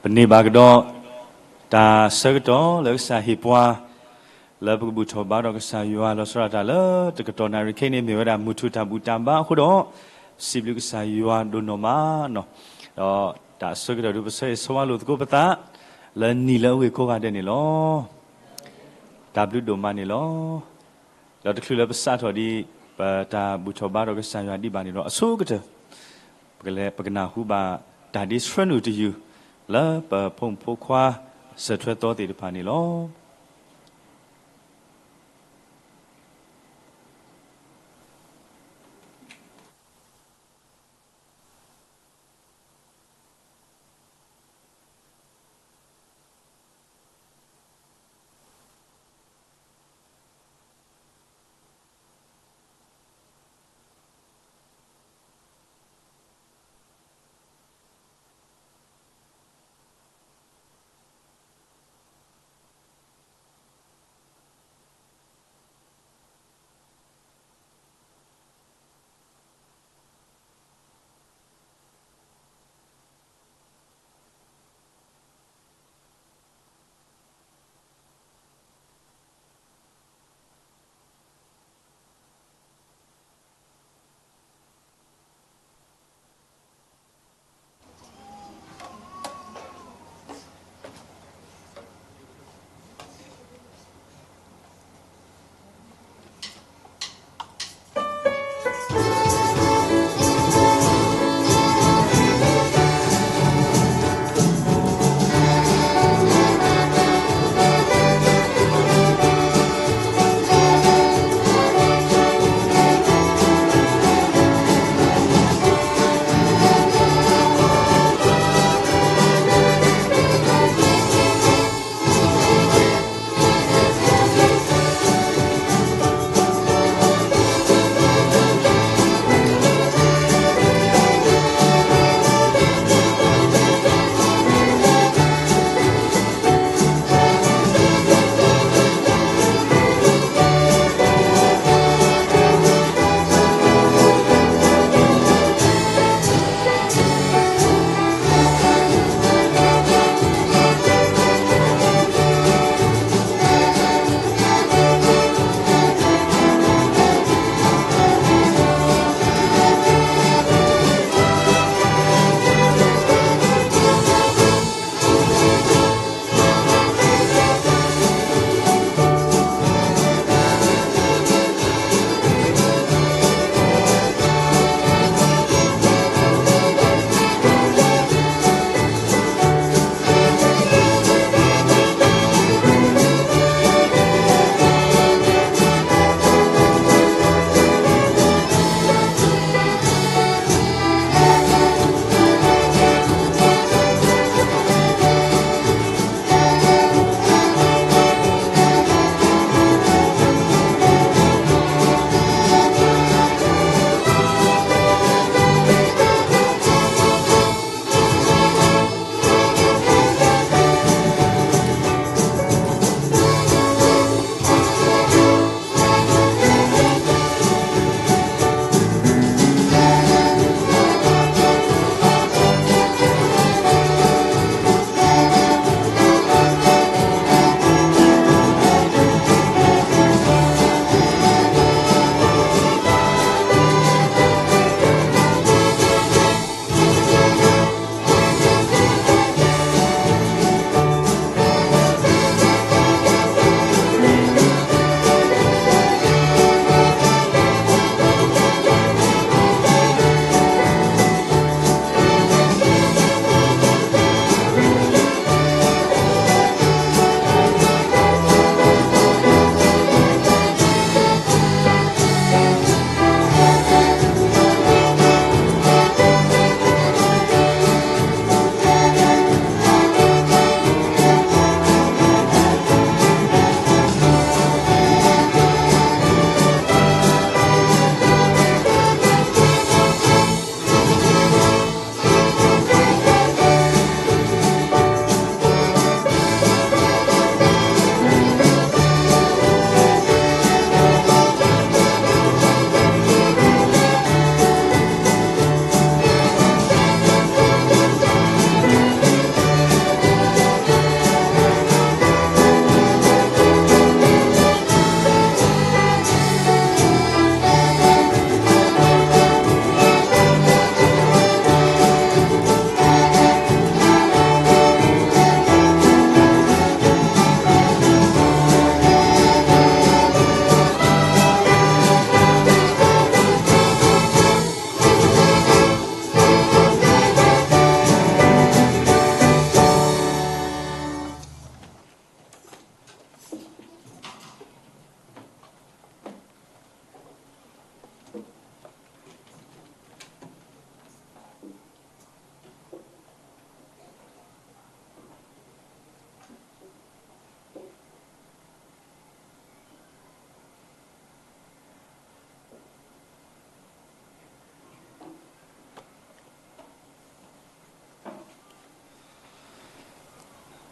ပန့ၢ်ဘၣ်ကဒီး တၢ်ဆၢကတီၢ်လၢကစၢ်ဟ့ၣ်ပှၤ လၢပကဘူၣ်ထီၣ်ဘါထီၣ်ကစၢ်ယွၤ လီၤဆီဒၣ်တၢ်လၢတကတီၢ်နၣ်ရံၣ်ခဲအံၤန့ၣ် မ့ၢ်ဝဲဒၣ်မုၢ်ထူၣ်တၢ်ဘူၣ်တၢ်ဘါအဃိဒီး စံးဘျုးကစၢ်ယွၤဒိၣ်နီၢ်မးနီၤ. ဒီးတၢ်ဆၢကတီၢ်ဒုး ပဆၢဂ့ၤဆၢဝါလိာ်သကိးပသး လၢနံၣ်လၢအဂ့ၢ်ကိးဂၤဒဲးန့ၣ်လီၤ. တၢ်ဘျုးဒိၣ်မးန့ၣ်လီၤ. ဒီးတချုးလၢပစးထီၣ်ဒံး ပတၢ်ဘူၣ်ထီၣ်ဘါထီၣ်ကစၢ်ယွၤဒံးဘၣ်န့ၣ်ဒီး အဆိကတၢၢ် ပကလဲၤ ပကနၢ်ဟူဘၣ်တၢ်ဒ့ဆှၢနုာ်တယုၢ် လၢပဖိမုၣ်ဖိခွါ စၢၢ်ထွဲသီသ့ၣ်တဖၣ်န့ၣ်လီၤ.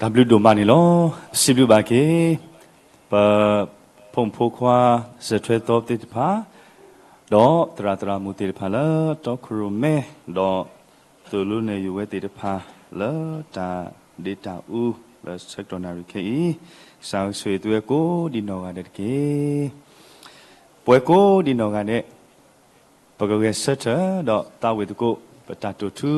တၢ်ဘျုးဒိၣ်မးန့ၣ်လီၤ. ပစံးဘျုးဘၣ်က့ၤ ပဖိမုၣ်ဖိခွါ စၢၣ်ထွဲသီသ့ၣ်တဖၣ် ဒီးသရၣ်သရၣ်မုၣ်သ့ၣ်တဖၣ်လၢ တီခိၣ်ရိၣ်မဲ ဒီးသိၣ်လိနဲၣ်ယိၣ်ဝဲသ့ၣ်တဖၣ် လၢတၢ်ဒ့တၢ်အူ လၢဆၢကတီၢ်နၣ်ရံၣ်ခဲအံၤ, ကစၢ်ဆိၣ်ဂ့ၤသုဝဲကိးဒံးနီၢ်ဂၤဒဲးတက့ၢ်. ပဝဲကိးဒံးနီၢ်ဂၤဒဲး ပကဂဲၤဆၢထၢၣ်ဒီးသးဝံၣ်သကိး ပတၢ်တိာ်ထူ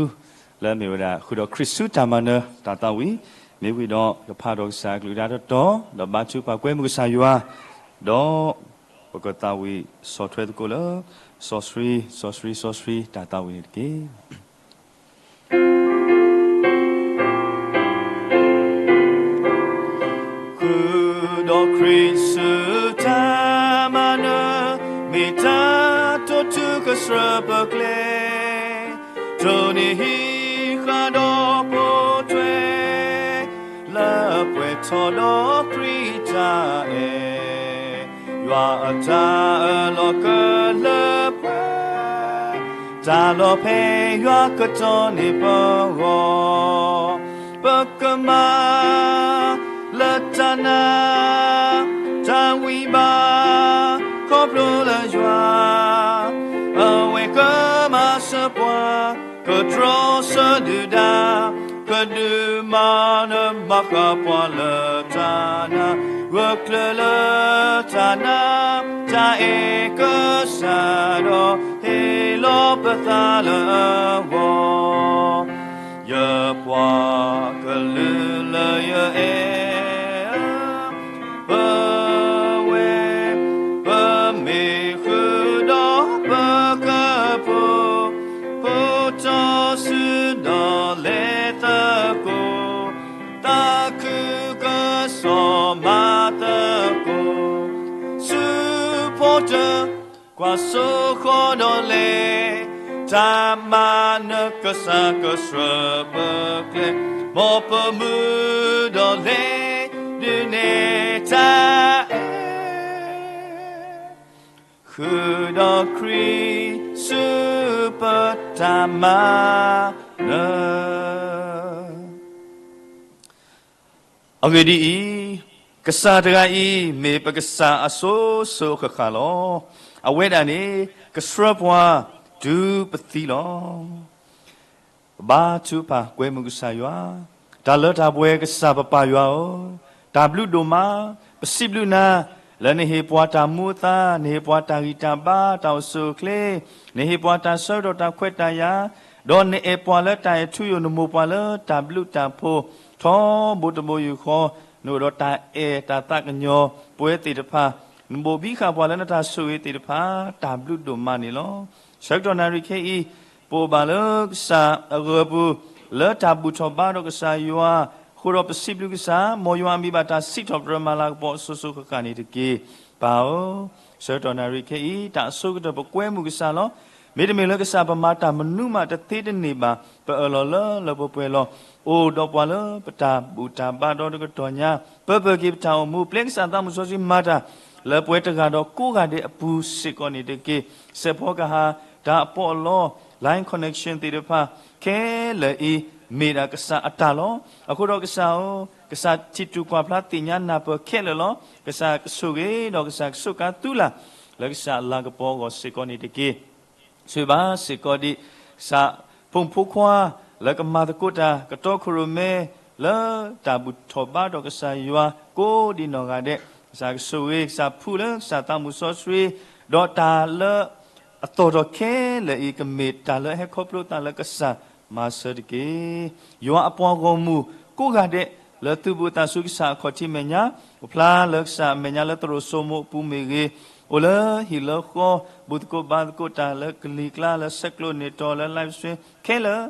လၢအမ့ၢ်ဝဲဒၣ် ဃုာ်ဒီးခရံာ်ဆူတၢ်မၤနၢၤတၢ်သးဝံၣ်, မ့ၢ်ဝံၤဒီးကဖးဒီးကစၢ်အကလုၢ်ကထါတတီၤ, ဒီးဘါထုကဖၣ်ကွဲမုာ်ကစၢ်ယွၤ, ဒီးပကသးဝံၣ်ဆီၣ်ထွဲသကိးလၢ စီဆှံ စီဆှံ စီဆှံ တၢ်သးဝံၣ်န့ၣ်တက့ၢ်. ဃုာ်ဒီးခရံာ်ဆူတၢ်မၤနၢၤ, မ့ၢ်တၢ်တိာ်ထူကဆှၢပကျဲ, တိၢ်န့ၢ်ဟံးဃာ်ဒီးပိာ်ထွဲ လၢပှဲၤထီၣ်ဒီးခရံာ်တၢ်အဲၣ်, ယွၤအတၢ်အၢၣ်လီၤကလၢပှဲၤ, တၢ်လီၤဖဲယွၤကတီၢ်န့ၢ်ပဂီၢ်, ပကမၤလၢတၢ်နာ် တၢ်ဂံၢ်ဘါ ခီဖျိလၢယွၤ အဝဲကမၤစၢၤပှၤ, ကတြီဆၢဒုၣ်ဒါ ကဒုးမၤနၢၤမၤဃၣ်ပှၤလၢတၢ်နာ်, ဂၢၢ်ကျၢၤလၢတၢ်နာ် တၢ်အဲၣ်ကစၢ်ဒီး ဟ့ၣ်လီၤပသးလၢအဂီၢ်, ယပှၤကလုာ်လၢယအဲၣ် ပဝဲ ပမ့ၢ်ဃုာ်ဒီးပကပူၤ, ပတီၢ်စုဒီးလဲၤသကိး, သးခုကစီၣ်မၤသကိး, ဆူဖိတၢ် ကွၢ်စိဃီဒီးလဲၤ, တၢ်မၤနၢၤကစၢ်ကဆှၢပကျဲ, မ်ပမုၢ်ဒီးလဲၤ ဒုးနဲၣ်တၢ်အဲၣ် ဃုာ်ဒီးခရံာ်ဆူပတၢ်မၤနၢၤ အဂ့ၢ်ဒ်အံၤ, ကစၢ်တဂၤအံၤ မ့ၢ်ပကစၢ်အစိၤစိၤအဃၣ်ဃၣ်လီၤ. အဝဲဒၣ်န့ၣ် ကဆှၢပှၤတုၤပသံလီၤ. ပဘါထုကဖၣ်ကွဲမုာ်ကစၢ်ယွၤ, တၢ်လၢတၢ်ပှဲၤကစၢ်ပပၢ်ယွၤဧၢ, တၢ်ဘျုးဒိၣ်မး, ပစံးဘျုးနၤ လၢနဟ့ၣ်ပှၤတၢ်မူအသါ, နဟ့ၣ်ပှၤတၢ်ဂံၢ်တၢ်ဘါ တၢ်အိၣ်ဆူၣ်အိၣ်ချ့, နဟ့ၣ်ပှၤတၢ်ဆၢကတီၢ်တၢ်ခွဲးတၢ်ယာ်, ဒီးနအဲၣ်ပှၤလၢတၢ်အဲၣ်ထူယိာ် နမိၢ်ပှၤလၢတၢ်ဘျုးတၢ်ဖှိၣ် ထီဘိတဘိယူၢ်ဃီ, နအိၣ်ဒီးတၢ်အဲၣ်တၢ်သးကညီၤပဝဲသ့ၣ်တဖၣ်, နဘိၣ်ဘံဃာ်ပှၤလၢနတၢ်ဆိၣ်ဂ့ၤသ့ၣ်တဖၣ် တၢ်ဘျုးဒိၣ်မးန့ၣ်လီၤ. ဆၢကတီၢ်နၣ်ရံၣ်ခဲအံၤ ပအိၣ်ဘၣ်လၢကစၢ်အဂၢၢ်ပူၤ လၢတၢ်ဘူၣ်ထီၣ်ဘါဒီးကစၢ်ယွၤ, အဃိဒီးပစံးဘျုးကစၢ်, မ်ယွၤအမံၤဘၣ်တၢ်စံးထီၣ်ပတြၢၤမၤလၤကပီၤအစိၤစိၤဃၣ်ဃၣ်န့ၣ်တက့ၢ်. ပၢ်ဧၢ, ဆၢကတီၢ်နၣ်ရံၣ်ခဲအံၤ တၢ်အဆိကတၢၢ်ပကွဲမုာ်ကစၢ်လီၤ. မ့တမ့ၢ်လၢကစၢ်ပမၤတၢ်မနုၤမးတသ့တန့ၢ်ဘၣ်, ပအၢၣ်လီၤလၢလၢပှဲၤပှဲၤလီၤ. အိၣ်ဒီးပှၤလၢပတၢ်ဘူၣ်တၢ်ဘါဒီတကတီၢ်ညါ, ပၢပၢၢ်က့ၤပတၢ်အိၣ်မူ, ပျဲကစၢ်သးမုၣ်စီဆှံမၤတၢ် လၢပှၤတဂၤဒီးကိးဂၤဒဲးအပူၤစ့ၢ်ကီးန့ၣ်တက့ၢ်. စဲးဖီကဟၣ် တၢ်အပီးအလီ line connection သ့ၣ်တဖၣ် ခဲလၢာ်အံၤ မ့ၢ်ဒၣ်ကစၢ်အတၢ်လီၤ. အဃိဒီးကစၢ်ဧၢ, ကစၢ်ထံၣ်တူၢ်ကွၢ်ဖျါသ့ၣ်ညါနၢ်ပၢၢ်ခဲလၢာ်လီၤ. ကစၢ်ကဆိၣ်ဂ့ၤဒီးကစၢ်ကဆိၣ်ကါသုလၢ် လၢကစၢ်အလၤကပီၤအဂီၢ်စ့ၢ်ကီးန့ၣ်တက့ၢ်. ဆိၣ်ဂ့ၤဘၣ်စ့ၢ်ကီးဒံး ကစၢ်ဖိမုၣ်ဖိခွါ လၢကမၤသကိးတၢ် ကတီခိၣ်ရိၣ်မဲ လၢတၢ်ဘူၣ်ထီၣ်ဘါဒီးကစၢ်ယွၤ ကိးဒံးနီၢ်ဂၤဒဲး, ကစၢ်ကဆိၣ်ဂ့ၤ ကစၢ်ဖှူလၢကစၢ်သးမုၣ်စီဆှံ, ဒီးတၢ်လၢအသီၣ်ထီၣ်ခဲလၢာ်အံၤ ကမ့ၢ်တၢ်လၢအဟဲခီဖျိသးလၢကစၢ်မၤစၢၤတက့ၢ်. ယွၤအပှၤဂီၢ်မုၢ်ကိးဂၤဒဲး လၢသုဘူးသးဆူကစၢ်အခီၣ်ထံးမဲာ်ညါ, အိၣ်ဖျါလၢကစၢ်အမဲာ်ညါလၢသရိာ်စိမိးအပူၤမ့ၢ်ဂ့ၤ, အိၣ်လၢဟံၣ်လၢဃီ ဘူၣ်သကိးဘါသကိးတၢ်လၢကလံၤကျါ လၢဆဲးကျိးန့ၢ်တီၤ လၢ live stream ခဲလၢာ်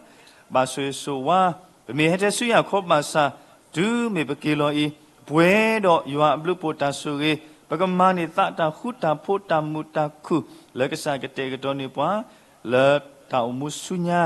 ဘၣ်ဆိၣ်ဂ့ၤဆိၣ်ဝါ, ပမ့ၢ်ဟဲထဲဆူယၤခီဘၣ်ဆၣ် တုၤမ့ၢ်ပက့ၤလီၤအံၤ, ပှဲၤဒီးယွၤအဘျုးအဖှိၣ်တၢ်ဆိၣ်ဂ့ၤ, ပကမၤန့ၢ်သးတၢ်ဃူတၢ်ဖိးတၢ်မုာ်တၢ်ခုၣ် လၢကစၢ်ကတဲာ်ကတီၤန့ၢ်ပှၤ လၢတၢ်အိၣ်မူဆူညါ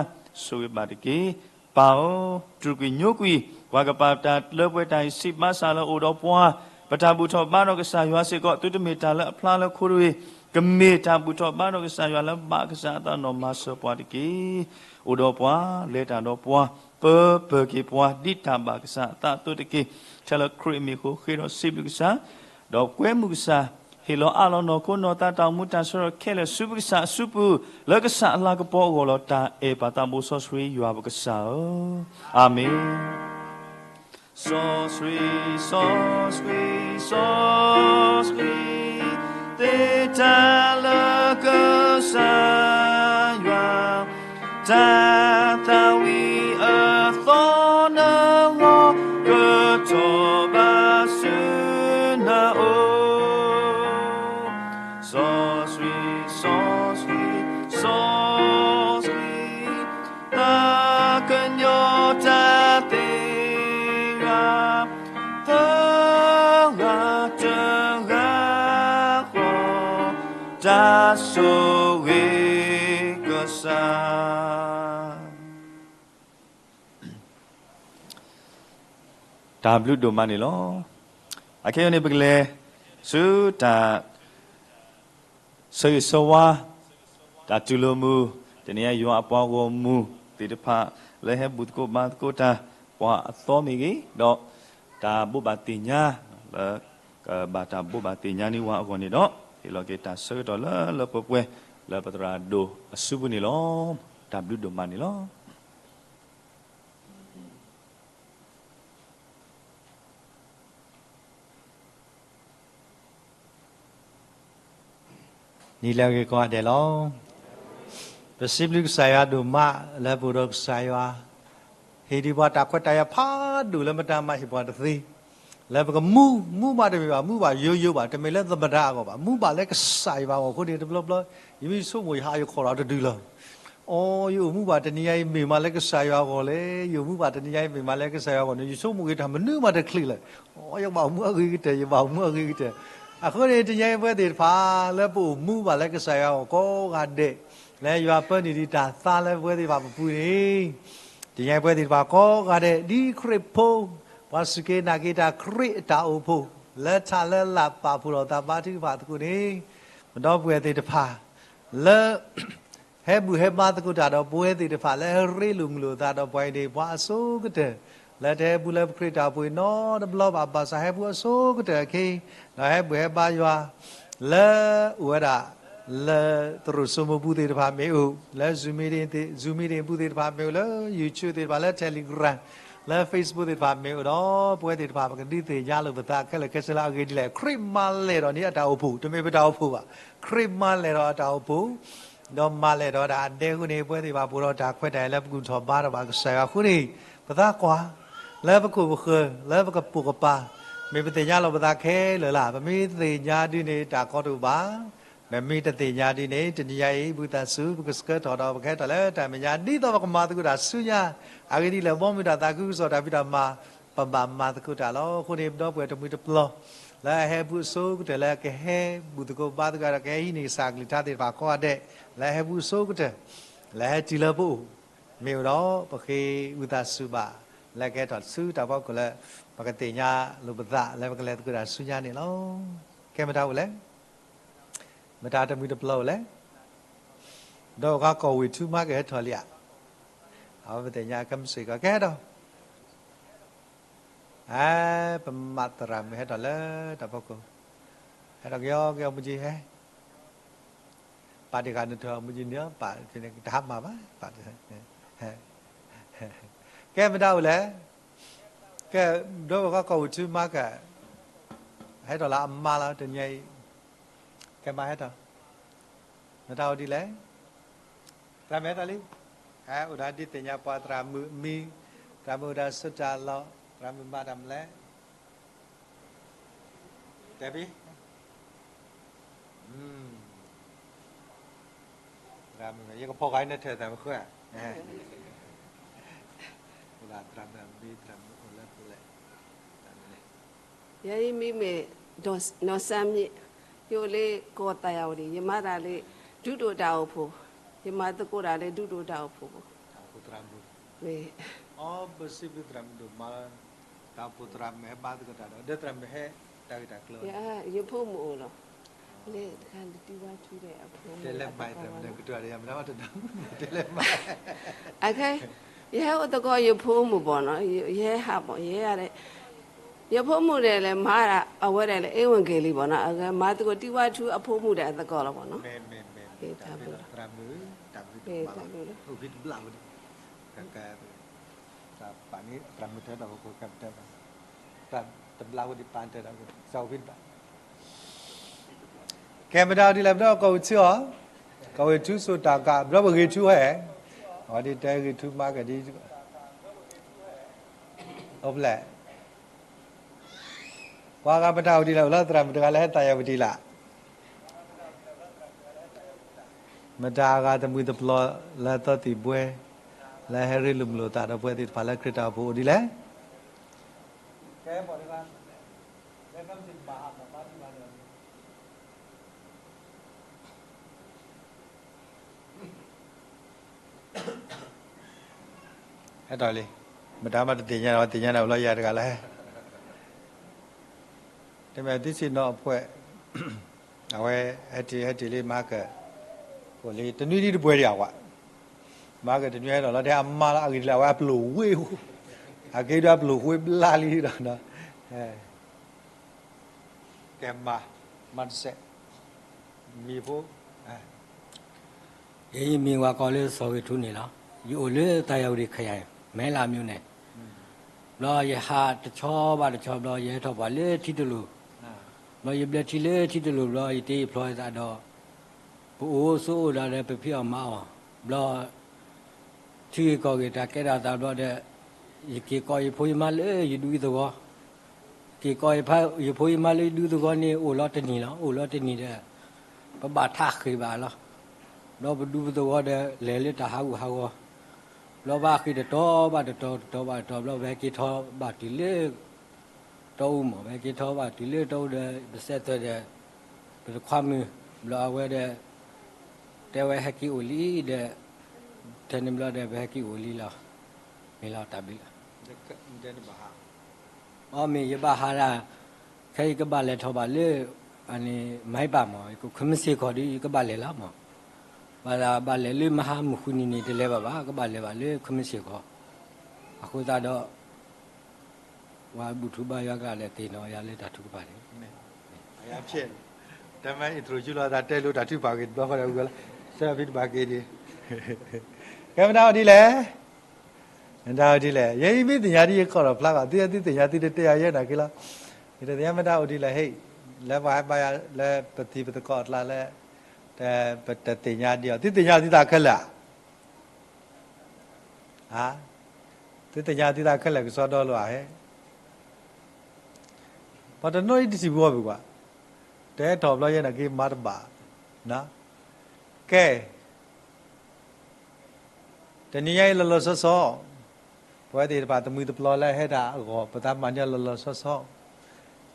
ဆိၣ်ဂ့ၤဘၣ်တက့ၢ်. ပၢ်ဧၢ, တြူာ်ကွံာ်ညိကွံာ် ပှၤကပာ်တၢ်လၢပှဲၤတၢ်အံၤ စံးဘၣ်ဆၣ်လၢအိၣ်ဒီးပှၤ, ပတၢ်ဘူၣ်ထီၣ်ဘါဒီးကစၢ်ယွၤစ့ၢ်ကီး သုတမ့ၢ်တၢ်လၢအဖျါလၢခိတဂ့ၤ, ကမ့ၢ်တၢ်ဘူၣ်ထီၣ်ဘါဒီးကစၢ်ယွၤလၢဘၣ်ကစၢ်အသးနီၢ်မၤစၢၤပှၤတက့ၢ်. အိၣ်ဒီးပှၤ, လဲၤတၢ်ဒီးပှၤ ပၢပၢၤက့ၤပှၤဒ်တၢ်ဘၣ်ကစၢ်အသးအသိးတက့ၢ်. ထဲလၢခရံာ်အမံၤအဃိ ဃ့ဒီးစံးဘျုးကစၢ်, ဒီးကွဲမုာ်ကစၢ်, ဟ့ၣ်လီၤအးလီၤနီၢ်ခိနီၢ်သးတၢ်အိၣ်မူတၢ်ဆၢထၢၣ်ခဲလၢာ်ဆူပကစၢ်အစုပူၤ, လၢကစၢ်အလၤကပီၤအဂီၢ်လီၤ. တၢ်အဲၣ်ပၢ်သးဘိစီဆှံယွၤပကစၢ်ဧၢ, အၤမ့ၣ်. စီဆှံ, စီဆှံ, စီဆှံ, သ့တၢ်လၢကစၢ်ယွၤ, တၢ်သးဝံၣ်အသီနဂီၢ်, ကထီၣ်ဘၣ်ဆူနအိၣ် စီဆှံ, စီဆှံ, စီဆှံ, သးကညီၤတၢ်သ့ၣ်ဂၤ, သၢဂၤတဂၤဃီ, တၢ်ဆိၣ်ဂ့ၤကစၢ် တၢ်ဘျုးဒိၣ်မးန့ၣ်လီၤ. အခဲအံၤန့ၣ် ပကလဲၤဆူတၢ်ဆၢဂ့ၤဆၢဝါ, တၢ်တူၢ်လိာ်မုာ်, တနံၤအံၤယွၤအပှၤဂီၢ်မုၢ်သ့ၣ်တဖၣ် လၢဟဲဘူၣ်သကိးဘါသကိးတၢ် ပှၤအသီမ့ၢ်ဂ့ၤ, ဒီးတၢ်ဘိးဘၣ်သ့ၣ်ညါ လၢကဘၣ်တၢ်ဘိးဘၣ်သ့ၣ်ညါန့ၢ်ဝဲအဂီၢ်န့ၣ်ဒီး ဟ့ၣ်လီၤက့ၤတၢ်ဆၢကတီၢ်လၢလၢပှဲၤပှဲၤ လၢပသရၣ်ဒိၣ်အစုပူၤန့ၣ်လီၤ. တၢ်ဘျုးဒိၣ်မးန့ၣ်လီၤ. နံၤလၢအဂ့ၤကိးဂၤဒဲးလီၤ. ပစံးဘျုးကစၢ်ယွၤဒိၣ်မး လၢပအိၣ်ဒီးကစၢ်ယွၤ ဟ့ၣ်ဒံးပှၤတၢ်ခွဲးတၢ်ယာ်ဖးဒိၣ်လၢမတၤမၤဟ့ၣ်ပှၤတသ့, လၢပကမူ မူဘၣ်တမ့ၢ်ဘၣ် မူဘၣ်ယိယိဘၣ်, တမ့ၢ်လၢသမတၤအဂီၢ်ဘၣ်, မူဘၣ်လၢကစၢ်ယွၤအဂီၢ်အဃိန့ၣ် တဘျီဘျီ ယမ့ၢ်ဆိကမိၣ်ယဟးယခီၣ်ဒီးတဒုလီၤ. အိ ယအိၣ်မူဘၣ်တနံၤညါအံၤ မ့ၢ်မးလၢကစၢ်ယွၤအဂီၢ်လဲၣ်, ယအိၣ်မူဘၣ်တနံၤညါအံၤ မ့ၢ်မးလၢကစၢ်ယွၤအဂီၢ်န့ၣ် ယဆိကမိၣ်က့ၤတၢ်မနုၤမးတချ့လၢၤ. အိ ယကဘၣ်အိၣ်မူအဂ့ၤကတၢၢ်, ယဘၣ်အိၣ်မူအဂ့ၤကတၢၢ်. အဃိန့ၣ် တနံၤညါအံၤပဝဲသ့ၣ်တဖၣ် လၢပအိၣ်မူဘၣ်လၢကစၢ်ယွၤအဂီၢ်ကိးဂၤဒဲး, လၢယွၤပၢနုာ်ဒံးတၢ်သါလၢပဝဲသ့ၣ်တဖၣ်ပပူၤန့ၣ် တနံၤညါအံၤပဝဲသ့ၣ်တဖၣ်ကိးဂၤဒဲး ဒ်ခရံာ်ဖိ, ပှၤစူၢ်က့ၤနာ်က့ၤတၢ်ခရံာ်အတၢ်အိၣ်ဖှိၣ်, လၢထးလၢလာ်ပာ်ဖှိၣ်လီၤသးဘါထုကဖၣ်သကိးန့ၣ်, ပဒီပုၢ်ဝဲၢ်သ့ၣ်တဖၣ် လၢ ဟဲဘူၣ်ဟဲဘါသကိးတၢ်ဒီးပဝဲသ့ၣ်တဖၣ် လၢဟဲရ့လိာ်မုာ်လိာ်သးဒီးပှၤအံၤန့ၣ် ပှၤအဆိကတၢၢ် လၢတဟဲဘူၣ်လၢပခရံာ်တၢ်အိၣ်ဖှိၣ်အံၤနီတဘျီဘၣ် ဘၣ်ဆၣ်ဟဲဘူၣ်အဆိကတၢၢ်အခံ ဒီးဟဲဘူၣ်ဟဲဘါယွၤ လၢအိၣ်ဝဲဒၣ် လၢသရိာ်စိမိၤပူၤသ့ၣ်တဖၣ်မ့ၢ်အိၣ်, လၢ Zoom meeting ပူၤသ့ၣ်တဖၣ်မ့ၢ်အိၣ်, လၢ YouTube သ့ၣ်တဖၣ်, လၢ Telegram, လၢ Facebook သ့ၣ်တဖၣ်မ့ၢ်အိၣ်ဒီး ပဝဲသ့ၣ်တဖၣ် ပကဒုးသ့ၣ်ညါလိာ်ပသးခဲလၢာ်ခဲဆ့လၢအဂ့ၢ်ဒ်လဲၣ်. ခရံာ်မၤလဲၢ်ဒီးန့ၢ်အတၢ်အိၣ်ဖှိၣ်, တမ့ၢ်ပတၢ်အိၣ်ဖှိၣ်ဘၣ်. ခရံာ်မၤလဲၢ်ဒီးအတၢ်အိၣ်ဖှိၣ် ဒီးမၤလဲၢ်ဒီးတၢ်အဒဲအဃိန့ၣ် ပဝဲသ့ၣ်တဖၣ်ပအိၣ်ဒီးတၢ်ခွဲးတၢ်ယာ်လၢပကူၣ်ထီၣ်ဘါထီၣ်ဘၣ်ကစၢ်ယွၤအဃိန့ၣ် ပသးကွၢ် လၢပခိၣ်ပဃၢၤ လၢပကပိာ်ကပၤ မ့ၢ်ပသ့ၣ်ညါလီၤပသးခဲလၢာ်လၢ်. ပမ့ၢ်သ့ၣ်ညါဒုန့ၣ် တၢ်ကီတအိၣ်ဘၣ်. ပမ့ၢ်တသ့ၣ်ညါဒုန့ၣ် တနံၤညါအံၤ ဝံသးစူၤ ပကဆှၢထီၣ်ဒီးပကဟဲထီၣ်လၢတၢ်မဲာ်ညါ ဒ်သိးပကမၤသကိးတၢ်ဆူညါ အဂ့ၢ်ဒ်လဲၣ် ဘီမုၢ်တၢ်သးခုကစီၣ်တၢ်ဖံးတၢ်မၤ ပဘၣ်မၤသကိးတၢ်လီၤ. အဃိန့ၣ် ပဒီပုၢ်ဝဲၢ်တမှံၤတပျီၤ လၢအဟဲဘူၣ်အဆိကတၢၢ် လၢကဟဲဘူၣ်သကိးဘါသကိးဒီး ကဟဲဟံးန့ၢ်ကစၢ်အကလုၢ်ကထါသ့ၣ်တဖၣ်ကိးဂၤဒဲး လၢအဟဲဘူၣ်အဆိကတၢၢ် လၢဟဲတုၤလၢပအိၣ် မ့ၢ်အိၣ်ဒီး ပဃ့ဝံသးစူၤဘၣ် လၢကဟဲထီၣ်ဆူတၢ်ဖီခိၣ်လၢ ပကသ့ၣ်ညါလိာ်ပသး လၢပကလဲၤသကိးတၢ်ဆူညါန့ၣ်လီၤ. ကဲမတၤအိၣ်လဲၣ် မတၤတမှံၤတပျီၤအိၣ်လဲၣ်. ဒီးပှၤကီၢ်ဝ့ၢ်ထူမါကဟဲထီၣ်လံဧါ. အဝဲပသ့ၣ်ညါကဲမုၢ်စ့ၢ်ကီး ကဲဒီး အဲ ပမၤသရၣ်မုၣ်ဟဲထီၣ်လၢတၢ်ဖီခိၣ် ဟဲထီၣ်က့ၤအီၤက့ၤအီၤမုၢ်ကံဟဲ ပာ်တ့ၢ်ဃာ်နထၢၣ်မုၢ်ကံန့ၣ် ပာ်ဖဲန့ၣ်တဟါမၢ်ဘၣ် ပာ် ကဲမတၤအိၣ်လဲၣ်. ကဲ ဒီးပှၤကီၢ်ဝ့ၢ်ထူမါက ဟဲထီၣ်လၢအမါလီၤ တနံၤအံၤ ကဲမၤဟဲထီၣ် မတၤအိၣ်ဒ်လဲၣ်. သရၣ်မုၣ်ဟဲထီၣ်လံ. ဟဲအိၣ်ဒၣ်ဒ်သ့ၣ်ညါပှၤသရၣ်မုၣ်အမံၤ, သရၣ်မုၣ်အိၣ်ဒၣ်ဆူတၢ်လီၢ်, သရၣ်မုၣ်မၤတၢ်မနုၤလဲၣ်. တဲဘၣ် သရၣ်မုၣ် ယကဖီၣ်ဃာ်နထၢၣ်သၢၣ်မုၢ်ဃၢ်ဧါ. အိၣ်ဒၣ်သရၣ်မုၣ်အမံၤ သရၣ်မုၣ်အိၣ်လၢပူၤလဲၣ်. ယၤအံၤမ့မ့ၢ် နီၢ်စၢ်မံၤ, ယအိၣ်လၢကီၢ်သးယၤဝဲဒၣ်, ယမၤတၢ်လၢ ဒူၣ်ဒိၣ်တၢ်အိၣ်ဖှိၣ်, ယမၤသကိးတၢ်လၢဒူၣ်ဒိၣ်တၢ်အိၣ်ဖှိၣ်, မ့ၢ် အီ ပစံးဘျုးသရၣ်မုၣ်ဒိၣ်မးလီၤ. တၢ်အိၣ်ဖှိၣ်သရၣ်မုၣ်ဟဲဘါသကိးတၢ်ဒီး ဒီးသရၣ်မုၣ်ဟဲတၢ်ဂ့ၢ်တၢ်ကျိၤ, ယဖိမုၣ်အိၣ်လီၤ. လၢတခါလၢတံဝါထူဒီးအဖိမုၣ် တဲလဲၤမၤသရၣ်မုၣ်ဒီးကတိၤဒီးယၤမတၤမတၤ တဲလဲၤမၤ အခဲ ယဟဲအိၣ်သကိးယဖိမုၣ်ဘၣ်နီၤ, ယဟဲဟးဘၣ်, ယဟဲ, ယဖိမုၣ်ဒီးလဲၤမၤဒၣ် အဝဲဒၣ်လၢ ဧဝံဂေလိ ဘၣ်နီၤ, အဂၤမၤသကိးတံၢ်ဝါထူအဖိမုၣ်ဒီး အသကိးလီၤဘၣ်နီၤ. တၢ်ဘျုးလီၤ. ကဲမတၤဒ်လဲၣ် ပဒီကီၢ်ဝံၤထူအီၤ, ကီၢ်ဝံၤထူစိာ်တၢ်ကး ဘျီပဂ့ၤထူဝဲ, အဝဲဒ်တဲဂ့ၤထူမၤကဒ်, အိၣ်ဖျဲၣ်, ပှၤဂၤမတၤအိၣ်ဒ်လဲၣ် အိၣ်လၢသရၣ်မုၣ်တဂၤလၢဟဲသးယၤဝတံၤလၢ် မတၤအဂၤတမှံၤတပျီၤလၢသီသံၣ်ဘှဲ, လၢဟဲရ့လိာ်မုာ်လိာ်သးဒီးပဝဲသ့ၣ်တဖၣ်လၢခရံာ်တၢ်အိၣ်ဖှိၣ်အိၣ်ဒ်လဲၣ်. ဟဲထီၣ်လံ, မတၤမးတသ့ၣ်ညါဒီး သ့ၣ်ညါန့ၣ် အိၣ်လီၤယၤတဂၤလၢဟဲ, တမ့ၢ်သုစံၣ်နီၤအဖှဲး, အဝဲဟဲတ့ၢ်ဟဲတ့ၢ်လံမၤကၢၢ်, အိၣ်လံ တနွံဒ်တပှဲၤဒံးအဝဲ, မၤကၢၢ်တနွံဟဲထီၣ်လီၤ တဲအမါလီၤ အဂ့ၢ်ဒ်လဲၣ် အဝဲအပျိၢ်ဝ့ၢ်, အက့ၤဒုးအပျိၢ်ဝ့ၢ်ဘျါလံဒီး, ကဲမၤ, မၤတစဲး, မံၤဖိ, ယဲယမံၤဝဲကိးလၢစီၤဂ့ၤထူန့ၣ်လီၤ. ယအိၣ်လၢသးယၤဝတံၤခယၤ, မဲလးမၠိန့ၣ်, ဘျီယဟးတဆီဘၣ်တဆီဘျီ ယဟဲထီၣ်ပှၤလၢထံတလိၤ, ဘျီယဘျဲထံလၢထံတလိၤဘျီ ယတ့ယဖျီသးဒီး, ပအိၣ်ဆိးအိၣ်ဒီး ပဖံးအီၣ်မၤအီၣ်, ဘျီ ထံဂ့ၢ်ကီၢ်ဂ့ၢ်တၢ်ကဲထီၣ်သးဘျီဒီး, ယက့ၤကိးယဖိယမါလၢယဒူသဝီ, က့ၤကိးယဖိယမါလၢယဒူသဝီန့ၣ် အိၣ်လီၤတနံၤလီၤ. အိၣ်လီၤတနံၤဒီး ပဘၣ်ထးဃ့ၢ်ဘၣ်လီၤ. ဒီးပဒူပသဝီဒီး လဲၤလၢတၢ်ဟးဂူာ်ဟးဂီၤ, ဘျီဘၣ်ဃ့ၢ်တတီၤဘၣ်တတီၤ တတီၤဘၣ်တတီၤ ဘျီပဟဲက့ၤထီၣ်ဘၣ်တုၤလၢတီအူမး, ပဟဲက့ၤထီၣ်ဘၣ်တုၤလၢတီအူဒီး ပစဲးသွဲၣ်ဒီး ပတခွါမုၣ်, ဘျီအဝဲဒီး တဲဝဲဟဲက့ၤအိၣ်လံဒီး, ထဲန့ၣ်ဘျီဒီး ပဟဲက့ၤအိၣ်လံလီၤ. မ့ၢ်လီၤတၢ်ဘျုးလီၤ. အီမ့ၢ်ယဘၣ်ဟးဒၣ်, ခဲအံၤယကဘၣ်လဲၤထီၣ်ဘၣ်လၢ အန့ၣ် မၤဟ့ပၢ်မး, ယကခွဲမုၢ်ဆ့ၣ်ခီၣ်ဒီး ယကဘၣ်လဲၤလီၤမး, ဘၣ်သးဘၣ်လဲၤလၢမဟါမုၢ်ဃုနံၤန့ၣ် တလဲၤဘၣ်ဘၣ်, ကဘၣ်လဲၤဘၣ်လၢခွဲမုၢ်ဆ့ၣ်ခီၣ်, အဃိသတးဒီး ပှၤဘူၣ်ထူဘါယွၤကျါဒီး သ့ၣ်နီၣ်ယၤလၢတၢ်ထုကဖၣ်န့ၣ်, တမ့ၢ် intro ဆူလီၤသးတဲလိာ်တၢ်ထုကဖၣ်ဂ့ၤတဘျီဃီဒီး ဝံၤလီၤ, ဆၢဖံတဘၣ်က့ၤဒံး, ကဲမတၤအိၣ်ဒ်လဲၣ်, မတၤအိၣ်ဒ်လဲၣ်, ယဲအံၤမ့ၢ်သ့ၣ်ညါဒ်ယခီၣ်ထီၣ်ဖျါဘၣ်, သုသုသ့ၣ်ညါသုတတဲယၤယဲနာ်က့လီၤ, ယတသ့ၣ်ညါမတၤအိၣ်ဒ်လဲၣ်ဟ့ၣ်, လၢပှၤဟဲဘါယွၤလၢပသံပသကိးအကျါလၢ ပတသ့ၣ်ညါဒံးအီၤ, သုသ့ၣ်ညါသုသးခဲလၢာ်ဧါ သုသ့ၣ်ညါသုသးခဲလၢာ်ကစီဒီလိာ်ဧါဟဲ, ပှၤတနီၤအံၤတစံးဘှီဘၣ်ကွၢ်, တဲထီၣ်ဘျီယဲနာ်က့မၤတဘၣ်, ကဲ တနံၤညါအံၤလီၤလီၤဆီဆီ, ပဝဲသ့ၣ်တဖၣ်တမှံၤတပျီၤလၢဟဲတၢ်အဂီၢ် ပသးမၤန့ၢ်လီၤလီၤဆီဆီ,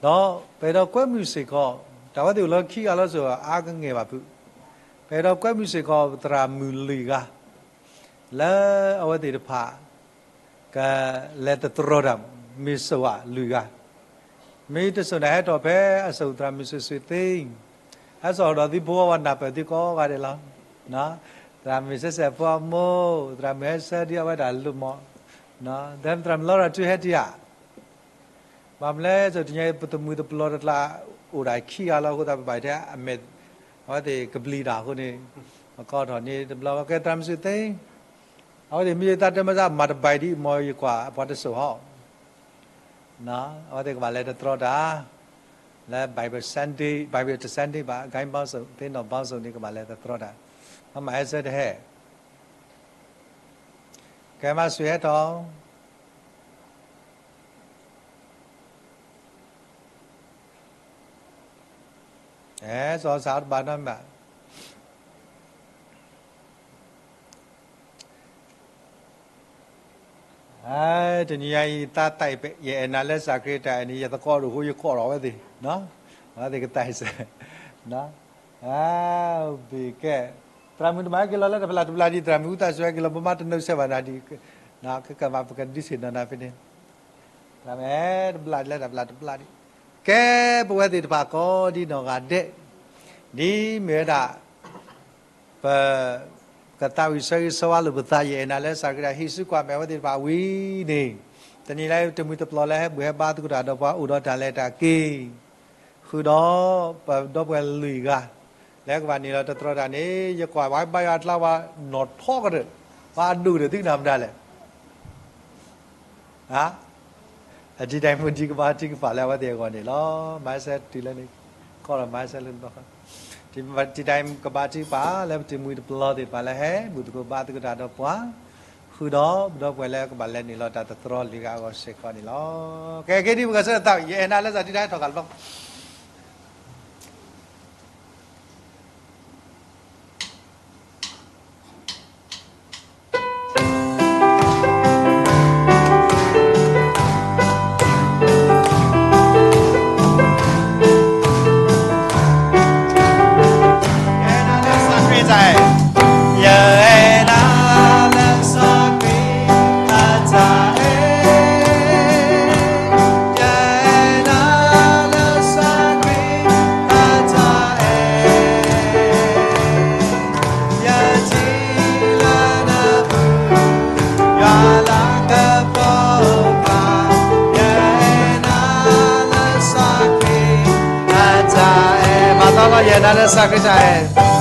ဒီးပအဲၣ်ဒိးကွဲမုာ်စ့ၢ်ကီး, တၢ်ဝဲသ့ၣ်အိၣ်လၢခံဂၤလီၤစိၤအါကငဲၢ်ဘၣ်ဖုး, ပအဲၣ်ဒိးကွဲမုာ်စ့ၢ်ကီးသရၣ်မုၣ်လွံၢ်ဂၤ လၢအဝဲသ့ၣ်တဖၣ် ကလဲၤတတြီတၢ် မ့ၢ်စိာ်ဝဲလွံၢ်ဂၤ, မ့ၢ်တစိာ်န့ၣ် ဟဲထီၣ်ဖဲအစိာ်သရၣ်မုၣ်စိာ်စိာ်သ့, ဟဲစိာ်ဒီးသုဖိဝဲနၢ်ပၢၢ်သုကိးဂၤဒဲးလီၤ. သရၣ်မုၣ်စဲးစဲးဖိအမိၢ်, သရၣ်မုၣ်ဟဲဆၢဒ်အဝဲဒၣ်လိၣ်မး, သရၣ်မုၣ်လီရၤထူဟဲတံၢ်ဧါ, ဘၣ်မနုၤလဲၣ် တနံၤညါအံၤ ပတမှံၤတပျီၤတကျါ အိၣ်ဒၣ်ခံဂၤလီၤအဃိသတး ပဘၣ်ထဲအမဲာ် အဝဲသ့ၣ်ကဘျံးတၢ်အဃိန့ၣ် ပကိးထီၣ်န့ၣ်တဘျီ ကဲသရၣ်မုၣ်စိာ်သ့, အဝဲသ့ၣ်မ့ၢ်ယသးတဲမ့ၢ်သးမၤတဘၣ်ဒ်အံၤ မ်ယကွၢ်အပှၤတစိာ်ဟီ, အဝဲသ့ၣ်ကဘၣ်လဲၤတတြီတၢ် လၢ Bible Sunday, Bible တ Sunday ဘၣ် ဂိုဏ်းပေါင်းစုံ, သ့ၣ်နီၣ်ပေါင်းစုံန့ၣ် ကဘၣ်လဲၤတတြီတၢ်, မၤဟဲဆၢတဟဲ, ကဲမၤဆွေဟဲထီၣ် အဲ စီၤစၢ်တဘၣ်နီတမံၤဘၣ်. တနံၤညါအံၤ သးသးအံၤ ယအဲၣ်နၤလၢစၢ်ခရံာ်တၢ်အဲၣ်န့ၣ် ယသကိးဒိၣ်ဃိ ယကိးထီၣ်အဝဲသ့ၣ်, အဝဲသ့ၣ်ကသးအံၤစၢ်, ဘ့ၣ်ကဲ, သရၣ်မုၣ်တမၤဟဲက့ၤလီၤလၢတဘျီတဘျီဒံး, သရၣ်မုၣ်အုၣ်သးစူၤဟဲက့ၤလီၤ ပမၤတနုာ်ဆဲးဘၣ်နၤဒံး, ကကမၤပကဒုးဆ့ၣ်နီၤနၤဖဲန့ၣ် သရၣ်မုၣ်တဘျီလၢတဘျီတဘျီဒံး, ကဲပဝဲသ့ၣ်တဖၣ်ကိးဒ်နီၢ်ဂၤဒဲး, ဒ်မ့ၢ်ဝဲဒၣ် ပ, ပ ပသးဝံၣ်ဆၢဂ့ၤဆၢဝါလိာ်ပသး ယအဲၣ်နၤလၢစၢ်ခရံာ်တၢ်ဟံးစုကွၢ်မဲာ်ဝဲသ့ၣ်တဖၣ်ဝံၤန့ၣ်, တနံၤလၢတမှံၤတပျီၤလၢဟဲဘူၣ်ဟဲဘါသကိးတၢ်ဒီးပှၤအိၣ်ဒီးတၢ်လဲၤတၢ်က့ၤ, ဃုာ်ဒီးပဒီပုၢ်ဝဲၢ်လွံၢ်ဂၤ လၢကဘၣ်နုာ်လီၤတတြီတၢ်န့ၣ် ယကွၢ်ဝဲဘါယွၤအကျါဝဲနီၢ်ထီကတၢၢ်, ပှၤအဒိၣ်ကတၢၢ်သုကနၣ်မတၤလဲၣ် အ တံၤတၢ်မုၢ်တံၤကဘါထုကဖၣ်လၢအဝဲသ့ၣ်အဂီၢ်န့ၣ်လီၤ. မၤစၢၤတုၤလၢန့ၣ်, ကီၢ်ဒီးမၤစၢၤလၢနဘျီဃီ, တံၤတံၤတၢ်ကဘါထုကဖၣ်လၢပတံၤမုၢ်တပျီၤသ့ၣ်တဖၣ်လၢဟဲဘူၣ်သကိးဘါသကိးတၢ်ဒီးပှၤ, ဃုာ်ဒီးပဒီပုၢ်ဝဲၢ်လၢကဘၣ်လဲၤနုာ်လီၤတၢ်တတြီလွံၢ်ဂၤအဂီၢ်စ့ၢ်ကီးန့ၣ်လီၤ. ကဲ က့ၤဒ်ပကစၢ်သးဝံၣ် ယအဲၣ်နၤလၢစၢ်ခရံာ်တၢ်ဟဲထီၣ်ကးတဘျီ မၤသီလီၤ ယအဲၣ်နၤလၢစၢ်ခရံာ်တၢ်အဲၣ်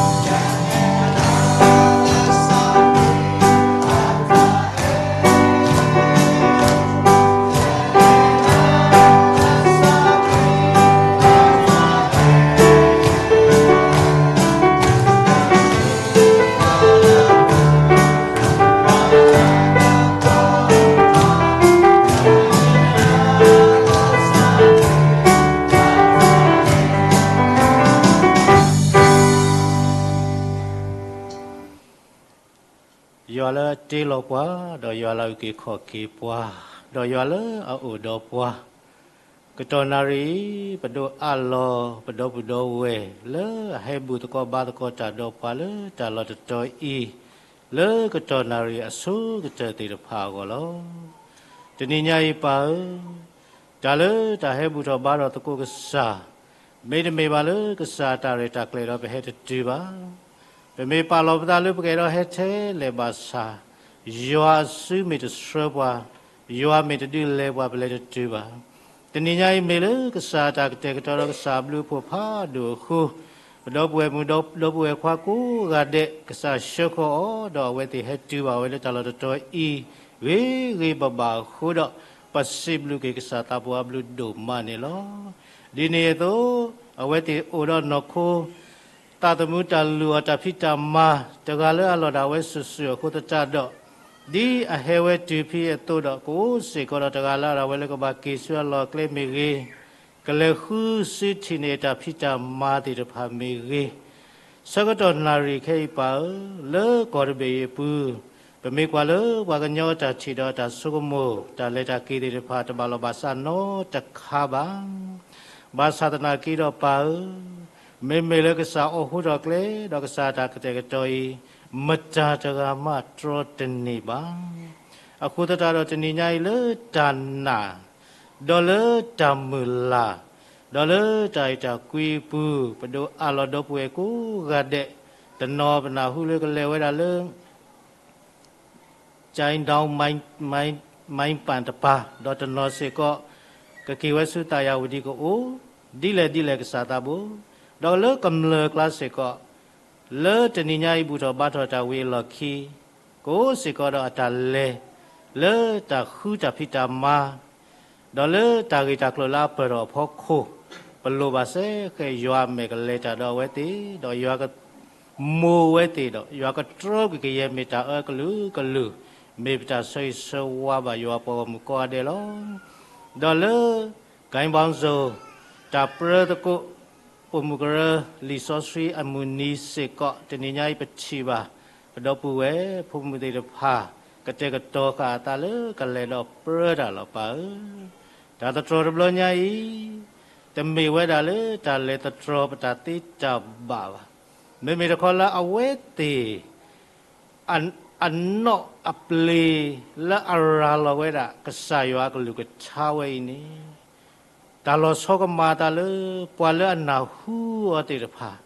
ယွၤလၢအတ့လီၤပှၤ, ဒီးယွၤလၢအအုၣ်က့ၤခီၣ်က့ၤပှၤ, ဒီးယွၤလၢအအိၣ်ဒီးပှၤ, ကတီၢ်နၣ်ရံၣ်အံၤ ပဒိးအးလီၤ ပဒီပုၢ်ဒီဝဲၢ် လၢအဟဲဘူၣ်သကိးဘါသကိးတၢ်ဒီးပှၤလၢတၢ်လီၢ်တတီၤအံၤ, လၢကတီၢ်နၣ်ရံၣ်အဆိကတၢၢ်သ့ၣ်တဖၣ်အဂီၢ်လီၤ. တနံၤညါအံၤပၢ်ဧၢ, တၢ်လၢတၢ်ဟဲဘူၣ်ထီၣ်ဘါထီၣ်သကိးကစၢ်, မ့တမ့ၢ်ဘၣ်လၢကစၢ်အတၢ်ရဲၣ်တၢ်ကျဲၤဒီးပဟဲတတုၤဘၣ်. ပမ့ၢ်ပာ်လီၤပသးလၢပကအဲၣ်ဒိးဟဲထဲလဲၣ်ဘၣ်ဆၣ်, ယွၤအစုမ့ၢ်တဆှၢပှၤ, ယွၤမ့ၢ်တဒုးလဲၤပှၤ ပလဲၤတတုၤဘၣ်. တနံၤညါအံၤမ့ၢ်လၢကစၢ်အတၢ်ကတဲာ်ကတီၤဒီး ကစၢ်အဘျုးအဖှိၣ်ဖးဒိၣ်အဃိ, ပဒီပုၢ်ဝဲၢ်မုၣ် ဒီပုၢ်ဝဲၢ်ခွါကိးဂၤဒဲး ကစၢ်ဆှၢဃီၤအီၤ ဒီးအဝဲသ့ၣ်ဟဲတုၤဘၣ်ဝဲလၢတၢ်လီၢ်တတီၤအံၤ ဂ့ၤဂ့ၤဘၣ်ဘၣ်အဃိဒီး, ပစံးဘျုးက့ၤကစၢ်သးဘိအဘျုးဒိၣ်မးန့ၣ်လီၤ. ဒ်န့ၣ်အသိး, အဝဲသ့ၣ်အိၣ်ဒီးနီၢ်ခိ သးသမူတၢ်လုၢ်အီၣ်တၢ်ဖံးတၢ်မၤ တဂၤလၢအလီၢ်ဒၣ်ဝဲစုာ်စုာ်အဃိသတးဒီး, ဒ်အဟဲဝဲတုၤဖဲအသိးဒီး ကအိၣ်စ့ၢ်ကီးဒီးတဂၤလၢအလီၢ်ဒၣ်ဝဲလၢကဘၣ်က့ၤဆူအလီၢ်အကျဲမ့ၢ်ဂ့ၤ, ကလဲၤဃုစုထံၣ်န့ၢ်တၢ်ဖံးတၢ်မၤသ့ၣ်တဖၣ်မ့ၢ်ဂ့ၤ, ဆၢကတီၢ်နၣ်ရံၣ်ခဲအံၤပၢ်ဧၢ, လၢကီၢ်တဘ့ၣ်အံၤအပူၤ, ပမ့ၢ်ကွၢ်လၢပှၤကညီအတၢ်ထံၣ်ဒီးတၢ်ဆိကမိၣ် တၢ်လဲၤတၢ်က့ၤသ့ၣ်တဖၣ် တဘၣ်လီၤဘၣ်စးနီတခါဘၣ်. ဘၣ်ဆၣ်သနာ်က့ဒီးပၢ်ဧၢ, မ့မ့ၢ်လၢကစၢ်အိၣ်ဃူထီၣ်ကျဲ ဒီးကစၢ်အတၢ်ကတဲာ်ကတီၤအံၤ မတၤတဂၤမးတြီတန့ၢ်ဘၣ်. အဃိသတးဒီးတနံၤညါအံၤလၢတၢ်နာ် ဒီးလၢတၢ်မုၢ်လၢ်, ဒီးလၢတၢ်အုၣ်တၢ်ကွံအပူၤ, ပဒိးအးလီၤဒီပုၢ်ဝဲၢ်ကိးဂၤဒဲး, တနီၤပနၢ်ဟူလၢကလဲၤဝဲဒၣ်လၢ ကၠဲဒိ မံပၣ်တပၤ, ဒီးတနီၤစ့ၢ်ကီး ကက့ၤဝဲဆူသးယၤဝတံၤကအိၣ်, ဒ်လဲၣ်ဒ်လဲၣ်ကစၢ်သးဘိ, ဒီးလၢကမျၢၢ်အကျါစ့ၢ်ကီး, လၢတနံၤညါအံၤဘူၣ်ထီၣ်ဘါထီၣ်တၢ်ဝံၤအလီၢ်ခံ, ကအိၣ်စ့ၢ်ကီးဒီးအတၢ်လဲၤ လၢတၢ်ဃုတၢ်ဖံးတၢ်မၤ ဒီးလၢတၢ်ဂ့ၢ်တၢ်ကျိၤလၢအပၢၢ်ထီၣ်အဖီခိၣ်, ပလိၣ်ဘၣ်စ့ၢ်ကီး ယွၤမဲာ်ကလဲၤတၢ်ဒီးအဝဲသ့ၣ်, ဒီးယွၤက မိၢ်ဝဲသ့ၣ်ဒီး ယွၤကတြီကွံာ်ကယဲၢ်မ့ၢ်တၢ်အၢကလုာ်ကလုာ်, မ့ၢ်ပတၢ်ဆၢဂ့ၤဆၢဝါဘၣ်ယွၤပှၤဂီၢ်မုၢ်ကိးဂၤဒဲးလီၤ. ဒီးလၢ ကံဘီစိၤ တၢ်ပြၢသကိး ပိာ်မုၣ်ကရၢ လံာ်စီဆှံအမုၢ်နံၤစ့ၢ်ကီး တနံၤညါအံၤပထံၣ်ဘၣ် ပဒီပုၢ်ဝဲၢ် ဖိမုၣ်သ့ၣ်တဖၣ် ကတဲာ်ကတီၤဃာ်အသးလၢကလဲၤဒီးပြၢတၢ်လီၤပၢ်ဧၢ. တၢ်သတြီၤတဘျီညါအံၤ တမ့ၢ်ဝဲဒၣ်လၢတၢ်လဲၤသတြီၤပတၢ်သ့တၢ်ဘၣ်ဘၣ်. မ့မ့ၢ်တခီလၢအဝဲသ့ၣ် အနီၣ်အပျ့ၤလၢအရၤလီၤဝဲဒၣ် ကစၢ်ယွၤအကလုၢ်ကထါဝဲအံၤန့ၣ် တၢ်လီၤဆီကမၤအသးလၢ ပှၤလၢအနၢ်ဟူအီၤသ့ၣ်တဖၣ်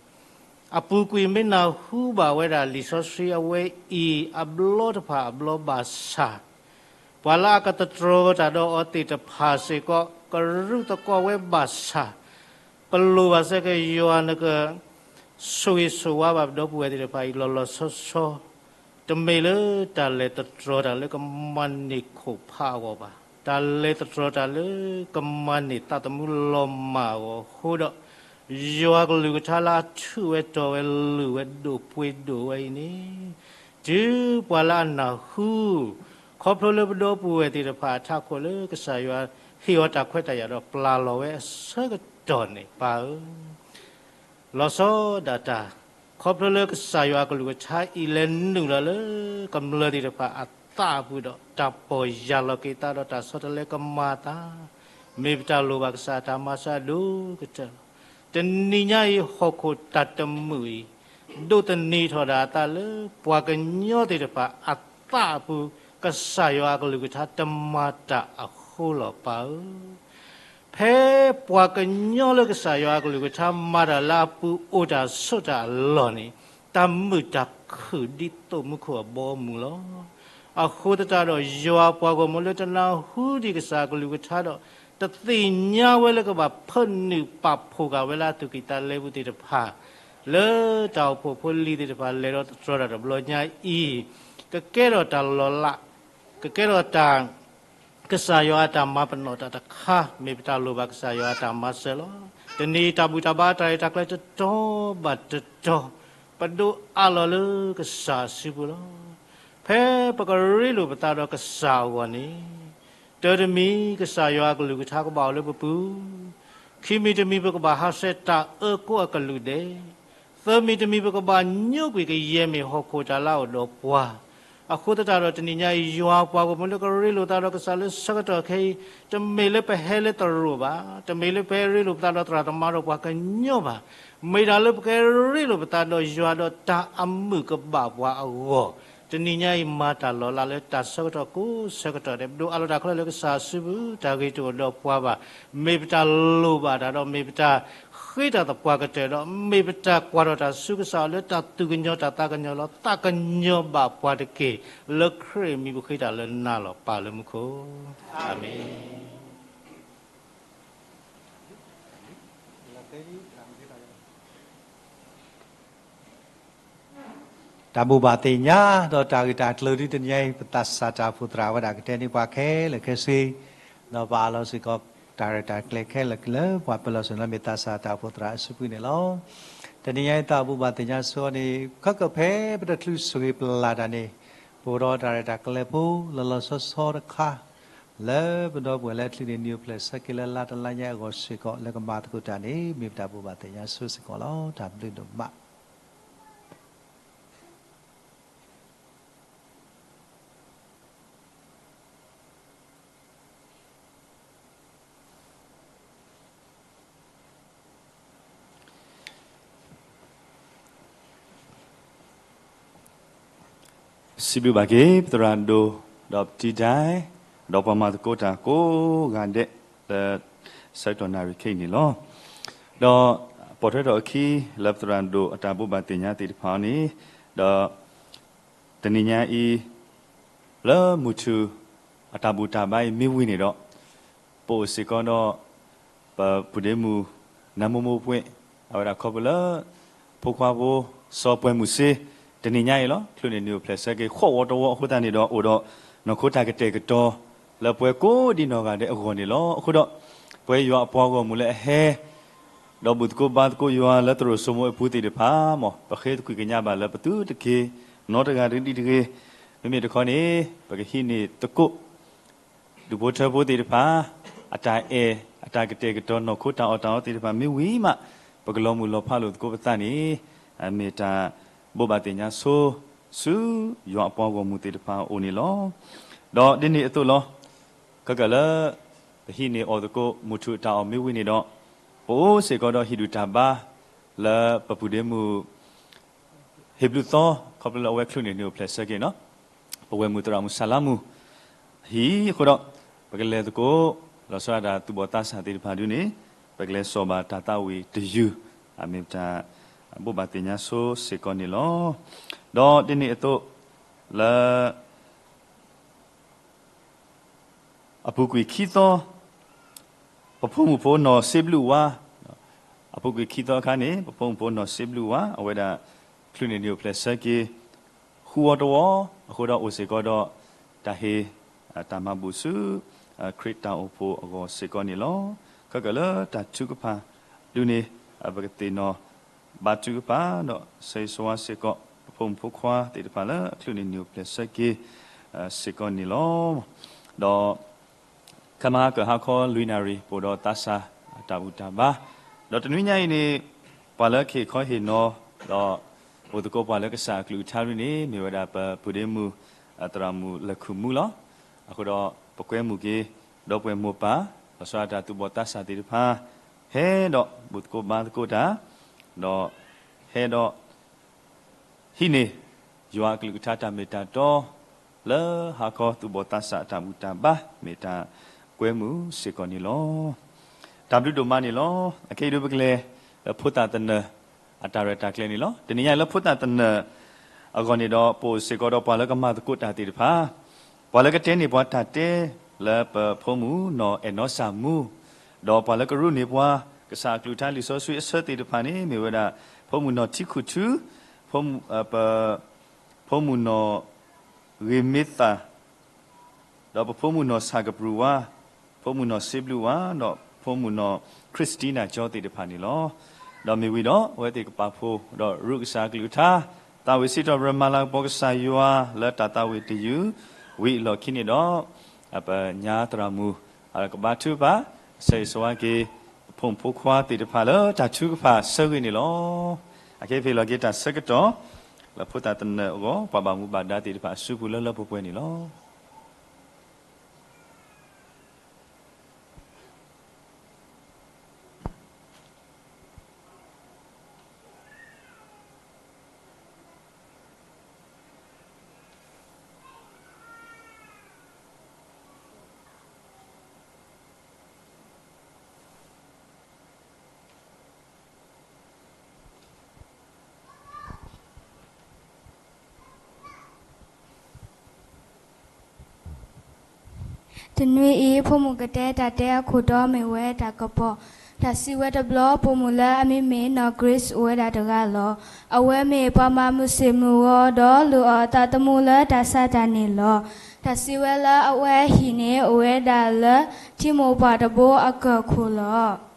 အပူၤကွံာ်မ့ၢ်နၢ်ဟူဘၣ်ဝဲဒၣ်လံာ်စီဆှံအဝဲအံၤ အဘျီတဖၣ်အဘျီဘၣ်ဆၣ်, ပှၤလၢအကသတြီၤတၢ်ဒီးအီၤသ့ၣ်တဖၣ်စ့ၢ်ကီး ကရူၢ်သကိးဝဲဘၣ်ဆၣ်, ပလိၣ်ဘၣ်စ့ၢ်ကီးယွၤနက ဆိၣ်ဂ့ၤဆိၣ်ဝါဘၣ်ပဒီပုၢ်ဝဲၢ်သ့ၣ်တဖၣ်အံၤ လီၤလီၤဆီဆီ, တမ့ၢ်လၢတၢ်လဲၤသတြီၤတၢ်လၢကမၤန့ၢ်ခိၣ်ဖးအဂီၢ်ဘၣ်, တၢ်လဲၤသတြီၤတၢ်လၢကမၤန့ၢ်သးသမူလီၤမၢ်အဂီၢ်အဃိဒီး, ယွၤကလုၢ်ကထါလၢအထူၣ်ဝဲတီၤဝဲလုၢ်ဝဲဒိၣ်ပှ့ၤဒိၣ်ဝဲအံၤန့ၣ်, တုၤပှၤလၢအနၢ်ဟူ ခီဖျိလၢပဒီပုၢ်ဝဲၢ်သ့ၣ်တဖၣ်အထးခိၣ်လၢကစၢ်ယွၤဟ့ၣ်အီၤတၢ်ခွဲးတၢ်ယာ်ဒီးပျၢ်လီၤဝဲအဆၢကတီၢ်န့ၣ် ပၢ်ဧၢ, လီၤဆီဒၣ်တၢ်, ခီဖျိလၢကစၢ်ယွၤအကလုၢ်ကထါအံၤလဲၤနုာ်လီၤလၢကမျၢၢ်သ့ၣ်တဖၣ်အသးအပူၤဒီး တၢ်ပီၢ်ယၢ်လီၤက့ၤသးဒီးတၢ်ဆီတလဲကမၤအသး, မ့ၢ်ပတၢ်လိၣ်ဘၣ်ကစၢ်အတၢ်မၤစၢၤအဒိၣ်ကတၢၢ်လီၤ. တနံၤညါအံၤ ဟီၣ်ခိၣ်တၢ်တမုာ်အံၤ ဒိးသန့ၤထီၣ်ဒၣ်အသးလၢပှၤကညီသ့ၣ်တဖၣ်အသးအပူၤ ကစၢ်ယွၤအကလုၢ်ကထါတမၤတၢ်အဃိလီၤ ပၢ်ဧၢ. ဖဲပှၤကညီလၢကစၢ်ယွၤအကလုၢ်ကထါမၤတၢ်လၢအပူၤအိၣ်တၢ်ဆိးတၢ်အလီၢ်န့ၣ်, တၢ်မုာ်တၢ်ခုၣ်ဒ်သိးမူခိၣ်အဘီအမုၢ်လီၤ. အဃိသတးဒီးယွၤပှၤဂီၢ်မုၢ်လၢတနၢ်ဟူဒံးကစၢ်အကလုၢ်ကထါဒီး, တသ့ၣ်ညါဝဲလၢကဘၣ်ဖၢနုာ်ပာ်ဖှိၣ်ဃာ်ဝဲလၢအသူၣ်ကံၢ်သးလဲပူၤသ့ၣ်တဖၣ် လၢတၢ်အိၣ်ဖှိၣ်ဖိလံၤသ့ၣ်တဖၣ် လဲၤဒီးသတြီၤတၢ်တဘျီညါအံၤ, ကကဲထီၣ်တၢ်လီၤလး, ကကဲထီၣ်တၢ် ကစၢ်ယွၤအတၢ်မၤပနီၣ်တၢ်တခါ မ့ၢ်ပတၢ်လိၣ်ဘၣ်ကစၢ်ယွၤအတၢ်မၤစၢၤလီၤ. တနံၤအံၤတၢ်ဘူၣ်တၢ်ဘါအတၢ်ရဲၣ်တၢ်ကျဲၤတတီၤဘၣ်တတီၤ, ပဒိးအးလီၤလၢကစၢ်အစုပူၤလီၤ. ဖဲပကရ့လိာ်ပသးဒီးကစၢ်အဂီၢ်န့ၣ်, တၢတမံၤကစၢ်ယွၤအကလုၢ်ကထါကဘၣ်အိၣ်လၢပပူၤ, ခံမံၤတမံၤပကဘၣ်ဟးဆှဲးတၢ်အၢကိးအကလုာ်ဒဲး, သၢမံၤတမံၤပကဘၣ်ညိကွံာ်ကယဲၢ်မ့ၢ်ဟီၣ်ခိၣ်တၢ်လၢအအိၣ်ဒီးပှၤ, အဃိသတးဒီးတနံၤညါအံၤ ယွၤပှၤဂီၢ်မုၢ်လၢကရ့လိာ်သးဒီးကစၢ်လၢဆၢကတီၢ်ခဲအံၤ, တမ့ၢ်လၢပဟဲလၢသရိာ်ဘၣ်, တမ့ၢ်လၢပဟဲရ့လိာ်ပသးဒီးသရၣ်သမါဒီးပှၤကညီဘၣ်, မ့ၢ်ဒၣ်လၢပကရ့လိာ်ပသးဒီးယွၤဒီးတၢ်အမုာ်ကဘၣ်ပှၤအဂီၢ်, တနံၤညါအံၤမၤတၢ်လီၤလးလၢတၢ်ဆၢကတီၢ်ကိးဆၢကတီၢ်ဒဲး, ပဒိးအးလီၤတၢ်ခဲလၢာ်လၢကစၢ်အစုပူၤ, တၢ်ဂ့ၤတအိၣ်ဒီးပှၤဘၣ်, မ့ၢ်ပတၢ်လိၣ်ဘၣ်တၢ်ဒီး မ့ၢ်ပတၢ်ဃ့တၢ်သပှၢ်ကတၢၢ်ဒီး မ့ၢ်ပတၢ်ကွၢ်ထီၣ်တၢ်ဆူကစၢ်အီၤလၢတၢ်သူၣ်ကညီၤတၢ်သးကညီၤလီၤ. သးကညီၤဘၣ်ပှၤတက့ၢ်, လၢခရံာ်အမံၤပဃ့တၢ်လၢနၤလီၤ ပၢ်လၢမူခိၣ်, အၤမ့ၣ်. တၢ်ဘိးဘၣ်သ့ၣ်ညါ ဒီးတၢ်ဂ့ၢ်တၢ်ကျိၤဒ်တနံၤအံၤ ပသးစၢ်တၢ်အိၣ်ဖှိၣ်သရၣ်ဝဲဒၣ်ကတဲန့ၢ်ပှၤခဲလၢာ်ခဲဆ့, ဒီးပအးလီၤစ့ၢ်ကီး တၢ်ရဲၣ်တၢ်ကျဲၤခဲလၢာ်လၢပှၤပၢၤလီၢ်ဆ့ၣ်နီၤ မ့ၢ်သးစၢ်တၢ်အိၣ်ဖှိၣ်သရၣ်အစုပူၤန့ၣ်လီၤ. တနံၤညါအံၤတၢ်ဘိးဘၣ်သ့ၣ်ညါဆိန့ၣ် ခဲကဖဲပတချုးဆိၣ်ဂ့ၤပျၢ်တၢ်န့ၣ်, ပအိၣ်ဒီးတၢ်ရဲၣ်တၢ်ကျဲၤဖိ လီၤလီၤဆီဆီတခါ လၢပဒီပုၢ်ဝဲၢ်လၢအချုးန့ၢ်နံၣ်အိၣ်ဖျဲၣ်ဆၢက့ၤလၢလါတလါညါအဂီၢ်စ့ၢ်ကီး လၢကမၤသကိးတၢ်န့ၣ် မ့ၢ်ပတၢ်ဘိးဘၣ်သ့ၣ်ညါဆိစ့ၢ်ကီးလီၤ. တၢ်ဘျုးဒိၣ်မး. စံးဘျုးဘၣ်က့ၤ ပသရၣ်ဒိၣ် ဒီးပတံၤဒဲး, ဒီးပှၤမၤသကိးတၢ်ကိးဂၤဒဲး လၢ ဆၢကတီၢ်နၣ်ရံၣ်ခဲအံၤန့ၣ်လီၤ. ဒီးပိာ်ထွဲထီၣ်အခံ လၢပသရၣ်ဒိၣ်အတၢ်ဘိးဘၣ်သ့ၣ်ညါသ့ၣ်တဖၣ်န့ၣ်, ဒီး တနံၤညါအံၤ လၢမုၢ်ထူၣ်အတၢ်ဘူၣ်တၢ်ဘါအံၤမ့ၢ်ဝံၤန့ၣ်ဒီး, ပအိၣ်စ့ၢ်ကီးဒီး ပပုၢ်ဒ့မုၣ် နၢမိမိပှ့ၤ အဝဲဒၣ်ခီဖျိလၢ ဖိခွါဖိ စီၤပှဲၤမုၢ်စ့ တနံၤညါအံၤလီၤ. ချုးန့ၢ်နံၣ်အိၣ်ဖျဲၣ်ဆၢက့ၤ ဃီးဝီတဝီအဃိသတးန့ၣ်ဒီး အိၣ်ဒီးနီၢ်ခိတၢ်ကတဲာ်ကတီၤ လၢပှၤကိးဒံနီၢ်ဂၤဒဲးအဂီၢ်န့ၣ်လီၤ. အဃိဒီး ပဝဲယွၤအပှၤဂီၢ်မုၢ်လၢအဟဲ ဒီးဘူၣ်သကိးဘါသကိးယွၤလၢသရိာ်စိမိၤအပူၤသ့ၣ်တဖၣ် မ်ပဃ့သကွံာ်ကညးဘၣ်လၢပသုတက့ၢ် နီတဂၤတဂ့ၤဒ်တဂ့ၤ, မ့မ့ၢ်တခီန့ၣ် ပကဟံးန့ၢ်သကိး ဒူၣ်ဖိထၢဖိသ့ၣ်တဖၣ် အတၢ်အဲၣ် အတၢ်ကတဲာ်ကတီၤ နီၢ်ခိတၢ်အီၣ်တၢ်အီသ့ၣ်တဖၣ်မ့ၢ်ဝံၤမး ပကလီၤမုၢ်လီၤဖးလိာ်သကိးပသးန့ၣ် မ့ၢ်တၢ်ဘိးဘၣ်သ့ၣ်ညါဆိ ဆူယွၤအပှၤဂီၢ်မုၢ်သ့ၣ်တဖၣ်အအိၣ်န့ၣ်လီၤ. ဒီးဒ်န့ၣ်အသိးလီၤ. ခဲကၢၣ်လၢ ပဟံးန့ၢ်အီၣ်သကိး မုၢ်ထူၣ်အတၢ်အီၣ်မ့ၢ်ဝံၤန့ၣ်ဒီး ပအိၣ်စ့ၢ်ကီးဒီးဟံၣ်ဒူၣ်တၢ်ဘါ လၢပပုၢ်ဒ့မုၣ် ဟ့ၣ်ဘျုးသီ ခီဖျိလၢအဝဲချုးန့ၢ်နံၣ်အိၣ်ဖျဲၣ်ဆၢက့ၤနီၤ, ပဝဲၢ်မုၢ်သရၣ်မုၣ်ဆၣ်လါမုၢ် ဟံၣ်အဃိဒီး ပကလဲၤသကိး လီၤဆီဒၣ်တၢ်သူၣ်ဘီၣ်သးစၢ်သ့ၣ်တဖၣ်ဒုန့ၣ် ပကလဲၤစိာ်ဘၣ်တၢ်သးဝံၣ်တယုၢ် အမ့ၢ်တၢ် ဘိးဘၣ်သ့ၣ်ညါဆိစ့ၢ်ကီးန့ၣ်လီၤ. ဒီးဒ်န့ၣ်အသိး လၢ အပူၤကွံာ်ခံသီ, ပဖိမုၣ်ဖိနီၢ်စ့ဘျုးဝါ, အပူၤကွံာ်ခံသီအခါန့ၣ် ပဖိမုၣ်ဖိနီၢ်စ့ဘျုးဝါ အဝဲဒၣ် ချုးန့ၢ်နံၣ်အိၣ်ဖျဲၣ်ဆၢက့ၤ ဃုဝီတဝီ, အဃိဒီးအိၣ်စ့ၢ်ကီးဒီး တၢ်ဟ့ၣ် တၢ်မၤဘူၣ်ဆူ ခရံာ်တၢ်အိၣ်ဖှိၣ်အဂီၢ်စ့ၢ်ကီးန့ၣ်လီၤ. ခဲကၢၣ်လၢတၢ်ထုကဖၣ်ဒုးန့ၣ် ပကသ့ၣ်နီၣ် ဘါထုကဖၣ် ဒီးဆၢဂ့ၤဆၢဝါစ့ၢ်ကီး ပဖိမုၣ်ဖိခွါသ့ၣ်တဖၣ်လၢအချုးန့ၢ်နံၣ်အိၣ်ဖျဲၣ်ဆၢက့ၤ စ့ၢ်ကီးန့ၣ်လီၤ. ဒီး ခဲမဟါကၢၢ်ဟါခီလွံၢ်နၣ်ရံၣ် ပအိၣ်ဒီးသးစၢ်အတၢ်ဘူၣ်တၢ်ဘါ, ဒီးတနွံညါအံၤန့ၣ် ပှၤလၢကဟ့ၣ်ခီဟ့ၣ်နီၤ ဒီး အိၣ်သကိးပှၤလၢကစၢ်အကလုၢ်ကထါဒ်န့ၣ် မ့ၢ်ဝဲဒၣ်ပပုၢ်ဒ့မုၣ် သရၣ်မုၣ်လၢၢ်ခုၣ်မူလီၤ. အဃိဒီး ပကွဲမုာ်က့ၤ ဒီပုၢ်ဝဲၢ်မိၢ်ပၢ် လီၤဆီဒၣ်တၢ်သူၣ်ဘီၣ်သးစၢ်သ့ၣ်တဖၣ် ဟဲဒီးဘူၣ်သကိးဘါသကိးတၢ်, ဒီး ဟဲဒီး ဟံးန့ၢ် ယွၤအကလုၢ်ကထါတၢ်မ့ၢ်တၢ်တီ လၢဟါခီသူၣ်ဘီၣ်သးစၢ်အတၢ်ဘူၣ်တၢ်ဘါ မ့ၢ်တၢ်ကွဲမုာ်စ့ၢ်ကီးန့ၣ်လီၤ. တၢ်ဘျုးဒိၣ်မးန့ၣ်လီၤ. အခဲအံၤဒုးပကလဲၤလၢဖိသၣ်သနၢၣ် အတၢ်ရဲၣ်တၢ်ကျဲၤန့ၣ်လီၤ. တနံၤညါအံၤလၢဖိသၣ်သနၢၣ်အဂီၢ်န့ၣ်ဒီး ပအိၣ်စ့ၢ်ကီးဒီးပှၤလၢကမၤသကိးတၢ်သ့ၣ်တဖၣ်, ပှၤလၢကတဲန့ၢ်ပှၤတၢ်တဲ လၢပဖိမုၣ်နီၢ်အဲၣ်နီၢ်စၢ်မူ ဒီးပှၤလၢကရူၢ်န့ၢ်ပှၤ ကစၢ်အကလုၢ်ကထါလံာ်စီဆှံအဆၢသ့ၣ်တဖၣ်န့ၣ် မ့ၢ်ဝဲဒၣ် ဖိမုၣ်နီၢ်ထံခူၣ်ထူ, ဖိမုၣ် ပ ဖိမုၣ်နီၢ်ဂ့ၤမ့သၣ်, ဒီးပဖိမုၣ်နီၢ်ဆၣ်ကပြုၢ်ဝါ, ဖိမုၣ်နီၢ်စ့ဘျုးဝါ, ဒီးဖိမုၣ်နီၢ်ခရံစတံနၢ်ကၠီသ့ၣ်တဖၣ်န့ၣ်လီၤ. ဒီးမ့ၢ်ဝံၤဒီး အဝဲသ့ၣ်ကပာ်ဖှိၣ် ဒီးရူၢ်ကစၢ်အကလုၢ်ကထါ, သးဝံၣ်စံးထီၣ်ပတြၢၤမၤလၤကပီၤကစၢ်ယွၤလၢတၢ်သးဝံၣ်တယုၢ်, ဝံၤအလီၢ်ခံန့ၣ်ဒီး ပညါသရၣ်မုၣ် ကဘါထုကဖၣ် ဆၢဂ့ၤဆၢဝါက့ၤ ပဖိမုၣ်ဖိခွါသ့ၣ်တဖၣ်လၢတၢ်ထုကဖၣ်ဆၢဂ့ၤန့ၣ်လီၤ. အခဲအံၤပဟ့ၣ်လီၤက့ၤတၢ်ဆၢကတီၢ် လၢဖိသၣ်သနၢၣ်အဂီၢ် ပှၤဘၣ်မူဘၣ်ဒါသ့ၣ်တဖၣ်အစုပူၤလၢလၢပှဲၤပှဲၤန့ၣ်လီၤ. တနွံအံၤ ဖိမုၣ်ကတဲတၢ်တဲအခိၣ်တီမ့ၢ်ဝဲတၢ်ကပီၤ, တၢ်စံးဝဲတဘျီ ပိာ်မုၣ်လၢအမံၤမ့ၢ်နီၢ် Grace အိၣ်ဝဲဒၣ်တဂၤလီၤ. အဝဲမ့ၢ်ပှၤမၤမုာ်ဆ့ၣ်မုာ်ဂီၤ ဒီးလုၢ်အီၣ်အသးသမူလၢတၢ်ဆါတၢ်န့ၣ်လီၤ. တၢ်စံးဝဲလၢအဝဲအဟံၣ်န့ၣ် အိၣ်ဝဲဒၣ်လၢ ထံမိၢ်ပှၢ်တဘိအကၢၢ်ခိၣ်လီၤ.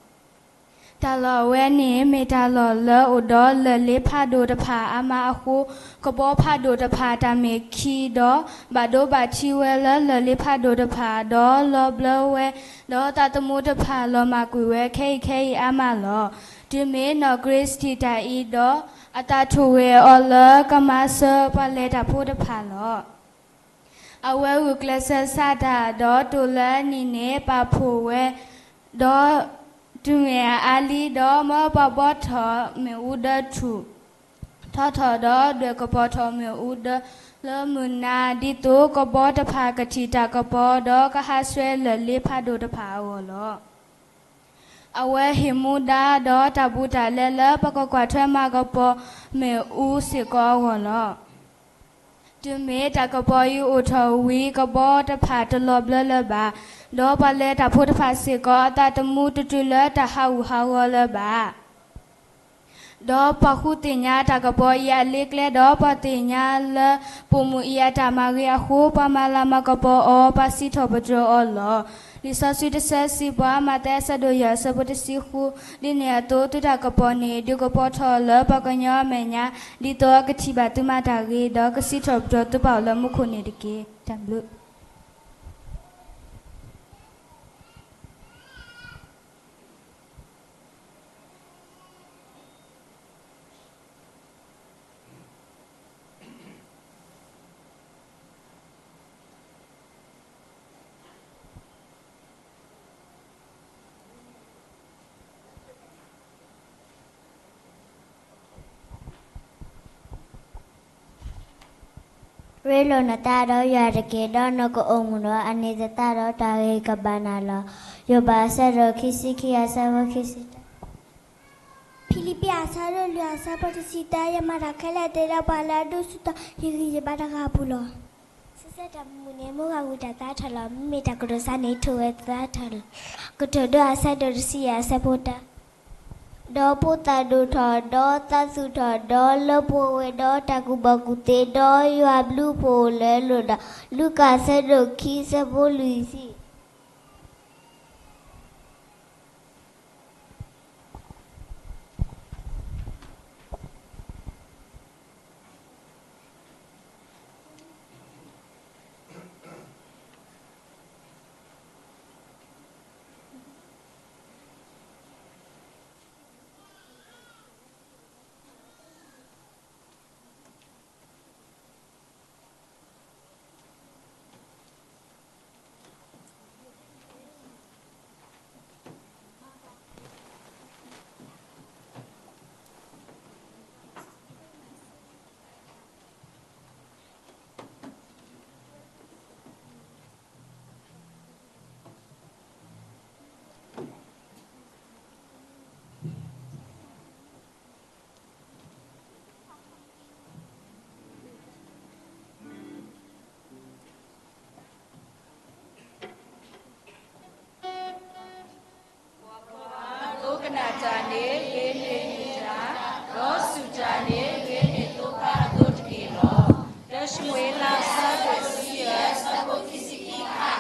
တၢ်လီၢ်အဝဲန့ၣ် မ့ၢ်တၢ်လီၢ်လၢအိၣ်ဒီးလၢၢ်လ့ဖးဒိၣ်တဖၣ်အါမးအဃိ, ကဘီဖးဒိၣ်တဖၣ်တၢ်မ့ၢ်ခံဒီး ဘၣ်ဒိဘၣ်ထံးဝဲလၢလၢၢ်လ့ဖးဒိၣ်တဖၣ် ဒီးလီၤဘျၢဝဲ, ဒီးသးသမူတဖၣ်လီၤမၢ်ကွံာ်ဝဲခဲအံၤခဲအံၤအါမးလီၤ. တုၤမ့ၢ်နီၢ် Grace ထံၣ်တၢ်အံၤဒီး အသးထိၣ်ဂဲၤအီၤလၢကမၤစၢၤပှၤလဲၤတၢ်ဖိတဖၣ်လီၤ. အဝဲဂုာ်ကျဲးစၢးစးတၢ် ဒီးတိၢ်လၢအနံၣ်န့ၣ်ပာ်ဖှိၣ်ဝဲ, ဒီးတုၤမ့ၢ်အအါလံ ဒီးမၢပှၤဘီထီၣ်မ့ၣ်အူဒၢထူၣ်ထီထီၣ် ဒီးဒွဲၣ်ကပီၤထီၣ်မ့ၣ်အူဒၢလၢမုၢ်နၤ ဒ်သိးကဘီတဖၣ်ကထံၣ်တၢ်ကပီၤ ဒီးကဟးဆှဲလၢၢ်လ့ဖးဒိၣ်တဖၣ်အဂီၢ်လီၤ. အဝဲဟ့ၣ်မူဒါဒီးတၢ်ဘူးတၢ်လဲလၢပကကွၢ်ထွဲမၤကပီၤမ့ၣ်အူစ့ၢ်ကီးအဂီၢ်လီၤ. တုၤမ့ၢ်တၢ်ကပီၤအံၤအိၣ်ထီၣ်ဝံၤ ကဘီတဖၣ်တလီၤဘျၢလၢၤဘၣ်, ဒီးပှၤလဲၤတၢ်ဖိတဖၣ်စ့ၢ်ကီး အသးသမူတတုၤလၢတၢ်ဟးဂူာ်ဟးဂီၤလၢၤဘၣ်. ဒီးပှၤဃုသ့ၣ်ညါတၢ်ကပီၤအံၤအလ့ကျဲ ဒီးပှၤသ့ၣ်ညါလၢပိာ်မုၣ်အံၤအတၢ်မၤဂ့ၤအဃိ ပှၤမၤလၤမၤကပီၤအီၤ ပှၤစံးထီၣ်ပတြၢၤအီၤလီၤ. လံာ်စီဆှံတဆၢစံးပှၤ မးသဲအဆၢဒိၣ်ယဲၢ်အဆၢဖိတဆံဃု, ဒ်န့ၣ်အသိး သုတၢ်ကပီၤန့ၣ် ဒုးကပီၤထီၣ်လၢပှၤကညီအမဲာ်ညါ, ဒ်သိးအကထံၣ်ဘၣ်သုမၤတၢ်ဂ့ၤ, ဒီးကစံးထီၣ်ပတြၢၤသုပၢ်အိၣ်လၢမူခိၣ်န့ၣ်တက့ၢ်. တၢ်ဘျုးရ့လိာ်နသးဒီးယွၤတက့ၢ်, ဒီးနကအိၣ်မူဒီးအန့ၣ်သတးဒီး တၢ်ဂ့ၤကဘၣ်နၤလီၤ. ယိၤဘးအဆၢဒိၣ်ခံဆံခံအဆၢဖိခံဆံတၢ ဖံလံးပံးအဆၢဒိၣ်လွံၢ်အဆၢဖိတဆံတၢ, ယမၤတၢ်ခဲလၢာ်သ့ဒီးပှၤလၢအဒိၣ်ဆူၣ်ထီၣ်ယဂံၢ်ယဘါတဂၤအပူၤလီၤ. ဆူစဲးတၢ်မုာ်န့ၣ် မုၢ်ဂၤဝံၤတၢ်သါထီၣ်လီၤ. မ့မ့ၢ်တၢ်ကတိၤစါန့ၣ် ထိၣ်ဝဲသါထီၣ်လီၤ. ကတိၤဒိအဆၢဒိၣ်တဆံယဲၢ်အဆၢဖိတၢ, ဒီးဖိသၣ်ဒိၣ်ထီၣ်, ဒီးသးသူၣ်ထီၣ်, ဒီးလၢပှဲၤဝဲဒီးတၢ်ကူၣ်ဘၣ်ကူၣ်သ့, ဒီးယွၤဘျုးဖှိၣ်လၢလိၣ်ဒၣ်. လူၤကၣ်အဆၢဒိၣ်ခံအဆၢဖိလွံၢ်ဆံ. ပှၤဒိကနၣ်တၢ်န့ၣ် ဂ့ၤန့ၢ်မုၢ်တၢ်, ဒီးစူၢ်တၢ်န့ၣ် ဂ့ၤန့ၢ်သိပၢ်အသိးတက့ၢ်လီၤ. တၢၡမူၤအ့လး အဆၢဒိၣ်တဆံယဲၢ် အဆၢဖိခံဆံခံ.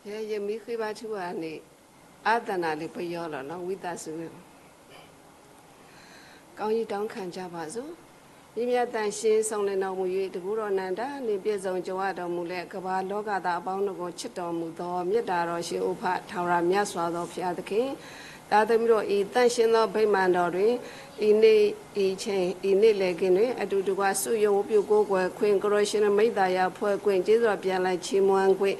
ယမ့ၢ်ဃ့ဘါထုကဖၣ်န့ၣ် အါသနာ်လၢပယီၤလီၤနီၤ, ဝံသးစူၤ ကောင်းကြီးတောင်းခံကြပါစို့။ မြင်းမြတ်သန့်ရှင်း စုံလင်တော်မူ၍ တကူတော်နံၤဒါနှင့် ပြည့်စုံကြွယ်ဝတော်မူလၢ ကမ္ဘာလောကသားအပေါင်းတို့ကို ချစ်တော်မူသော မေတ္တာတော်ရှင် အိုးဖထဝရ မြတ်စွာသောဘုရားသခင်၊ သားသမီးတို့၏ သန့်ရှင်းသော ဗိမာန်တော်တွင် ဤနေ့ ဤချိန် ဤနေ့လည်ခင်းတွင် အတူတကွ စုရုံးဝတ်ပြုကိုးကွယ်ခွင့်၊ ကိုယ်တော်ရှင်မိသားရာဖွဲ့ခွင့်၊ ကျေးဇူးတော်ပြန်လည်ချီးမွမ်းခွင့်၊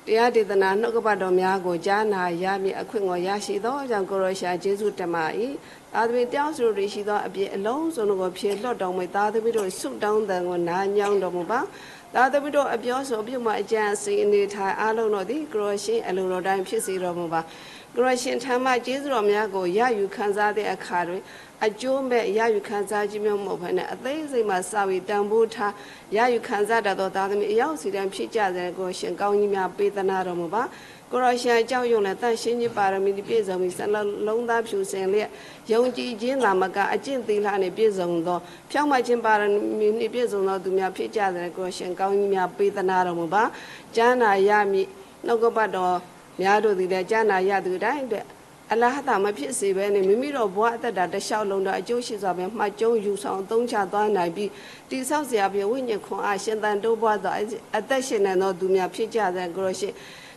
တရားဒေသနာနှုတ်ကပတ်တော်များကို ကြားနာရမည့်အခွင့်ကို ရရှိသောကြောင့် ကိုယ်တော်ရှင်ကျေးဇူးတင်ပါ၏။ သားသမီးတယောက်စီတို့တွင်ရှိသော အပြစ်အလုံးစုံတို့ကို ဖြေလွှတ်တော်မူ၊ သားသမီးတို့ ဆုတောင်းသံကို နားညောင်းတော်မူပါ။ သားသမီးတို့ အပြောဆို အပြုအမူ အကြံအစည် အနေအထိုင်အားလုံးတို့သည် ကိုယ်တော်ရှင်အလိုတော်တိုင်း ဖြစ်စေတော်မူပါ။ ကိုယ်တော်ရှင်ထံမှ ကျေးဇူးတော်များကို ရယူခံစားသည့်အခါတွင် အကျိုးမဲ့ ရယူခံစားခြင်းမျိုးမဟုတ်ဘဲနဲ့ အသေးစိတ်မှစပြီး တန်ဖိုးထား ရယူခံစားတတ်သော သားသမီးအယောက်စီတိုင်း ဖြစ်ကြစေရန် ကိုယ်ရှင်ကောင်းကြီးများပေးသနားတော်မူပါ။ ကိုယ်တော်ရှင်အကြောက်ရွံ့လျက် သန့်ရှင်းခြင်းပါရမီနှင့်ပြည့်စုံပြီး စိတ်နှလုံးသားဖြူစင်လျက် ယုံကြည်ခြင်းသာမက အကျင့်သီလနှင့်ပြည့်စုံသော ဖြောင့်မတ်ခြင်းပါရမီနှင့်ပြည့်စုံသောသူများ ဖြစ်ကြစေရန် ကိုယ်ရှင်ကောင်းကြီးများပေးသနားတော်မူပါ။ ကြားနာရမည့် နှုတ်ကပတ်တော်များတို့သည်လည်း ကြားနာရသူတိုင်းအတွက် အလဟဿမဖြစ်စေဘဲန့ၣ် မိမိတို့ဘဝအသက်တာတစ်လျှောက်လုံးအတွက် အကျိုးရှိစွာဖြင့် မှတ်ကျုံးယူဆောင်အသုံးချသွားနိုင်ပြီး တည်ဆောက်စရာဖြင့် ဝိညာဉ်ခွန်အား ရှင်သန်တိုးပွားသော အသက်ရှင်နိုင်သောသူများ ဖြစ်ကြသည့် ကိုယ်တော်ရှင်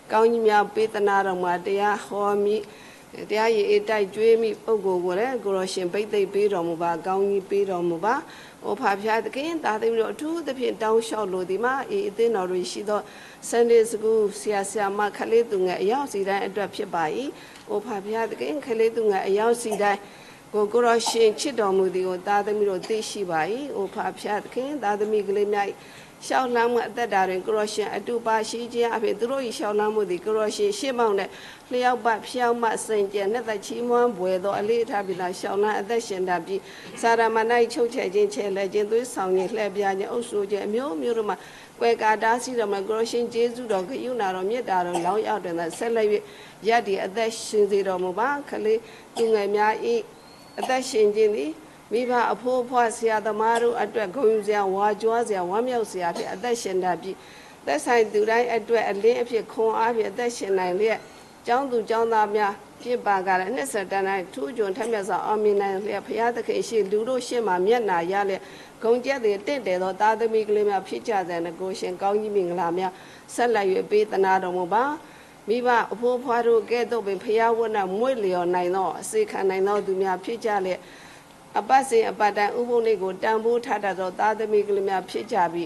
ကောင်းကြီးများပေးသနားတော်မူပါ။ တရားဟောမည့် တရားရည်အီးတိုက်ကျွေးမည့်ပုဂ္ဂိုလ်ကိုလည်း ကိုယ်တော်ရှင် ဘိသိက်ပေးတော်မူပါ။ ကောင်းကြီးပေးတော်မူပါ။ အိုဖါဖျားသခင် သားသမီးတို့ အထူးသဖြင့် တောင်းလျှောက်လိုသည်မှာ အသင်းတော်တွင်ရှိသော Sunday School ဆရာဆရာမ ကလေးသူငယ်အယောက်စီတိုင်းအတွက် ဖြစ်ပါ၏။ အိုဖါဖျားသခင် ကလေးသူငယ်အယောက်စီတိုင်းကို ကိုယ်တော်ရှင်ချစ်တော်မူသည်ကို သားသမီးတို့ သိရှိပါ၏။ အိုဖါဖျားသခင် သားသမီးကလေးများ၏ လျှောက်လှမ်းမှုအသက်တာတွင် ကိုယ်တော်ရှင်အတူပါရှိခြင်းအပြင် သူတို့၏လျှောက်လှမ်းမှုသည် ကိုယ်တော်ရှင်ရှေ့မှောက်၌ လျောက်ပတ်ဖြောင့်မတ်စင်ကြယ် နှစ်သက်ချီးမွမ်းဘွယ်သောအလေ့အထဖြစ်သော လျှောက်လှမ်းအသက်ရှင်တတ်ပြီး စာတမဏေ၏ချုပ်ချယ်ခြင်း၊ ချယ်လှယ်ခြင်း၊ သွေးဆောင်ခြင်း၊ လှည့်ဖြားခြင်း၊ အုပ်စိုးခြင်းအမျိုးမျိုးတို့မှ ကွယ်ကာတားဆီးတော်မူ ကိုယ်တော်ရှင်ယေရှုတော် ကရုဏာတော် မေတ္တာတော် လောင်ရောက်တွင်သာ ဆက်လက်၍ ရပ်တည်အသက်ရှင်စေတော်မူပါ။ ကလေးသူငယ်များ၏ အသက်ရှင်ခြင်းသည် မိဘအဖိအဖွားဆရာသမားတို့အတွက် ဂုဏ်ယူစရာ၊ ဝါကြွားစရာ၊ ဝမ်းမြောက်စရာဖြင့် အသက်ရှင်တတ်ပြီး သက်ဆိုင်သူတိုင်းအတွက် အလင်းအဖြစ်ခွန်အားဖြင့် အသက်ရှင်နိုင်လျက် ကျောင်းသူကျောင်းသားများဖြစ်ပါကလည်း နှစ်ဆယ်တန်တိုင်းထူးချွန်ထက်မြတ်စွာ အောင်မြင်နိုင်လျက် ဘုရားသခင်ရှေ့၊ လူတို့ရှေ့မှာ မျက်နှာရလျက် ဂုဏ်ကျက်သရေတင့်တယ်သော သားသမီးကလေးများ ဖြစ်ကြသည့် ကိုယ်ရှင်ကောင်းကြီးမင်္ဂလာများ ဆက်လက်၍ပေးသနားတော်မူပါ။ မိဘအဖိအဖွားတို့ကဲ့သို့ပင် ဘုရားဝတ်နဲ့ မွေ့လျော်နိုင်သော အစေခံနိုင်သောသူများ ဖြစ်ကြလျက် အပတ်စဉ်အပတ်တိုင်း ဥပုသ်နေ့ကို တန်ဖိုးထားတတ်သော သားသမီးကလေးများ ဖြစ်ကြပြီး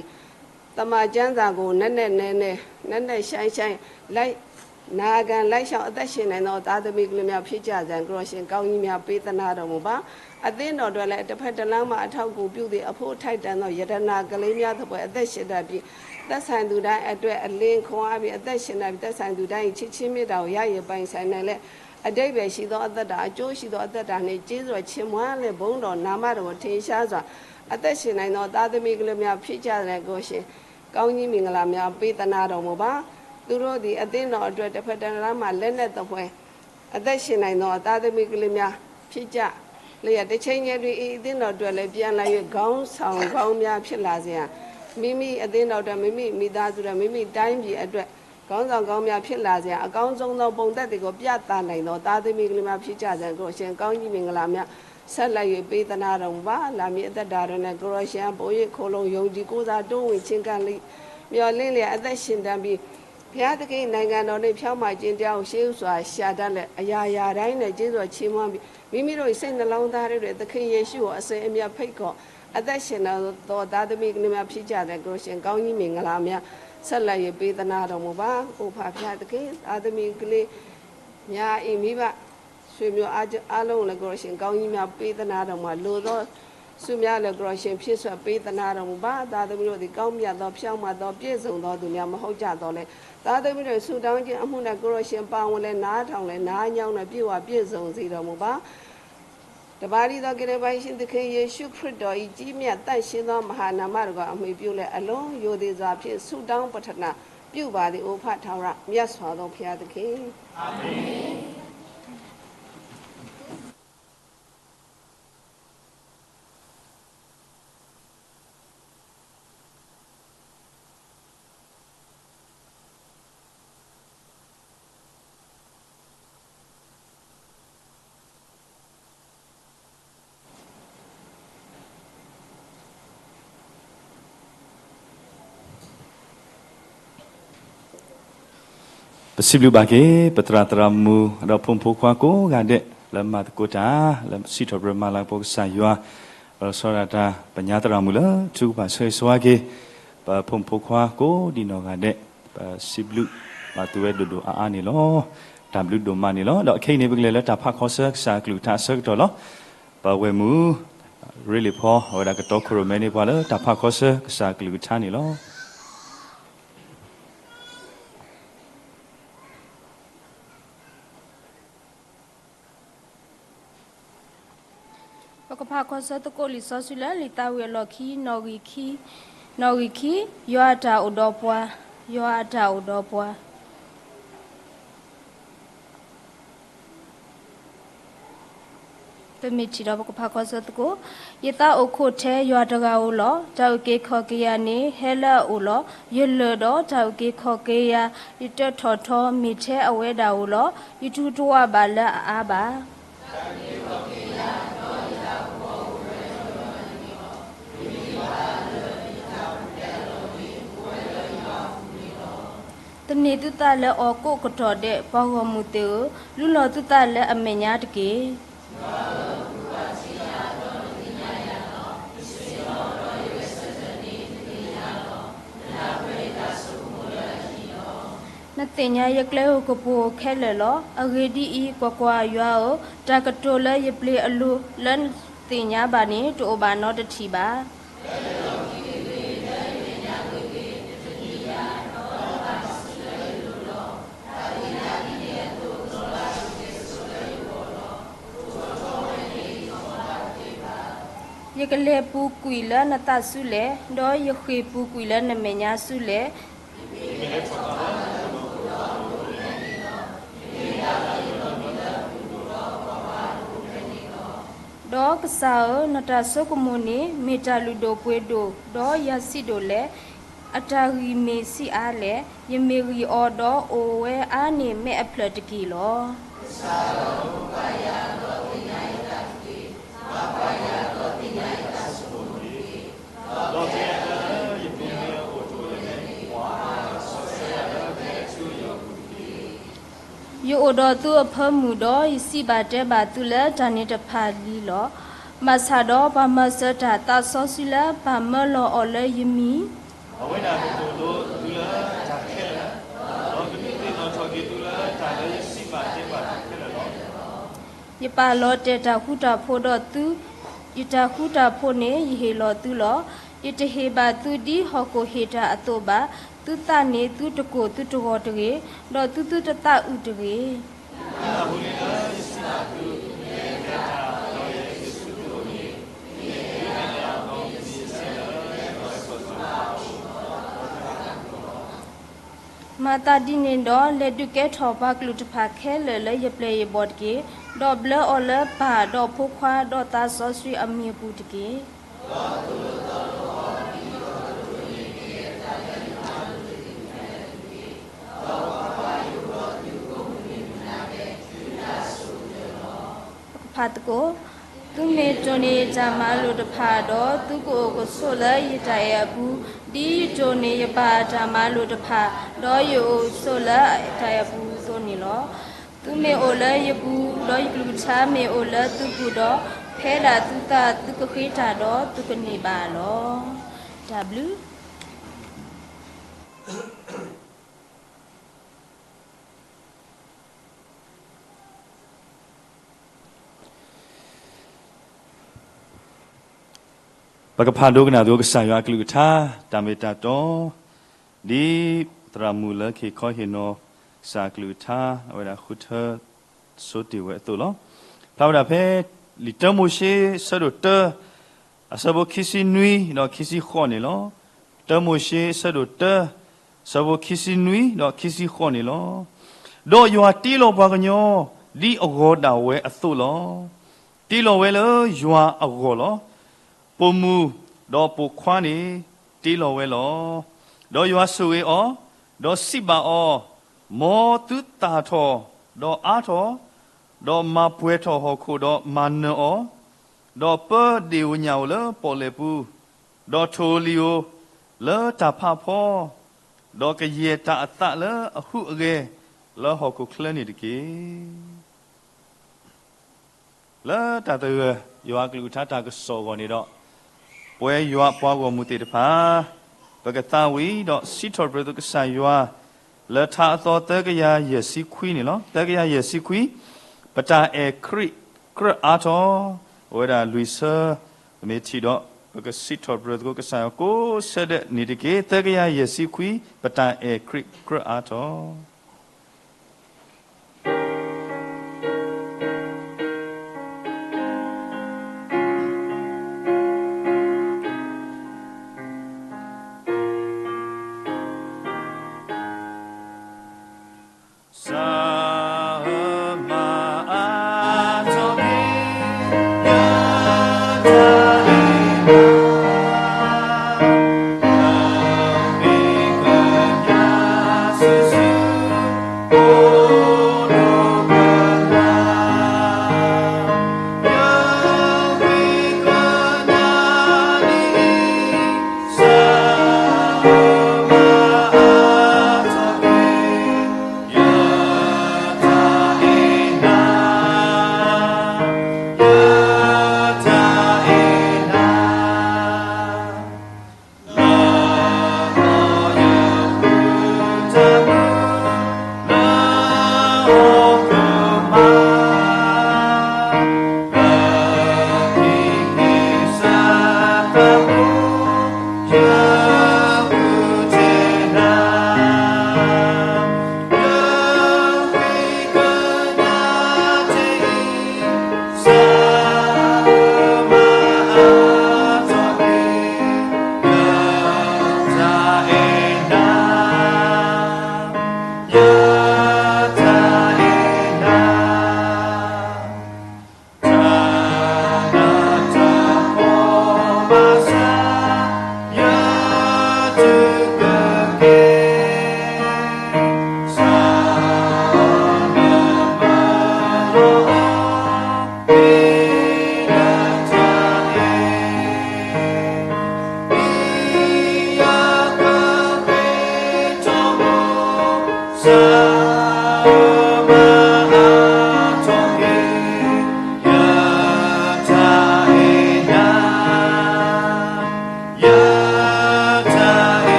သမ္မာကျမ်းစာကို နက်နက်နဲနဲ နက်နက်ရှိုင်းရှိုင်း လိုက်နာခံ လိုက်လျှောက် အသက်ရှင်နိုင်သော သားသမီးကလေးများ ဖြစ်ကြရန် ကိုယ်တော်ရှင် ကောင်းကြီးများ ပေးသနားတော်မူပါ။ အသင်းတော်အတွက်လည်း တစ်ဖက်တစ်လမ်းမှ အထောက်အကူပြုသည့် အဖို့ထိုက်တန်သော ရတနာကလေးများသဖွယ် အသက်ရှင်တတ်ပြီး သက်ဆိုင်သူတိုင်းအတွက် အလင်းခွန်အားဖြင့် အသက်ရှင်တတ်ပြီး သက်ဆိုင်သူတိုင်း၏ ချစ်ခြင်းမေတ္တာကို ရယူပိုင်ဆိုင်နိုင်လျက် အဓိပ္ပာယ်ရှိသောအသက်တာ၊ အကျိုးရှိသောအသက်တာနှင့် ကျေးဇူးတော်ချီးမွမ်းလျက် ဘုန်းတော်နာမတော်ကို ထင်ရှားစွာ အသက်ရှင်နိုင်သော သားသမီးကလေးများ ဖြစ်ကြရန် ကိုယ်ရှင် ကောင်းကြီးမင်္ဂလာများ ပေးသနားတော်မူပါ။ သူတို့သည် အသင်းတော်အတွက် တစ်ဖက်တစ်လမ်းမှ လက်နက်သဖွယ် အသက်ရှင်နိုင်သော သားသမီးကလေးများ ဖြစ်ကြလျက် တစ်ချိန်ချိန်တွင် အသင်းတော်အတွက်လည်း ပြန်လာ၍ ခေါင်းဆောင်ကောင်းများ ဖြစ်လာစေရန်၊ မိမိအသင်းတော်အတွက်၊ မိမိမိသားစုအတွက်၊ မိမိတိုင်းပြည်အတွက် ခေါင်းဆောင်ကောင်းများ ဖြစ်လာစေရန် အကောင်းဆုံးသော ပုံသက်သေကို ပြသနိုင်သော သားသမီးကလေးများ ဖြစ်ကြရန် ကိုယ်ရှင် ကောင်းကြီးမင်္ဂလာများ ဆက်လက်၍ ပေးသနားတော်မူပါ။ လာမည့်အသက်တာတွင်လည်း ကိုယ်တော်ရှင်အပေါ်၍ ခိုလှုံယုံကြည်ကိုးစား တိုးဝင်ခြင်းကံလီ မျှော်လင့်လျက် အသက်ရှင်တတ်ပြီး ဘုရားသခင် နိုင်ငံတော်နှင့် ဖြောင့်မတ်ခြင်းတရားကို ရှေးဥစွာ ရှာတတ်လျက် အရာရာတိုင်းနဲ့ ကျေးဇူးတော်ချီးမွမ်းပြီး မိမိတို့၏ စိတ်နှလုံးသားထဲတွင် သခင်ယေရှုကို အစဉ်အမြဲဖိတ်ခေါ် အသက်ရှင်တော်သော သားသမီးကလေးများ ဖြစ်ကြတဲ့ ကိုယ်ရှင် ကောင်းကြီးမင်္ဂလာများ ဆက်လက်၍ ပေးသနားတော်မူပါ။ အိုဖါဖျားသခင် သားသမီးကလေးများ၏ မိဘ ဆွေမျိုးအား အားလုံးကိုလည်း ကိုယ်တော်ရှင် ကောင်းကြီးများ ပေးသနားတော်မူပါ။ လိုသော ဆုများလည်း ကိုယ်တော်ရှင် ဖြည့်စွက်ပေးသနားတော်မူပါ။ သားသမီးတို့သည် ကောင်းမြတ်သော ဖြောင့်မတ်သော ပြည့်စုံသောသူများ မဟုတ်ကြသော်လည်း သားသမီးတို့ ဆုတောင်းခြင်းအမှု၌ ကိုယ်တော်ရှင် ပါဝင်လျက် နားထောင်လျက် နားညောင်းလျက် ပြည့်ဝပြည့်စုံစေတော်မူပါ။ တပါးတည်းသော ကယ်တင်ပါရှင်သခင် ယေရှုခရစ်တော်၏ ကြီးမြတ်သန့်ရှင်းသော မဟာနာမတော်ကို အမှီပြုလျက် အလွန်ရိုသေစွာဖြင့် ဆုတောင်းပတ္ထနာပြုပါသည် အိုဖါထဝရ မြတ်စွာသော ဘုရားသခင်။ အာမင်။ ပစံးဘျုးဘၣ်က့ၤ ပသရၣ်သရၣ်မုၣ် ဒီးဖိမုၣ်ဖိခွါကိးဂၤဒဲး လၢမၤသကိးတၢ် လၢစံးထီၣ်ပတြၢၤမၤလၤကပီၤကစၢ်ယွၤ လီၤဆီဒၣ်တၢ် ပညါသရၣ်မုၣ်လၢ ထုကဖၣ်ဆၢဂ့ၤဆၢဝါက့ၤ ပဖိမုၣ်ဖိခွါကိးဒံးနီၢ်ဂၤဒဲး ပစံးဘျုးဘၣ်သုဝဲဒိၣ်ဒိၣ်အါအါန့ၣ်လီၤ. တၢ်ဘျုးဒိၣ်မးန့ၣ်လီၤ. ဒီးခဲအံၤန့ၣ် ပကလဲၤလၢတၢ်ဖးခီဆၢ ကစၢ်အကလုၢ်ကထါအဆၢကတီၢ်လီၤ. ပဝဲၢ်မုၣ် ရ့လ့ၣ်ဖီ အဝဲဒၣ်ကတီခိၣ်ရိၣ်မဲန့ၢ်ပှၤလၢတၢ်ဖးခီဆၢ ကစၢ်အကလုၢ်ကထါန့ၣ်လီၤ. ပကဖးခီဆၢသကိးလံာ်စီဆှံလၢ လံာ်သးဝံၣ်အလီၢ်ခံ နီၣ်ဂံၢ်ခံ, နီၣ်ဂံၢ်ခံ, ယွၤအတၢ်အိၣ်ဒီးပှၤ, ယွၤအတၢ်အိၣ်ဒီးပှၤ ပမ့ၢ်ထံၣ်ဒီးပကဖးခီဆၢသကိး, ယသးအိၣ်ခိးထဲယွၤတဂၤဧိၤလီၤ. တၢ်အုၣ်က့ၤခီၣ်က့ၤယၤန့ၣ် ဟဲလၢအအိၣ်လီၤ. ယလၢာ်ဒီးတၢ်အုၣ်က့ၤခီၣ်က့ၤယၤ, ယတၢထီၣ်ထီမ့ၢ်ထဲအဝဲဒၣ်ဧိၤလီၤ. ယတူၢ်တဝးဘၣ်လၢအအါဘၣ်. သန့ၤသုသးလၢအီၤကိးကတီၢ်ဒဲး, ပှၤဂီၢ်မုၢ်သ့ၣ်ဧၢ, လူလီၤသုသးလၢအမဲာ်ညါတက့ၢ်. နသ့ၣ်ညါယကျဲဧိၤကပူၤဧိၤခဲလၢာ်လီၤ. အဂ့ၢ်ဒ်အံၤ, ကွၢ်ကွၢ်, ယွၤဧၢ, တၢ်ကတိၤလၢယပျ့ၤအလိၤလၢနသ့ၣ်ညါဘၣ်န့ၣ် တအိၣ်ဘၣ်နီတထံၣ်ဘၣ်. ယကလဲၤပူၤကွံာ်လၢနသးဆူလဲၣ်, ဒီးယဃ့ၢ်ပူၤကွံာ်လၢနမဲာ်ညါဆူလဲၣ်. ဒီးကစၢ်ဧၢ, နတၢ်ဆိကမိၣ်န့ၣ် မ့ၢ်တၢ်လုၢ်ဒိၣ်ပှ့ၤဒိၣ်, ဒီးယၤဆံးဒိၣ်လဲၣ်. အတၢ်ဂံၢ်မ့ၢ်ဆံးအါလဲၣ်. ယမ့ၢ်ဂံၢ်အီၤဒီးအိၣ်ဝဲအါန့ၢ်မဲးအဖျၢၣ်တက့ၢ်လီၤ. ယအိၣ်ဒီးသုအဖၢမုၢ်ဒီး ယစံးဘၣ်တဲဘၣ်သုလၢတၢ်န့ၣ်တဖၣ်လံလီၤ. ဘၣ်ဆၣ်ဒီးပှၤမၤစၢၤတၢ်သးစီဆှံလၢပၢ်မၢလီၤအီၤလၢယမံၤ အဝဲဒၣ်ကသိၣ်လိသုလၢတၢ်ခဲလၢာ်, ဒီးကဒုးသ့ၣ်နီၣ်ထီၣ်က့ၤသုလၢတၢ်လၢယစံးဘၣ်တဲဘၣ်သုခဲလၢာ်လီၤ. ယပာ်လီၤတဲာ်တၢ်ဃူတၢ်ဖိးဒီးသု, ယတၢ်ဃူတၢ်ဖိးန့ၣ် ယဟ့ၣ်လီၤသုလီၤ. ယတဟ့ၣ်ဘၣ်သုဒ်ဟီၣ်ခိၣ်ဟ့ၣ်တၢ်အသိးဘၣ်. သုသးန့ၣ်သုတကိၢ်သုတဂီၤတဂ့ၤ, ဒီးသုသုတသးအုးတဂ့ၤ. မၤသးဒ်န့ၣ်ဒီး လဲၤဒုးကဲထီၣ်ပှၤကလုာ်တဖၣ်ခဲလၢာ်လၢယပျဲၢ်ယဘီၣ်တက့ၢ်. ဒီးဘျၢအီၤလၢပၢ်ဒီးဖိခွါဒီးသးစီဆှံအမံၤအပူၤတက့ၢ်. ပကဖးသကိး, သုမ့ၢ်တိၢ်န့ၢ်ယတၢ်မၤလိာ်တဖၣ်ဒီး သုကအိၣ်ကဆိးလၢယတၢ်အဲၣ်အပူၤ, ဒ်ယတိၢ်န့ၢ်ယပၢ်အတၢ်မၤလိာ်တဖၣ်, ဒီးယအိၣ်ဆိးလၢအတၢ်အဲၣ်အပူၤအသိးန့ၣ်လီၤ. သုမ့ၢ်အိၣ်လၢယပူၤ, ဒီးယကလုၢ်ကထါမ့ၢ်အိၣ်လၢသုပူၤဒီး, ဖဲဒၣ်သုသးသုကဃ့တၢ်ဒီးသုကန့ၢ်ဘၣ်လီၤ. တၢ်ဘျုး ပကဖးဒိကနၣ်သကိးကစၢ်ယွၤအကလုၢ်ကထါ တၢ်မ့ၢ်တၢ်တီ, ဒ်သရၣ်မုၣ်လၢကဟ့ၣ်ခီဟ့ၣ်နီၤ ကစၢ်အကလုၢ်ကထါ အဝဲဒၣ်ဃုထၢဆိတ့ၢ်ဝဲအသိးလီၤ. ဖျါဝဲဒၣ်ဖဲ လံာ်တၢမိၤၡ့ အဆၢဒိၣ်တၢ အဆၢဖိခံဆံနွံဒီးခံဆံဃိးန့ၣ်လီၤ. တၢမိၤၡ့ အဆၢဒိၣ်တၢ အဆၢဖိခံဆံနွံဒီးခံဆံဃိးန့ၣ်လီၤ. ဒီးယွၤတ့လီၤပှၤကညီ ဒ်အဂီၤဒၣ်ဝဲအသိးလီၤ. တ့လီၤဝဲလၢယွၤအဂီၢ်လီၤ. ပိာ်မုၣ်ဒီးပိာ်ခွါန့ၣ် တ့လီၤဝဲလီၤ. ဒီးယွၤဆိၣ်ဂ့ၤအီၤ, ဒီးစံးဘၣ်အီၤ, မ်သုသၣ်ထီၣ်ဒီးအါထီၣ်, ဒီးမၤပှဲၤထီၣ်ဟီၣ်ခိၣ်ဒီးမၤနၢၤအီၤ, ဒီးပၢဒ့ၣ်ဧိၤညၣ်ဧိၤလၢပီၣ်လဲၣ်ပူၤ, ဒီးထိၣ်ဧိၤလံၣ်ဧိၤလၢတၢ်ဖးဖီ, ဒီးကယဲၢ်တၢ်အသးလၢအဟူးအဂဲၤ လၢဟီၣ်ခိၣ်ချၢန့ၣ်တက့ၢ်. လၢတၢ်သဂၢၢ်ယွၤအကလုၢ်ကထါတၢ်ကစီၣ်အဂီၢ်န့ၣ်ဒီး, ပဝဲယွၤပှၤဂီၢ်မုၢ်သ့ၣ်တဖၣ် ပကသးဝံၣ်ဒီးစံးထီၣ်ပတြၢၤကစၢ်ယွၤ လၢထါအသီသၢကယၤယဲၢ်ဆံခွံန့ၣ်လီၤ. သၢကယၤယဲၢ်ဆံခွံ, ပတၢ်အဲၣ်ခရံာ်ကြၢးအါထီၣ်, အဝဲဒၣ်လွံၢ်ဆၢ, ပမ့ၢ်ထံၣ်ဒီး ပကစံးထီၣ်ပတြၢၤသကိးကစၢ်ယွၤကိးဆၢဒဲးန့ၣ်တက့ၢ်. သၢကယၤယဲၢ်ဆံခွံ, ပတၢ်အဲၣ်ခရံာ်ကြၢးအါထီၣ်.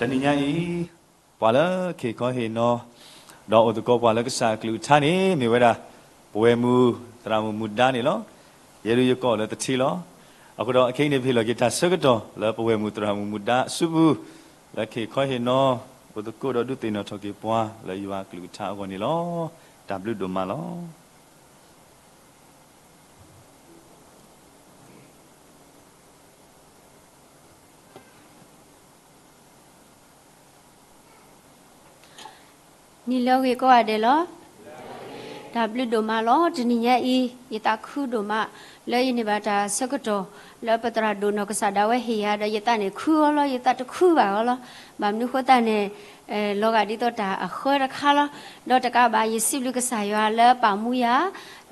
တနံၤညါအံၤ, ပှၤလၢက့ၤခီဟ့ၣ်နီၤ, ဒီးအိၣ်သကိးပှၤလၢကစၢ်အကလုၢ်ကထါန့ၣ် မ့ၢ်ဝဲဒၣ် ပဝဲၢ်မုၢ်သရၣ်မုၣ်မူဒါန့ၣ်လီၤ. ယဲဒၣ်ယကိးလၢသထ့လီၤ. အဃိဒီးအခဲအံၤန့ၣ် ပဟ့ၣ်လီၤက့ၤတၢ်ဆၢကတီၢ်လၢပဝဲၢ်မုၢ်သရၣ်မုၣ်မူဒါအစုပူၤ, လၢက့ၤခီဟ့ၣ်နီၤ, အိၣ်သကိးဒီးဒုးသ့ၣ်နီၣ်ထီၣ်က့ၤပှၤလၢယွၤအကလုၢ်ကထါအဂီၢ်န့ၣ်လီၤ. တၢ်ဘျုးဒိၣ်မးလီၤ. နံၤလၢအဂ့ၤကိးဂၤဒဲးလီၤ. တၢ်ဘျုးဒိၣ်မးလီၤ. တနံၤညါအံၤ ယသးခုဒိၣ်မး လၢယန့ၢ်ဘၣ်တၢ်ဆၢကတီၢ် လၢပသရၣ်ဒိၣ်နီၢ်ကစၢ်ဒၣ်ဝဲဟ့ၣ်ယၤ ဒီးယသးန့ၣ်ခုအီၤလီၤ. ယသးတခုဘၣ်အီၤလီၤ. ဘၣ်မနုၤဃိသတးန့ၣ် လီၤဂာ်ဒ်သိးတၢ်အဃၢတခါလီၤ. ဒီးတကးဘၣ် ယစံးဘျုးကစၢ်ယွၤလၢပာ်မူယၤ,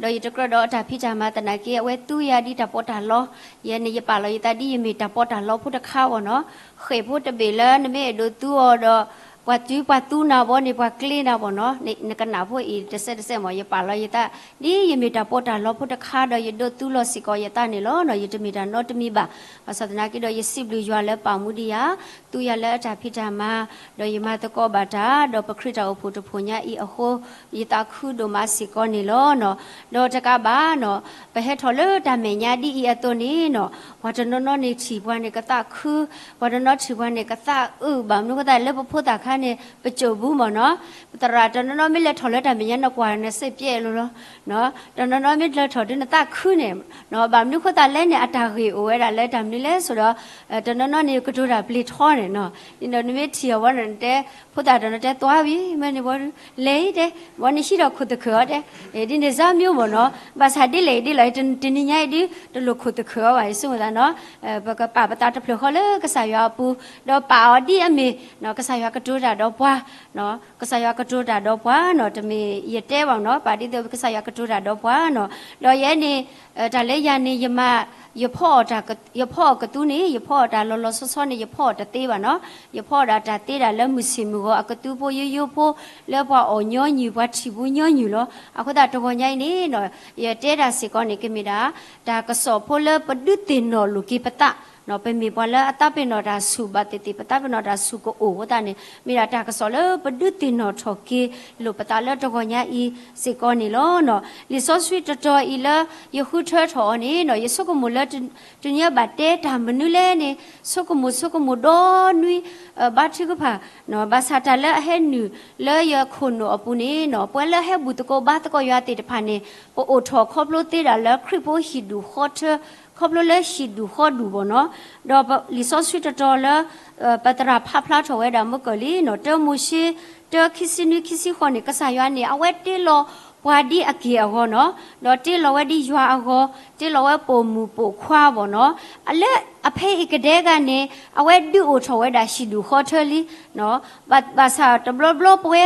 ဒီးယတကြၢးဒီးအတၢ်ဖံးတၢ်မၤသနာ်က့ အဝဲသူယၤဒ်တၢ်ပီးတၢ်လီ, ယဲန့ၣ်ယပာ်လီၤယသးဒ်ယမ့ၢ်တၢ်ပီးတၢ်လီဖိတခါအဂီၢ်နီၤ. ဃဲၣ်ဖိတဘ့ၣ်လၢနမ့ၢ်အဲၣ်ဒိးသူအီၤဒီး ပှၤတုၤပှၤသူနၤဘီန့ၣ် ပှၤကျ့နၤဘီနီၤ, နကနၣ်ဖိအံၤတစဲးတစဲးမး ယပာ်လီၤယသး, ဒ်ယမ့ၢ်တၢ်ပီးတၢ်လီဖိတခါဒီး ယဒိးသူလီၤစ့ၢ်ကီးယသးန့ၣ်လီၤ. ယတမ့ၢ်တၢ်နီတမံၤဘၣ်. ဘၣ်ဆၣ်သနာ်က့ဒီး ယစံးဘျုးယွၤလၢပာ်မူဒံးယၤ, သူယၤလၢအတၢ်ဖံးတၢ်မၤ, ဒီးယမၤသကိးဘၣ်တၢ်, ဒီးပခရံာ်တၢ်အိၣ်ဖှိၣ်တဖှိၣ်ညါအံၤအဃိ ယသးခုဒိၣ်မးစ့ၢ်ကီးန့ၣ်လီၤ. ဒီးတကးဘၣ်နီၤ, ပဟဲထီၣ်လၢတၢ်မဲာ်ညါဒ်အံၤအသိးန့ၣ်နီၤ, ပှၤတနီၤနီၤန့ၣ်ထံၣ်ပှၤန့ၣ်ကသးခု, ပှၤတနီၤထံၣ်ပှၤန့ၣ်ကသးအုး, ဘၣ်မနုၤအဃိသတးလၢပဖိသၣ်ခါန့ၣ် ပစိာ်ဘူးမးနီၤ, ပသရၣ်တနီၤနီၤမ့ၢ်လဲၤထီၣ်လၢတၢ်မဲာ်ညါနကွၢ်နစ့ပျဲလီၤလီၤ, တနီၤနီၤမ့ၢ်လဲၤထီၣ်ဒုးနသးခုန့ၣ်, ဘၣ်မနုၤအဃိသတးလဲၣ်န့ၣ် အတၢ်ဂ့ၢ်အိၣ်ဝဲဒၣ်လၢတၢ်မနုၤလဲၣ်ဆိဒီး, တနီၤနီၤန့ၣ်ကတိၤတၢ်ပျ့ၤထီန့ၣ်နီၤ, ဒ်နမ့ၢ်ထံၣ်အီၤဝဲန့ၣ်တဲ, ဖိသၣ်တနီၤတဲ သွားပြီ, မ့ၢ်န့ၣ်ဝဲ လဲၤအံၤတဲ, ဝဲန့ၣ်ဟံးထီၣ်ခိၣ်သခၢၣ်အီၤတဲ, ဒ်န့ၣ်စ့ၢ်မ့ၢ်မ့ၢ်နီၤ, ဘၣ်ဆၣ်ဒ်လဲၣ်အံၤဒ်လဲၣ်, တနံၤညါအံၤဒုး တလိၣ်ခိၣ်သခၢၣ်အီၤဘၣ်, ယဆိကမိၣ်သးနီၤ, ပကပာ်ပသးတဖျၢၣ်ဃီလၢကစၢ်ယွၤအပူၤ, ဒီးပာ်အီၤဒ်အမ့ၢ် ကစၢ်ယွၤကတိၤတၢ်ဒီးပှၤ, ကစၢ်ယွၤကတိၤတၢ်ဒီးပှၤနီၤ, တမ့ၢ်ယတဲဘၣ်နီၤ, ပာ်ဒ်သိးကစၢ်ယွၤကတိၤတၢ်ဒီးပှၤနီၤ, ဒီးယဲန့ၣ် တၢ်လၢယၤန့ၣ် ယမၤ ယဖီအီၣ်တၢ်, ယဖီအီၣ်ကသူန့ၣ် ယဖီအီၣ်တၢ်လီၤလီၤဆီဆီန့ၣ် ယဖီအီၣ်တသ့ဘၣ်နီၤ, ယဖီအီၣ်ဒၣ်တၢ်သ့ဒၣ်လၢမုၢ်ဆ့ၣ်မုၢ်ဂီၤအကသူဖိယိယိဖိ, လၢပှၤအီၣ်ညီနုၢ် ပှၤထံၣ်ဘူးညီနုၢ်လီၤ. အဃိသတးတဂီၤညါအံၤန့ၣ်နီၤ, ယတဲတၢ်စ့ၢ်ကီးန့ၣ် ကမ့ၢ်ဒၣ် တၢ်ကစီၣ်ဖိလၢပဒုးသ့ၣ်နီၣ်လိာ်က့ၤပသး, ပမ့ၢ်ပှၤလၢအသးပ့ၤနီၣ်တၢ်ဆူၣ်ဘၣ်သ့ၣ်သ့ၣ် ပသးပ့ၤနီၣ်တၢ်ဆူၣ်ကအိၣ်အဃိသတးန့ၣ် မ့ၢ်ဒၣ်တၢ်ကစီၣ်လၢပဒုးသ့ၣ်နီၣ်ထီၣ်က့ၤလိာ်ပသးလၢတဂီၤညါအံၤစ့ၢ်ကီးန့ၣ်လီၤ. လံာ်စီဆှံတတီၤအံၤလၢယဃုထၢထီၣ်အီၤန့ၣ်နီၤ, ယဆိကမိၣ်လၢ တနံၤအံၤဘၣ်တဲတၢ်မနုၤလဲၣ်န့ၣ် ဆိကမိၣ်ဆိကမိၣ်ဒီနွံ ဘါထုကဖၣ်, ဘၣ်ဆၣ်တၢ်လၢအဟဲနုာ်လၢယခိၣ်နူာ်အပူၤန့ၣ်နီၤ, ပှၤလၢအဟဲဘူၣ်သကိးဘါသကိးယွၤသ့ၣ်တဖၣ်န့ၣ် ပအိၣ်ထီၣ်ခီဖျိသ့ဒၣ်လၢခရံာ်ဖိဟံၣ်ဒူၣ်ဃီထၢ, ခီဖျိလၢဟံၣ်ဒူၣ်ဃီဒူၣ်ဘၣ်နီၤ, ဒီးလံာ်စီဆှံတတီၤလၢ ပသရၣ်ဖးဖျါထီၣ်ဝဲဒၣ်မုၢ်ကၢၢ်လံနီၤ, တၢမိၤၡ့ တၢ ခံဆံနွံ ခံဆံဃိးန့ၣ် ကစၢ်ယွၤန့ၣ် အဝဲတ့လီၤပှၤဒ်အက့ၢ်အဂီၤနီၤ, ဒီးတ့လီၤဝဲဒ်ယွၤအဂီၤ, တ့လီၤဝဲပိာ်မုၣ်ပိာ်ခွါဘၣ်နီၤ, လၢအဖဲအံၤကဒဲဂၤန့ၣ် အဝဲဒုးအိၣ်ထီၣ်ဝဲဒၣ်ဟံၣ်ဒူၣ်ဃီထၢလံ ဘၣ်ဆၣ်တဘျီဘျီပဝဲ,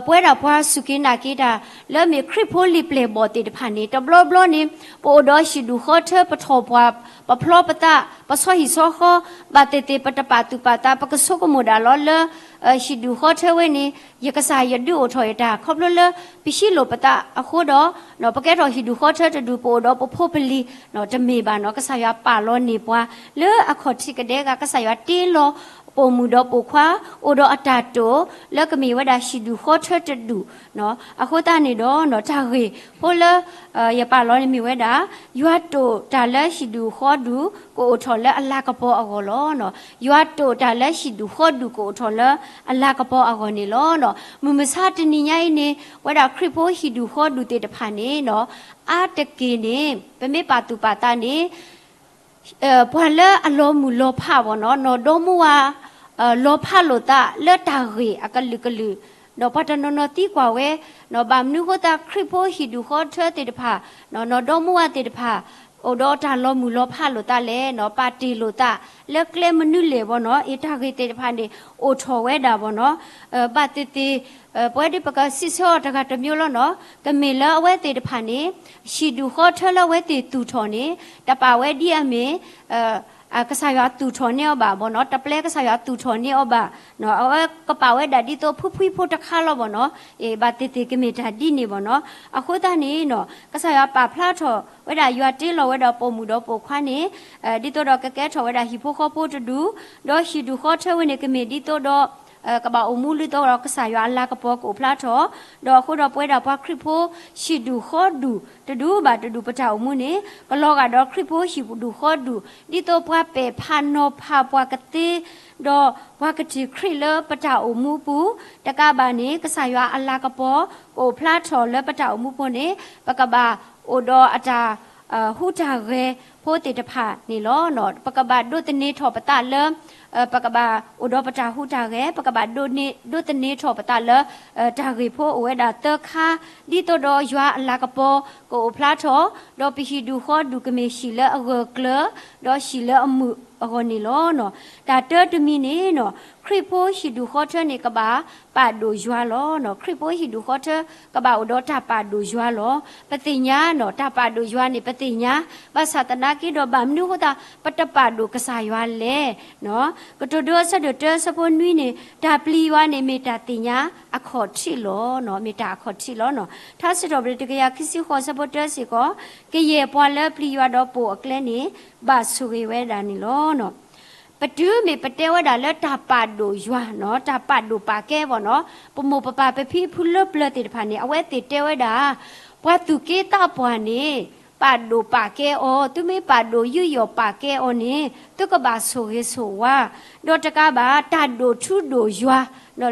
ပဝဲဒၣ်ပှၤစူၢ်က့ၤနာ်က့ၤတၢ် လၢမ့ၢ်ခရံာ်ဖိလံာ်ပျဲၢ်ဘီၣ်သ့ၣ်တဖၣ်န့ၣ် တဘျီဘျီန့ၣ် ပအိၣ်ဒီးဟံၣ်ဒူၣ်ဃီထၢ ပထီၣ်ပှၢ်, ပဖျီပသး, ပဆီဟံၣ်ဆီဃီ, ဘၣ်သ့ၣ်သ့ၣ် ပတပာ်သူၣ်ပာ်သး ပကဆိကမိၣ်ဒၣ်လီၤလၢ ဟံၣ်ဒူၣ်ဃီထၢဝဲန့ၣ် ယကစၢ်ယဒုးအိၣ်ထီၣ်ယတၢ် ခီဖျိလၢ ပဟံးလိာ်ပသးအဃိဒီး ပကဲထီၣ်ဟံၣ်ဒူၣ်ဃီထၢတဒူၣ် ပအိၣ်ဒီးပဖိပလံၤ, တမ့ၢ်ဘၣ်နီၤ, ကစၢ်ယွၤပာ်လီၤန့ၢ်ပှၤ လၢအခီၣ်ထံးကဒဲဂၤ ကစၢ်ယွၤတ့လီၤ ပိာ်မုၣ်ဒီးပိာ်ခွါ အိၣ်ဒီးအတၢ်တိာ် လၢကမ့ၢ်ဝဲဒၣ်ဟံၣ်ဒူၣ်ဃီထၢတဒူၣ်, အဃိသတးန့ၣ်ဒီး တၢ်ဂ့ၢ်ဖိလၢ ယပာ်လီၤန့ၣ်မ့ၢ်ဝဲဒၣ် ယွၤတိာ်တၢ်လၢဟံၣ်ဒူၣ်ဃီဒူၣ် ကအိၣ်ထီၣ်လၢအလၤကပီၤအဂီၢ်လီၤ. ယွၤတိာ်တၢ်လၢဟံၣ်ဒူၣ်ဃီဒူၣ် ကအိၣ်ထီၣ်လၢအလၤကပီၤအဂီၢ်န့ၣ်လီၤ. မုၢ်မဆါတနံၤညါအံၤန့ၣ် ပဝဲဒၣ်ခရံာ်ဖိဟံၣ်ဒူၣ်ဃီဒူၣ်သ့ၣ်တဖၣ်န့ၣ် အါတက့ၢ်န့ၣ် ပမ့ၢ်ပာ်သူၣ်ပာ်သးန့ၣ် ပှၤလၢအလီၤမုၢ်လီၤဖးဘၣ်နီၤ, နီၢ်ဒီမါဝၤ လီၤဖးလိာ်သးလၢတၢ်ဂ့ၢ်အကလုာ်ကလုာ်, ဒီးပှၤတနီၤနီၤသံကွၢ်ဝဲ, ဘၣ်မနုၤဃိသတးခရံာ်ဖိဟံၣ်ဒူၣ်ဃီထၢသ့ၣ်တဖၣ်, နီၢ်ဒီမါဝၤသ့ၣ်တဖၣ် အိၣ်ဒီးတၢ်လီၤမုၢ်လီၤဖးလိာ်သးလဲၣ်, ပာ်တ့ၢ်လိာ်သးလၢကျဲမနုၤလဲၣ်ဘၣ်နီၤ, အတၢ်ဂ့ၢ်သ့ၣ်တဖၣ်န့ၣ် အိၣ်ထီၣ်ဝဲဒၣ်ဘၣ်နီၤ, ဘၣ်သ့ၣ်သ့ၣ် ပဝဲဒၣ်ပကစံးဆၢအီၤတဂၤတမံၤလီၤနီၤ, ကမ့ၢ်လၢအဝဲသ့ၣ်တဖၣ်န့ၣ် ဟံၣ်ဒူၣ်ဃီထၢလၢအဝဲသ့ၣ်သူၣ်ထီၣ်န့ၣ် တပာ်ဝဲဒ်အမ့ၢ် ကစၢ်ယွၤသူၣ်ထီၣ်န့ၢ်အီၤဘၣ်ဘၣ်နီၤ, တပျဲကစၢ်ယွၤသူၣ်ထီၣ်န့ၢ်အီၤဘၣ်, အဝဲကပာ်ဝဲဒၣ်ဒ်သိးဖှံဖှံဖိတခါလီၤဘၣ်နီၤ, ဘၣ်သ့ၣ်သ့ၣ်ကမ့ၢ်တၢ်ဒ်န့ၣ်ဘၣ်နီၤ, အဃိသတးန့ၣ်နီၤ ကစၢ်ယွၤပာ်ဖျါထီၣ်ဝဲဒၣ်ယွၤတ့လီၤဝဲဒၣ်ပိာ်မုၣ်ဒီးပိာ်ခွါန့ၣ် ဒ်သိးဒီးကကဲထီၣ်ဝဲဒၣ်ဟံၣ်ဖိဃီဖိတဒူၣ်, ဒီးဟံၣ်ဒူၣ်ဃီထၢဝဲန့ၣ် ကမ့ၢ်ဒ်သိးဒီး ကဘၣ်အိၣ်မူလုၢ်သီဒီးကစၢ်ယွၤအလၤကပီၤကအိၣ်ဖျါထီၣ်, ဒီးအဃိဒီးပဝဲဒၣ်ပှၤခရံာ်ဖိဟံၣ်ဒူၣ်ဃီဒူၣ်တဒူၣ်ဘၣ်တဒူၣ်ပတၢ်အိၣ်မူန့ၣ် ကလီၤဂာ်ဒီးခရံာ်ဖိဟံၣ်ဒူၣ်ဃီဒူၣ်, ဒ်သိးပှၤပဲာ်ဖးနီၤဖးပှၤကသ့, ဒီးပှၤကထံၣ်ခရံာ်လၢပတၢ်အိၣ်မူပူၤ, တကးဘၣ်န့ၣ် ကစၢ်ယွၤအလၤကပီၤ ကအိၣ်ဖျါထီၣ်လၢပတၢ်အိၣ်မူပူၤန့ၣ် ပကဘၣ်အိၣ်ဒီးအတၢ် ဟူးတၢ်ဂဲၤဖိသ့ၣ်တဖၣ်န့ၣ်လီၤ. ပကဘၣ်ဒိးသန့ၤထီၣ်ပသးလၢ ပကဘၣ်အိၣ်ဒီးပတၢ်ဟူးတၢ်ဂဲၤ, ပကဘၣ်ဒိးန့ၢ်, ဒိးသန့ၤထီၣ်ပသးလၢ တၢ်ဂ့ၢ်ဖိအိၣ်ဝဲဒၣ်သၢခါ, ဒ်သိးဒီးယွၤအလၤကပီၤကအိၣ်ဖျါထီၣ်, ဒီးပဟံၣ်ဒူၣ်ဃီဒူၣ်ကမ့ၢ်ဟံၣ်လၢအဂၢၢ်ကျၢၤ, ဒီးဟံၣ်လၢအမုာ်အဂီၢ်န့ၣ်လီၤ. တၢ်တၢတမံၤန့ၣ်နီၤ, ခရံာ်ဖိဟံၣ်ဒူၣ်ဃီထၢန့ၣ် ကဘၣ်ပာ်ဒိၣ်ယွၤလီၤ. ခရံာ်ဖိဟံၣ်ဒူၣ်ဃီထၢ ကဘၣ်အိၣ်ဒီးတၢ်ပာ်ဒိၣ်ယွၤလီၤ. ပသ့ၣ်ညါနီၤ, တၢ်ပာ်ဒိၣ်ယွၤန့ၣ် ပသ့ၣ်ညါ, ဘၣ်ဆၣ်သနာ် က့ဒီးဘၣ်မနုၤအဃိသတး ပတပာ်ဒိၣ်ကစၢ်ယွၤလဲၣ်. ကတိၤဒိအဆၢဒိၣ်တၢအဆၢဖိနွံန့ၣ် တၢ်ပျံၤယွၤန့ၣ် မ့ၢ်တၢ်သ့ၣ်ညါအခီၣ်ထံးလီၤ. မ့ၢ်တၢ်အခီၣ်ထံးလီၤ. ထါစံးထီၣ်ပတြၢၤတကယၤခံဆံဃိးအဆၢဖိတၢစ့ၢ်ကီး, ကယဲၢ်ပှၤလၢပျံၤယွၤဒီးပိာ်အကျဲန့ၣ် ဘၣ်ဆိၣ်ဂ့ၤဝဲဒၣ်န့ၣ်လီၤ. ပတုၤမ့ၢ်ပတဲဝဲဒၣ်လၢတၢ်ပာ်ဒိၣ်ယွၤ, တၢ်ပာ်ဒိၣ်ပာ်ကဲဘၣ်နီၤ, ပမိၢ်ပပၢ်ပဖံပဖုလၢပျၢၤသ့ၣ်တဖၣ်န့ၣ် အဝဲသ့ၣ်တဲဝဲဒၣ်, ပှၤသူၣ်က့သးပှၢ်န့ၣ် ပာ်ဒိၣ်ပာ်ကဲအီၤ, သုမ့ၢ်ပာ်ဒိၣ်ယူးယီၣ်ပာ်ကဲအီၤန့ၣ် သုကဘၣ်ဆိၣ်ဂ့ၤဆိၣ်ဝါ, ဒီးတကးဘၣ် တၢ်ဒိၣ်ထူဒိၣ်ယွၤ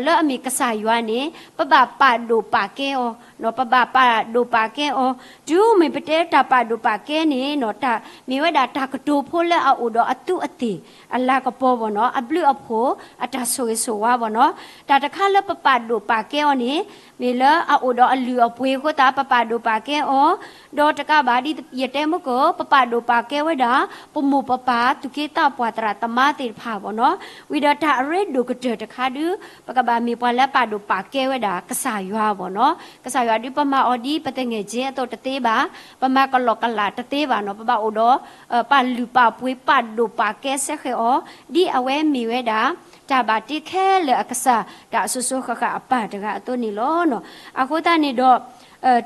လၢအမ့ၢ်ကစၢ်ယွၤန့ၣ် ပဘၣ်ပာ်ဒိၣ်ပာ်ကဲအီၤ, ပဘၣ်ပာ်ဒိၣ်ပာ်ကဲအီၤ, တုၤမ့ၢ်ပတဲတၢ်ပာ်ဒိၣ်ပာ်ကဲန့ၣ် မ့ၢ်ဝဲဒၣ်တၢ်ကတိၤဖိလၢအအိၣ်ဒီးအသူးအသ့ၣ် အလၤကပီၤဘၣ်နီၤ, အဘျုးအဖှိၣ် အတၢ်ဆိၣ်ဂ့ၤဆိၣ်ဝါဘၣ်နီၤ, တၢ်တခါလၢပပာ်ဒိၣ်ပာ်ကဲအီၤန့ၣ် မ့ၢ်လၢအအိၣ်ဒီးအလုၢ်အပှ့ၤအဃိသတး ပပာ်ဒိၣ်ပာ်ကဲအီၤ, ဒီးတကးဘၣ်ဒ်ယတဲမုၢ်ကၢၢ် ပပာ်ဒိၣ်ပာ်ကဲဝဲဒၣ် ပမိၢ်ပပၢ်သူၣ်က့သးပှၢ်သရၣ်သမါသ့ၣ်တဖၣ်ဘၣ်နီၤ, ဝံၤဒီးတၢ်အရ့ဒိၣ်ကတၢၢ်တခါဒု ပကဘၣ်မ့ၢ်ပှၤလၢပာ်ဒိၣ်ပာ်ကဲဝဲဒၣ်ကစၢ်ယွၤဘၣ်နီၤ, ကစၢ်ယွၤဒုပမၤအီၤဒ်ပသငဲၣ်ကၠ့အသိးတသ့ဘၣ်, ပမၤကလီကလာ်တသ့ဘၣ်နီၤ, ပဘၣ်အိၣ်ဒီး ပာ်လုၢ်ပာ်ပှ့ၤပာ်ဒိၣ်ပာ်ကဲစဲဃဲးအီၤ, ဒ်အဝဲမ့ၢ်ဝဲဒၣ် တၢ်ဘၣ်တ့ခဲလၢာ်အကစၢ် တၢ်အစိၤစိၤဃၣ်ဃၣ်အပၢ်တဂၤအသိးန့ၣ်လီၤ. အဃိသတးန့ၣ်ဒီး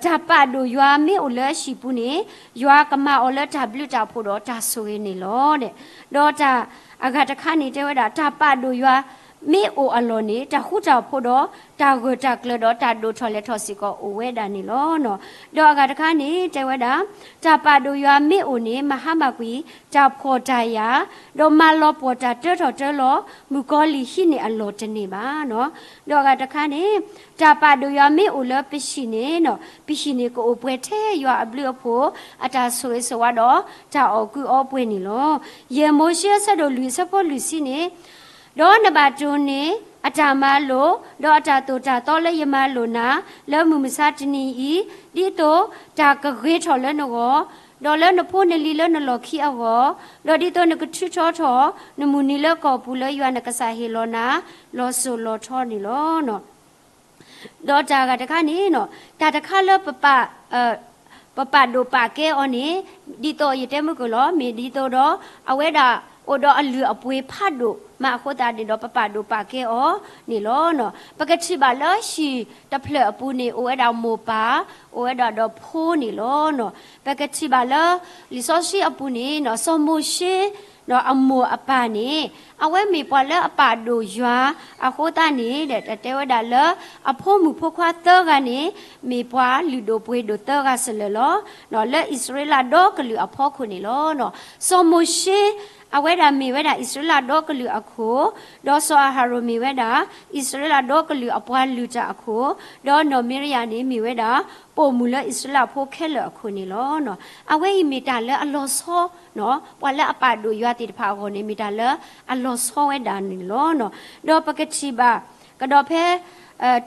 တၢ်ပာ်ဒိၣ်ယွၤမ့ၢ်အိၣ်လၢအဟံၣ်ပူၤန့ၣ် ယွၤကမၤအီၤလၢတၢ်ဘျုးတၢ်ဖှိၣ်ဒီးတၢ်ဆိၣ်ဂ့ၤန့ၣ်လီၤ. ဒီးတၢ်အဂၤတခါန့ၣ်တဲဝဲဒၣ် တၢ်ပာ်ဒိၣ်ယွၤမ့ၢ်အိၣ်အလီၢ်န့ၣ် တၢ်ဃူတၢ်ဖိးဒီး တၢ်ဂၢၢ်တၢ်ကျၢၤဒီးတၢ်ဒိၣ်ထီၣ်လဲၢ်ထီၣ်စ့ၢ်ကီးအိၣ်ဝဲဒၣ်န့ၣ်လီၤ. ဒီးအဂၤတခါန့ၣ်တဲဝဲဒၣ် တၢ်ပာ်ဒိၣ်ယွၤမ့ၢ်အိၣ်န့ၣ် မၤဟါမၢ်ကွံာ် တၢ်ဖှီၣ်တၢ်ယာ်, ဒီးမၤလီၤပှီၢ်တၢ်တၢထီၣ်တၢလီၤ မုၣ်ကီၤလံၢ်ဟံးန့ၢ်အလီၢ်တန့ၢ်ဘၣ်နီၤ. ဒီးအဂၤတခါန့ၣ် တၢ်ပာ်ဒိၣ်ယွၤမ့ၢ်အိၣ်လၢပဟံၣ်န့ၣ်နီၤ ပဟံၣ်န့ၣ်ကအိၣ်ပှဲၤထဲယွၤအဘျုးအဖှိၣ် အတၢ်ဆိၣ်ဂ့ၤဆိၣ်ဝါဒီး တၢ်အီၣ်ကုအီပှဲၤန့ၣ်လီၤ. ယဲၢ်မိၤၡ့အဆၢဒိၣ်လွံၢ်အဆၢဖိလွံၢ်ဆံန့ၣ် ဒီးနဘၣ်တိၢ်န့ၢ်အတၢ်မၤလိာ်, ဒီးအတၢ်သိၣ်တၢ်သီလၢယမၤလိာ်နၤ လၢမုၢ်မဆါတနံၤအံၤ, ဒ်သိးတၢ်ကဂ့ၤထီၣ်လၢနဂီၢ်, ဒီးလၢနဖိနလံၤလၢနလီၢ်ခံအဂီၢ်, ဒီးဒ်သိးနကထုးထီထီၣ် နမုၢ်နံၤလၢကီၢ်ပူၤလၢယွၤနကစၢ်ဟ့ၣ်လီၤနၤ လီၤစိၤလီၤထီန့ၣ်လီၤ. ဒီးတၢ်ဂၤတခါန့ၣ် တၢ်တခါလၢ ပပာ်ဒိၣ်ပာ်ကဲအီၤန့ၣ် ဒ်သိးယတဲမုၢ်ကၢၢ်လီၤ, မ့ၢ်ဒ်သိးဒီး အဝဲဒၣ်အိၣ်ဒီးအလုၢ်အပှ့ၤဖးဒိၣ်မးအဃိသတးန့ၣ်ဒီး ပပာ်ဒိၣ်ပာ်ကဲအီၤန့ၣ်လီၤ. ပကထံၣ်ဘၣ်လၢဟံၣ်တဖျၢၣ်အပူၤန့ၣ် အိၣ်ဝဲဒၣ်မိၢ်ပၢ်, အိၣ်ဝဲဒၣ်ဒီးဖိန့ၣ်လီၤ. ပကထံၣ်ဘၣ်လၢ လံာ်စီဆှံအပူၤန့ၣ် စီၤမိၤၡ့ အမိၢ်အပၢ်န့ၣ် အဝဲမ့ၢ်ပှၤလၢအပာ်ဒိၣ်ယွၤအဃိသတးန့ၣ် တဲဝဲဒၣ်လၢ အဖိမုၣ်ဖိခွါသၢဂၤန့ၣ် မ့ၢ်ပှၤလုၢ်ဒိၣ်ပှ့ၤဒိၣ်သၢဂၤစလၢာ်လီၤ. လၢအံၣ်စရ့လးဒီကလုာ်အဖီခိၣ်န့ၣ်လီၤ. စီၤမိၤၡ့ အဝဲဒၣ်မ့ၢ်ဝဲဒၣ်အံၣ်စရ့လးဒီကလုာ်အခိၣ်, ဒီးစီၤအၤဟရိၣ်မ့ၢ်ဝဲဒၣ် အံၣ်စရ့လးဒီကလုာ်အပှၤလုၢ်တၢ်အခိၣ်, ဒီးနီၢ်မံရယၤန့ၣ်မ့ၢ်ဝဲဒၣ် ပိာ်မုၣ်လၢအံၣ်စရ့လးဖိခဲလၢာ်အခိၣ်န့ၣ်လီၤ. အဝဲအံၤမ့ၢ်တၢ်လၢအလီၤဆီ ပှၤလၢအပာ်ဒိၣ်ယွၤသ့ၣ်တဖၣ်အဂီၢ်န့ၣ် မ့ၢ်တၢ်လၢအလီၤဆီဝဲဒၣ်န့ၣ်လီၤ. ဒီးပကထံၣ်ဘၣ်ကဒီးဖဲ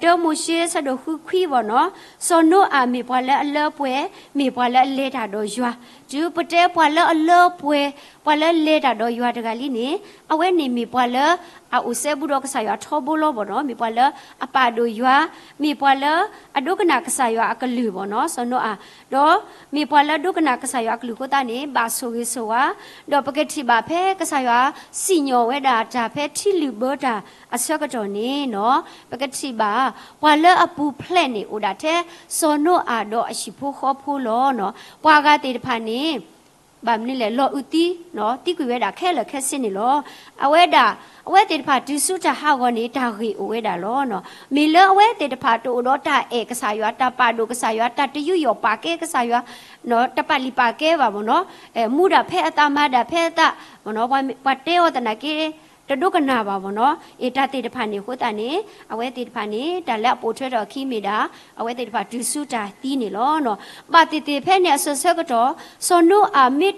တၢမိၤၡ့ဆၢဒိၣ်ဃုခွံဘၣ်နီၤ, စီၤနိအၤမ့ၢ်ပှၤလၢအလၢပှဲၤ, မ့ၢ်ပှၤလၢအလဲၤတၢ်ဒီးယွၤ, တုၤပတဲပှၤလၢအလၢပှဲၤ, ပှၤလၢလဲၤတၢ်ဒီးယွၤတဂၤလံန့ၣ် အဝဲန့ၣ်မ့ၢ်ပှၤလၢအအိၣ်စဲဘူးဒီးကစၢ်ယွၤထီဘိလီၤဘၣ်နီၤ, မ့ၢ်ပှၤလၢအပာ်ဒိၣ်ယွၤ, မ့ၢ်ပှၤလၢအဒိကနၣ်ကစၢ်ယွၤအကလုၢ်ဘၣ်နီၤ, စီၤနိအၤ, ဒီးမ့ၢ်ပှၤလၢဒိကနၣ်ကစၢ်ယွၤအကလုၢ်အဃိသတးန့ၣ် ဘၣ်ဆိၣ်ဂ့ၤဆိၣ်ဝါ, ဒီးပကထံၣ်ဘၣ်ဖဲကစၢ်ယွၤစံၣ်ညီၣ်ဝဲဒၣ်တၢ်ဖဲထံလုၣ်ဘၢတၢ်အဆၢကတီၢ်န့ၣ်နီၤ, ပကထံၣ်ဘၣ် ပှၤလၢအပူၤဖျဲးန့ၣ်အိၣ်ဒၣ်ထဲစီၤနိအၤဒီးအဟံၣ်ဖိဃီဖိလီၤ. ပှၤဂၤသ့ၣ်တဖၣ်န့ၣ် ဘၣ်မနုၤလဲၣ် လီၤအုးသံ, သံကွံာ်ဝဲဒၣ်ခဲလၢာ်ခဲဆ့န့ၣ်လီၤ. အဝဲဒၣ် အဝဲသ့ၣ်တဖၣ်တုၤဆူတၢ်ဟးဂီၤန့ၣ် တၢ်ဂ့ၢ်အိၣ်ဝဲဒၣ်လီၤ. မ့ၢ်လၢအဝဲသ့ၣ်တဖၣ်တအိၣ်ဒီးတၢ်အဲၣ်ကစၢ်ယွၤ, တၢ်ပာ်ဒိၣ်ကစၢ်ယွၤ, တၢ်တယူးယီၣ်ပာ်ကဲကစၢ်ယွၤ, တပာ်လုၢ်ပာ်ကဲဘၣ်ဘၣ်နီၤ, မူဒၣ်ဖဲအသးမၤဒၣ်ဖဲအသး, ပှၤတဲအီၤသနာ်က့ တဒိကနၣ်ဘၣ်ဘၣ်နီၤ, အ့ တၢ်သ့ၣ်တဖၣ်န့ၣ်အဃိသတးန့ၣ် အဝဲသ့ၣ်တဖၣ်န့ၣ် တၢ်လၢအပိာ်ထွဲထီၣ်အခံမ့ၢ်ဒၣ် အဝဲသ့ၣ်တဖၣ်တုၤဆူတၢ်သံန့ၣ်လီၤ. ဘၣ်သ့ၣ်သ့ၣ်ဖဲန့ၣ်အစိၤဆၢကတီၢ် စီၤနိအၤ မ့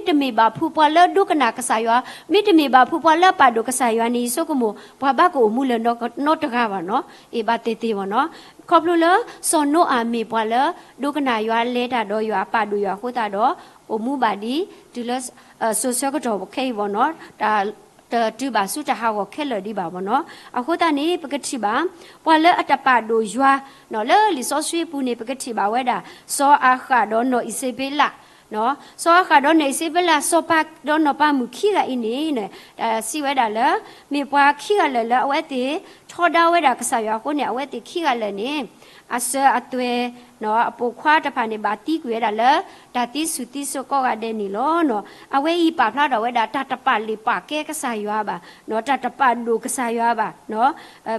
တမ့ၢ်ဘၣ်ဖုးပှၤလၢဒိကနၣ်ကစၢ်ယွၤ, မ့တမ့ၢ်ဘၣ်ဖုးပှၤလၢပာ်ဒိၣ်ကစၢ်ယွၤန့ၣ် ယဆိကမိၣ် ပှၤဘၣ်ကအိၣ်မူလၢၤနီတဂၤဘၣ်နီၤ, အ့ ဘၣ်သ့ၣ်သ့ၣ်ဘၣ်နီၤ, ခီဖျိလၢစီၤနိအၤမ့ၢ်ပှၤလၢ ဒိကနၣ်ယွၤ လဲၤတၢ်ဒီးယွၤ ပာ်ဒိၣ်ယွၤအဃိသတးဒီး အိၣ်မူဘၣ်ဒ် တုၤလၢ စိၤဆၢကတီၢ်ခဲအံၤဘၣ်နီၤ, တတုၤဘၣ်ဆူတၢ်ဟးဂီၤခဲလၢာ်ဒံးဘၣ်ဘၣ်နီၤ. အဃိသတးန့ၣ် ပကထံၣ်ဘၣ် ပှၤလၢအတပာ်ဒိၣ်ယွၤ လၢလံာ်စီဆှံပူၤန့ၣ် ပကထံၣ်ဘၣ်ဝဲဒၣ် စီၤအၤဃးဒီးနီၢ်အံၤစ့ဘ့လး စီၤအၤဃးဒီးနီၢ်အံၤစ့ဘ့လး စီၤပၤဒီးနီၢ်ပၤမုၣ်ခံဂၤအံၤန့ၣ် တၢ်စံးဝဲဒၣ်လၢ မ့ၢ်ပှၤခံဂၤလၢာ်လၢအဝဲသ့ၣ်ထီဒါဝဲဒၣ်ကစၢ်ယွၤအဃိန့ၣ် အဝဲသ့ၣ်ခံဂၤလၢာ်န့ၣ် အစၢၤအသွဲၣ် အပိာ်ခွါတဖၣ်န့ၣ် ဘၣ်သံကွံာ်ဝဲဒၣ်လၢ တၢ်သံစူၤသံစိးကိးဂၤဒဲးန့ၣ်လီၤ. အဝဲအံၤပာ်ဖျါထီၣ်ဝဲဒၣ် တၢ်တပာ်လုၢ်ပာ်ကဲကစၢ်ယွၤဘၣ်, တၢ်တပာ်ဒိၣ်ကစၢ်ယွၤဘၣ်.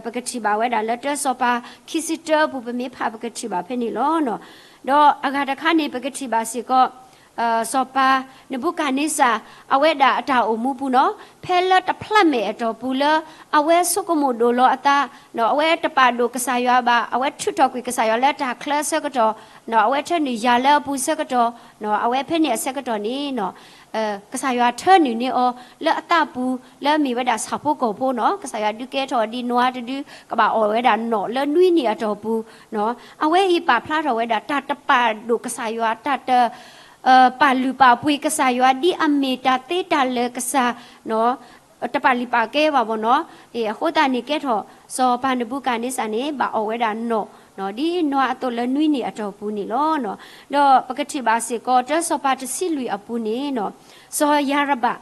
ပကထံၣ်ဘၣ်ဝဲဒၣ်လၢတၢစီၤပၤခံဆံတၢအပူၤ ပမ့ၢ်ဖးပကထံၣ်ဘၣ်ဖဲန့ၣ်လီၤ. ဒီးအဂၤတခါန့ၣ် ပကထံၣ်ဘၣ်စ့ၢ်ကီး စီၤပၤနဘူၤခၣ်န့စၢ် အဝဲဒၣ်အတၢ်အိၣ်မူပူၤနီၤ ဖဲလၢတဖျးမဲာ်အတီၢ်ပူၤလၢ အဝဲဆိကမိၣ်ဒိၣ်လီၤအသး, အဝဲတပာ်ဒိၣ်ကစၢ်ယွၤဘၣ်, အဝဲထုးထီၣ်ကွံာ်ကစၢ်ယွၤလၢတၢ်ချၢအဆၢကတီၢ်, အဝဲထၢနုာ်ယၤလၢအပူၤအဆၢကတီၢ်, အဝဲဖဲန့ၣ်အဆၢကတီၢ်န့ၣ် ကစၢ်ယွၤထၢနုာ်န့ၢ်အီၤ လၢအသးပူၤ လၢအမ့ၢ်ဝဲဒၣ်ဆၣ်ဖိကီၢ်ဖိနီၤ, ကစၢ်ယွၤဒုးကဲထီၣ်ဒ်နွၤတဒု ကဘၣ်အီၣ်ဝဲဒၣ်နီၣ်လၢနွံနံၣ်အတီၢ်ပူၤ, အဝဲအံၤပာ်ဖျါထီၣ်ဝဲဒၣ် တၢ်တပာ်ဒိၣ်ကစၢ်ယွၤ တၢ်တ ပာ်လုၢ်ပာ်ပှ့ၤကစၢ်ယွၤ ဒ်အမ့ၢ်တၢ်သ့တၢ်လၢာ်ကစၢ် တပာ်လုၢ်ပာ်ကဲဘၣ်ဘၣ်နီၤ. အဃိသတးန့ၣ်ကဲထီၣ် စီၤပၤနဘူၤခၣ်န့စၢ်န့ၣ် ဘၣ်အီၣ်ဝဲဒၣ်နီၣ် ဒ်နွၤအသိးလၢနွံနံၣ်အတီၢ်ပူၤန့ၣ်လီၤ. ဒီးပကထံၣ်ဘၣ်စ့ၢ်ကီး တၢစီၤပၤတဆံလွံၢ်အပူၤန့ၣ် စီၤယၤရဘၣ်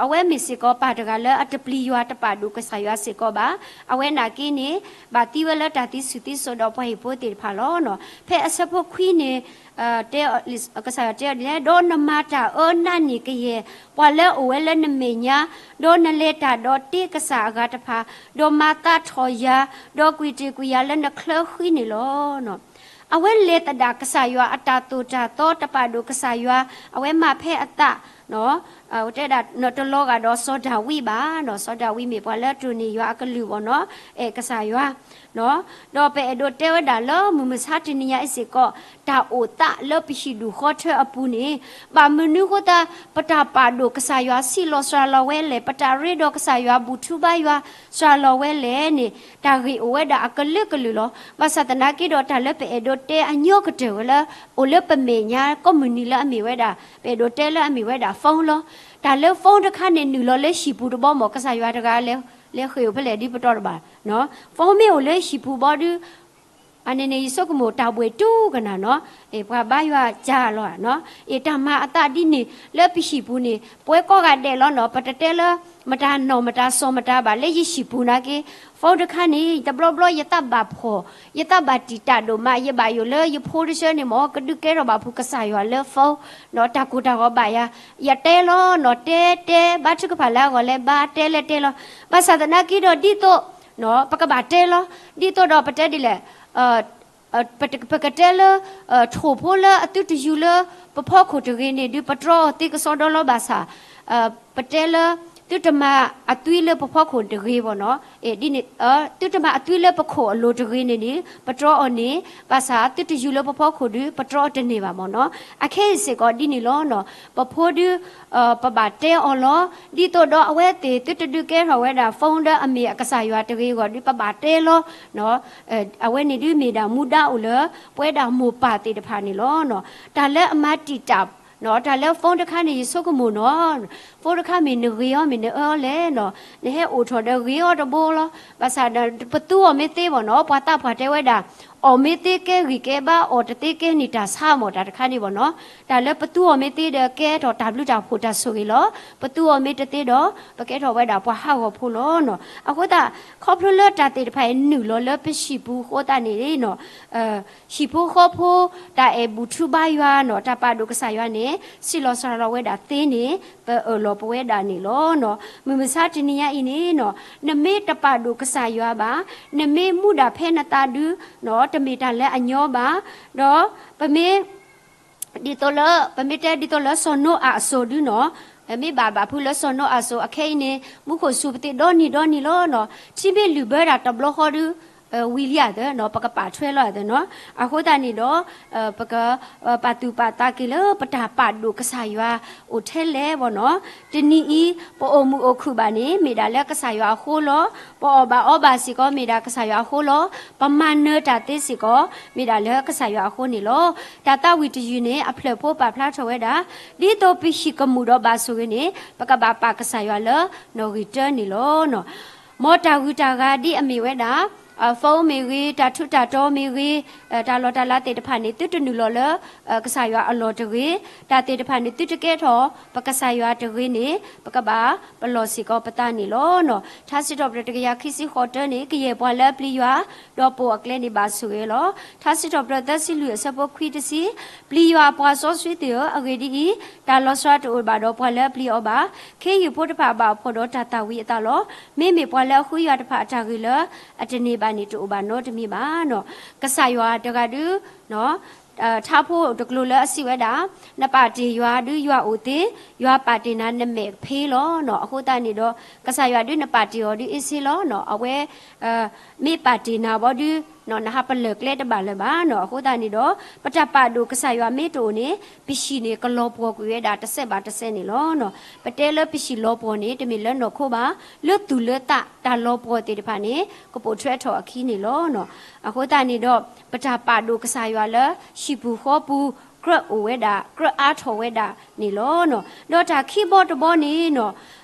အဝဲမ့ၢ်စ့ၢ်ကီးပၢ်တဂၤလၢအတပျံၤယွၤတပာ်ဒိၣ်ကစၢ်ယွၤစ့ၢ်ကီးဘၣ်. အဝဲနာ်က့န့ၣ် ဘၣ်သံဝဲလၢတၢ်သံစူၤသံစိးဒီးပှၤဟံၣ်ဖိသ့ၣ်တဖၣ်လီၤ. ဖဲအဆၢဖိခွံန့ၣ် တဲ ကစၢ်ယွၤတဲအီၤဒ်လဲၣ်, ဒီးနမၤတၢ်အၢနးန့ၢ်ကယဲၢ် ပှၤလၢအအိၣ်ဝဲလၢနမဲာ်ညါ, ဒီးနလဲၤတၢ်ဒီးတ့ကစၢ်အဂၤတဖၣ်, ဒီးမၤသးထီၣ်ယၤ, ဒီးကွံာ်တ့ၢ်ကွံာ်ယၤလၢနချၢဃံန့ၣ်လီၤ. အဝဲလဲၤသဒၣ်ကစၢ်ယွၤအတၢ်သိၣ်တၢ်သီ တပာ်ဒိၣ်ကစၢ်ယွၤ, အဝဲမၤဖဲအသး တဲဒၣ်နီၢ်တလီၤဂာ်ဒီးစီၤဒၤဝံးဘၣ်, စီၤဒၤဝံးမ့ၢ်ပှၤလၢတိၢ်န့ၢ်ယွၤအကလုၢ်ဘၣ်နီၤ, အဲၣ်ကစၢ်ယွၤ, ဒီးပအဲၣ်ဒိးတဲဝဲဒၣ်လၢမုၢ်မဆါတနံၤညါအံၤစ့ၢ်ကီး, တၢ်အိၣ်သးလၢပဟံၣ်ဒူၣ်ဃီထၢအပူၤန့ၣ်, ဘၣ်မနုၤဃိသတး ပတၢ်ပာ်ဒိၣ်ကစၢ်ယွၤ ဆံးလီၤစှၤလီၤဝဲလဲၣ်, ပတၢ်ရ့ဒီးကစၢ်ယွၤ ဘူၣ်ထူဘါယွၤ စှၤလီၤဝဲလဲၣ်န့ၣ်, တၢ်ဂ့ၢ်အိၣ်ဝဲဒၣ်အကလုာ်ကလုာ်လီၤ. ဘၣ်ဆၣ်သနာ်က့ဒီး တၢ်လၢပအဲၣ်ဒိးတဲအညီကတၢၢ်ဝဲလၢ အိၣ်လၢပမဲာ်ညါ ကိးမုၢ်နံၤလၢအမ့ၢ်ဝဲဒၣ် ပအဲၣ်ဒိးတဲလၢအမ့ၢ်ဝဲဒၣ် phone လီၤ. တၢ်လၢ phone တခါန့ၣ် နုာ်လီၤလၢဟံၣ်ပူၤတဘျီမး ကစၢ်ယွၤတဂၤလဲၤဃ့ၢ်အိၣ်ဖဲလဲၣ်ဒ်ပတီၢ်တဘၣ်, phone မ့ၢ်အိၣ်လၢဟံၣ်ပူၤဘီဒုး အန့ၣ်န့ၣ် ယဆိကမိၣ်တၢ်ဘှဲၣ်တူၢ်ကနၣ်နီၤ, ပှၤဘါယွၤကၢ်လီၤ, အတၢ်မၤအသးဒ်န့ၣ် လၢပဟံၣ်ပူၤန့ၣ် ပဝဲကိးဂၤဒဲးလီၤနီၤ, ပတတဲလၢ မတၤနီၢ်မတၤစီၤမတၤဘၣ် လၢယဟံၣ်ပူၤနာ်က့, phone တခါန့ၣ် တဘျီဘျီယသးဘၣ်ဖှီၣ်, ယသးဘၣ်တံာ်တာ်ဒိၣ်မး ယဘၣ်ယိၣ်လၢယဖိတဆၢန့ၣ်မ့ၢ် ကဒုးကဲထီၣ်ဘၣ်ဖုးကစၢ်ယွၤလၢ phone နီၤ, တၢ်ကိၢ်တၢ်ဂီၤဘၣ်ယၤ, ယတဲလီၤနီၤ, တဲတဲ ဘါထုကဖၣ်လၢအဂီၢ်လဲၣ် ဘါတဲလဲၣ်တဲလီၤ. ဘၣ်ဆၣ်သနာ်က့ဒီး ဒ်သိး ပကဘၣ်တဲလီၤ, ဒ်သိးဒီးပတဲဒ်လဲၣ် ပကတဲလၢ ထိၣ်ဖိလၢအသုတယူၤလၢ ပဖီခိၣ်တဂ့ၤန့ၣ်ဒုး ပတြီအီၤသ့ကစီဒီလီၤ. ဘၣ်ဆၣ် ပတဲလၢ သုတမၤအသွံလၢပဖီခိၣ်တဂ့ၤဘၣ်နီၤ, သုတမၤအသွံလၢပခိၣ်အလိၤတဂ့ၤန့ၣ်န့ၣ် ပတြီအီၤန့ၣ်, ဘၣ်ဆၣ်သုတယူၤလၢပဖီခိၣ်ဒုး ပတြီအီၤတန့ၢ်ဘၣ်မ့ၢ်နီၤ. အခဲအံၤစ့ၢ်ကီးဒ်န့ၣ်လီၤနီၤ, ပဖိဒုး ပဘၣ်တဲအီၤလီၤ, ဒ်သိးဒီးအဝဲသ့ၣ် သုတဒုးကဲထီၣ်ဝဲဒၣ် phone ဒီးအမ့ၢ်အကစၢ်ယွၤတဂ့ၤအဂီၢ်ဒုး ပဘၣ်တဲလီၤ. အဝဲန့ၣ်ဒုးမ့ၢ်ဒၣ်မူဒါအိၣ်လၢ ပဝဲဒၣ်မိၢ်ပၢ်သ့ၣ်တဖၣ်န့ၣ်လီၤ. တၢ်လၢအမၤတံာ်တာ် တၢ်လၢ phone တခါန့ၣ် ယဆိကမိၣ်နီၤ, phone တခါမ့ၢ်နဂ့ၤအီၤမ့ၢ်နအၢအီၤလဲၣ်နီၤ, နဟဲအိၣ်ထီၣ်ဒီးဂ့ၤအီၤတဘိလီၤ. ဘၣ်ဆၣ်ဒီး ပသူအီၤမ့ၢ်သ့ဘၣ်နီၤ, ပှၤသးပှၢ်တဲဝဲဒၣ် အီၣ်မ့ၢ်သ့ကဲဂံၢ်ကဲဘါ, အီၣ်တသ့ကဲန့ၣ်တၢ်ဆါမ့ၢ်တၢ်တခါန့ၣ်ဘၣ်နီၤ. တၢ်လၢပသူအီၤမ့ၢ်သ့ဒီး ကဲထီၣ်တၢ်ဘျုးတၢ်ဖှိၣ်တၢ်ဆိၣ်ဂ့ၤလီၤ. ပသူအီၤမ့ၢ်တသ့ဒီး ပကဲထီၣ်ဝဲဒၣ်ပှၤဟးဂီၤဖိလီၤနီၤ. အဃိသတး ခီဖျိလၢတၢ်သ့ၣ်တဖၣ်အံၤနုာ်လီၤလၢပဟံၣ်ပူၤအဃိသတးန့ၣ်နီၤ, ဟံၣ်ဖိဃီဖိ တၢ်အဲၣ်ဘူၣ်ထူဘါယွၤနီၤ, တၢ်ပာ်ဒိၣ်ကစၢ်ယွၤန့ၣ် ဆံးလီၤစှၤလီၤဝဲဒၣ်သ့န့ၣ် ပအၢၣ်လီၤပဝဲဒၣ်န့ၣ်လီၤနီၤ. မုၢ်မဆါတနံၤညါအံၤန့ၣ်နီၤ, နမ့ၢ်တပာ်ဒိၣ်ကစၢ်ယွၤဘၣ်, နမ့ၢ်မူဒၣ်ဖဲနသးဒုနီၤ, တမ့ၢ်တၢ်လၢအညီဘၣ်. ဒီးပမ့ၢ် ဒ်သိးလၢ ပမ့ၢ်တဲဒ်သိးလၢစီၤနိအၤအစိၤဒုနီၤ, မ့ၢ်ဘၣ်ဘၣ်ဖုးလၢစီၤနိအၤစိၤ အခဲအံၤန့ၣ် မူခိၣ်စူၤပသ့ၣ်ဒီနံၤဒီနံၤလီၤနီၤ. ထံမ့ၢ်လုၢ်ဘၢဒၣ်တဘျီဃီဒု ဝံၤလံဧါသၢနီၤ, ပကပာ်ထွဲလီၤဧါသၢနီၤ. အဃိသတးန့ၣ်ဒီး ပက ပာ်သူၣ်ပာ်သးက့ၤလၢ ပတၢ်ပာ်ဒိၣ်ကစၢ်ယွၤအိၣ်ထဲလဲၣ်ဘၣ်နီၤ. တနံၤအံၤ ပအိၣ်မုာ်အိၣ်ခုၣ်ဘၣ်န့ၣ် မ့ၢ်ဒၣ်လၢကစၢ်ယွၤအဃိလီၤ. ပအီၣ်ဘၣ်အီဘၣ်စ့ၢ်ကီး မ့ၢ်ဒၣ်ကစၢ်ယွၤအဃိလီၤ. ပမၤနၢၤတၢ်သ့စ့ၢ်ကီး မ့ၢ်ဒၣ်လၢကစၢ်ယွၤအဃိန့ၣ်လီၤ. တၢ်သးဝံၣ်တယုၢ်န့ၣ် အဖျၢၣ်ဖိပာ်ဖျါထီၣ်ဝဲဒၣ် ဒ်သိးပဟံၣ်ကမူၣ်ဒီးဘၣ်ဆိၣ်ဂ့ၤန့ၣ် ပကဘၣ်ပာ်ကစၢ်ယွၤလၢနီၣ်ဂံၢ်တၢန့ၣ်လီၤ. မ်တၢ်ဂုၤတၢ်ဂၤဒ်အမ့ၢ်ဝဲဒၣ် phone မ့ၢ်ဂ့ၤ, တၢ်ထူးတၢ်တီၤမ့ၢ်ဂ့ၤ, တၢ်လီၢ်တၢ်လၤသ့ၣ်တဖၣ်န့ၣ် သုတနုာ်လီၤလၢ ကစၢ်ယွၤအလီၢ်တဂ့ၤ, တၢ်သ့ၣ်တဖၣ်န့ၣ် သုတကဲထီၣ် ပကစၢ်ယွၤတဂ့ၤန့ၣ် ပကဘၣ်ပလီၢ်စ့ၢ်ကီးပသးန့ၣ်လီၤ. ထါစံးထီၣ်ပတြၢၤတကယၤခံဆံဃိးတၢန့ၣ် ကယဲၢ်ပှၤလၢအပျံၤယွၤ, ဒီးပိာ်အကျဲန့ၣ်ဘၣ်ဆိၣ်ဂ့ၤလီၤ. ထါစံးထီၣ်ပတြၢၤသၢဆံလွံၢ် အဆၢဖိခွံတဆံ, ပျံၤယွၤအပှၤစီဆှံသ့ၣ်ဧၢ, အဂ့ၢ်ဒ်အံၤ, တၢ်လီၤစှၤတအိၣ်ဘၣ်ဒီးပှၤလၢအပျံၤအီၤဘၣ်. ခ့ယုၢ်ဖိတဖၣ်ဘၣ်ဖှီၣ်ဒီးတၢ်သၣ်ဝံၤအသးလီၤ. မ့မ့ၢ်ပှၤလၢအဃုယွၤတဖၣ်အတၢ်ဂ့ၤလၢအတန့ၢ်ဘၣ်န့ၣ် တအိၣ်ဘၣ်နီတမံၤဘၣ်. ကစၢ်ယွၤတဂၤဒု ထါဖိတကျိၤလၢအစံးဝဲဒၣ်, နပာ်တ့ၢ်ယွၤဒု ယွၤအိၣ်သ့, ယွၤပာ်တ့ၢ်နၤနမဲာ်ဖ့လီၤ. အဃိသတးန့ၣ်ဒီး ကစၢ်ယွၤဒု နပာ်တ့ၢ်အီၤဒု အ့ၣ်စ့လီၤ. အဝဲ မ့ၢ်ပာ်တ့ၢ်နၤဘီဒု နဟးပလၢၢ်ကျဲတဘၣ်လၢၤဘၣ်. အဃိသတးန့ၣ်ဒီး ပတၢ်ပာ်ဒိၣ်ကစၢ်ယွၤမ့ၢ်တအိၣ်န့ၣ် ပဟံၣ်န့ၣ် ကလီၤပှီၢ်ကွံာ်ဝဲဒၣ်တစဲးဘၣ်တစဲးန့ၣ်လီၤ. ပတဲလၢပဟံၣ်လီၤပှီၢ်န့ၣ် တမ့ၢ်လၢနီၢ်ခိဘၣ်, လၢသူၣ်လၢသးတၢ်လီၤပှီၢ်သ့ၣ်တဖၣ်န့ၣ် ကပိာ်ထွဲထီၣ်အခံန့ၣ်လီၤ. အဃိသတးန့ၣ်ဒီး ပတၢ်ပာ်ဒိၣ်ကစၢ်ယွၤလၢ ဟံၣ်ပူၤဃီပူၤ ကြၢးအိၣ်ဝဲဒၣ် ကြၢးအါထီၣ်ဝဲဒၣ်န့ၣ်လီၤ. ဒီးတၢ်ခံဘီတဘီန့ၣ်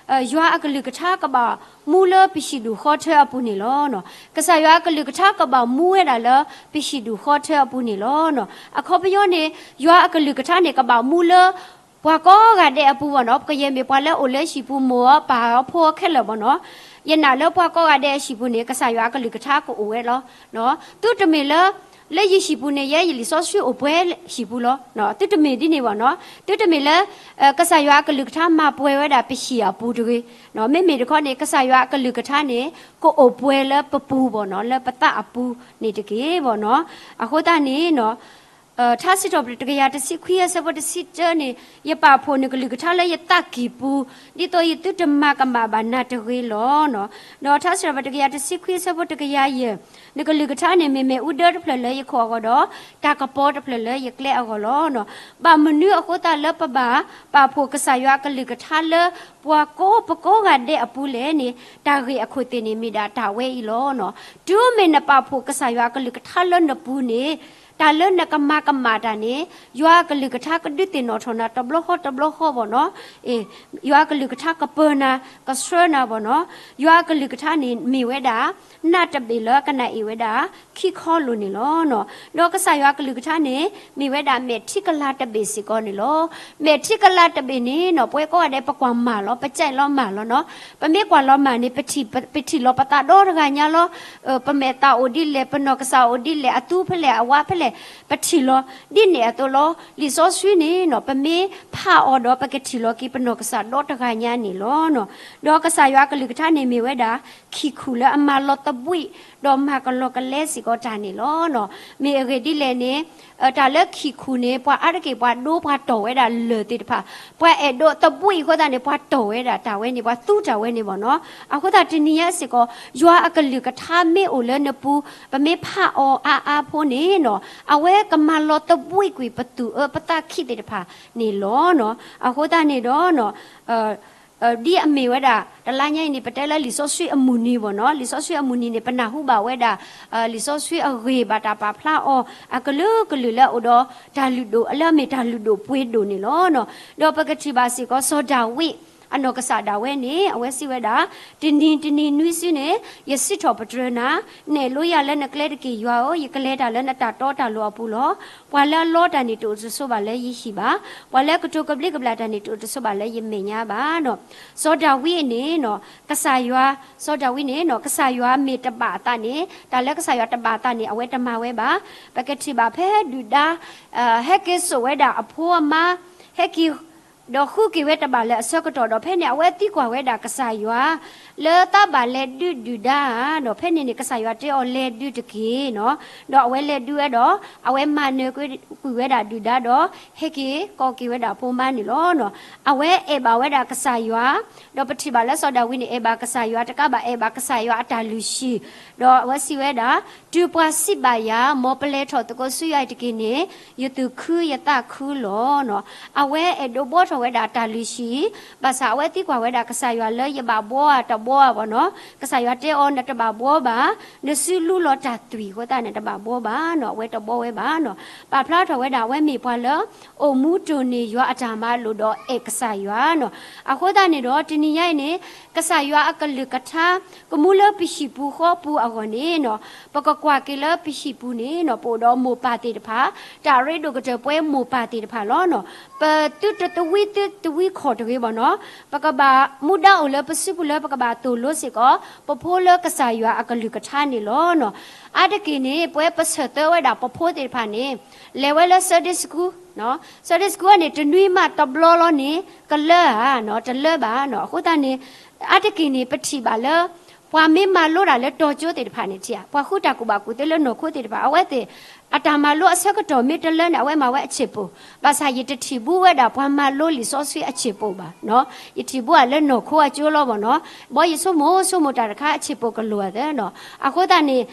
ယွၤအကလုၢ်ကထါကဘၣ်မူလၢပဟံၣ်ဒူၣ်ဃီထၢအပူၤန့ၣ်လီၤ. ကစၢ်ယွၤအကလုၢ်ကထါကဘၣ်မူဝဲဒၣ်လၢ ပဟံၣ်ဒူၣ်ဃီထၢအပူၤန့ၣ်လီၤ. အခီပညီန့ၣ် ယွၤအကလုၢ်ကထါန့ၣ် ကဘၣ်မူလၢ ပှၤကိးဂၤဒဲးအပူၤဘၣ်နီၤ, ကယဲၢ်မ့ၢ်ပှၤလၢအအိၣ်လၢဟံၣ်ပူၤ မိၢ်အီၤပၢ်အီၤဖိအီၤခဲလၢာ်ဘၣ်နီၤ, ယနာ်လၢပှၤကိးဂၤဒဲးအဟံၣ်ပူၤန့ၣ် ကစၢ်ယွၤအကလုၢ်ကထါကအိၣ်ဝဲလီၤ. သုတမ့ၢ်လၢ လၢယဟံၣ်ပူၤန့ၣ် ယဲယလံာ်စီဆှံအိၣ်ပှဲၤဟံၣ်ပူၤလီၤ. သုတမ့ၢ်ဒ်န့ၣ်ဘၣ်နီၤ, သုတမ့ၢ်လၢ ကစၢ်ယွၤအကလုၢ်ကထါမၤပှဲၤဝဲဒၣ်ပဟံၣ်အပူၤတဂ့ၤ, မ့မ့ၢ်တခီန့ၣ် ကစၢ်ယွၤအကလုၢ်ကထါန့ၣ် ကအိၣ်ပှဲၤလၢပပူၤဘၣ်နီၤ, လၢပသးအပူၤန့ၣ်တက့ၢ်ဘၣ်နီၤ. အဃိသတးန့ၣ် ထါစံးထီၣ်ပတြၢၤတကယၤတဆံခွံအဆၢဖိတဆံတၢန့ၣ်, ယပာ်ဖှိၣ်နကလုၢ်ကထါလၢယသးကံၢ်ပူၤ, ဒ်သိးယသုတမၤကမၣ်ဘၣ်နၤတဂ့ၤလီၤ. ဒီးထါစံးထီၣ်ပတြၢၤတကယၤတဆံခွံအဆၢဖိတကယၤယဲၢ်, နကလုၢ်ကထါန့ၣ် မ့ၢ်မ့ၣ်အူဒၢတဖျၢၣ်လၢယခိၣ်အဂီၢ်ဒီး တၢ်ကပီၤတဖျၢၣ်လၢယကျဲအဂီၢ်လီၤ. ဘၣ်မနုၤအဃိသတးလၢပဘၣ်ပာ်ဖှိၣ်ကစၢ်ယွၤအကလုၢ်ကထါလၢ ပှၤကိးပကိးဂၤဒဲးအပူၤလဲၣ်န့ၣ်, တၢ်ဂ့ၢ်အခိၣ်သ့ၣ်န့ၣ်မ့ၢ်ဒၣ်တၢ်ဝဲအံၤလီၤ. တုၤမ့ၢ်နပာ်ဖှိၣ်ကစၢ်ယွၤအကလုၢ်ကထါလၢနပူၤန့ၣ်, တၢ်လၢနကမၤကမၣ်တၢ်န့ၣ် ယွၤအကလုၢ်ကထါကဒုးသ့ၣ်နီၣ်ထီၣ်နၤတဘျီဃီတဘျီဃီဘၣ်နီၤ. ယွၤအကလုၢ်ကထါကပၢၤနၤ ကဆှၢနၤဘၣ်နီၤ. ယွၤအကလုၢ်ကထါန့ၣ်မ့ၢ်ဝဲဒၣ် နးတဘ့ၣ်လၢကနၣ်အ့ၣ်ဝဲဒၣ် ခံခီလိာ်န့ၣ်လီၤ. ဒီးကစၢ်ယွၤအကလုၢ်ကထါန့ၣ် မ့ၢ်ဝဲဒၣ်မဲာ်ထံကလၤတဘ့ၣ်စ့ၢ်ကီးန့ၣ်လီၤ. မဲာ်ထံကလၤတဘ့ၣ်န့ၣ်နီၤ ပဝဲကိးဂၤဒဲး ပကွၢ်မၤလီၤ ပကြိုက်လီၤမၤလီၤနီၤ. ပမ့ၢ်ကွၢ်လီၤမၤန့ၣ် ပထံၣ်လီၤပသးဒီတဂၤညါလီၤ. ပမဲာ်သးအိၣ်ဒ်လဲၣ် ပနီၢ်ကစၢ်အိၣ်ဒ်လဲၣ် အသူဖဲလဲၣ် အဝါဖဲလဲၣ် ပထံၣ်လီၤ. ဒ်န့ၣ်အသိးလီၤ လံာ်စီဆှံန့ၣ်နီၤ ပမ့ၢ်ဖးအီၤဒီး ပကထံၣ်လီၤက့ၤ ပနီၢ်ကစၢ်ဒီတဂၤညါန့ၣ်လီၤ. ဒီးကစၢ်ယွၤအကလုၢ်ကထါန့ၣ်မ့ၢ်ဝဲဒၣ် ခံၣ်ခူၣ်လၢအမၤလီၤသဘှံး ဒီးမၤကလီကလဲစ့ၢ်ကီးတၢ်န့ၣ်လီၤ. မ့ၢ်အဂ့ၢ်ဒ်လဲၣ်န့ၣ် တၢ်လၢခံၣ်ခူၣ်န့ၣ် ပှၤအါတက့ၢ် ပှၤဒိပှၤတီၢ်ဝဲဒၣ်လၢၢ်သ့ၣ်တဖၣ်, ပှၤအဲၣ်ဒိးသဘှံးအဃိသတးန့ၣ် ပှၤတီၢ်ဝဲဒၣ်တၢ်ဝဲန့ၣ် ပှၤသူတၢ်ဝဲန့ၣ်ဘၣ်နီၤ. အဃိသတးတနံၤညါစ့ၢ်ကီး ယွၤအကလုၢ်ကထါမ့ၢ်အိၣ်လၢနပူၤ ပမ့ၢ်ဖးအီၤအါအါဖိန့ၣ်နီၤ အဝဲကမၤလီၤသဘှံးကွံာ်ပသူၣ်အၢပသးခံသ့ၣ်တဖၣ်န့ၣ်လီၤ. အဃိသတးန့ၣ်ဒီး ဒ်အမ့ၢ်ဝဲဒၣ် တလါညါအံၤန့ၣ် ပတဲလၢလံာ်စီဆှံအမုၢ်နံၤဘၣ်နီၤ, လံာ်စီဆှံအမုၢ်နံၤန့ၣ် ပနၢ်ဟူဘၣ်ဝဲဒၣ် လံာ်စီဆှံအဂ့ၢ်ဘၣ်တၢ်ပာ်ဖျါအီၤ အကလုာ်ကလုာ်လၢအအိၣ်ဒီးတၢ်လုၢ်ဒိၣ် လၢအမ့ၢ်တၢ်လုၢ်ဒိၣ်ပှ့ၤဒိၣ်န့ၣ်လီၤ. ဒီးပကထံၣ်ဘၣ်စ့ၢ်ကီး စီၤဒၤဝံး အနီၢ်ကစၢ်ဒၣ်ဝဲန့ၣ် အဝဲစံးဝဲဒၣ်, တနံၤတနံၤနွံစုန့ၣ် ယစံးထီၣ်ပတြၢၤနၤ, နဲၣ်လိယၤလၢနကျဲတက့ၢ် ယွၤဧၢ, ယကလဲၤတၢ်လၢနတၢ်တီတၢ်လိၤအပူၤလီၤ. ပှၤလၢအလီတၢ်န့ၣ် တအိၣ်တဆိးဘၣ်လၢယဟံၣ်ဘၣ်, ပှၤလၢအကတိၤကဘျံးကဘျၣ်တၢ်န့ၣ် တအိၣ်တဆိးဘၣ်လၢယမဲာ်ညါဘၣ်နီၤ. စီၤဒၤဝံးန့ၣ်နီၤ ကစၢ်ယွၤ, စီၤဒၤဝံးန့ၣ်နီၤ ကစၢ်ယွၤမ့ၢ်တဘၣ်အသးန့ၣ် တၢ်လၢကစၢ်ယွၤတဘၣ်အသးန့ၣ် အဝဲတမၤဝဲဘၣ်. ပကထံၣ်ဘၣ်ဖဲဒုၣ်ဒါ ဟဲက့ၤစိာ်ဝဲဒၣ်အဖိအမါ, ဟဲက့ၤ ဒီးဃုက့ၤဝဲတဘၣ်လၢအဆၢကတီၢ်ဒီး ဖဲန့ၣ် အဝဲသံကွၢ်ဝဲဒၣ်ကစၢ်ယွၤ လၢသးဘၣ်လဲၤဒုးဒုၣ်ဒါဧါ, ဒီးဖဲန့ၣ်န့ၣ် ကစၢ်ယွၤတဲအီၤလဲၤဒုးတက့ၢ်နီၤ. ဒီးအဝဲလဲၤဒုးဝဲဒီး အဝဲမၤနၢၤကွံာ်ဝဲဒၣ်ဒုၣ်ဒါဒီး ဟဲက့ၤကိးက့ၤဝဲဒၣ်ဖိမါန့ၣ်လီၤ. အဝဲအဲၣ်ဘၣ်ဝဲဒၣ်ကစၢ်ယွၤ, ဒီးပထံၣ်ဘၣ်လၢစီၤဒၤဝံးန့ၣ် အဲၣ်ဘၣ်ကစၢ်ယွၤ တကးဘၣ်အဲၣ်ဘၣ်ကစၢ်ယွၤအတၢ်လုၢ်ဟံၣ်, ဒီးအဝဲစံးဝဲဒၣ်, တုၤပှၤစံးဘၣ်ယၤ မ်ပလဲၤထီၣ်သကိးဆူယွၤအံၤတက့ၢ်န့ၣ် ယသူၣ်ခုယသးခုလီၤ. အဝဲအဲၣ်ဒိးဘှီထီၣ် ဝဲဒၣ်တၢ်လုၢ်ဟံၣ်, ဘၣ်ဆၣ်အဝဲသံကွၢ်ဝဲဒၣ်ကစၢ်ယွၤလၢယဘၣ်ဘှီဧါတဘှီဧါဘၣ်နီၤ, ကစၢ်ယွၤတဲအီၤ နတဘၣ်ဘှီဘၣ်, နစုလူလီၤတၢ်သွံၣ်အဃိသတးန့ၣ် တဘၣ်ဘှီဘၣ်နီၤ, အဝဲတဘှီဝဲဘၣ်နီၤ. ပာ်ဖျါထီၣ်ဝဲဒၣ် အဝဲမ့ၢ်ပှၤလၢ အိၣ်မူတိၢ်န့ၢ်ယွၤအတၢ်မၤလိာ်ဒီးအဲၣ်ကစၢ်ယွၤနီၤ. အဃိသတးန့ၣ်ဒီး တနံၤညါအံၤန့ၣ် ကစၢ်ယွၤအကလုၢ်ကထါ ကမူလၢပဟံၣ်ပူၤဃီပူၤအဂီၢ်န့ၣ်နီၤ, ပကကွၢ်က့ၤလၢပဟံၣ်ပူၤန့ၣ်နီၤ, ပအိၣ်ဒီးမိၢ်ပၢ်သ့ၣ်တဖၣ်, တၢ်ရ့ဒိၣ်ကတၢၢ်ပဝဲမိၢ်ပၢ်သ့ၣ်တဖၣ်လီၤနီၤ. ပသုတဝံသုတဝံခီၣ်တဂ့ၤဘၣ်နီၤ, ပကဘၣ်မူဒါအိၣ်လၢပစုပူၤလၢပကဘၣ်သိၣ်လိစ့ၢ်ကီး ပဖိလၢကစၢ်ယွၤအကလုၢ်ကထါန့ၣ်လီၤနီၤ. အါတက့ၢ်န့ၣ် ပဝဲပဆၢၣ်သၢဝဲဒၣ်ပဖိသ့ၣ်တဖၣ်န့ၣ် လဲၤဝဲလၢ Sunday school, Sunday school န့ၣ် တနွံမးတဘျီလီၤန့ၣ် ကလၢဧါနီၤ, တလၢဘၣ်နီၤ. အဃိသတးန့ၣ် အါတက့ၢ်န့ၣ် ပထံၣ်ဘၣ်လၢ ပှၤမ့ၢ်မၤလိတၢ်လၢတီၤကၠိသ့ၣ်တဖၣ်န့ၣ် ထံၣ်ဧါ, ပှၤဃုတၢ်ကူၣ်ဘၣ်ကူၣ်သ့လၢနီၢ်ခိသ့ၣ်တဖၣ် အဝဲသ့ၣ် အတၢ်မၤလိအဆၢကတီၢ်မ့ၢ်တလၢန့ၣ် အဝဲမၤဝဲအဆံးပိၢ်, ဘၣ်ဆၣ်ယတထံၣ်ဘူးဝဲဒၣ်ပှၤမၤလိလံာ်စီဆှံအဆံးပိၢ်ဘၣ်နီၤ, ယထံၣ်ဘူးဧါလၢနီၢ်ခိအကၠိလီၤဘၣ်နီၤ. ဘီယဆိကမိၣ် ဆိကမိၣ်တၢ်တခါအဆံးပိၢ်ကလိာ်အသးနီၤ. အဃိသတးန့ၣ်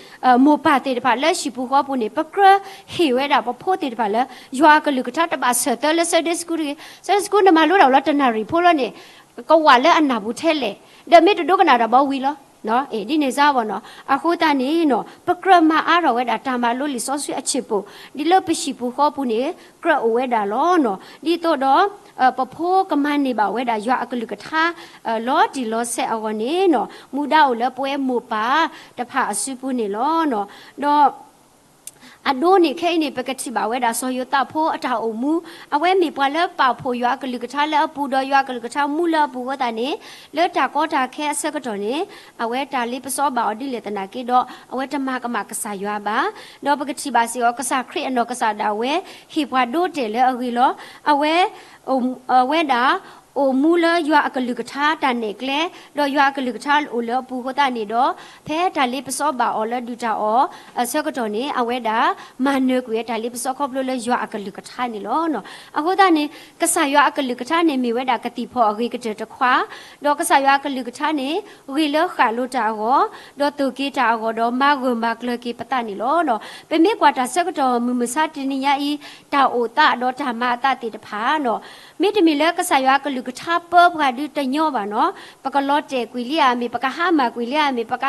မိၢ်ပၢ်သ့ၣ်တဖၣ်လၢဟံၣ်ပူၤဃီပူၤန့ၣ် ပကြၢးဟ့ၣ်ဝဲဒၣ်ပဖိသ့ၣ်တဖၣ်လၢ ယွၤအကလုၢ်ကထါ တဘၣ်ဆၢၣ်သၢလၢ Sunday school တဂ့ၤ, Sunday school နမၤလိတၢ်လီၤတနၣ်ရံၣ်ဖိလီၤန့ၣ် ကဝးလၢအနၢ်ပူၤထဲလဲၣ်, ဒီးမ့ၢ်တဒိကနၣ်တၢ်ဘီဝံၤလီၤ. ဒ်န့ၣ်စ့ၢ်ဘၣ်နီၤ. အဃိသတးန့ၣ်နီၤ ပကြၢးမၤအါထီၣ်ဝဲဒၣ်တၢ်မၤလိလံာ်စီဆှံအဆံးပိၢ် ဒ်လၢပဟံၣ်ပူၤဃီပူၤန့ၣ် ကြၢးအိၣ်ဝဲဒၣ်လီၤနီၤ. ဒ်သိးဒီး ပဖိကမၤန့ၢ်ဘၣ်ဝဲဒၣ်ယွၤအကလုၢ်ကထါ လီၤတံၢ်လီၤဆဲးအဂီၢ်န့ၣ်နီၤ မူဒါအိၣ်လၢပဝဲမိၢ်ပၢ်တဖၣ်အစုပူၤန့ၣ်လီၤနီၤ. ဒီး အဒိန့ၣ် ခဲအံၤန့ၣ် ပကထံၣ်ဘၣ်ဝဲဒၣ်စီၤယိၤသးဖိအတၢ်အိၣ်မူ, အဝဲမ့ၢ်ပှၤလၢပာ်ဖှိၣ်ယွၤအကလုၢ်ကထါလၢအပူၤ ဒီးယွၤအကလုၢ်ကထါမူလၢအပူၤအဃိသတးန့ၣ် လၢတၢ်ကီတၢ်ခဲအဆၢကတီၢ်န့ၣ် အဝဲတၢ်လ့ပစီဘၣ်အီၤဒ်လဲၣ်သနာ်က့ဒီး အဝဲတမၤကမၣ်ကစၢ်ယွၤဘၣ်. ဒီးပကထံၣ်ဘၣ်စ့ၢ်ကီး ကစၢ်ခရံာ်အနီၢ်ကစၢ်ဒၣ်ဝဲ ဟ့ၣ်ပှၤဒိတဲာ်လၢအဂ့ၤလီၤ. အဝဲ အဝဲဒၣ် အိၣ်မူလၢယွၤအကလုၢ်ကထါတၢ်နဲၣ်ကျဲ, ဒီးယွၤအကလုၢ်ကထါအိၣ်လၢအပူၤအဃိသတးန့ၣ်ဒီး ဖဲတၢ်လ့ပစီဘၣ်အီၤလၢဒုၣ်တၢ်အီၣ်အဆၢကတီၢ်န့ၣ် အဝဲဒၣ်မၤနၢၤကွံာ်ဝဲတၢ်လ့ပစီခီဖျိလၢယွၤအကလုၢ်ကထါန့ၣ်လီၤ. အဃိသတးန့ၣ် ကစၢ်ယွၤအကလုၢ်ကထါန့ၣ် မ့ၢ်ဝဲဒၣ်ကသံၣ်ဖီၣ်အဂ့ၤကတၢၢ်တခွါ, ဒီးကစၢ်ယွၤအကလုၢ်ကထါန့ၣ် ဂ့ၤလၢဃၣ်လိတၢ်အဂီၢ်, ဒီးသိၣ်က့ၤတၢ်အဂီၢ်, ဒီးမၤဂၢၢ်မၤကျၢၤက့ၤပသးန့ၣ်လီၤ. ပမ့ၢ်ကွၢ်တၢ်ဆၢကတီၢ်မုၢ်မဆါတနံၤညါအံၤ တၢ်အိၣ်သးဒီးတၢ်မၤအသးသ့ၣ်တဖၣ်နီၤ မ့တမ့ၢ်လၢကစၢ်ယွၤအကလုၢ်ကထါပၢပှၤဒုတညီဘၣ်နီၤ, ပကလီၤတဲာ်ကွံာ်လံဧါမ့ၢ် ပကဟါမၢ်ကွံာ်လံဧါမ့ၢ် ပက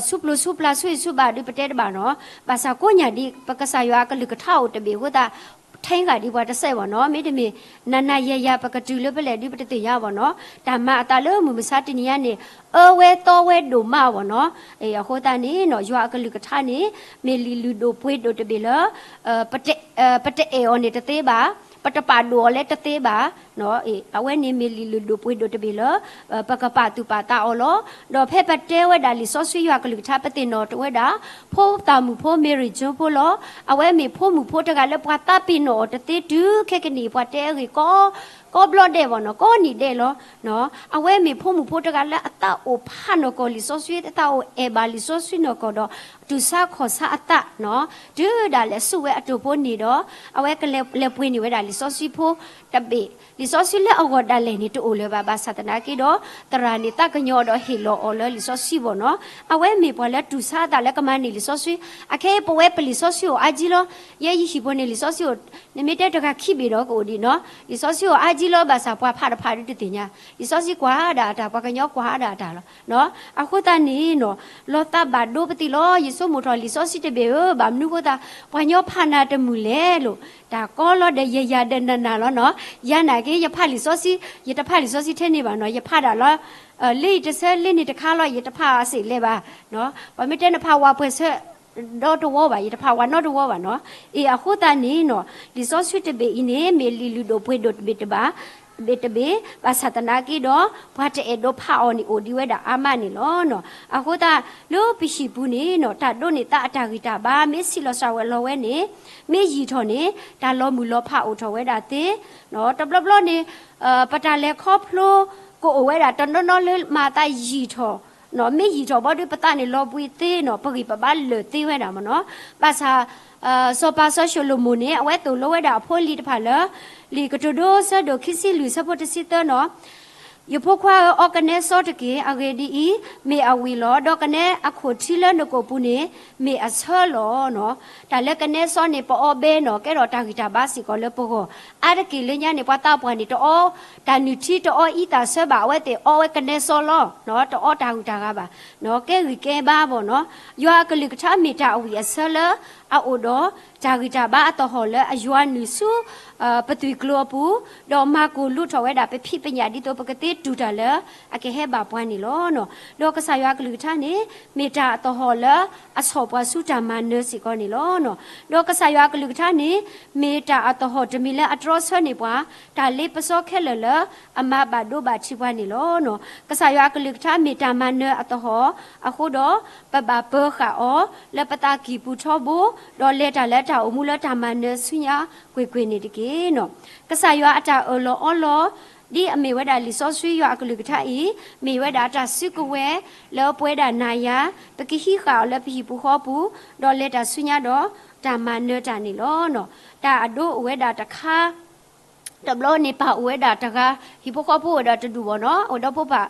ဆူပျိဆူပျၢ်ဆူအံၤဆူဘၣ်ဒုပတဲတဘၣ်နီၤ, ဘၣ်ဆၣ်ကိးညၣ်ဒ် ပကစၢ်ယွၤအကလုၢ်ကထါအိၣ်တဘ့ၣ်အဃိသတး ထဲဂၤဒ်ပှၤတစဲးဘၣ်နီၤ, မ့တမ့ၢ် နၤနၤယၤယၤ ပကတုၤလၢဖဲလဲၣ်ဒုပတသ့ၣ်ညါဘၣ်နီၤ, တၢ်မၤအသးလၢမုၢ်မဆါတနံၤညါန့ၣ် အၢဝဲသီဝဲဒိၣ်မးဘၣ်နီၤ, အဃိသတးန့ၣ်နီၤ ယွၤအကလုၢ်ကထါန့ၣ် မ့ၢ်လံာ်လုၢ်ဒိၣ်ပှ့ၤဒိၣ်တဘ့ၣ်လၢ ပတအဲၣ်အီၤန့ၣ်တသ့ဘၣ်, ပတပာ်ဒိၣ်အီၤလၢတသ့ဘၣ်, အဝဲန့ၣ်မ့ၢ်လံာ်လုၢ်ဒိၣ်ပှ့ၤဒိၣ်တဘ့ၣ်လၢ ပကပာ်သူၣ်ပာ်သးအီၤလီၤ. ဒီးဖဲပတဲဝဲဒၣ်လံာ်စီဆှံယွၤအကလုၢ်ကထါ ပသ့ၣ်နီၣ်ထီၣ်ဝဲဒၣ် ဖိသၣ်မုၣ်ဖိ Mary Jones ဖိလီၤ. အဝဲမ့ၢ်ဖိမုၣ်ဖိတဂၤလၢပှၤသးပ့ၤနီၣ်အီၤတသ့တုၤခဲကနံၣ်အံၤ ပှၤတဲအဂ့ၢ် ကိးဘျီဒဲးဘၣ်နီၤ, ကိးနံၣ်ဒဲးလီၤ. အဝဲမ့ၢ်ဖိမုၣ်ဖိတဂၤလၢအသးအိၣ်ဖးနီၢ်ကီၢ်လံာ်စီဆှံ, သးအိၣ်အဲၣ်ဘၣ်လံာ်စီဆှံနီၢ်ကီၢ်ဒီး တူၢ်ဆါခီၣ်ဆါအသးနီၤ, တုၤဒၣ်လဲာ်ဆူၣ်ဝဲအတိာ်ဖိန့ၣ်ဒီး အဝဲကလဲၤပှ့ၤန့ၢ်ဝဲဒၣ်လံာ်စီဆှံဖိတဘ့ၣ်, လံာ်စီဆှံလၢအဂီၢ်ဒၣ်လဲာ်န့ၣ် တအိၣ်လၢၤဘၣ်, ဘၣ်ဆၣ်သနာ်က့ဒီး သရၣ်န့ၣ်သးကညီၤဒီးဟ့ၣ်လီၤအီၤလၢလံာ်စီဆှံဘၣ်နီၤ, အဝဲမ့ၢ်ပှၤလၢတူၢ်ဆါအသးလၢကမၤန့ၢ်လံာ်စီဆှံ, အခဲအံၤပဝဲပလံာ်စီဆှံအိၣ်အါကံလီၤ, ယဲယဟံၣ်ဖိန့ၣ် လံာ်စီဆှံအိၣ်, နမ့ၢ်တဲတဂၤခံဘ့ၣ်ဒီးကအိၣ်ဒံးနီၤ, လံာ်စီဆှံအိၣ်အါကံလီၤ, ဘၣ်ဆၣ်ပှၤဖးတဖးဒုတသ့ၣ်ညါ, လံာ်စီဆှံကွၢ်ဒၣ်အတၢ်, ပှၤကညီကွၢ်ဒၣ်အတၢ်လီၤ. အဃိသတးန့ၣ်နီၤ, လီၤသးဘၣ်ဒိပသံးလီၤ, ယဆိကမိၣ်ထီၣ်လံာ်စီဆှံတဘ့ၣ်ဧၢ, ဘၣ်မနုၤဃိသတး ပှၤညီဖးနၤတမုာ်လဲၣ်လိၤ, တၢ်ကီလီၤဒီးယယၤဒီးနၤနၤလီၤနီၤ, ယၤနာ်က့ ယဖးလံာ်စီဆှံ, ယတဖးလံာ်စီဆှံထဲန့ၣ်ဘၣ်နီၤ, ယဖးဒၣ်လီၤ, လၢယတဆၢလၢန့ၣ်တခါလီၤ, ယတဖးအစ့ၣ်လဲၤဘၣ်, ပှၤမ့ၢ်တဲနဖးဝၤပှဲၤဆၢ ဒီတဝီဘၣ်, ယတဖးဝၤနီတဝီဘၣ်နီၤ. အ့ အဃိသတးန့ၣ်နီၤ, လံာ်စီဆှံတဘ့ၣ်အံၤန့ၣ် မ့ၢ်လံာ်လုၢ်ဒိၣ်ပှ့ၤဒိၣ်တဘ့ၣ်တဘ့ၣ်, တဘ့ၣ်တဘ့ၣ်, ဘၣ်ဆၣ်သနာ်က့ဒီး ပှၤတအဲၣ်ဒိးဖးအီၤန့ၣ် အိၣ်ဒံးဝဲဒၣ်အါမးန့ၣ်လီၤ. အဃိသတး လၢပဟံၣ်ပူၤန့ၣ်နီၤ, တၢ်ဒိးန့ၢ်သးအတၢ်ဂံၢ်တၢ်ဘါ မ့ၢ်ဆံးလီၤစှၤဝဲလီၤဝဲန့ၣ်, မ့ၢ်ယံာ်ထီၣ်န့ၣ် တၢ်လီၤမုၢ်လီၤဖးအိၣ်ထီၣ်ဝဲဒၣ်သ့, တဘျီဘျီန့ၣ် ပတၢ်လဲၤခီဖျိ ကအိၣ်ဝဲဒၣ်တနီၤနီၤလၢမၤသးယံာ်ထီၣ်, မ့ၢ်ယံာ်ထီၣ်ဘီဒုး ပသးန့ၣ်လီၤဘှံးသ့နီၤ, ပဂံၢ်ပဘါလၢာ်သ့ဝဲဒၣ်မ့ၢ်နီၤ. ဘၣ်ဆၣ် စီၤပၤစီၤၡလိၤမိၣ်န့ၣ် အဝဲသိၣ်လိဝဲဒၣ်အဖိအလံၤတဖၣ်လၢ လံာ်ကတိၤဒိ ဆၢဒိၣ်ခံဆံလွံၢ် ဆၢဖိတဆံသၢနီၤ, ယဖိခွါဧၢ, အီကနဲစီတက့ၢ်. အဂ့ၢ်ဒ်အံၤ, မ့ၢ်အဝံၣ်လီၤ. ဒီးကနဲအခိၣ်ထံလၢနကိာ်ပူၤန့ၣ် မ့ၢ်အဆၢလီၤ. တၢ်လၢကနဲစီန့ၣ် ပအီဘဲနီၤ ကဲထီၣ်တၢ်ဂံၢ်တၢ်ဘါစ့ၢ်ကီးလၢပဂီၢ်. အါတက့ၢ်လၢညါန့ၣ် ပှၤသးပှၢ်န့ၣ် တအီတၢ်နုၢ်ထံ တအီအံသၣ်ဆၢဘၣ်, အဝဲသ့ၣ်အီဝဲကနဲစီလီၤ. တအီတၢ်ဂံၢ်တၢ်ဘါဘၣ်, ကဲဂံၢ်ကဲဘါဘၣ်နီၤ. ယွၤအကလုၢ်ကထါမ့ၢ်တၢ်အဝံၣ်အဆၢလၢ အအိၣ်ဒီးတၢ်ဂံၢ်တၢ်ဘါအသဟီၣ်လၢအယွၤနုာ်ဆူ ပသွံၣ်ကျိၤအပူၤ, ဒီးမၤကိၢ်လူးထီၣ်ဝဲဒၣ်ပဖံးပညၣ်ဒ်သိးပကသ့တူၢ်တၢ်လၢအကဟဲဘၣ်ပှၤန့ၣ်လီၤ. ဒီးကစၢ်ယွၤအကလုၢ်ကထါန့ၣ် မ့ၢ်တၢ်အသဟီၣ်လၢအဆီၣ်ပှၤဆူတၢ်မၤနၢၤစ့ၢ်ကီးန့ၣ်လီၤ. ဒီးကစၢ်ယွၤအကလုၢ်ကထါန့ၣ် မ့ၢ်တၢ်အသဟီၣ်တမံၤလၢအတြီဆၢန့ၢ်ပှၤ တၢ်လ့ပစီခဲလၢာ်လၢအမၤဘၣ်ဒိဘၣ်ထံးပှၤန့ၣ်လီၤ. ကစၢ်ယွၤအကလုၢ်ကထါမ့ၢ်တၢ်မၤနၢၤအသဟီၣ်အဃိဒီး ပဘၣ်ပၢဃာ်အီၤလၢပသးကံၢ်ပူၤထီဘိ, ဒီးလဲၤတၢ်လၢတၢ်အိၣ်မူလၢတၢ်မၤနၢၤဆူညါကွ့ၢ်ကွ့ၢ်န့ၣ်တက့ၢ်. ကစၢ်ယွၤအတၢ်အၢၣ်လီၤအီလီၤ ဒ်အမ့ၢ်ဝဲဒၣ်လံာ်စီဆှံယွၤအကလုၢ်ကထါအံၤ မ့ၢ်ဝဲဒၣ်တၢ်စုကဝဲၤလၢပဝဲဒၣ်နၤယၤ ပကဟံးဃာ်အီၤလၢပဟံၣ်ပူၤဃီပူၤ, ဒီးလဲၤတၢ်ဆူညါဒီးတၢ်မၤနၢၤတၢ်န့ၣ်လီၤ. တၢ်အဒိအိၣ်ဝဲဒၣ်တခါ တဘျီန့ၣ် ပၢ်အိၣ်ဝဲဒၣ်တဂၤ, ဟံၣ်ဖိဃီဖိအိၣ်ဒီးတဒူၣ်ဘၣ်နီၤ, အိၣ်ဒီးဖိပၢ်,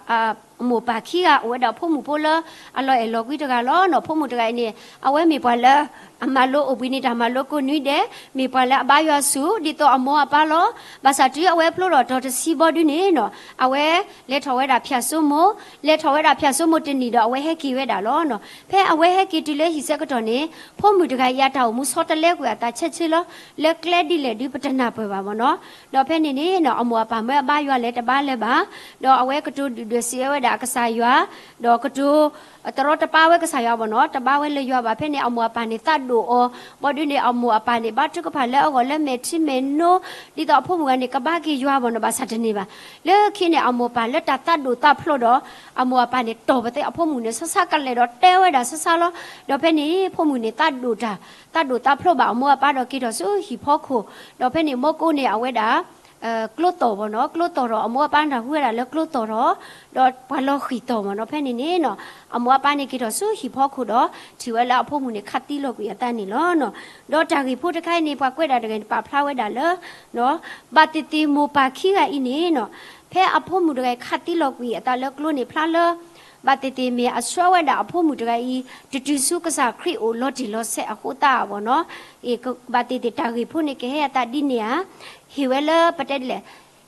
အမိၢ်ပၢ်ခံဂၤ, အိၣ်ဝဲဒၣ်ဖိမုၣ်ဖိလၢအလီၤအဲၣ်လီၤကွံတဂၤလီၤနီၤ. ဖိမုၣ်တဂၤအံၤန့ၣ် အဝဲမ့ၢ်ပှၤလၢ အမၤလိအိၣ်ဘှံးနံၤတၢ်မၤလိကိးနွံဒဲး, မ့ၢ်ပှၤလၢအဘါယွၤဆူၣ် ဒ်သိးအမိၢ်အပၢ်လီၤ. ဘၣ်ဆၣ်တုၤအဝဲဖျိထီၣ်တီၤတဆံဘီဒုန့ၣ်နီၤ, အဝဲလဲၤထီၣ်ဝဲဒၣ်ဖၠၣ်စိမိၤ, လဲၤထီၣ်ဝဲဒၣ်ဖၠၣ်စိမိၤတနံၣ်ဒီး အဝဲဟဲက့ၤဝဲဒၣ်လီၤနီၤ. ဖဲအဝဲဟဲက့ၤတုၤလၢဟံၣ်ဆၢကတီၢ်န့ၣ် ဖိမုၣ်တဂၤအံၤအတၢ်အိၣ်မူဆီတလဲကွံာ်အသးဆဲးဆဲးလီၤ. လၢကျဲဒ်လဲၣ်ဒုပတနၢ်ပၢၢ်ဘၣ်ဘၣ်နီၤ. ဒီးဖဲန့ၣ်န့ၣ်နီၤ အမိၢ်အပၢ်မၢအဘါယွၤလဲၤတဘါလၢၤဘၣ်, ဒီးအဝဲကတိၤဒုၣ်ဒွဲၣ်စံးဝဲဒၣ်အကစၢ်ယွၤ, ဒီးကတိၤ တရီတပါဝဲကစၢ်ယွၤဘၣ်နီၤ, တဘါဝဲလၢယွၤဘၣ်. ဖဲန့ၣ် အမိၢ်အပၢ်န့ၣ်သးဒိၣ်အီၤ, ဘီဒုန့ၣ် အမိၢ်အပၢ်န့ၣ် ဘါထုကဖၣ်လၢအဂီၢ်လၢမဲာ်ထံမဲာ်နိ, ဒ်သိးအဖိမုၣ်ဂၤန့ၣ် ကဘါက့ၤယွၤဘၣ်နီၤ, ဘၣ်ဆၣ်တန့ၢ်ဘၣ်. လၢခံန့ၣ် အမိၢ်အပၢ်လၢတၢ်သးဒိၣ်သးဖျိးဒီး အမိၢ်အပၢ်န့ၣ် တီၢ်ပသဲအဖိမုၣ်န့ၣ် ဆဆါကလဲာ်ဒီးတဲဝဲဒၣ်ဆဆါလီၤ. ဒီးဖဲန့ၣ် ဖိမုၣ်န့ၣ်သးဒိၣ်တၢ်, သးဒိၣ်သးဖျိးဘၣ်အမိၢ်အပၢ်ဒီးက့ၤထီၣ်ဆူဟံၣ်ဖီခိၣ်, ဒီးဖဲန့ၣ် မိၢ်ကိးန့ၢ်အဝဲဒၣ် ကျိတီၢ်ဘၣ်နီၤ, ကျိတီၢ်ထီၣ် အမိၢ်အပၢ်နၢ်ဟူဝဲဒၣ်လၢကျိတီၢ်ထီၣ်, ဒီးပှၤလီၤဃံၢ်တီၢ်ဘၣ်နီၤ. ဖဲန့ၣ်န့ၣ်နီၤ အမိၢ်အပၢ်န့ၣ်က့ၤထီၣ်ဆူဟံၣ်ဖီခိၣ်ဒီး ထံၣ်ဝဲလၢအဖိမုၣ်န့ၣ် ခးသံလီၤကွံာ်အသးန့ၣ်လီၤနီၤ. ဒီးတၢ်ဂ့ၢ်ဖိတခါအံၤန့ၣ် ပှၤကွဲးဒၣ်တဂၤန့ၣ် ပာ်ဖျါဝဲဒၣ်လၢ ဘၣ်သ့ၣ်သ့ၣ်မိၢ်ပၢ်ခံဂၤအံၤန့ၣ်နီၤ, ဖဲအဖိမုၣ်တဂၤအံၤခးသံလီၤကွံာ်အသးလၢကျိန့ၣ်ဖျါလၢ ဘၣ်သ့ၣ်သ့ၣ်မ့ၢ်အဆှၢဝဲဒၣ်အဖိမုၣ်တဂၤအံၤ တတုၤဆူကစၢ်ခရံာ်အိၣ်လီၤတံၢ်လီၤဆဲးအဃိသတးဘၣ်နီၤ. ဘၣ်သ့ၣ်သ့ၣ်တၢ်ဂ့ၢ်ဖိန့ၣ်ကဟဲအသးဒ်န့ၣ်ဧါ, ဟ့ၣ်ဝဲလၢပတဲဒ်လဲၣ်,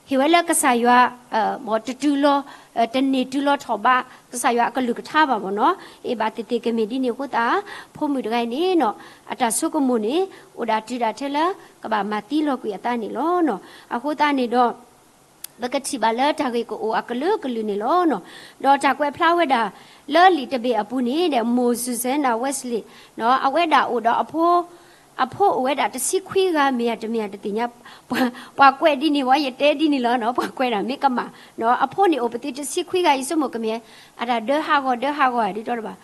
ဟ့ၣ်ဝဲလၢကစၢ်ယွၤ တတုၤလီၤ, တန့ၢ်တုၤလီၤထီၣ်ဘး ကစၢ်ယွၤအကလုၢ်ကထါဘၣ်ဘၣ်နီၤ. ဘၣ်သ့ၣ်သ့ၣ်ကမ့ၢ်ဒ်န့ၣ်အဃိသတး ဖိမုၣ်တဂၤအံၤန့ၣ်နီၤ အတၢ်ဆိကမိၣ်န့ၣ် အိၣ်ဒၣ်တုၤဒၣ်ထဲလၢ ကဘၣ်မၤသံလီၤကွံာ်အသးန့ၣ်လီၤနီၤ. အဃိသတးန့ၣ်ဒီး ပကထံၣ်ဘၣ်လၢတၢ်ဂ့ၢ်ကအိၣ်အကလုာ်ကလုာ်န့ၣ်လီၤနီၤ. ဒီးတၢ်ကွဲးဖျါဝဲဒၣ် လၢလံာ်တဘ့ၣ်အပူၤန့ၣ်ဒီး မိၢ် Susanna Wesley နီၤ အဝဲဒၣ်အိၣ်ဒီးအဖိ အဖိအိၣ်ဝဲဒၣ်တဆံခွံဂၤ မ့ၢ်ဧါတမ့ၢ်ဧါတသ့ၣ်ညါ, ပှၤကွဲးဒ်န့ၣ်ဝဲ ယတဲဒ်န့ၣ်လီၤနီၤ, ပှၤကွဲးဒၣ်မ့ၢ်ကမၣ်နီၤ. အဖိန့ၣ်အိၣ်ပသံးတဆံခွံဂၤ ယဆိကမိၣ်ကမ့ၢ် အတၢ်ဒၢဟးဂီၤဒၢဟးဂီၤဧါဒ်တီတဘၣ်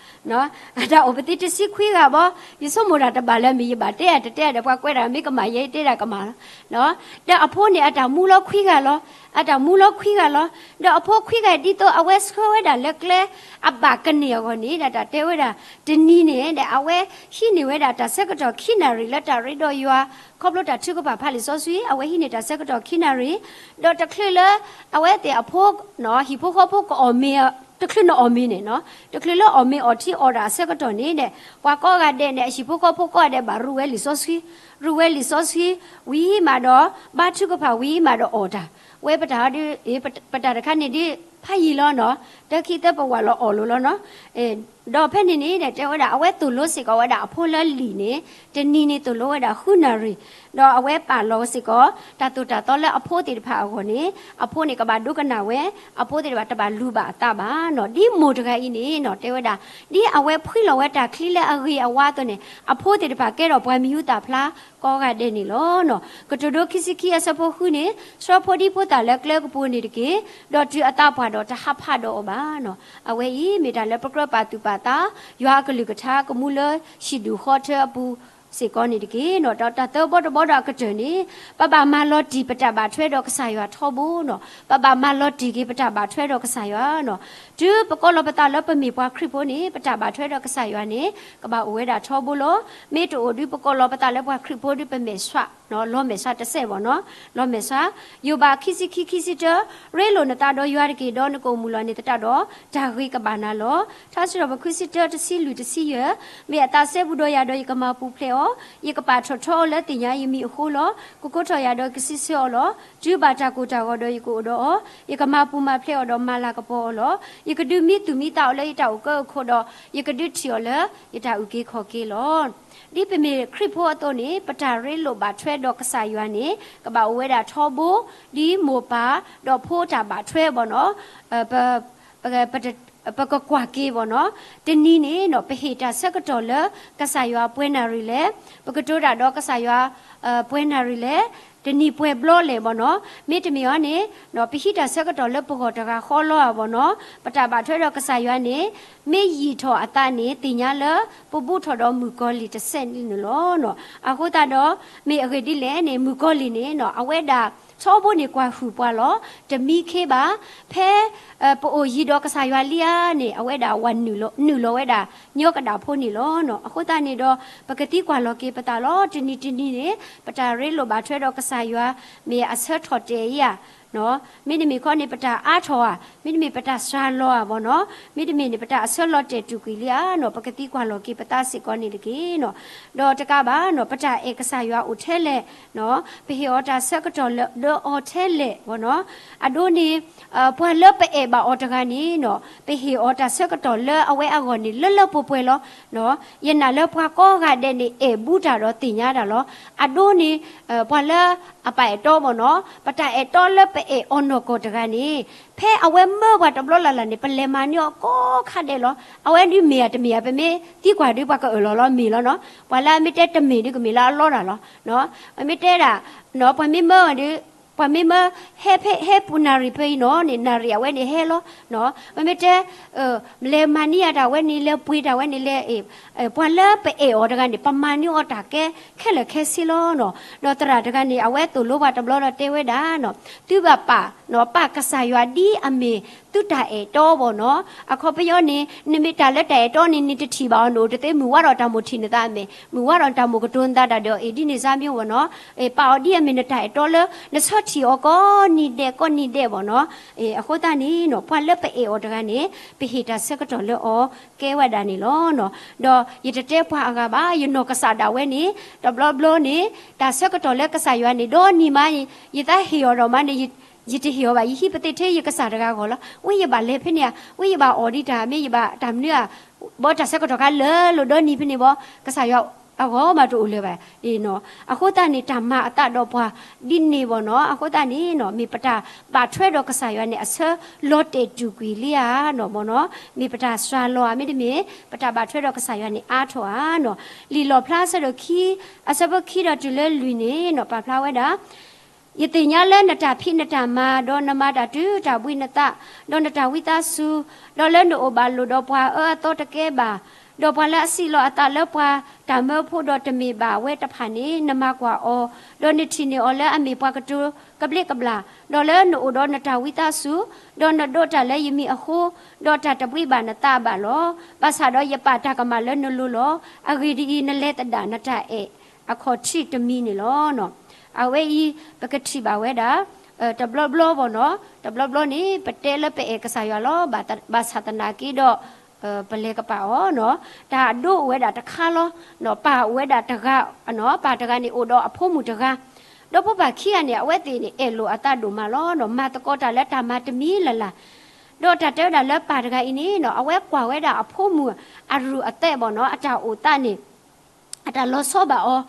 အတၢ်အိၣ်ပသံးတဆံခွံဂၤဘၣ်, ယဆိကမိၣ်တၢ်တဘၣ်လၢမ့ၢ်ယဘၣ်တဲဧါတတဲဧါဒီး ပှၤကွဲးဒၣ်မ့ၢ်ကမၣ် ယဲယတဲဒၣ်ကမၣ်လီၤ. ဒီးအဖိန့ၣ်အတၢ်မူလီၤခွံဂၤလီၤ, အတၢ်မူလီၤခွံဂၤလီၤ. ဒီးအဖိခွံဂၤဒ်သိးအဝဲဆှၢဝဲဒၣ်လၢကျဲအဘၣ်ကန့ၢ်အဂီၢ်န့ၣ်ဒီး တၢ်တဲဝဲဒၣ် တနံၤန့ၣ်ဒီး အဝဲဟံးန့ၢ်ဝဲဒၣ်တၢ်ဆၢကတီၢ်ခံနၣ်ရံၣ်လၢတၢ်ရ့ဒီးယွၤ ခီဖျိတၢ်ထုကဖၣ်ဖးလံာ်စီဆှံ အဝဲဟံးန့ၢ်တၢ်ဆၢကတီၢ်ခံနၣ်ရံၣ်, ဒီးတချုးလၢ အဝဲသ့ၣ်အဖိ ဟံၣ်ဖိဃီဖိကအီၣ်မ့ၤ တချုးန့ၣ်အီၣ်မ့ၤန့ၣ်နီၤ, တချုးလၢအီၣ်မ့ၤအီထံအီၣ်တၢ်အဆၢကတီၢ်န့ၣ်ဒီး ပှၤကိးဂၤဒဲးန့ၣ် အဟံၣ်ဖိဃီဖိကိးဂၤဒဲးဘၣ်ရူးဝဲလံာ်စီဆှံ, ရူးဝဲလံာ်စီဆှံ ဝံၤမးဒီး ဘါထုကဖၣ်ဝံၤမးဒီးအီၣ်တၢ်, ဝဲပတၢ် ပတၢ်တခါန့ၣ်ဒ် ဖးယံာ်လီၤနီၤ, တခံသၢပဝဲလီၤအီၣ်လိၤလီၤနီၤ. ဒီးဖဲန့ၣ်န့ၣ်ဒီး တဲဝဲဒၣ် အဝဲသိၣ်လိစ့ၢ်ကီးဝဲဒၣ်အဖိလၢလံာ်န့ၣ် တနံၤန့ၣ်သိၣ်လိဝဲဒၣ်ဃုနၣ်ရံၣ်, ဒီးအဝဲပာ်လီၤစ့ၢ်ကီး တၢ်သိၣ်တၢ်သီလၢအဖိသ့ၣ်တဖၣ်အဂီၢ်န့ၣ် အဖိန့ၣ်ကဘၣ်ဒိကနၣ်ဝဲ, အဖိသ့ၣ်တဖၣ်တဘၣ်လူၤဘၣ်အသးဘၣ်နီၤ. ဒ်မိၢ်တဂၤအံၤန့ၣ်နီၤ တဲဝဲဒၣ် ဒ်အဝဲဖှံလီၤဝဲတၢ်ချံလၢအဂ့ၤအဝါအသိးန့ၣ် အဖိသ့ၣ်တဖၣ်ကဲထီၣ်ပှၤမံၤဟူသၣ်ဖျါကိးဂၤဒဲးန့ၣ်လီၤနီၤ. ကတိၤဒိခံဆံခံအဆၢဖိဃုန့ၣ် ဆှၢဖိဒံဖိသၣ်လၢကျဲကပူၤန့ၣ်တက့ၢ်, ဒီးတုၤအသးပှၢ်ဒီးတဟးဖးဒီးအီၤဘၣ်နီၤ. အဝဲအံၤမ့ၢ်တၢ်လၢပကြၢးပာ်သူၣ်ပာ်သး ယွၤအကလုၢ်ကထါကမူလၢဟံၣ်ဒူၣ်ဃီထၢအပူၤစ့ၢ်ကီးန့ၣ်တက့ၢ်နီၤ. ဒီးတၢ်သၢဘီတဘီဒီးအကတၢၢ်န့ၣ် ပဘၣ်မၤလီၤတံၢ်ပတၢ်ဘၣ်ထွဲဒီးကစၢ်ယွၤထီဘိနီၤ. ပဘၣ်မၤလီၤတံၢ်က့ၤပတၢ်ဘၣ်ထွဲဒီးကစၢ်ယွၤနီၤ. တုၤပကိးလီၤပသးလၢပမ့ၢ်ပှၤခရံာ်ဖိန့ၣ် ပတၢ်ဘၣ်ထွဲဒီးကစၢ်ယွၤန့ၣ် ကဘၣ်အိၣ်ဝဲဒၣ်ထီဘိလီၤ. မ့ၢ်တအိၣ်ဒုး ပကိးလီၤပသးလၢပှၤခရံာ်ဖိဒုး ပမဲာ်ဆှး လီၤမဲာ်ဆှးတစဲးဘၣ်နီၤ, လီၤမဲာ်ဆှး, ယိၤဘး ခံဆံခံ ခံဆံတၢ, ရ့လိာ်နသးဒီးယွၤတက့ၢ်, ဒီးနကအိၣ်မုာ်လီၤန့ၣ်သတးဒီး တၢ်ဂ့ၤကဘၣ်နၤလီၤ. ထါစံးထီၣ်ပတြၢၤ ခံဆံတၢ တဆံလွံၢ် တဆံယဲၢ်, မ့ၢ်အသးစဲဘူးဒီးယၤဒီး ယကမၤပူၤဖျဲးအီၤ, ယကပာ်ထီၣ်ထီအီၤလၢသ့ၣ်ညါယမံၤအဃိလီၤ. ကကိးထီၣ်ယၤဒီးကစံးဆၢအီၤလီၤ. တုၤဘၣ်တၢ်ကိၢ်တၢ်ဂီၤဒီးယကအိၣ်ဒီးအီၤ, ယကမၤပူၤမၤဖျဲးအီၤဒီးမၤလၤကပီၤအီၤလီၤ. ယကဒုးမံသူၣ်မံသးအီၤလၢယတၢ်အိၣ်ကၢအိၣ်ခိးဒီး ယကဒုးထံၣ်အီၤလၢယတၢ်အုၣ်က့ၤခီၣ်က့ၤလီၤ. ဒ်ပမ့ၢ်ခရံာ်ဖိအသိးန့ၣ် ပတၢ်ရ့လိာ်ဘၣ်ထွဲဒီးကစၢ်ယွၤန့ၣ် ကဘၣ်အိၣ်ဝဲဒၣ်ထီဘိ ဒ်မိၢ်ပၢ်ဒီးဖိတၢ်ဘၣ်ထွဲဘၣ်နီၤ, ပ ပ ပကကွၢ်က့ၤဘၣ်နီၤ, တနံၤန့ၣ်နီၤ ပဟ့ၣ်တၢ်ဆၢကတီၢ်လၢကစၢ်ယွၤပှဲၤနၣ်ရံၣ်လဲၣ်, ပကတိၤတၢ်ဒီးကစၢ်ယွၤ ပှဲၤနၣ်ရံၣ်လဲၣ်, တနံၤပှဲၤဘျီလဲၣ်ဘၣ်နီၤ, မ့တမ့ၢ်အီၤန့ၣ် ပဟံးတၢ်ဆၢကတီၢ်လၢပဂီၢ်တဂၤဃီလီၤဧါဘၣ်နီၤ, ပတၢ်ဘၣ်ထွဲဒီးကစၢ်ယွၤန့ၣ် မ့ၢ်ယံာ်ထီၣ်အသးန့ၣ် သ့ၣ်ညါလၢပဘူးထီၣ်ဒီးမုၣ်ကီၤလံၢ်တစဲးန့ၣ်လီၤ. အဃိသတးဒီး မ့ၢ်အဂ့ၢ်ဒ်လဲၣ်န့ၣ် မုၣ်ကီၤလံၢ်န့ၣ်နီၤ အဝဲဒၣ် ထီဘိန့ၣ်ကွၢ်ဟုၣ်ပှၤလီၤ, တမံခ့ဘၣ်, ဖဲ ပအိၣ်ယံၤဒီးကစၢ်ယွၤလံဧါန့ၣ် အဝဲဒၣ်ဝဲနုာ်လီၤဝဲဒၣ် ညီကဒၣ်ဖိန့ၣ်လီၤ. အဃိသတးန့ၣ်ဒီး ပကသံကွၢ်လီၤက့ၤပသးလီၤ. တနံၤတနံၤန့ၣ် ပတၢ်ရ့လိာ်ဘၣ်ထွဲဒီးကစၢ်ယွၤ မ့ၢ်အဆၢထီၣ်တဲာ်ဧါ, မ့တမ့ၢ်ခီန့ၣ် ပတၢ်အါထီၣ်ဧါ, မ့တမ့ၢ်ပတၢ်စှၤလီၤဧါဘၣ်နီၤ, မ့တမ့ၢ်န့ၣ် ပတၢ်အဆၢလီၤတဲာ်တူၢ်ကွံာ်လံဧါနီၤ, ပကသံကွၢ်လီၤက့ၤပသးစ့ၢ်ကီးန့ၣ်တက့ၢ်နီၤ. ဒီးတကးဘၣ်နီၤ ပတၢ်အဲၣ်ကစၢ်ယွၤအိၣ်ထဲလဲၣ်, ပဟ့ၣ်အီၤတၢ်ဆၢကတီၢ်လၢဒီးအီၤထဲလဲၣ်ဘၣ်နီၤ. အဒိန့ၣ် ပှၤလၢပအဲၣ်ဘၣ်အီၤတဂၤန့ၣ်နီၤ ပဟ့ၣ်အီၤတၢ်ဆၢကတီၢ်လၢအဝဲအဂီၢ်န့ၣ် လၢလၢပှဲၤပှဲၤလီၤ. ယနာ်လၢပှၤကိးဂၤဒဲးန့ၣ် အဲၣ်ဘူးတၢ်ဒီးသ့ၣ်ညါတၢ်လီၤ. အဒိန့ၣ် ပှၤလၢအပာ်အဲၣ်တီဘၣ်နီၤ, ပတၢ်အဲၣ်တီလၢပအဲၣ်အီၤနီၢ်ကီၢ်တဂၤန့ၣ် ဖဲအဝဲမၢပှၤတဘျီလၢ်လၢ်န့ၣ် ပလဲၤမၤန့ၢ်အီၤကိးခါဒဲးလီၤ. အဝဲဒုးမ့ၢ်ဧါတမ့ၢ်ဧါ ပမ့ၢ်သံကွၢ်ဒုး ပှၤကအၢၣ်လီၤလီၤ မ့ၢ်လီၤနီၤ. ပှၤလၢအမ့ၢ်တဲတမ့ၢ်ဒုး ကမ့ၢ်လၢအလီတၢ်လီၤ. ပမ့ၢ်တဲဒၣ် ပှၤမ့ၢ်မၢဒုး ပှၤမ့ၢ်မၢ ဟဲဖဲ ဟဲပူၤနၣ်ရံၣ်ဖဲအံၤနီၤန့ၣ် နၣ်ရံၣ်အဝဲန့ၣ်ဟဲလီၤ. ပမ့ၢ်တဲ လဲၤမၤန့ၢ်ယၤတၢ်ဝဲန့ၣ် လဲၤပှ့ၤတၢ်ဝဲန့ၣ်လဲၤ ပှၤလၢပအဲၣ်အီၤတဂၤန့ၣ် ပမၤန့ၢ်အီၤတၢ်ကဲခဲလၢာ်ခဲဆ့လီၤနီၤ. ဒီးသရၣ်တဂၤန့ၣ် အဝဲသိၣ်လိပှၤတဘျီဒီးတဲဝဲဒၣ်နီၤ, သုဘၣ်ပာ်နီၤ ပာ်ကစၢ်ယွၤဒ်အမ့ၢ်သုတၢ်အဲၣ်တီဘၣ်နီၤ. အခီပညီန့ၣ် နမ့ၢ်တၢ်လၢတၢ်အဲၣ်တီန့ၣ် နတထံၣ်ဘၣ်အီၤ နအိၣ်တသ့ မုၢ်ဝါဒီးတၢ်မိၣ်ထံၣ်နသးအမဲာ်, မုၢ်ဝါဒီးတၢ်မိၣ်ကတိၤနသးတၢ်ဒီး အ့ၣ်ဒ်န့ၣ်စါမ့ၢ်ဝဲနီၤ. ပာ်အီၤဒ်အမ့ၢ်နတၢ်အဲၣ်တီလၢ နဆၢထံၣ်အီၤကိးနံၤဒဲးကိးနံၤဒဲးဘၣ်နီၤ. အခီသတးန့ၣ်နီၤ ပှၤလၢပအဲၣ်အီၤတဂၤန့ၣ် ပဟ့ၣ်တၢ်ဆၢကတီၢ်လၢအီၤကဲဝဲဒၣ်န့ၣ်လီၤ. ဒီးယတတဲပှၤအဂၤဘၣ် ယနီၢ်ကစၢ်ဒၣ်ဝဲန့ၣ် တဘျီဘျီန့ၣ် တၢ်ဆၢကတီၢ်လၢကစၢ်ယွၤန့ၣ် ဒီနံၤမး ယသးဟ့ၣ်အီၤဒီးမးန့ၣ် ယတဟ့ၣ်အီၤဘၣ် ယဟံးပသ့ၣ်ထဲ ယကစၢ်တဂၤအဂီၢ်လီၤ. ဝံယဘၣ်လဲၤဖဲန့ၣ်ဧါ, ဝံယဘၣ်အီၣ်ဒံးတၢ် မ့ၢ်ယဘၣ်တၢ်မနုၤဧါ, ဘီတၢ်ဆၢကတီၢ်ခါလၢာ်လီၤဒီနံၤဖဲန့ၣ်ဘီ ကစၢ်ယွၤအဂီၢ်မးတအိၣ်လၢၤဘၣ်. အဃိသတးန့ၣ် တၢ်မၤအသးဒီးပှၤဒ်န့ၣ်ဘၣ်နီၤ. အဃိသတးန့ၣ်နီၤ မ့ၢ်ပတၢ်ဘၣ်ထွဲဒီးကစၢ်ယွၤန့ၣ် အဆၢလီၤတဲာ်တူၢ်ကွံာ်လံဧါနီၤဘၣ်နီၤ, မ့ၢ်ပတၢ်စှၤလီၤဧါ မ့တမ့ၢ် ပတၢ်ဘၣ်ထွဲဒီးကစၢ်ယွၤန့ၣ်အါထီၣ်ဧါနီၤ. လံာ်လီၣ်ဖျါအဆၢဒိၣ်ခံ အဆၢဖိခံဒီးတုၤလၢလွံၢ်န့ၣ်နီၤ ပာ်ဖျါဝဲဒၣ် ယသ့ၣ်ညါလၢနတၢ်ဖံးနတၢ်မၤ ဒီးနမၤတၢ်တုၤတၢ်ဘှံးနသး, ဒီးနတၢ်ဝံသးစူၤ, ဒီးလၢနအိၣ်ဘၣ်လိာ်ဒီးပှၤအၢအသီတကဲဘၣ်, ဒီးပှၤလၢအစံးလီၤအသးလၢပှၤတၢ်မၢဖိဒီးတမ့ၢ်ဘၣ်ဝဲတဖၣ်န့ၣ် နမၤကွၢ်အီၤ, ဒီးနထံၣ်န့ၢ်အီၤလၢအမ့ၢ်ပှၤကတိၤကဘျံးကဘျၣ်, ဒီးလၢနအိၣ်ဒီးနတၢ်ဝံသးစူၤ, ဒီးနဒိးတၢ်လၢယမံၤအဃိ, ဒီးတၢ်တဘှံးဘၣ်နသးဘၣ်လီၤ. ဘၣ်ဆၣ်ဒီးယပာ်တၢ်ကမၣ်လၢနလိၤလီၤ. အဂ့ၢ်ဒ်အံၤ, နလဲၤသဒၣ်နတၢ်အဲၣ် အခီၣ်ထံးတမံၤန့ၣ်လီၤ. အဝဲအံၤ ပကထံၣ်ဘၣ်ဝဲဒၣ် တဘျီဘျီဘၣ်နီၤ, တဘျီဘျီန့ၣ် ပတဲလၢပအဲၣ်ကစၢ်ယွၤလီၤ, ဘၣ်ဆၣ်သနာ်က့ဒီး ပလဲၤကပာ်အီၤနီၤ, တၢ်အဒိအိၣ်ဝဲဒၣ်တခါလီၤ. ပၢ်အိၣ်ဝဲဒၣ်တဂၤ, ပၢ်တဂၤန့ၣ်အိၣ်ဒီးအဖိမုၣ်တဂၤ, ဒီးဖိပၢ်ခံဂၤန့ၣ် အဝဲသ့ၣ်န့ၣ် အဲၣ်လိာ်အသးဒိၣ်မးလီၤ. မၤသကိးတၢ်လၢတၢ်မၤတမံၤလၢ်လၢ်, ဒီးတၢ်တဲဝဲဒၣ်လၢပၢ်တဂၤအံၤန့ၣ်နီၤ အဝဲကွၢ်ဝဲဒၣ်အဖိမုၣ်အရူၢ်အသဲးဘၣ်နီၤ, အတၢ်အိၣ်သးန့ၣ် အတၢ်လီၤဆီဘၣ်အီၤ,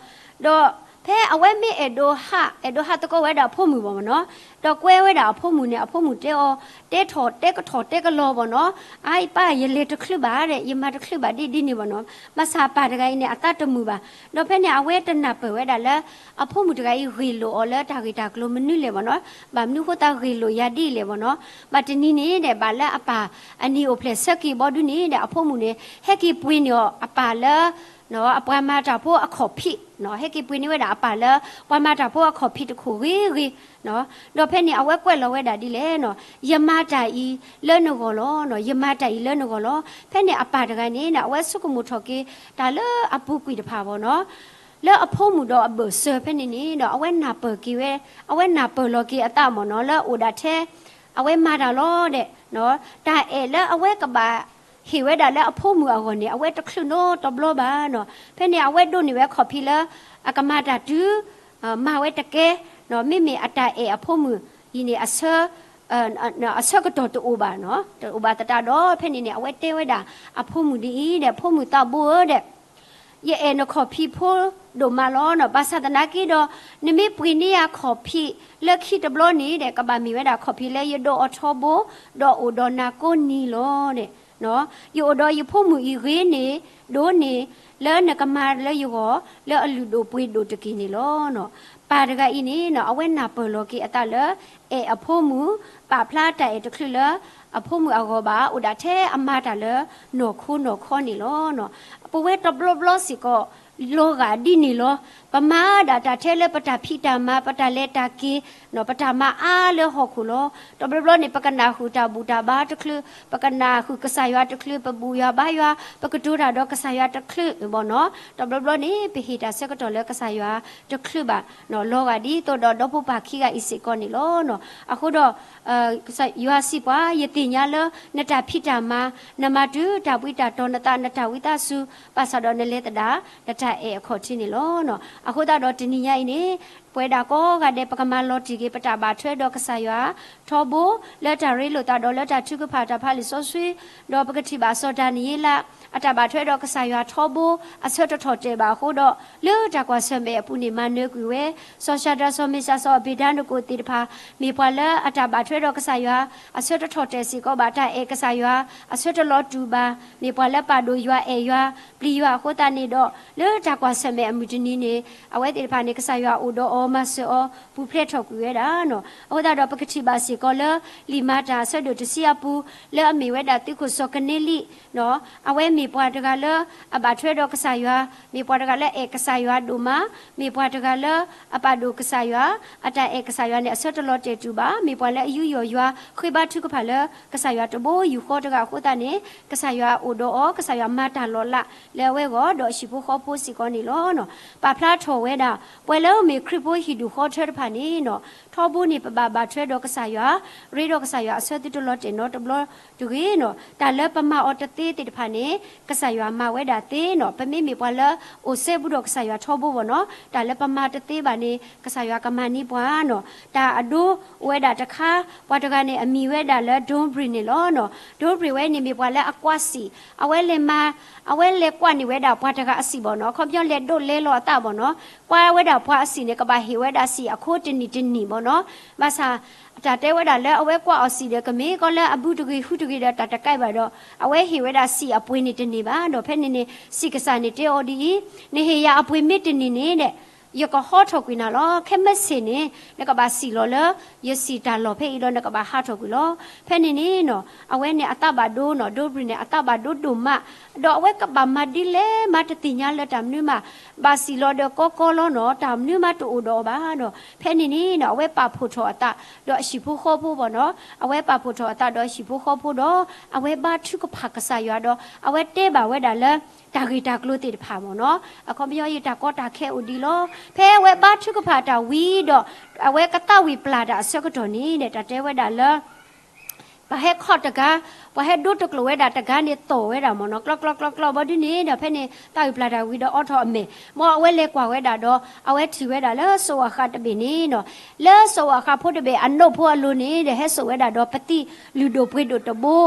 ဒီးဖဲအဝဲမ့ၢ်အဲၣ်ဒိးဟး အဲၣ်ဒိးဟးသကိးဝဲဒၣ်အဖိမုၣ်ဘၣ်မနီၤ, ဒီးကွဲဝဲဒၣ်အဖိမုၣ်န့ၣ် အဖိမုၣ်တဲအီၤ တဲထီၣ်တဲကထီၣ်တဲကလီၤဘၣ်နီၤ, အအံၤပၢ် ယလဲၤတချုးဘၣ်ဒီး ယမၤတချုးဘၣ်ဒ်ဒ်န့ၣ်ဘၣ်နီၤ, ဘၣ်ဆၣ်ပၢ်တဂၤအံၤန့ၣ် အသးတမုာ်ဘၣ်, ဒီးဖဲန့ၣ် အဝဲတနၢ်ပၢၢ်ဝဲဒၣ်လၢ အဖိမုၣ်တဂၤအံၤဂ့ၢ်လိာ်အီၤလၢတၢ်ဂ့ၢ်တၢ်ကျိၤမနုၤလဲၣ်ဘၣ်နီၤ, ဘၣ်မနုၤဃိသးဂ့ၢ်လိာ်ယၤဒ်လဲၣ်ဘၣ်နီၤ, ဘၣ်တနံၤန့ၣ်ဒီး ဘၣ်လၢအပၢ်အနံၤအိၣ်ဖျဲၣ်ဆၢက့ၤဘီဒုန့ၣ်ဒီး အဖိမုၣ်န့ၣ် ဟဲက့ၤပှ့ၤန့ၢ်အီၤအပၢ်လၢ အပှၤမၤတၢ်ဖိအခီၣ်ဖံး, ဟဲက့ၤပှ့ၤန့ၢ်ဝဲဒၣ်အပၢ်လၢ ပှၤမၤတၢ်ဖိအခီၣ်ဖံးတခိၣ်ဂ့ၤဂ့ၤ, ဒီးဖဲန့ၣ် အဝဲကွဲးလီၤဝဲဒၣ်ဒ်လဲၣ်နီၤ, ယမၤတၢ်အံၤလၢနဂီၢ်လီၤ, ယမၤတၢ်အံၤလၢနဂီၢ်လီၤ. ဖဲန့ၣ်အပၢ်တဂၤန့ၣ် အဝဲဆိကမိၣ်ထီၣ်က့ၤ တၢ်လၢအပူၤကွံာ်တဖၣ်ဘၣ်နီၤ လၢအဖိမုၣ်ဒီးအဘၢၣ်စၢၤဖဲန့ၣ်န့ၣ်ဒီး အဝဲနၢ်ပၢၢ်က့ၤဝဲ, အဝဲနၢ်ပၢၢ်လီၤက့ၤအသးမ့ၢ်နီၤ လၢအိၣ်ဒၣ်ထဲ အဝဲမၤတၢ်လီၤဒီး တၢ်အဲၣ်လၢအဝဲကဘၣ်ဟ့ၣ်ဝဲဒၣ်လၢအဖိမုၣ်အဂီၢ်န့ၣ် အဝဲတချုးနီတဘျီဘၣ်နီၤ. ဖဲန့ၣ် အဝဲဒိးန့ၢ်ဝဲခီၣ်ဖံးလၢ အကမၤတၢ်တုၤ မၤဝဲတကဲ, မ့မ့ၢ်အတၢ်အဲၣ်အဖိမုၣ်အံၤန့ၣ် အဆၢကတီၢ်တအိၣ်ဘၣ်, တအိၣ်ဘၣ်သတးဒီး ဖဲန့ၣ်န့ၣ် အဝဲတဲဝဲဒၣ်အဖိမုၣ်ဒ်အံၤဒီး ဖိမုၣ်သးဘိဧၢဒီး ယအဲၣ်နခီၣ်ဖံးဖိဒိၣ်မးလီၤနီၤ. ဘၣ်ဆၣ်သနာ်က့ဒီး နမ့ၢ်ပှ့ၤန့ၢ်ယၤခီၣ်ဖံးလၢခံတဘျီန့ၣ်ဒီး ကဘၣ်မ့ၢ်ဝဲဒၣ်ခီၣ်ဖံးလၢယဒိးအီၤထီဘိ ဒီးအိၣ်ဒီးနၤကိးနံၤလီၤဒီး ယအိၣ်ဒီးယဖိမုၣ်အံၤဂ့ၤန့ၢ် ဒိၣ်န့ၢ် လၢနကမၤလၢယဂီၢ် လၢအလုၢ်ဒိၣ်ပှ့ၤဒိၣ်တက့ၢ်န့ၣ်လီၤ. ပၢ်တဂၤအံၤန့ၣ် အဝဲနၢ်ပၢၢ်လီၤက့ၤအသးလၢ အဲၣ်အဖိမုၣ် ပာ်ဖျါတၢ်အဲၣ်တချုးလၢ အဖိမုၣ်အဂီၢ်ဘၣ် အိၣ်ဒၣ်ထဲအမၤတၢ်လၢ နီၢ်ခိနီၢ်ခီန့ၣ်လီၤ. ပဝဲတဘျီဘျီစ့ၢ်ကီး လီၤဂာ်ဒ်န့ၣ်လီၤ. ပမၤဒၣ်တၢ်ထဲလၢပတၢ်ဖံးတၢ်မၤ ပတၢ်လဲၤတၢ်က့ၤ ပတၢ်မၤအါလၢဟီၣ်ခိၣ်လီၤ. တဘျီဘျီန့ၣ် ပကနၣ်ဃုာ်တၢ်ဘူၣ်တၢ်ဘါတချုး, ပကနၣ်ဃုာ်ကစၢ်ယွၤတချုး, ပဘူၣ်ယွၤဘါယွၤ, ပကတိၤတၢ်ဒီးကစၢ်ယွၤတချုးဘၣ်နီၤ. တဘျီဘျီန့ၣ် ပဟ့ၣ်တၢ်ဆၢကတီၢ်လၢကစၢ်ယွၤတချုးဘၣ်, လီၤဂာ်ဒ်သိးဒီးဒီဖိပၢ်ခံဂၤအံၤစ့ၢ်ကီးန့ၣ်လီၤ. အဃိဒီး ယွၤစံးပှၤ, ယသ့ၣ်ညါလၢ နတၢ်ဖံးတၢ်မၤ, နမၤတုၤတၢ်ဘှံးတၢ်တီၤနသး နတၢ်ဝံသးစူၤ, ဘၣ်ဆၣ်ဒီးနလဲၤသဒၣ် နတၢ်အဲၣ်အခီၣ်ထံးန့ၣ်လီၤ. အဃိသတးဒီးတနံၤညါအံၤန့ၣ် ပဝဲဒၣ်ကိးဂၤဒဲး ပကမၤလီၤတံၢ်က့ၤ ပတၢ်ဘၣ်ထွဲဒီးကစၢ်ယွၤထီဘိ, လၢတၢ်ရ့လိာ်သးဒီးလၢတၢ်ထုကဖၣ်တၢ်ဖးလံာ်စီဆှံ, ဒီးပကထံၣ်ဘၣ်စီၤဒၤနံးယ့လး အတၢ်ဘၣ်ထွဲဒီးကစၢ်ယွၤထီဘိ အဆၢတထီၣ်တဲာ်ဘၣ်အဃိဒီး လၢတၢ်ကွၢ်ဆၢၣ်မဲာ်အပူၤန့ၣ် မၤနၢၤကွံာ်ဝဲ စီၤၡၤဒြး စီၤမ့ၡး စီၤအဘ့းနဒကိၣ်သ့ၣ်တဖၣ် မ့ၢ်ပှၤလၢအတၢ်ဘၣ်ထွဲဒီးကစၢ်ယွၤ အဆၢတထီၣ်တဲာ်စ့ၢ်ကီးဘၣ်, တၢ်အဲၣ်ကစၢ်ယွၤ အဆၢတလီၤတူာ်ဘၣ်, မ့ၢ်ပှၤလၢပာ်ဒိၣ်ယွၤအဲၣ်ယွၤ ပျံၤယွၤအဃိသတးန့ၣ်ဒီး လၢတၢ်ကွၢ်ဆၢၣ်မဲာ်အမုၢ်တနံၤန့ၣ် အဝဲသ့ၣ်တဖၣ်န့ၣ် ကစၢ်ယွၤအိၣ်ဒီးအီၤ မၤစၢၤအီၤ ပူၤဖျဲးထီၣ်ကွံာ်ဝဲဒၣ်နီၤ. အဃိသတးဒီး ပကထံၣ်ဘၣ်စ့ၢ်ကီးလၢ လံာ်မၤတၢ်အဆၢဒိၣ်တဆံအပူၤ လၢအမ့ၢ်ဝဲဒၣ်သုးခိၣ်စီၤကန့လံ အဝဲမ့ၢ်ပှၤတဂၤလၢ အဘၣ်ထွဲဒီးကစၢ်ယွၤ, မ့ၢ်ပှၤတဂၤလၢအဲၣ်ကစၢ်ယွၤဒိၣ်မး, မ့ၢ်ပှၤတဂၤလၢအပာ်ဒိၣ်ကစၢ်ယွၤ, အတၢ်အဲၣ်ကစၢ်ယွၤန့ၣ် အဆၢတလီၤတဲာ်တူာ်ဘၣ်, မ့ၢ်ပှၤလၢအယူးယီၣ်ယွၤ ဃ့ဘါထုကဖၣ်လၢကစၢ်ယွၤတဘိယူၢ်ဃီတဂၤအဃိသတးန့ၣ် ကစၢ်ယွၤအိၣ်ဒီးအီၤ, ကစၢ်ယွၤမၤတၢ်လီၤလးလၢအဝဲအဂီၢ် ဒီးအဟံၣ်ဖိဃီဖိစ့ၢ်ကီးန့ၣ်လီၤ. ပာ်ဖျါထီၣ်ဝဲဒၣ် ပှၤလၢအမ့ၢ်ခရံာ်ဖိဟံၣ်ဒူၣ်ဃီထၢတဖၣ်န့ၣ်နီၤ ထီဘိန့ၣ် ပဘၣ်ဘၣ်ထွဲဒီးကစၢ်ယွၤ, ရ့ဒီးကစၢ်ယွၤအဆၢသုတလီၤတဲာ်နီတဘျီတဂ့ၤနီၤ. တၢ်လၢပမၤအီၤတသ့သ့ၣ်တဖၣ်န့ၣ် ကစၢ်ယွၤမၤဝဲဒၣ်သ့နီၤ. ပမ့မ့ၢ်ပှၤလၢအိၣ်စဲဘူးဒီးကစၢ်ယွၤထီဘိဘၣ်နီၤ တၢ်လၢပမၤတသ့ဘၣ်န့ၣ် ကစၢ်ယွၤကမၤန့ၢ်ပှၤနီၤ. တၢ်အဒိအိၣ်ဝဲဒၣ်တခါ ပှၤတဂၤန့ၣ် အမံၤဝဲဒၣ်လၢ Don Breen န့ၣ်လီၤနီၤ. Don Breen ဝဲန့ၣ်မ့ၢ်ပှၤလၢအကွၢ်စံာ်, အဝဲလဲၤမၤ, အဝဲလဲၤကွၢ်န့ၢ်ဝဲဒၣ်ပှၤတဂၤအစံာ်ဘၣ်နီၤ. ခီပညီလဲၤဒိးလဲၤလီၤအသးဘၣ်နီၤ. ကွၢ်ဝဲဒၣ်ပှၤအစံာ်န့ၣ် ကဘၣ်ဟ့ၣ်ဝဲဒၣ်စံာ်အခိတနံၣ်တနံၣ်ဘၣ်နီၤ. ဘၣ်ဆၣ် တၢ်တဲဝဲဒၣ်လၢအဝဲကွၢ်အီၤစံာ်ဒီး ကမ့ၢ်ကီလၢအဘုတဂ့ၤဟုတဂ့ၤဒီး တၢ်တကဲဘၣ်ဒီး အဝဲဟ့ၣ်ဝဲဒၣ်စံာ်အပှ့ၤန့ၣ်တန့ၢ်ဘၣ်ဒီး ဖဲန့ၣ်န့ၣ် စံာ်ကစၢ်န့ၣ်တဲအီၤဒ်အံၤ, နဟ့ၣ်ယၤအပှ့ၤမ့ၢ်တန့ၢ်န့ၣ်ဒီး ယကဟီထီၣ်ကွံာ်နၤလီၤ. ခဲမုၢ်ဆ့ၣ်န့ၣ် နကဘၣ်စံာ်လီၤလၢ ယစံာ်တၢ်လီၢ်ဖဲအံၤဒီး နကဘၣ်ဟးထီၣ်ကွံာ်လီၤ. ဖဲန့ၣ်န့ၣ်နီၤ အဝဲန့ၣ်အသးဘၣ်ဒိနီၤ, Don Breen န့ၣ် အသးဘၣ်ဒိဒိၣ်မး, ဒီးအဝဲကဘၣ်မၤဒ်လဲၣ်မၤတသ့ၣ်ညါလၢတၢ်မနုၤမး, ဘၣ်စံာ်လီၤဒီးကီကီလီၤနီၤ, တၢ်မနုၤမးတအိၣ်ဒီးအီၤဘၣ်ဒီး ဖဲန့ၣ်န့ၣ်နီၤ အဝဲပာ်ဖှိၣ်ထီၣ်အသးဒီးအဟံၣ်ဖိဃီဖိဘၣ်နီၤ, အဝဲပာ်ဖှိၣ်ထီၣ်အသးဒီးအဟံၣ်ဖိဃီဖိဒီး အဝဲဘါထုကဖၣ်ကစၢ်ယွၤဒီး အဝဲတဲဘၣ်ဝဲဒၣ်လၢ တၢ်ဂ့ၢ်တၢ်ကျိၤသ့ၣ်တဖၣ်မ့ၢ်နီၤ, အခီပညီအံၤတၢ်ကီတၢ်ခဲအိၣ်ဒံးလီၤ. ဖဲအဝဲဘါထုကဖၣ်တၢ်ဝံၤဒီး အဝဲကသးဝံၣ်ပျၢ်တၢ်အဆၢကတီၢ်န့ၣ်ဒီး တၢ်တဲဝဲဒၣ်လၢ ပှၤဟဲခီၣ်တဂၤ, ပှၤဟဲဒိတကျိာ်ဝဲဒၣ်တဂၤန့ၣ် သီၣ်ဝဲဒၣ်မ့ၢ်နီၤ, ကျီကျီကျီကျီဘီဒုန့ၣ်ဒီး ဖဲန့ၣ်သးဝံၣ်ပျၢ်တၢ်ဝံၤဒီးအိးထီၣ်အမဲာ်, မ်အဝဲလဲၤကွၢ်ဝဲဒၣ်ဒီး အဝဲထံၣ်ဝဲဒၣ်လၢစိးဝၣ်ဃးတဘ့ၣ်န့ၣ်နီၤ, လၢစိးဝၣ်ဃးဖိတဘ့ၣ်အနိၣ်ဖိအလိၤန့ၣ်ဒီး ဟဲစိာ်ဝဲဒၣ်ဒီးပသံၣ်လုၢ်ဒိၣ်ပှ့ၤဒိၣ်တဘိ,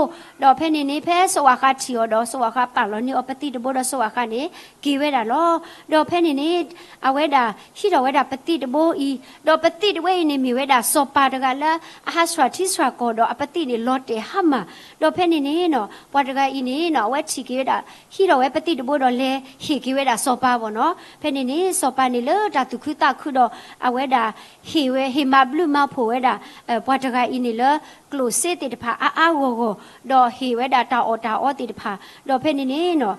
ဒီးဖဲန့ၣ်န့ၣ် ဖဲစိးဝၣ်ဃးထံၣ်အီၤဒီး စိးဝၣ်ဃးပာ်လီၤန့ၢ်အီၤပသံၣ်တဘိဒီး စိးဝၣ်ဃးန့ၣ် က့ၤဝဲဒၣ်လီၤ. ဒီးဖဲန့ၣ်န့ၣ် အဝဲဒၣ်ဟံးထီၣ်ဝဲဒၣ်ပသံၣ်တဘိအံၤ, ဒီးပသံၣ်တဘိအံၤန့ၣ် မ့ၢ်ဝဲဒၣ်စီၤပၤတဂၤလၢ အဟးဆှၢထံဆှၢကီၢ်ဒီး အပသံၣ်န့ၣ်လီၤတဲာ်ဟါမၢ်, ဒီးဖဲန့ၣ်န့ၣ်နီၤ ပှၤတဂၤအံၤန့ၣ်နီၤ အဝဲထံၣ်က့ၤဝဲဒၣ် ဟံးထီၣ်ဝဲပသံၣ်တဘိဒီးလဲၤဟ့ၣ်က့ၤဝဲဒၣ်စီၤပၤဘၣ်နီၤ. ဖဲန့ၣ်န့ၣ် စီၤပၤန့ၣ်လၢတၢ်သူၣ်ခုသးခုဒီး အဝဲဒၣ်ဟ့ၣ်ဝဲ ဟ့ၣ်မၤဘျုးမၤဖှိၣ်ဝဲဒၣ် ပှၤတဂၤအံၤန့ၣ်လၢ ကျိၣ်စ့သ့ၣ်တဖၣ်အါအါဂီၢ်ဂီၢ်, ဒီးဟ့ၣ်ဝဲဒၣ်တၢ်အီၣ်တၢ်အီသ့ၣ်တဖၣ်, ဒီးဖဲန့ၣ်န့ၣ်နီၤ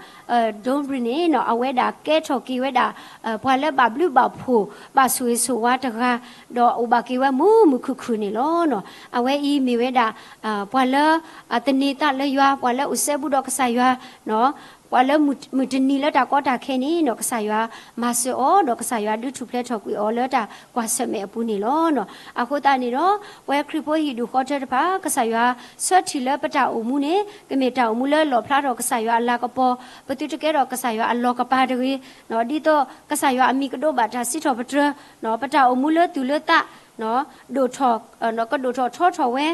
Don Breen န့ၣ်နီၤ အဝဲဒၣ်ကဲထီၣ်က့ၤဝဲဒၣ် ပှၤလၢဘၣ်ဘျုးဘၣ်ဖှိၣ် ဘၣ်ဆိၣ်ဂ့ၤဆိၣ်ဝါတဂၤ, ဒီးအိၣ်ဘၣ်က့ၤဝဲမုာ်မုာ်ခုၣ်ခုၣ်န့ၣ်လီၤ. အဝဲအံၤမ့ၢ်ဝဲဒၣ် ပှၤလၢ သန့ၤသးလၢယွၤ, ပှၤလၢအိၣ်စဲဘူးဒီးကစၢ်ယွၤနီၤ ပှၤလၢမုၢ်တနံၤလၢတၢ်ကီတၢ်ခဲန့ၣ်နီၤ ကစၢ်ယွၤမၤစၢၤအီၤ ဒီးကစၢ်ယွၤဒုးထူၣ်ဖျဲးထီၣ်ကွံာ်အီၤလၢတၢ်ကွၢ်ဆၢၣ်မဲာ်အပူၤန့ၣ်လီၤ. အဃိသတးန့ၣ်ဒီး ပဝဲခရံာ်ဖိဟံၣ်ဒူၣ်ဃီထၢတဖၣ် ကစၢ်ယွၤဆၢထံၣ်လၢပတၢ်အိၣ်မူန့ၣ် ကမ့ၢ်တၢ်အိၣ်မူလၢလီၣ်ဖျါထီၣ်ကစၢ်ယွၤအလၤကပီၤ, ပသုတကဲထီၣ်ကစၢ်ယွၤအလီၢ်ကပၤတဂ့ၤ, ဒ်သိးကစၢ်ယွၤအမံၤကဒိးဘၣ်တၢ်စံးထီၣ်ပတြၢၤ ပတၢ်အိၣ်မူလၢသူၣ်လၢသး ဒိၣ်ထီၣ် ကဒိၣ်ထီၣ်ထီထီၣ်ဝဲ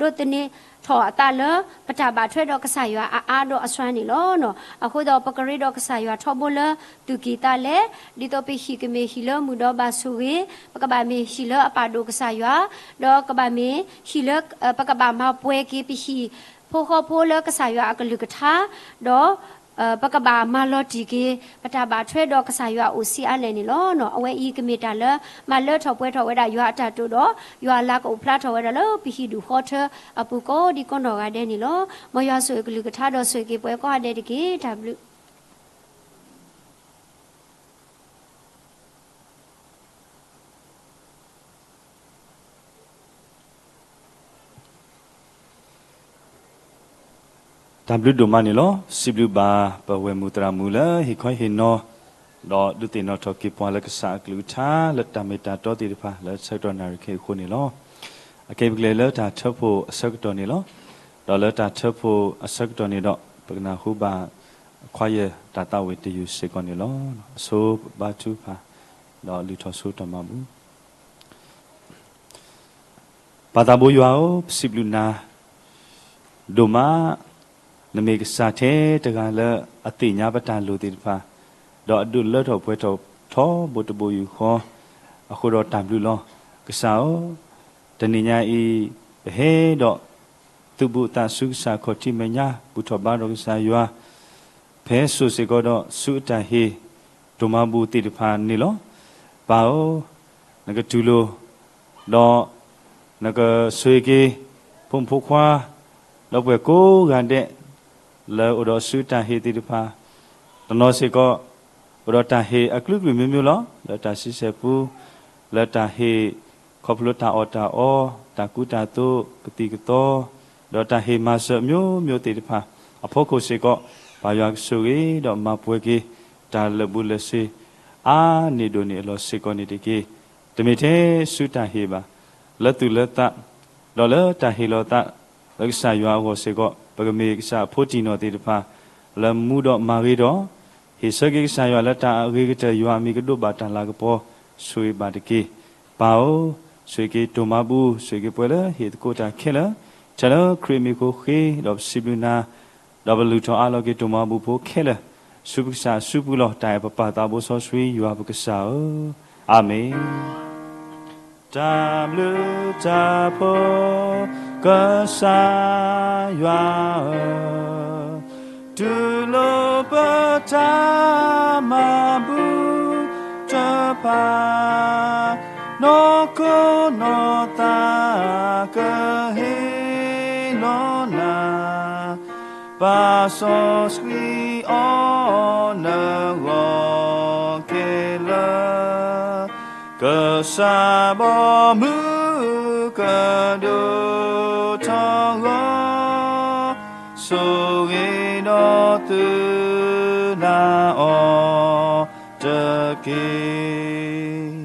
ဒိးသန့ၤထီၣ်အသးလၢ ပတၢ်ဘၣ်ထွဲဒီးကစၢ်ယွၤအအါဒီးအစှၤန့ၣ်လီၤ. အဃိဒီးပကရ့ဒီးကစၢ်ယွၤထီဘိလၢသူၣ်ကံၢ်သးလဲ, ဒ်သိးပဟံၣ်ကမ့ၢ်ဟံၣ်လၢမုၢ်ဒီးဘၣ်ဆိၣ်ဂ့ၤ, ပကဘၣ်မ့ၢ်ဟံၣ်လၢအပာ်ဒိၣ်ကစၢ်ယွၤ, ဒီးကဘၣ်မ့ၢ်ဟံၣ်လၢ ပကဘၣ်မၤပှဲၤက့ၤပဟံၣ်ဖိဃီဖိလၢကစၢ်ယွၤအကလုၢ်ကထါ, ဒီး ပကဘၣ်မၤလီၤတံၢ်က့ၤ ပတၢ်ဘၣ်ထွဲဒီးကစၢ်ယွၤအိၣ်ဆံးအါလဲၣ်န့ၣ်လီၤ. အဝဲအံၤကမ့ၢ်တၢ်လၢ မၤလၢထီၣ်ပှဲၤထီၣ်ဝဲဒၣ်ယွၤအတၢ်တိာ်ဒီး ယွၤအလၤကအိၣ်ဖျါထီၣ်ဝဲဒၣ်လၢပဟံၣ်ဒူၣ်ဃီထၢအပူၤကိးဒံကိးနီၢ်ဂၤဒဲးန့ၣ်လီၤ. မ်ယွၤဆိၣ်ဂ့ၤကလုၢ်ကထါဒီးဆိၣ်ဂ့ၤက့ၤပှၤကိးဂၤဒဲးတက့ၢ်. တၢ်ဘျုး တၢ်ဘျုးဒိၣ်မးန့ၣ်လီၤ. စံးဘျုးဘၣ်ပဝဲၢ်မုၣ်သရၣ်မုၣ်လၢဟ့ၣ်ခီဟ့ၣ်နီၤ ဒီးဒုးသ့ၣ်နီၣ်ထီၣ်က့ၤပှၤလၢကစၢ်အကလုၢ်ကထါလၢတၢ်မ့ၢ်တၢ်တီသ့ၣ်တဖၣ်လၢဆၢကတီၢ်နၣ်ရံၣ်ခဲအံၤအဃိန့ၣ်လီၤ. အကဲပကလဲၤလၢတၢ်ထၢဖှိၣ်အဆၢကတီၢ်န့ၣ်လီၤ. ဒီးလၢတၢ်ထၢဖှိၣ်အဆၢကတီၢ်န့ၣ်ဒီး ပကနၢ်ဟူဘၣ် ခွါယဲၢ်တၢ်သးဝံၣ်တယုၢ်စ့ၢ်ကီးန့ၣ်လီၤ. အဆိပဘါထုကဖၣ် ဒီးလုၢ်ထီၣ်ဆိတၢ်မၤဘူၣ် ပၢ်သးဘိယွၤဧၢ, ပစံးဘျုးနၤ ဒိၣ်မး, နမ့ၢ်ကစၢ်ထဲတဂၤလၢအသ့ၣ်ညါပတၢ်လိၣ်သ့ၣ်တဖၣ်, ဒီးအဒုးလၢထီၣ်ပှဲၤထီၣ်ထီဘိတဘိယူၢ်ဃီ, အဃိဒီးတၢ်ဘျုးလီၤ. ကစၢ်ဧၢ, တနံၤညါအံၤ ပဟဲဒီး သူၣ်ဘုသးဆူကစၢ်ခီၣ်ထံးမဲာ်ညါ ဘူၣ်ထီၣ်ဘါထီၣ်ကစၢ်ယွၤ ဖဲစိၣ်စ့ၢ်ကီးဒီးဆူအတၢ်ဟ့ၣ် ဒိၣ်မးဘူၣ်သ့ၣ်တဖၣ်န့ၣ်လီၤ. ပၢ်ဧၢ, နကတူၢ်လိာ် ဒီး နကဆိၣ်ဂ့ၤက့ၤ ဖိမုၣ်ဖိခွါ ဒီးပှၤကိးဂၤဒဲး လၢအိၣ်ဒီးဆူတၢ်ဟ့ၣ်သ့ၣ်တဖၣ်, တနီၤစ့ၢ်ကီး အိၣ်ဒီးတၢ်ဟ့ၣ်အကလုာ်ကလုာ်မျိုးမျိုးလီၤ. လၢတၢ်ဆံဆဲၣ်ပူ, လၢတၢ်ဟ့ၣ်ခီဖျိတၢ်အီၣ်တၢ်အီ, တၢ်ကူတၢ်သိး, ကသံၣ်ကသီ, ဒီးတၢ်ဟ့ၣ်မၤစၢၤမျိုးမျိုးသ့ၣ်တဖၣ် အဖီခိၣ်စ့ၢ်ကီး, ပၢ်ယွၤကဆိၣ်ဂ့ၤဒီးမၤပှဲၤက့ၤ တၢ်လၢာ်ဘူၣ်လၢာ်စ့ အါန့ၢ်ဒိၣ်န့ၢ်အလီၢ်စ့ၢ်ကီးန့ၣ်တက့ၢ်. တမ့ၢ်ထဲဆူတၢ်ဟ့ၣ်ဘၣ်, လၢသူၣ်လၢသး, ဒီးလၢတၢ်ဟ့ၣ်လီၤသး လၢကစၢ်ယွၤအဂီၢ်စ့ၢ်ကီး, ပကမ့ၢ်ကစၢ်အဖိတံၢ်နီၢ်သ့ၣ်တဖၣ် လၢမူဒီးမၤဂ့ၤဒီး, ဟ့ၣ်ဆၢက့ၤကစၢ်ယွၤလၢတၢ်အဂ့ၤကတၢၢ် ယွၤအမံၤကဒိးဘၣ်တၢ်လၤကပီၤ ဆိၣ်ဂ့ၤဘၣ်တက့ၢ်. ပၢ်ဧၢ, ဆိၣ်ဂ့ၤက့ၤတိၢ်မၤဘူၣ်, ဆိၣ်ဂ့ၤက့ၤပှၤလၢဟ့ၣ်သကိးတၢ်ခဲလၢာ်, ထဲလၢခရံာ်မံၤအဃိဃ့, ဒီးပစံးဘျုးနၤ, ဒီးပလုၢ်ထီၣ်အးလီၤက့ၤတိၢ်မၤဘူၣ်ဖိခဲလၢာ်, ဆူပကစၢ်အစုပူၤလီၤ. တၢ်အဲၣ်ပပၢ်သးဘိစီဆှံယွၤပကစၢ်ဧၢ, အၤမ့ၣ်. တၢ်ဘျုးတၢ်ဖှိၣ် ကစၢ်ယွၤဧၢ, တူၢ်လိာ်ပတၢ်မၤဘူၣ်တဖၣ်, နီၢ်ခိနီၢ်သးကဟ့ၣ်လီၤနၤ, ပၢ်စီဆှံအီၤနဂီၢ်ခဲလၢာ် ကစၢ်ဘီမုၢ်ကဒိၣ်ထီၣ်ဂီၤ, ဆိၣ်ဂ့ၤဒီးသုနၤအီၤတက့ၢ်.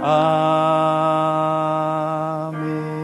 အၤမ့ၣ်.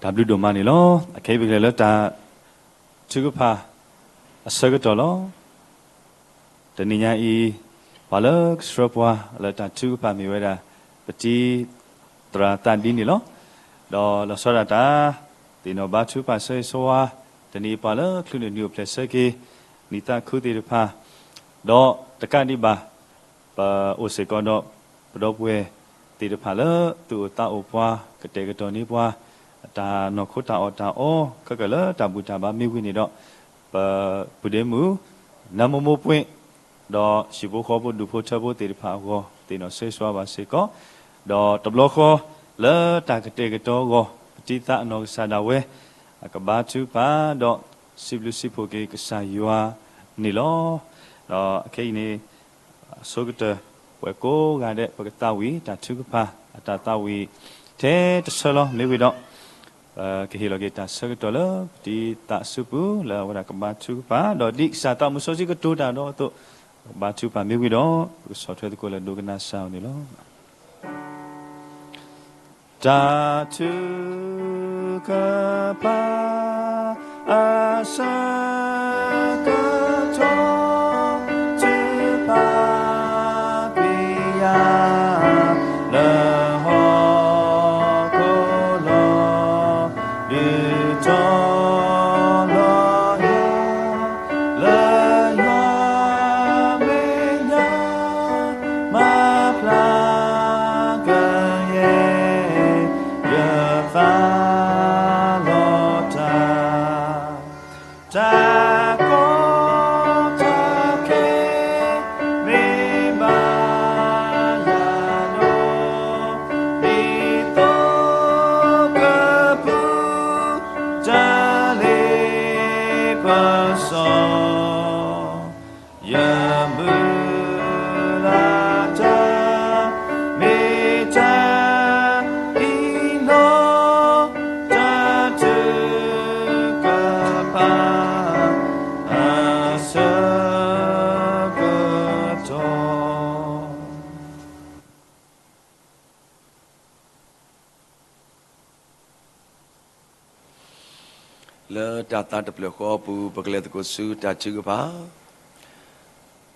တၢ်ဘျုးဒိၣ်မးန့ၣ်လီၤ. အခဲအံၤပကလဲၤလၢတၢ်ထုကဖၣ်အဆၢကတီၢ်လီၤ. တနံၤညါအံၤ ပှၤလၢကဆှၢပှၤလၢတၢ်ထုကဖၣ်မ့ၢ်ဝဲဒၣ် ပတံၤသရၣ်သးဒံန့ၣ်လီၤ. ဒီးလီၤဆီဒၣ်တၢ် သ့ၣ်နီၣ်ဘါထုကဖၣ်ဆၢဂ့ၤဆၢဝါ တနံၤအံၤပှၤလၢချုးန့ၣ်နုာ်အိၣ်ဖျဲၣ်ဆၢက့ၤ နံၣ်သးခုသ့ၣ်တဖၣ် ဒီးတကးဒံးဘၣ် ပအိၣ်စ့ၢ်ကီးဒီး ပဒီပုၢ်ဝဲၢ်သ့ၣ်တဖၣ်လၢ သူၣ်အိၣ်သးအိၣ်ပှၤ ကတဲာ်ကတီၤန့ၢ်ပှၤ တၢ်နီၢ်ခိတၢ်အီၣ်တၢ်အီ ခဲကၢၣ်လၢတၢ်ဘူၣ်တၢ်ဘါမ့ၢ်ဝံၤန့ၣ်ဒီး ပပုၢ်ဒ့မုၣ် နၢမူမိၢ်ပှ့ၤ ဒီးဟံၣ်ဖိဃီဖိဒူၣ်ဖိထၢဖိသ့ၣ်တဖၣ်အဂီၢ် သ့ၣ်နီၣ်ဆၢဂ့ၤဆၢဝါဘၣ်စ့ၢ်ကီး ဒီးတဘျီဃီ လၢတၢ်ကတဲာ်ကတီၤအဂီၢ် ပတံၤသရၣ်အနီၢ်ကစၢ်ဒၣ်ဝဲ အကဘါထုကဖၣ် ဒီးစံးဘျုးစံးဖှိၣ်က့ၤကစၢ်ယွၤန့ၣ်လီၤ. ဒီးအခဲအံၤန့ၣ် အဆိကတၢၢ် ပဝဲကိးဂၤဒဲး ပကသးဝံၣ်တၢ်ထုကဖၣ် အတၢ်သးဝံၣ် ထဲတဆၢလီၤ မ့ၢ်ဝံၤဒီး ပကဟ့ၣ်လီၤက့ၤတၢ်ဆၢကတီၢ်လၢ ပတံၤသရၣ်အစုပူၤ လၢအဝဲဒၣ်ကဘါထုကဖၣ် ဒီးဒ်ကစၢ်သးမုၢ်စီဆှံကတိၤတၢ်ဒီးအသိး ကဘါထုကဖၣ်မ့ၢ်ဝံၤဒီး ပကဆီၣ်ထွဲသကိးလၢဒိကနၣ်စၢ်အီၤန့ၣ်လီၤ. တၢ်ထုကဖၣ် အဆၢကတီၢ် ထုကဖၣ်ပျံၤယၤ လၢဟီၣ်ခိၣ်လီၤ ဒုးတီၤလီၤယၤ လၢယွၤမဲာ်ညါ မၤဖျါကယဲၢ် ယသးလီၤတၢ် တၢ်ကီတၢ်ခဲ မ့ၢ်ဘၣ်ယၤဒီး ဒ်သိးကပူၤ တၢ်လ့ပစီ ယမုၢ်လၢ်တၢ် မ့ၢ်တၢ်အံၤလီၤ တၢ်ထုကဖၣ် အဆၢကတီၢ် လၢတၢ်သးတဖျၢၣ်ဃီအပူၤ ပကလဲၤသကိးဆူတၢ်ထုကဖၣ်,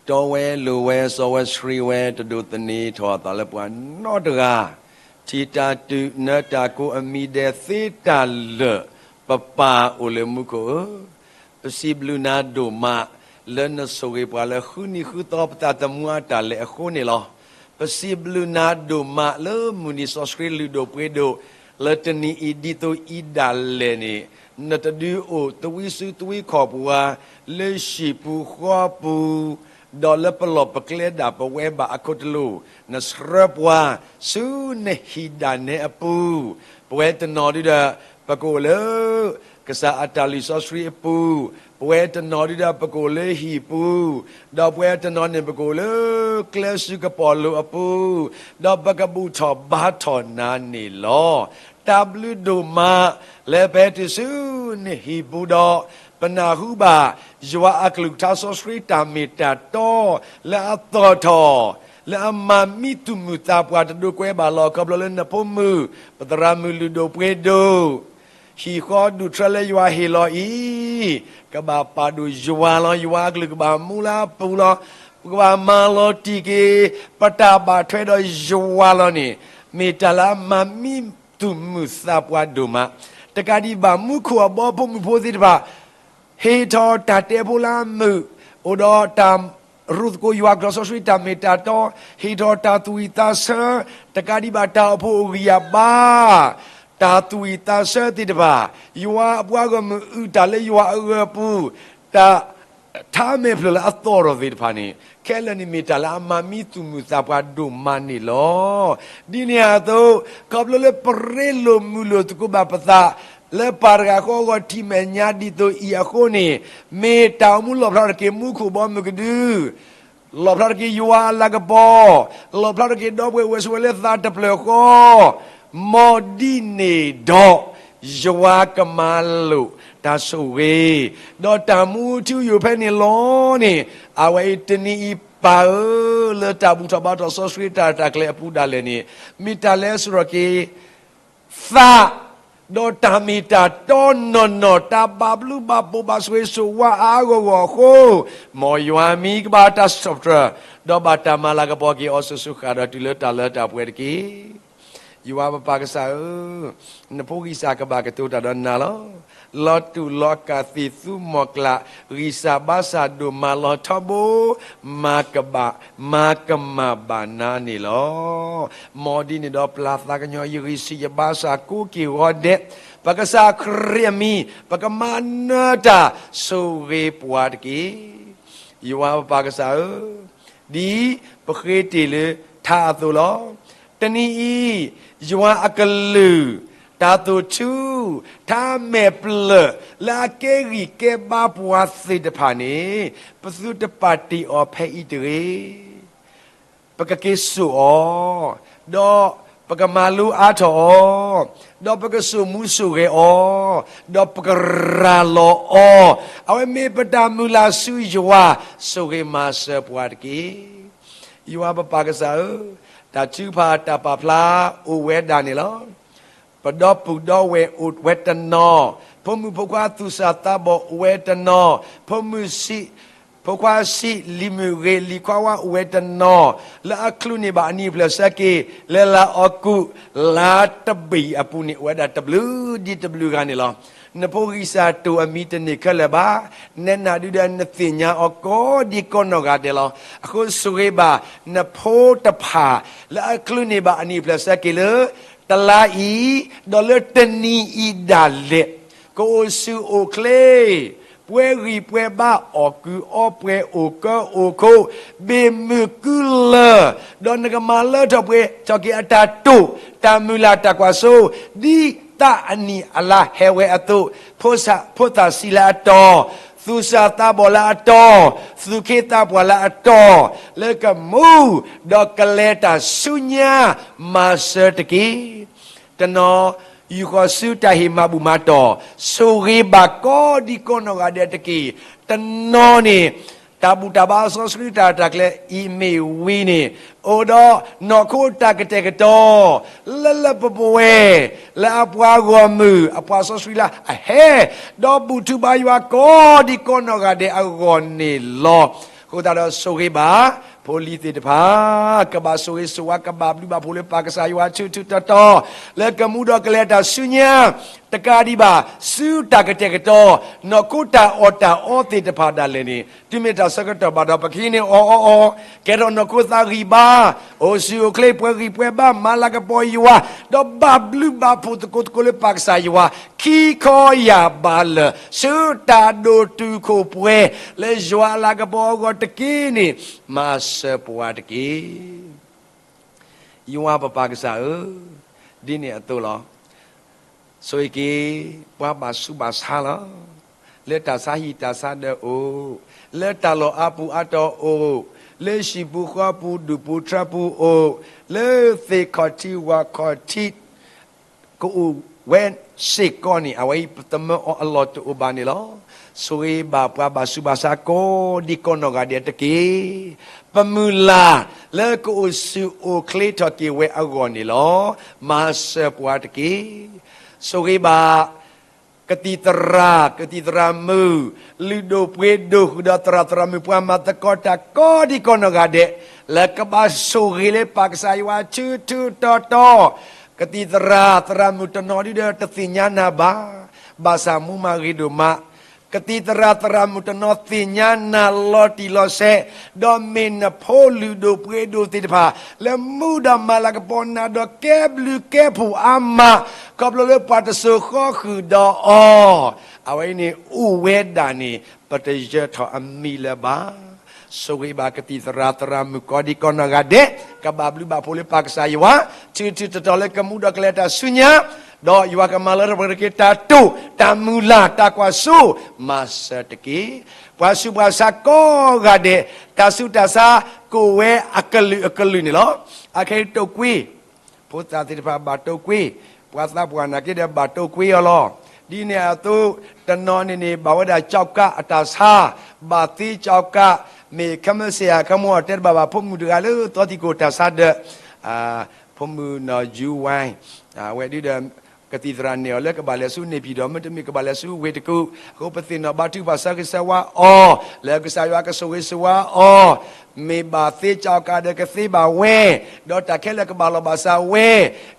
တီဝဲလိၤဝဲ စီဝဲဆှံဝဲ တဒိးသန့ၤထီၣ်အသးလၢပှၤနီတဂၤ, ထံၣ်တၢ်တုၤနၢတၢ်ကိးအမံၤဒဲးသ့တၢ်လၢာ်, ပပၢ်အိၣ်လၢမူခိၣ်ဧၢ, ပစံးဘျုးနၤဒိၣ်မး လၢနဆိၣ်ဂ့ၤပှၤလၢဃုနံၤဃုသီပသးသမူအတၢ်လဲၤအဃိန့ၣ်လီၤ. ပစံးဘျုးနၤဒိၣ်မးလၢမုၢ်နံၤစီဆှံလုၢ်ဒိၣ်ပှ့ၤဒိၣ် လၢတနံၤအံၤဒ်သိးအံၤဒၣ်လဲာ်န့ၣ်, နတဒုးအိၣ်သဝံစုသဝံခီၣ်ပှၤ လၢဟံၣ်ပူၤဃီပူၤ, ဒီးလၢပလီၢ်ပကျဲဒၣ်ပဝဲဘၣ်အခိၣ်တလိၣ်, နဆှၢပှၤ ဆူနဟံၣ်ဒၣ်နဲအပူၤ, ပဝဲတနီၤဒုဒီး ပကအိၣ်လၢ ကစၢ်အတၢ်လုၢ်စီဆှံအပူၤ, ပဝဲတနီၤဒုဒီးပကအိၣ်လၢဟံၣ်ပူၤ, ဒီးပဝဲတနီၤန့ၣ်ပကအိၣ်လၢ ကျဲစုကပီၤလိၤအပူၤ, ဒီးပကဘူၣ်ထီၣ်ဘါထီၣ်နၤန့ၣ်လီၤ. တၢ်ဘျုးဒိၣ်မး လၢပဟဲတုၤဆူနဟံၣ်ပူၤဒီး ပနၢ်ဟူဘၣ် ယွၤအကလုၢ်ကထါစီဆှံတၢ်မ့ၢ်တၢ်တီ လၢအသီၣ်ထီၣ် လၢအမၤမံသူၣ်မုာ်သးပှၢ်တဒိးကွဲးဘၣ်လီၤ. ခီဖျိလၢနဖိမုၣ် ပသရၣ်မုၣ်လုၢ်ဒိၣ်ပှ့ၤဒိၣ် ဟံၣ်ဃီဒူၣ်ထြၢလၢယွၤဟ့ၣ်လီၤအံၤ, ကဘၣ်ပာ်ဒိၣ်ယွၤလီၤ. ယွၤအကလုၢ်ကဘၣ်မူလၢအပူၤလီၤ. ပကဘၣ်မၤလီၤတံၢ်က့ၤ ပတၢ်ဘၣ်ထွဲဒီးယွၤလီၤန့ၣ်, မ့ၢ်တၢ်လၢအမၤမံသူၣ်မုာ်သးပှၢ်ဒိၣ်မး. တကးဒံးဘၣ် မူခိၣ်အဘီဖိမုၢ်ဖိသ့ၣ်တဖၣ် ဟ့ၣ်ထီၣ်တၢ်တဲဖိလၢအမုာ်, အိၣ်ဒီးတၢ်ရူၢ်သကိးယွၤအကလုၢ်စီဆှံတၢ်မ့ၢ်တၢ်တီ, ဟ့ၣ်ထီၣ်တၢ်သူၣ်ဝံၣ်သးဆၢ, တကးဒံးဘၣ်တၢ်အိၣ်ဖှိၣ်အိၣ်ဂံၢ်အဘါ, တၢ်သူၣ်ဝံၣ်သးဆၢသ့ၣ်တဖၣ်, ယွၤအပှၤဂီၢ်မုၢ်အုၣ်တၢ်လၢယွၤအဂၢၢ်အပူၤ, တၢ်ထါမဲာ်ဖျၢၣ်လၢအသီၣ်ထီၣ်သ့ၣ်တဖၣ်န့ၣ်, ခဲလၢာ်န့ၣ်မ့ၢ်တၢ်လၢအမၤမံသူၣ်မုာ်သးပှၢ်ဒိၣ်မးန့ၣ်လီၤ. ဒ်န့ၣ်အသိး, ခီဖျိလၢပရ့လိာ်မုာ်လိာ်သကိးဘၣ်ပသး လၢပၢ်တဂၤဃီအဂီၢ်ထံၣ်မဲာ်ညါဒ်သိးအံၤအဃိန့ၣ်, မ့ၢ်တၢ်အိၣ်မူလီၣ်ဖျါထီၣ်က့ၤမူခိၣ်ဘီမုၢ်ကဒု, လီၣ်ဖျါထီၣ်က့ၤယွၤအလၤကပီၤ, လီၣ်ဖျါထီၣ်က့ၤဒီပုၢ်ဝဲၢ်ဝဲၢ်ဆိးဝဲလၢသးတဖျၢၣ်ဃီ, မ်ဒ်န့ၣ်ဒီး ယွၤကမၤလိာ်တၢ်ဆိၣ်ဂ့ၤ, ဒီးတၢ်မူထူယိာ်ဖဲန့ၣ်လီၤန့ၣ်, အဝဲအံၤတနံၤအံၤပၢ်ဧၢ, လၢတၢ်ဘူၣ်ထီၣ်ဘါထီၣ်စီဆှံတၢ်ရဲၣ်တၢ်ကျဲၤအပူၤဒၣ်လဲာ်န့ၣ်, မ့ၢ်တၢ်လၢအစရီၢ်က့ၤ သး ဒီးတၢ်မ့ၢ်တၢ်တီနီၢ်နီၢ် တၢ်ဘၣ်ဘျုးဘၣ်ဖှိၣ်ဘၣ်ဆိၣ်ဂ့ၤဆိၣ်ဝါအါအါဂီၢ်ဂီၢ်အဃိ, မ်ယွၤမံကဘၣ်တၢ်ဆီၣ်တြၢၤ, ဒီးဘၣ်တၢ်မၤလၤကပီၤက့ၤအီၤစိၤစိၤဃၣ်ဒီးတုၤလၢတၢ်လၢတၢ်ပှဲၤတက့ၢ်. ယွၤပပၢ်ကစၢ်ဧၢ, နဖိဂံၢ်စၢ်ကဘၣ်ကတိၤတၢ်ဒီးနၤလီၤ. လီၤတူာ်လီၤကာ်သ့ၣ်သူမီၢ်ကျၢ်, ဂံၢ်စၢ်ဘါစၢ်ဒိၣ်မးလီၤထီဘိ, မၤကဘၣ်, မၤကမၣ်ဘၣ်နၤန့ၣ်လီၤ. မ်ဒ်န့ၣ်ဒီးပျၢ်သးကညီၤ ယဂံၢ်ဆူၣ်ယဘါစၢ်ကိးက့ၤဂီၤဒဲး, ပကစၢ်ခရံာ်အမံၤ ပကမၤနၢၤတၢ်ဆိၣ်ဂ့ၤပှၤတက့ၢ်. ယွၤပပၢ်ကစၢ်ဧၢ, ဒ်ပဃ့တ့ၢ်လၢထါအသိးလီၤ. တနံၤအံၤ, ယွၤအကလုၢ်, တၢ်သိၣ်ထူ, ထါမဲာ်ပျၢၢ်လၢအကဲဂံၢ်ကဲဘါပှၤသ့ၣ်တဖၣ်န့ၣ်, ပသုတပာ်တ့ၢ်အီၤဖဲအံၤတဂ့ၤ. ပကက့ၤစိာ်အီၤ, ဒီးပကမၤလိအါထီၣ်အီၤ, ဒီးပကစိာ်မူစိာ်ဂဲၤအီၤ, ဒီးပကရၤလီၤအီၤ, အဝဲမ့ၢ်ပတၢ်မုၢ်လၢ်ဆူယွၤ, ဆိၣ်ဂ့ၤမၤစၢၤပှၤတက့ၢ်. ယွၤပပၢ်ကစၢ်ဧၢ, တၢ်ထုကဖၣ်တၢ်ပာ်ဖျါအိၣ်ဝဲဒၣ်န့ၣ်လီၤ. ပဒီပုၢ်ဒီဝဲၢ်အိၣ်ဝဲတနီၤ, ဖိမုၣ်ဖိခွါသူၣ်စၢ်သးဘီၣ်အိၣ်ဝဲတနီၤ, ဖိမုၣ်ဆံး, ဖိခွါဆံး, လံၤမုၣ်ဂ့ၤ, လံၤခွါဝါအိၣ်ဝဲတနီၤ, လၢအချုးန့ၢ်ဘၣ်အနံၣ်အဖျၢၣ်ဆၢက့ၤ, လၢလါအီကူး, လါတဘ့ၣ်အပူၤန့ၣ် အိၣ်ဝဲဒၣ်တဘျုးဒ်တဘျုးဂၤန့ၣ်လီၤ. နဖိဂံၢ်စၢ်တိၢ်အမံၤတန့ၢ်ခဲလၢာ်ဘၣ်, နဲနၤဒုဒီးနသ့ၣ်ညါအီၤကိးဒံးကိးနီၢ်ဂၤဒဲးလီၤ. အဃိဆိၣ်ဂ့ၤဘၣ် နဖိတဖၣ်, လၢအချုးန့ၢ်ဘၣ်အနံၣ်အဖျၢၣ်ဆၢက့ၤလၢ တလါအံၤ, ဒီးလၢတနံၤအံၤဒၣ်လဲာ်, ကအိၣ်ဆူၣ်အိၣ်ချ့, ပှဲၤဂံၢ်ပှဲၤဘါ, အီၣ်ကုၢ်အီပှဲၤ, အိၣ်ကၢအိၣ်ခိး, ဘ့ၣ်မုၢ်ကုလၢၢ်, ဒီးနကမၤလၢထီၣ်ပှဲၤထီၣ်က့ၤအတၢ်တိာ်, တၢ်မုၢ်လၢ်တၢ်ကွၢ်စိ, ဒ်သးအနံၣ်အလါဟဲဝဲအသိး, ဖိသၣ်ဆံးလၢအတီ, သူၣ်စၢ်သးဘီၣ်လၢအတီ, သူၣ်က့သးပှၢ်လၢအတီ, လၢကမူ, ဒီးကလဲၤတၢ်ဆူညါ, မၤစၢၤတက့ၢ်. တနီၤ, ယူာ်ဃီၤဆူတၢ်ဟ့ၣ်မၤဘူၣ်မၤတီၢ်, ဆိၣ်ဂ့ၤဘၣ်ကိးဒံးကိးနီၢ်ဂၤဒဲးတက့ၢ်. တနီၤန့ၣ်, တၢ်ဘူၣ်တၢ်ဘါစီဆှံတၢ်ရဲၣ်တၢ်ကျဲၤအံၤမ့ၢ်ဝံၤန့ၣ်, အိၣ်ဒီးနီၢ်ခိတၢ်ကတဲာ်ကတီၤ, လၢလၢပှဲၤပှဲၤ, လၢအပှၤဂီၢ်မုၢ်, အပှၤစီဆှံလၢအဟဲ, ဒီးဘူၣ်ထူဘါယွၤကိးဒံးကိးနီၢ်ဂၤဒဲးအဂီၢ်န့ၣ်လီၤ. အဃိသတးဒီးဆိၣ်ဂ့ၤဘၣ်, ဖိလံၤသ့ၣ်တဖၣ်, ကဘၣ်ဆိၣ်ဂ့ၤဆိၣ်ဝါ ကဘၣ်ဘျုးဘၣ်ဖှိၣ်လၢပၢ်ကစၢ်ယွၤထူထူတီတီ, လၢကမူဒီးကလဲၤတၢ်ဆူညါ, တကးဒံးဘၣ်, ဆူတၢ်ကတဲာ်ကတီၤ, နီၢ်ခိတၢ်အီၣ်တၢ်အီသ့ၣ်တဖၣ်ဒၣ်လဲာ်န့ၣ်, တုၤမ့ၢ်တၢ်ဆၢကတီၢ်ဘၣ်ဒီး ပကဟံးန့ၢ်အီၣ်အီအီ, ကဲထီၣ်နီၢ်ခိသးဂံၢ်ဘါ, အိၣ်ဆူၣ်အိၣ်ချ့ပှဲၤဂံၢ်ပှဲၤဘါ မၤလၤကပီၤယွၤ, ဒီးဘၣ်ဘျုးဘၣ်ဖှိၣ်သကိးသကိးလၢပၢ်ကစၢ်ယွၤ, ခံခီယၢ်ဘးလၢာ်, ဆူတၢ်ဒိၣ်တုာ်ခိၣ်ပှဲၤ, လၢယွၤအလၤကပီၤအဂီၢ်တက့ၢ်န့ၣ်, မၤစၢၤပှၤတက့ၢ်. ယွၤပပၢ်ကစၢ်ဧၢ, ဒ်န့ၣ်အသိးလီၤ. ဆိၣ်ဂ့ၤက့ၤ ပှၤဘၣ်ဆူးဘၣ်ဆါလီၤ. လၢတၢ်ဆါဟံၣ်တၢ်ဆါဒၢးအိၣ်, လၢတၢ်လီၢ်အါပူၤအါတီၤအိၣ်, လၢဟံၣ်ပူၤဃီပူၤဒူၣ်ပူၤထြၢပူၤအိၣ်, လၢသ့ၣ်ခီၣ်ထံးဝၣ်ခီၣ်ထံး ကအိၣ်ဝဲစ့ၢ်ကီးန့ၣ် အဝဲအံၤပသမၢအီၤအလီၢ်တအိၣ်ဘၣ်န့ၣ်လီၤ. ဆိၣ်ဂ့ၤဘၣ်ပှၤဘၣ်ဆူးဘၣ်ဆါကိးဒံးကိးနီၢ်ဂၤဒဲးတက့ၢ်. ပမုၢ်လၢ်လၢကအိၣ်ဆူၣ်အိၣ်ချ့ထီၣ်က့ၤဝဲအဂီၢ်န့ၣ်လီၤ. မၤစၢၤပှၤတက့ၢ်. ဆိၣ်ဂ့ၤဘၣ် ကသံၣ်သရၣ်, ကသံၣ်သရၣ်မုၣ်, လုၢ်ဒိၣ်ပှ့ၤဒိၣ် ဃုာ်ဒီးသရၣ်သရၣ်မုၣ် ပှၤမၤသကိးတၢ်ကိးဒံးကိးနီၢ်ဂၤဒဲး, လၢကဘၣ်ဆိၣ်ဂ့ၤလၢပၢ်ကစၢ်ယွၤထူထူတီတီ. ကသံၣ်သရၣ်သရၣ်မုၣ်တနီၤဒုဒီး တသ့ၣ်ညါနၤဘၣ်, ဘၣ်ဆၣ်မူမၤဂ့ၤဒိၣ်မး ကသံၣ်သရၣ်သရၣ်မုၣ်တနီၤသ့ၣ်ညါနၤလီၤတံၢ်လီၤဆဲး, ဒီးမ့ၢ်နဖိလုၢ်ဒိၣ်ပှ့ၤဒိၣ်သ့ၣ်တဖၣ် လၢမူဒီးမၤလၤကပီၤနၤဒီးကဲဘျုးကဲဖှိၣ်အါမး, ခီဖျိလၢပှၤတစိၤဃီဃုာ်ဒီးအီၤ, အဝဲအံၤန့ၣ်အိၣ်ဝဲဒၣ်န့ၣ် ပတယၢၤထီၣ်အမံၤလၢၤဘၣ်. ဆိၣ်ဂ့ၤဘၣ်ကသံၣ်သရၣ်သရၣ်မုၣ်ကိးဒံးကိးနီၢ်ဂၤဒဲး, ကဘၣ်ဘျုးဘၣ်ဖှိၣ်လၢပၢ်ကစၢ်ယွၤ, ထူထူတီတီလၢကမူဒီးကလဲၤတၢ်ဆူညါ, ဒီးယွၤကမၤလၢထီၣ်ပှဲၤထီၣ်က့ၤတၢ်တိာ်, တၢ်မုၢ်လၢ်, တၢ်ကွၢ်စိ, မၤစၢၤတက့ၢ်. ပှၤဆူးပှၤဆါကိးဂၤဒဲး, တၢ်ဆူးတၢ်ဆါ ကအိၣ်ဝဲအကလုာ်အကလုာ်န့ၣ်လီၤ. အခဲအံၤတိာ်ကွ့, ဖိသၣ်သ့ၣ်တဖၣ်ဘၣ်တိာ်ကွ့, ပှၤသးပှၢ်နာ်က့ဒီးဘၣ်တိာ်ကွ့အီၤလီၤ. ဒ်န့ၣ်အသိး, တနီၤန့ၣ်န့ၣ် ဘၣ်ဝဲဒၣ်ကၠီကးအတၢ်ဆါ, ဘၣ်သ့ကၠီကး, မ့ၢ်ခဲမုၢ်ဆ့ၣ်ဧါ ခဲမုၢ်အီၤတဲတဘၣ်ဘၣ် ဖိမုၣ်တဂၤလၢသီသံၣ်ကိၣ်တၢ်ဆါဒီး, ဖိမုၣ်နီၢ်ယူဝဲ, အဝဲဒုဒီး ကသံၣ်သရၣ်နဲၣ်အီၤလၢကဘၣ်လဲၤဆူန့ၣ်ပၠံၣ်ဒီး မ့တမ့ၢ်ကဘၣ်လဲၤဆူဝ့ၢ်တကူၣ်, အဃိပသ့ၣ်နီၣ်ဘါထုကဖၣ်ဆၢဂ့ၤဆၢဝါအီၤ, လၢကစၢ်ယွၤကဆိၣ်ဂ့ၤဆိၣ်ဝါအီၤ, မ့ၢ်ဘၣ်သ့ကၠီကၤဒီးကသ့ဘၣ်ဝဲ, ဒီးတၢ်ခဲလၢာ်ကဘၣ်လီၤဘၣ်စးဝဲ,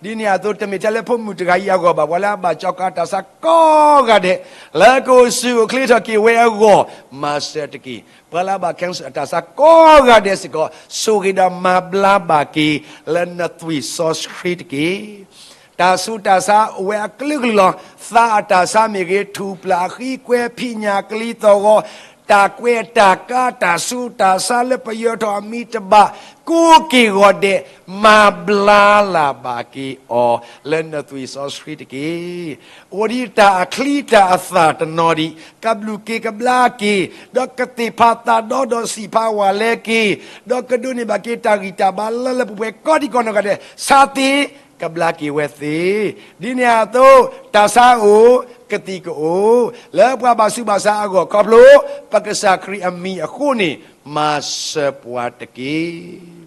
ဒ်န့ၣ်အသိးတမ့ၢ်ထဲလၢဖိမုၣ်တဂၤအံၤအဂီၢ်ဘၣ်, ပှၤလၢအဘၣ်ကၠီကၤတၢ်ဆါကိးဂၤဒဲး, လၢကအိၣ်ဆူၣ်အိၣ်ချ့ထီၣ်က့ၤဝဲအဂီၢ်, မၤစၢၤတက့ၢ်. ပှၤလၢအဘၣ် cancer အတၢ်ဆါကိးဂၤဒဲးစ့ၢ်ကီး, ဆိၣ်ဂ့ၤဒီးမၤဘျါဘၣ်က့ၤ လၢနသွံၣ်စီဆှံတက့ၢ်. တၢ်ဆူးတၢ်ဆါအိၣ်ဝဲအကလုာ်ကလုာ်လီၤ. သးအတၢ်ဆါမ့ၢ်ဂ့ၤ, ထူၣ်ပျၢ်အဃံကွဲ, ဖံးညၣ်ကလံၤသီၣ်ဂီၤ, တၢ်ကွဲးတၢ်ကါ, တၢ်ဆူးတၢ်ဆါလၢပယၢၤထီၣ်အမံၤတဘၣ်, ကိးက့ၤဂီၤဒဲး, မၤဘျါလၢ်ဘၣ်က့ၤအီၤ လၢနသွံၣ်စီဆှံတက့ၢ်. အိၣ်ဒံးတၢ်အချံတၢ်အသၣ်တနီၤဒံး, ကဘျုးက့ၤကဘျါက့ၤ, ဒီးကသ့ၣ်ဖးသးဒီဒီးစံၣ်ဖးဝၣ်လဲက့ၤ, ဒီးကဒိးန့ၢ်ဘၣ်က့ၤတၢ်ဂံၢ်တၢ်ဘါလၢလၢပှဲၤပှဲၤကိးဒံးကိးနီၢ်ဂၤဒဲး, ဆါသ့, ကဘျါက့ၤဝဲသ့. ဒ်န့ၣ်အသိး, တၢ်ဆါအိၣ်, ကသံၣ်ကအိၣ်, လၢပှၤဘၣ်ဆူးဘၣ်ဆါအဂီၢ်ခီဖျိ, ပကစၢ်ခရံာ်အမံၤအဃိန့ၣ်, မၤစၢၤပှၤတက့ၢ်.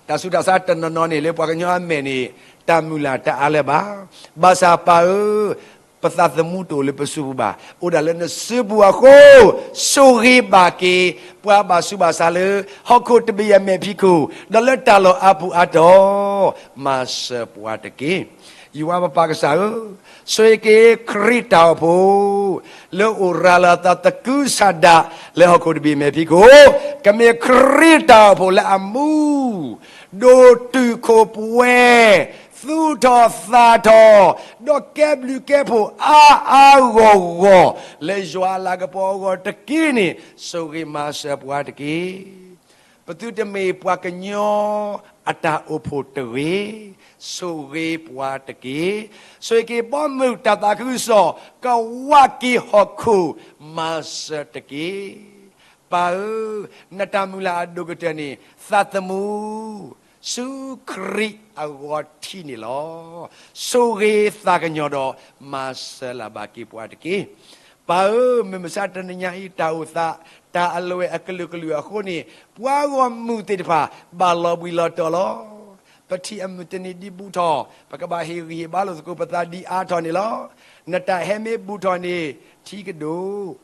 တၢ်ဆူးတၢ်ဆါတနီၤနီၤန့ၣ် လၢပှၤကညီအမဲာ်န့ၣ်, တၢ်မုၢ်လၢ်တအါလၢၤဘၣ်. ဘၣ်ဆၣ်ပၢ်ဧၢ, ပသးသမူတအိၣ်လၢပစုပူၤဘၣ်. အိၣ်ဒၣ်လၢနစုပူၤအဃိ, ဆိၣ်ဂ့ၤဘၣ်က့ၤ, ပှၤဘၣ်ဆူးဘၣ်ဆါလၢ, ဟီၣ်ခိၣ်တဘ့ၣ်အမဲာ်ဖံးခိၣ်, ဒီးလၢတၢ်လီၢ်အါပူၤအါတီၤ, မၤစၢၤပှၤတက့ၢ်. ယွၤပပၢ်ကစၢ်ဧၢ, ဆိၣ်ဂ့ၤက့ၤခရံာ်တၢ်အိၣ်ဖှိၣ်, လၢအိၣ်ရၤလီၤအသးသကုၤဆးဒး, လၢဟီၣ်ခိၣ်တဘ့ၣ်မဲာ်ဖံးခိၣ်, ကမ့ၢ်ခရံာ်တၢ်အိၣ်ဖှိၣ်လၢအမူ ဒိၣ်တုာ်ခိၣ်ပှဲၤ, သူၣ်ထီၣ်သၣ်ထီၣ်, ဒီးကဲဘျုးကဲဖှိၣ်အါအါဂီၢ်ဂီၢ်, လၢယွၤအလၤကပီၤအဂီၢ်တက့ၢ်န့ၣ်, ဆိၣ်ဂ့ၤမၤစၢၤပှၤတက့ၢ်. ပသုတမ့ၢ်ပှၤကညီအတၢ်အိၣ်ဖှိၣ်တဂ့ၤ, ဆိၣ်ဂ့ၤပှၤတက့ၢ်. ဆိၣ်ဂ့ၤက့ၤဘီမုၢ်တၢ်သးခုကစီၣ်, ကဝးက့ၤဟီၣ်ခိၣ်, မၤစၢၤတက့ၢ်. ပၢ်ဧၢ, နတၢ်မုၢ်လၢ်အဒိၣ်ကတၢၢ်န့ၣ်, သးသမူ, ဆူခရံာ်အဂီၢ်ထံးန့ၣ်လီၤ. ဆိၣ်ဂ့ၤသးကညီၤဒီး, မၤစၢၤလၢ်ဘၣ်က့ၤပှၤတက့ၢ်. ပၢ်ဧၢ, မုၢ်မဆါတနံၤညါအံၤတၢ်အိၣ်သး, တၢ်အလီၢ်ဝဲအကလုာ်ကလုာ်အဃိန့ၣ်, ပှၤဂီၢ်မုၢ်သ့ၣ်တဖၣ်, ဘၣ်လီၤဘှံးလီၤတီၤလီၤ. ပထံၣ်အမုၢ်တနံၤဒ်ဘူးထီၣ်, ပကဘၣ်ဟ့ၣ်ဂံၢ်ဟ့ၣ်ဘါလိာ်သကိးပသးဒ်အါထီၣ်န့ၣ်လီၤ. နတၢ်ဟဲမ့ၢ်ဘူးထီၣ်န့ၣ်, ထံကဒိၣ်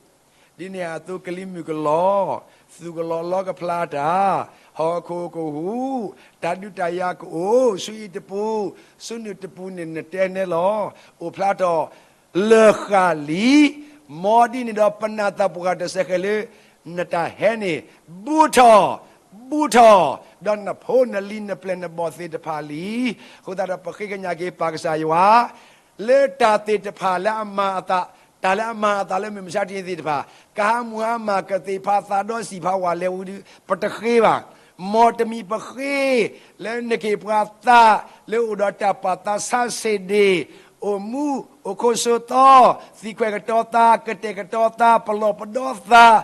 ဒ်န့ၣ်အသိးကလံၤမုၢ်ကလီၤ, သူၣ်ကလီၤလီကဖျါတၢ်, ဟီၣ်ခိၣ်ကဟူး, တၢ်ဒုးတၢ်ယၤကအိၣ်, ဆူအံၤတပူၤ, ဆူနုာ်တပူၤန့ၣ်နတဲနဲလီၤ. အိၣ်ဖျါထီၣ်လၢာ်ဃၣ်လံ, မ်ဒ်န့ၣ်ဒီးပနၢ်သပှၢ်တစဲးဃဲးလၢ, နတၢ်ဟဲန့ၣ်, ဘူးထီၣ်, ဘူးထီၣ်, ဒီးနဖိနလံၤနပျဲၢ်နဘီၣ်သ့ၣ်တဖၣ်လံ. အဃိသတးဒီးပဃ့ကညးက့ၤပၢ်ကစၢ်ယွၤ လၢတၢ်သ့ၣ်တဖၣ်လၢအမၤအသး, တၢ်လၢအမၤအသးလၢမုၢ်မဆါတနံၤသ့ၣ်တဖၣ်, ကဟးမူဟါမၢ်ကသ့ၣ်ဖးသးဒီစံၣ်ဖးဝၣ်လဲၤဝံၤဒီး, ပတဃ့ဘၣ်. မ်တမံၤပဃ့, လၢနက့ၤပှၤသး, လၢအိၣ်ဒီးတၢ်ပာ်သးဆါဆံးဒ့ၣ်, အိၣ်မူ, အိၣ်ခိးဆိးသီ, သံကွဲးကတီၤသး, ကတဲာ်ကတီၤသး, ပလီၢ်ပဒီသး,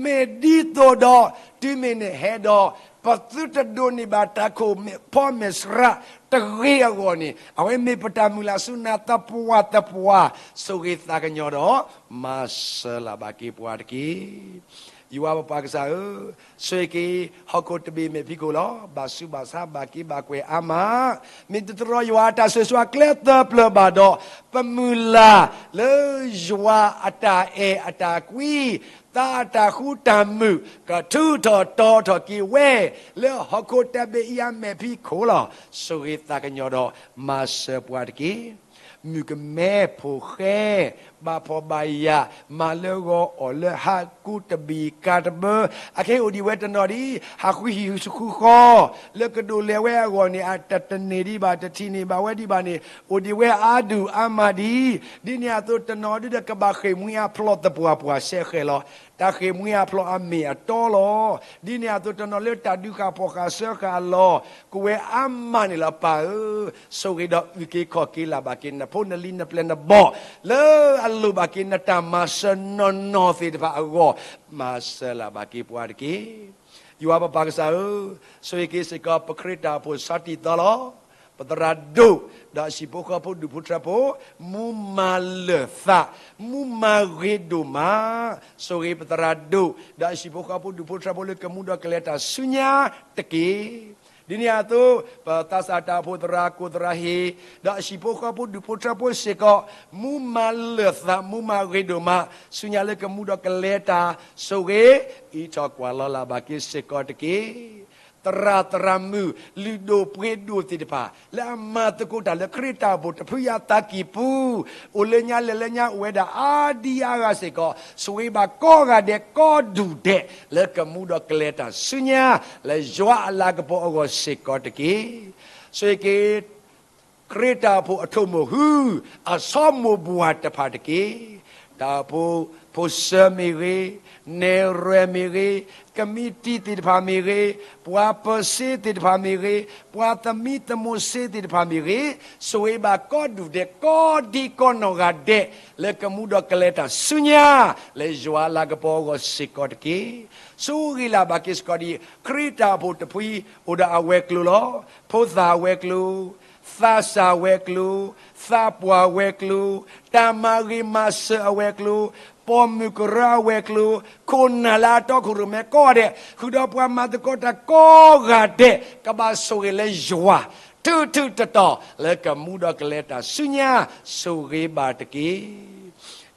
မ့ၢ်ဒ်သိးဒီး, တုၤမ့ၢ်နဟဲဒီး, ပသုတဒိးန့ၢ်ဘၣ်တၢ်ခိၣ်မဲာ်ဖီမဲာ်ဆှးတဂ့ၤအဂီၢ်န့ၣ်, အဝဲမ့ၢ်ပတၢ်မုၢ်လၢ်ဆူနၤသပှၢ်သပှၢ်, ဆိၣ်ဂ့ၤသးကညီၤဒီး, မၤစၢၤလၢ်ဘၣ်က့ၤပှၤတက့ၢ်. ယွၤပပၢ်ကစၢ်ဧၢ, ဆိၣ်ဂ့ၤက့ၤဟီၣ်ခိၣ်တဘ့ၣ်မဲာ်ဖံးခိၣ်လီၤ. ဘၣ်ဆူးဘၣ်ဆါဘၣ်က့ဘၣ်ကွဲးအါမး, မ့ၢ်တတြီယွၤအတၢ်ဆိၣ်ဂ့ၤဆိၣ်ဝါကျဲသၢပျၢၤဘၣ်ဒီး, ပမုၢ်လၢ်လၢယွၤအတၢ်အဲၣ်အတၢ်ကွံ, သးအတၢ်ဃူတၢ်မုာ်ကထူးထီၣ်တီၤထီၣ်က့ၤဝဲ, လၢဟီၣ်ခိၣ်တဘ့ၣ်အံၤအမဲာ်ဖံးခိၣ်လီၤ. ဆိၣ်ဂ့ၤသးကညီၤဒီး, မၤစၢၤပှၤတက့ၢ်. မုၣ်ကမဲဖိၣ်ဃဲ, ဘၣ်ဖှီၣ်ဘၣ်ယာ်, မၤလၢဂီၤအီၣ်လၢဟါကူတဘံၣ်ကၤတဘၢ, အခဲအံၤအိၣ်ဒံးဝဲတနီၤဒံး, ဟးဃုဟံၣ်ဃုဃီ, လၢကဒိးလဲၤဝဲအဂီၢ်န့ၣ် အတတန့ၢ်ဒံးဘၣ်, တထံၣ်န့ၢ်ဘၣ်ဝဲဒံးဘၣ်န့ၣ်, အိၣ်ဒံးဝဲအါဒူၣ်အါမးဒံး, ဒ်န့ၣ်အသိးတနီၤဒုဒီးကဘၣ်ဃ့ၢ်မှံဟးဖျိးသပှၢ်ပှၢ်စဲဃဲးလီၤ. တၢ်ဃ့ၢ်မှံဟးဖျိးအမ့ၢ်အတီလီၤ. ဒ်န့ၣ်အသိးတနီၤလၢတၢ်ဒုးဃာ်ဖှီၣ်ဃာ်စၢဃာ်အလီၢ်, ကဝဲအါမးန့ၣ်လီၤ. ပၢ်ဧၢ, ဆိၣ်ဂ့ၤဒီးအုၣ်က့ၤခီၣ်က့ၤလၢ်ဘၣ်က့ၤ နဖိနလံၤနပျဲၢ်နဘီၣ်, လၢအလိၣ်ဘၣ်က့ၤနတၢ်မၤစၢၤနီၢ်နီၢ်သ့ၣ်တဖၣ်အဂီၢ်, မၤစၢၤလၢ်ဘၣ်က့ၤပှၤတက့ၢ်. ယွၤပပၢ်ကစၢ်ဧၢ, ဆိၣ်ဂ့ၤက့ၤစ့ၢ်ကီးပခရံာ်တၢ်အိၣ်ဖှိၣ်ဆီတံၢ်သီလီၤ. ပသရၣ်ဒိၣ်, ဒီးအဟံၣ်ဖိဃီဖိဒူၣ်ဖိထၢဖိ, မူမၤလၢာ်သး, မူမၤဂ့ၤဒိၣ်မး, ဆိၣ်ဂ့ၤပသရၣ်ဒိၣ်, ဒီးအဟံၣ်ဖိဃီဖိဒူၣ်ဖိထၢဖိလၢကမူဒီးကလဲၤတၢ်ဆူညါတက့ၢ်. ဒ်န့ၣ်အသိး, ပသးစၢ်တၢ်အိၣ်ဖှိၣ်သရၣ်ကိၣ်သရၣ်ဟ့ၣ်, ဒီးအဟံၣ်ဖိဃီဖိဒူၣ်ဖိထၢဖိစ့ၢ်ကီး, မူမၤလၢာ်သး မူမၤဂ့ၤဒိၣ်မး, ဆူညါလၢကမူဒီးကလဲၤတၢ်ဆိၣ်ဂ့ၤ, အံးထီၣ်ကွၢ်လီၤလၢ်ဘၣ်က့ၤစ့ၢ်ကီးတက့ၢ်. သရၣ်သရၣ်မုၣ်လုၢ်ဒိၣ်ပှ့ၤဒိၣ်သ့ၣ်တဖၣ် လၢအမၤသကိးတၢ်လၢခရံာ်တၢ်အိၣ်ဖှိၣ်တဖုအသးကံၢ်ပူၤ, အိၣ်လၢညါလဲၤလၢညါအိၣ်ဝဲဒၣ်အါဒံအါဂၤစ့ၢ်ကီး, ဆိၣ်ဂ့ၤဘၣ်ကိးဂၤဒဲးကိးဒူၣ်ဒဲး လၢကမူဒီးကလဲၤတၢ်ဆူညါ, လၢယွၤအလၤကပီၤအဂီၢ်စ့ၢ်ကီးတက့ၢ်. ဆိၣ်ဂ့ၤက့ၤ ခရံာ်တၢ်အိၣ်ဖှိၣ်အထိၣ်မိၢ်ဟူ, အဆီမိၢ်ပှၢ်တဖၣ်တက့ၢ်. တၢ်အိၣ်ဖှိၣ်, ဖိစၢမ့ၢ်ဂ့ၤ, နဲၣ်ရွဲၣ်မ့ၢ်ဂ့ၤ, ကမံးတံာ်သ့ၣ်တဖၣ်မ့ၢ်ဂ့ၤ, ပှၤပၢၤစ့သ့ၣ်တဖၣ်မ့ၢ်ဂ့ၤ, ပှၤသမံသမိးစ့သ့ၣ်တဖၣ်မ့ၢ်ဂ့ၤ, ဆိၣ်ဂ့ၤဘၣ်ကိးဒူၣ်ဒဲးကိးဒံကိးနီၢ်ဂၤဒဲး လၢကမူဒီးကလဲၤတၢ်ဆူညါ, လၢယွၤအလၤကပီၤအဂီၢ်စ့ၢ်ကီးတက့ၢ်. ဆိၣ်ဂ့ၤလၢ်ဘၣ်က့ၤစ့ၢ်ကီးဒ်အံၤ, ခရံာ်တၢ်အိၣ်ဖှိၣ်တဖုအံၤ အိၣ်ဒီးအဝဲၤကျိၤလီၤ. ဖိသၣ်အဝဲၤကျိၤ, သးစၢ်ဝဲၤကျိၤ, သးပှၢ်ဝဲၤကျိၤ, တၢ်မၤဂ့ၤမၤစၢၤအဝဲၤကျိၤ, ပိာ်မုၣ်ကရၢအဝဲၤကျိၤ, ခိၣ်နၢ်လၢအတီခိၣ်ရိၣ်မဲကိးဂၤဒဲး, ဃုာ်ဒီးပှၤမၤသကိးတၢ်ကိးဂၤဒဲး, ကဘၣ်ဆိၣ်ဂ့ၤလၢယွၤ, ထူးထူးတီၤတီၤ လၢကမူဒီးကလဲၤတၢ်ဆူညါ, ဆိၣ်ဂ့ၤဘၣ်တက့ၢ်.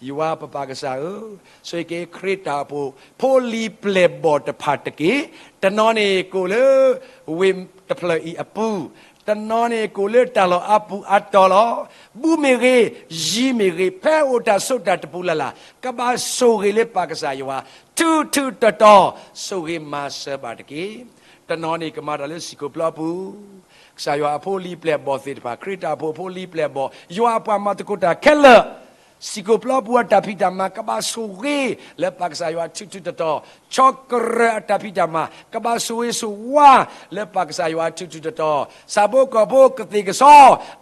ယွၤပပၢ်ကစၢ်ဧၢ, ဆိၣ်ဂ့ၤက့ၤခရံာ်တၢ်အိၣ်ဖှိၣ် ဖိလံၤပျဲၢ်ဘီၣ်တဖၣ်တက့ၢ်. တနီၤန့ၣ်ကိးလၢ ဝ့ၢ်တဖျၢၣ်အံၤအပူၤ, တနီၤန့ၣ်ကိးလၢတၢ်လီၢ်အါပူၤအါတီၤလီၤ. ဘူးမ့ၢ်ဂ့ၤ, ယံၤမ့ၢ်ဂ့ၤ, ဖဲအိၣ်တၢ်ဆိးတၢ်တပူၤလၢ်လၢ်, ကဘၣ်ဆိၣ်ဂ့ၤလၢပၢ်ကစၢ်ယွၤ, ထူးထူးတီၤတီၤ, ဆိၣ်ဂ့ၤမၤစၢၤဘၣ်တက့ၢ်. တနီၤန့ၣ်ကမၤတၢ်လၢစံၣ်ကိၣ်ပျီပူၤ, ကစၢ်ယွၤအဖိလံၤပျဲၢ်ဘီၣ်သ့ၣ်တဖၣ်, ခရံာ်တၢ်အိၣ်ဖှိၣ်ဖိလံၤပျဲၢ်ဘီၣ်, ယွၤအပှၤမၤသကိးတၢ်ခဲလၢာ် စံၣ်ကိၣ်ပျီပူၤအတၢ်ဖံးတၢ်မၤ ကဘၣ်ဆိၣ်ဂ့ၤလၢပၢ်ကစၢ်ယွၤထူးထူးတီၤတီၤ, ခၠီကရၢၢ်အတၢ်ဖံးတၢ်မၤ ကဘၣ်ဆိၣ်ဂ့ၤဆိၣ်ဝါ လၢပၢ်ကစၢ်ယွၤထူးထူးတီၤတီၤ, ဆၣ်ဖိကီၢ်ဖိကသ့ၣ်ကဆီ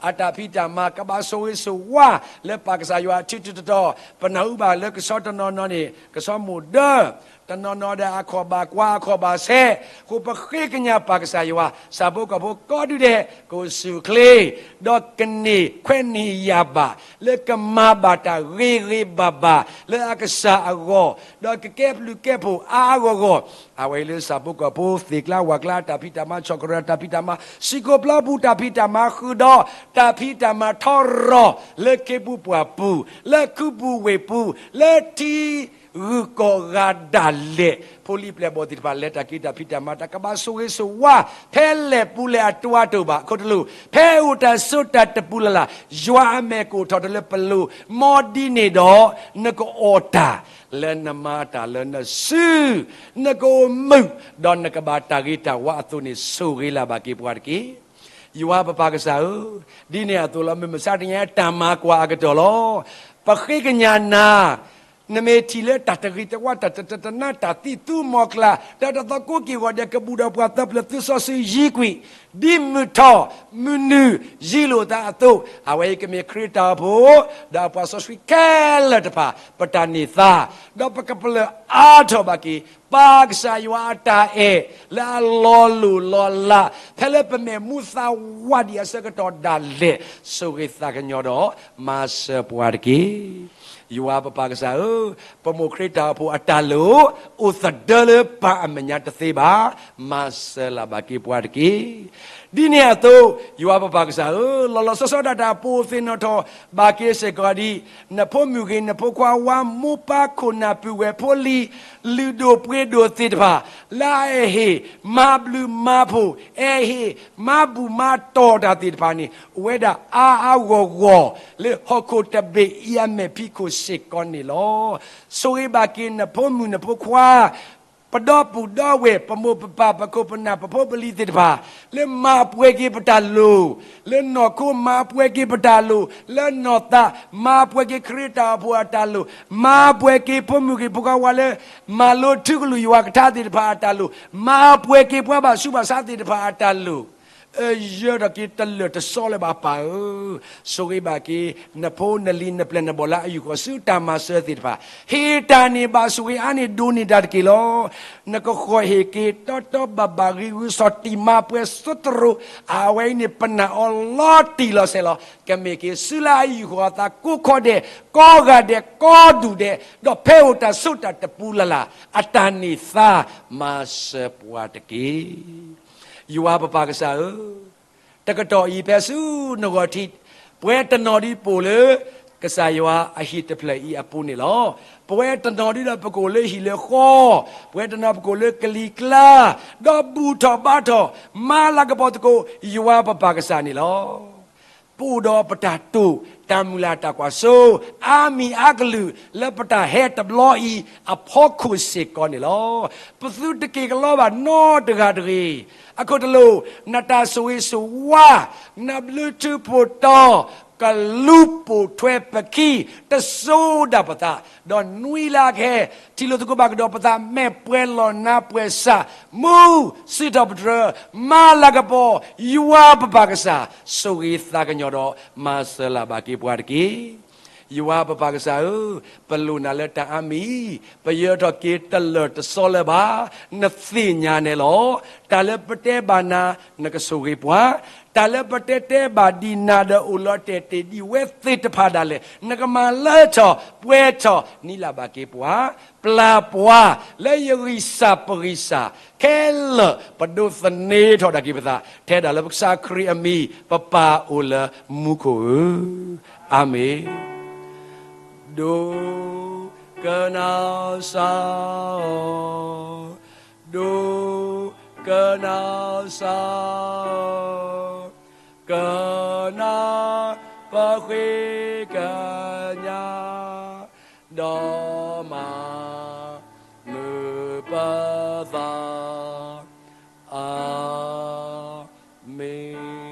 အတၢ်ဖံးတၢ်မၤ ကဘၣ်ဆိၣ်ဂ့ၤဆိၣ်ဝါ လၢပၢ်ကစၢ်ယွၤထူးထူးတီၤတီၤ, ပနၢ်ဟူဘၣ်လၢကဆီတနီၤနီၤန့ၣ် ကဆီမိၢ်ဒၢ တနီၤနီၤဒီးအခီၣ်ဘၣ်ကွၢ်အခီၣ်ဘၣ်ဆဲး, အဃိပဃ့ကညးပၢ်ကစၢ်ယွၤ, ဆၣ်ဖိကီၢ်ဖိကိးဒူၣ်ဒဲး ကအိၣ်ဆူၣ်အိၣ်ချ့, ဒီးကန့ၢ်ခွဲးန့ၢ်ယာ်ဘၣ်, လၢကမၤဘၣ်တၢ်ဂ့ၤဂ့ၤဘၣ်ဘၣ် လၢအကစၢ်အဂီၢ်, ဒီးကကဲဘျုးကဲဖှိၣ်အါအါဂီၢ်ဂီၢ်, အဝဲအံၤလၢဆၣ်ဖိကီၢ်ဖိသ့ၣ်ကျါဝၣ်ကျါအတၢ်ဖံးတၢ်မၤ, ခၠီကရၢၢ်အတၢ်ဖံးတၢ်မၤ, စံၣ်ကိၣ်ပျီပူၤတၢ်ဖံးတၢ်မၤ ဃုာ်ဒီးတၢ်ဖံးတၢ်မၤထီရီၤ လၢခ့ပူၤပှၢ်ပူၤ, လၢခူပူၤဝ့ၢ်ပူၤ, လၢထံ ဂုၢ်ကီၢ်ဂၤဒၣ်လဲာ်, ဖိလံၤပျဲၢ်ဘီၣ်သ့ၣ်တဖၣ် လဲၤတၢ်က့ၤတၢ်ဖံးတၢ်မၤ တၢ်ကဘၣ်ဆိၣ်ဂ့ၤဆိၣ်ဝါ, ဖဲလဲၣ်ပူၤလဲၣ်အတၢ်တအိၣ်ဘၣ်, ခိၣ်တလိၣ်, ဖဲအိၣ်တၢ်ဆိးတၢ်တပူၤလၢ်လၢ်, ယွၤအမဲာ်ကအိၣ်ထီၣ်တလၢပလိၤ, မ်ဒ်န့ၣ်ဒီး နကအီၣ်တၢ်လၢနမၤတၢ်လၢနစု, နကအိၣ်မုာ်, ဒီးနကဘၣ်တၢ်ဂ့ၤတၢ်ဝါအသိးန့ၣ် ဆိၣ်ဂ့ၤလၢ်ဘၣ်က့ၤပှၤတက့ၢ်. ယွၤပပၢ်ကစၢ်ဧၢ, ဒ်န့ၣ်အသိးလီၤ, မုၢ်မဆါတနံၤအံၤ တၢ်မၤကွၢ်အကတီၢ်လီၤ. ပဃ့ကညးနၤ, နမ့ၢ်ထံၣ်လၢတၢ်တဂ့ၤတဝါ, တၢ်တတနါ, တၢ်သံၣ်သူမီၤကျၢ်, တၢ်တသီကိးက့ၢ်ဂီၤဒဲး ကဘူၣ်ဒီးပှၤသၢပျၢၤ သုစီဆှံယံၤကွံာ်, ဒ်မုၢ်ထီၣ်မုၢ်နုာ်ယံၤလိာ်သးအသိး, အဝဲအံၤကမ့ၢ်ခရံာ်တၢ်အိၣ်ဖှိၣ်, ဒီးအပှၤစီဆှံခဲလၢာ်တဖၣ် ပတၢ်န့ၢ်သါ, ဒီးပကပလၢၢ်အါထီၣ်ဘၣ်က့ၤ ပၢ်ကစၢ်ယွၤအတၢ်အဲၣ် လၢအလီၤလိၢ်လီၤလး, ဖဲလၢပမဲာ်မူသးဝးဒံးအဆၢကတီၢ်ဒၣ်လဲာ်, ဆိၣ်ဂ့ၤသးကညီၤဒီး မၤစၢၤပှၤတက့ၢ်. ယွၤပပၢ်ကစၢ်ဧၢ, ပမိၢ်ခရံာ်တၢ်အိၣ်ဖှိၣ်အတၢ်လိၣ် အိၣ်သဒၢလၢပၢ်အမဲာ်ညါတသ့ဘၣ်, မၤစၢၤလၢ်ဘၣ်က့ၤပှၤတက့ၢ်. ဒ်န့ၣ်အသိး, ယွၤပပၢ်ကစၢ်ဧၢ, လီၤလီၤဆီဆီဒၣ်တၢ် ပအိၣ်သ့ၣ်နီၣ်ထီၣ်ဘၣ်က့ၤစ့ၢ်ကီးဒ် နဖိမုၣ်ဂ့ၤ, နဖိခွါဝါ, မိၢ်ပၢ်ခိၣ်နၢ်ပုၢ်ဝဲၢ်ဖိလံၤ, လုၢ်ဒိၣ်ပှ့ၤဒိၣ်သ့ၣ်တဖၣ်, လၢအဟ့ၣ်မၤဘျုးမၤဖှိၣ်, အဟ့ၣ်မၤဘူၣ်မၤတီၢ်တၢ်သ့ၣ်တဖၣ်န့ၣ်, အိၣ်ဝဲဒၣ်အါအါဂီၢ်ဂီၢ် လၢဟီၣ်ခိၣ်တဘ့ၣ်အံၤအမဲာ်ဖံးခိၣ်စ့ၢ်ကီးန့ၣ်လီၤ. ဆိၣ်ဂ့ၤဘၣ်က့ၤနဖိမုၣ်နဖိခွါ ပဒီပုၢ်ဒီဝဲၢ်, ပမိၢ်ပပၢ်, ပခိၣ်ပနၢ်, ပဖိပလံၤသ့ၣ်တဖၣ်, လၢမၤပှဲၤက့ၤပတၢ်လိၣ်, လၢနီၢ်ခိမၤပှဲၤက့ၤပတၢ်လိၣ်, လၢနီၢ်သးမၤပှဲၤက့ၤခရံာ်တၢ်အိၣ်ဖှိၣ်အတၢ်လိၣ်, မၤပှဲၤက့ၤဖိမုၣ်ဂ့ၤဖိခွါဝါလၢ မၤလိထုကလုၢ်ယွၤကထါသ့ၣ်တဖၣ်အတၢ်လိၣ်, မၤပှဲၤက့ၤပှၤဘၣ်ဆူးဘၣ်ဆါသ့ၣ်တဖၣ်အတၢ်လိၣ် အယၢၤထီၣ်က့ၤတလၢာ်တစီလၢၤဘၣ်ပၢ်ဧၢ, ဆိၣ်ဂ့ၤဘၣ်က့ၤ နဖိနလံၤနပျဲၢ်နဘီၣ်လၢအယူၢ်ဃီၤဆူတၢ်မၤစၢၤသ့ၣ်တဖၣ်, ဟ့ၣ်တၢ်န့ၣ်ဘၣ်ဆိၣ်ဂ့ၤအါန့ၢ်ဒိၣ်န့ၢ်တၢ်တက့ၢ်လီၤ. နကဃီၣ်ဟ့ၣ်က့ၤတီတီဘၣ်ဘၣ်ဂံာ်ဂုာ်စီၤတံၢ်မၤပှဲၤစိတရိး, အဝဲအံၤန့ၣ်ပနာ်အီၤလီၤတံၢ်လီၤဆဲးလီၤ. ကမ့ၢ်က့ၤဆူလၢအယူၢ်ဃီၤအသးကိးခီဒဲး, ကိးဂၤဒဲး, ကိးဒူၣ်ဒဲး, ဒီးဖဲအိၣ်တၢ်ဆိးတၢ်တပူၤလၢ်လၢ်, အတၢ်န့ၢ်သါမၤစၢၤပှၤတက့ၢ်. ယွၤပပၢ်ကစၢ်ဧၢ, တကတီၢ်အံၤဖဲဆူနဂီၢ်ထံး, ပဝဲတနီၤဒုးပအိၣ်လၢ ကစၢ်ယွၤအဟံၣ်တဖျၢၣ်အံၤအပူၤန့ၣ်လီၤ. ပဝဲတနီၤဒုးဒီးပကအိၣ်လၢဟံၣ်လၢဃီ, ပဝဲတနီၤပကအိၣ်လၢကလံၤကျါ, ဒီးဘူၣ်ထီၣ်ဘါထီၣ် မၤလၤကပီၤသကိး ယွၤပပၢ်ကစၢ်န့ၣ်လီၤ. ပအိၣ်ဒီးပတၢ်တိာ်တၢ်မုၢ်လၢ်တၢ်ကွၢ်စိ အါမံၤအါကလုာ်လၢပတၢ်ဟဲတဘျီအံၤအဖီခိၣ်စ့ၢ်ကီးန့ၣ်လီၤ. ပသုတက့ၤကလီဘၣ်နီတဂၤတဂ့ၤ. အခိၣ်တလိာ်, နတၢ်ဆိၣ်ဂ့ၤဆိၣ်ဝါ, နဘျုးထူးဖိတီၤ, ကလူၤပိာ်ထွဲပခံ, တစိၤဒၣ်ပသး, ဒီးနွံလၢအကဟဲ, ထံၣ်လိာ်သကိးဘၣ်ကဒီးပသး မဲာ်ပှဲၤလီၤနါပှဲၤစၢ်, မူစံးထီၣ်ပတြၢၤ, မၤလၤကပီၤ, ယွၤပပၢ်ကစၢ်, ဆိၣ်ဂ့ၤသးကညီၤဒီး မၤစၢၤလၢ်ဘၣ်က့ၤပှၤတက့ၢ်. ယွၤပပၢ်ကစၢ်ဧၢ, ပလိၣ်နၤလၢတၢ်အါမံၤ, ပယၢၤထီၣ်က့ၤတလၢာ်တစီလၢၤဘၣ်, နသ့ၣ်ညါနဲလီၤ. တၢ်လၢပတဲဘၣ်နၤ, နကဆိၣ်ဂ့ၤပှၤ, တၢ်လၢပတဲတဲဘၣ်ဒံးနၤဒီးအိၣ်လီၤတဲာ်တ့ၢ်ဒံးဝဲသ့ၣ်တဖၣ်ဒၣ်လဲာ်, နကမၤလၢထီၣ်ပှဲၤထီၣ် နံၤလၢ်ဘၣ်က့ၤပှၤ, ပျၢ်ပှၤလၢယဂံၢ်စၢ်ပဂံၢ်စၢ်, ခဲလၢာ်ပဒိးသန့ၤထီၣ်ဒၣ်က့ၤပသး, ထဲဒၣ်လၢပကစၢ်ခရံာ်အမံၤ ပပၢ်အိၣ်လၢမူခိၣ်ဧၢ, အၤမ့ၣ်. ဒိကနၣ်စၢ်ဧၢ, ဒိကနၣ်စၢ်ဧၢ, ကနၣ်ပဃ့ကညး, ဒီးမၤမုာ်ပသး, အၤမ့ၣ်.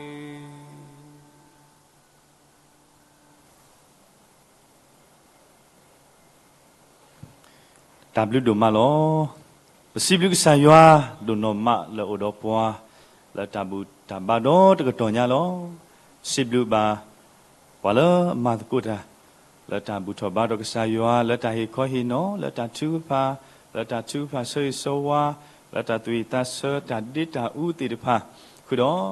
တၢ်ဘျုးဒိၣ်မးလီၤ. ပစံးဘျုးကစၢ်ယွၤ ဒိၣ်နီၢ်မးလၢအိၣ်ဒီးပှၤ လၢတၢ်ဘူၣ်တၢ်ဘါဒီတကတီၢ်ညါလီၤ. စံးဘျုးဘၣ် ပှၤလၢအမၤသကိးတၢ် လၢတၢ်ဘူၣ်ထီၣ်ဘါထီၣ်ကစၢ်ယွၤ လၢတၢ်ဟ့ၣ်ခီဟ့ၣ်နီၤ လၢတၢ်ထုကဖၣ်, လၢတၢ်ထုကဖၣ်ဆၢဂ့ၤဆၢဝါ, လၢတၢ်သူၣ်ဝံၣ်သးဆၢ တၢ်ဒ့တၢ်အူသ့ၣ်တဖၣ်, ဃုာ်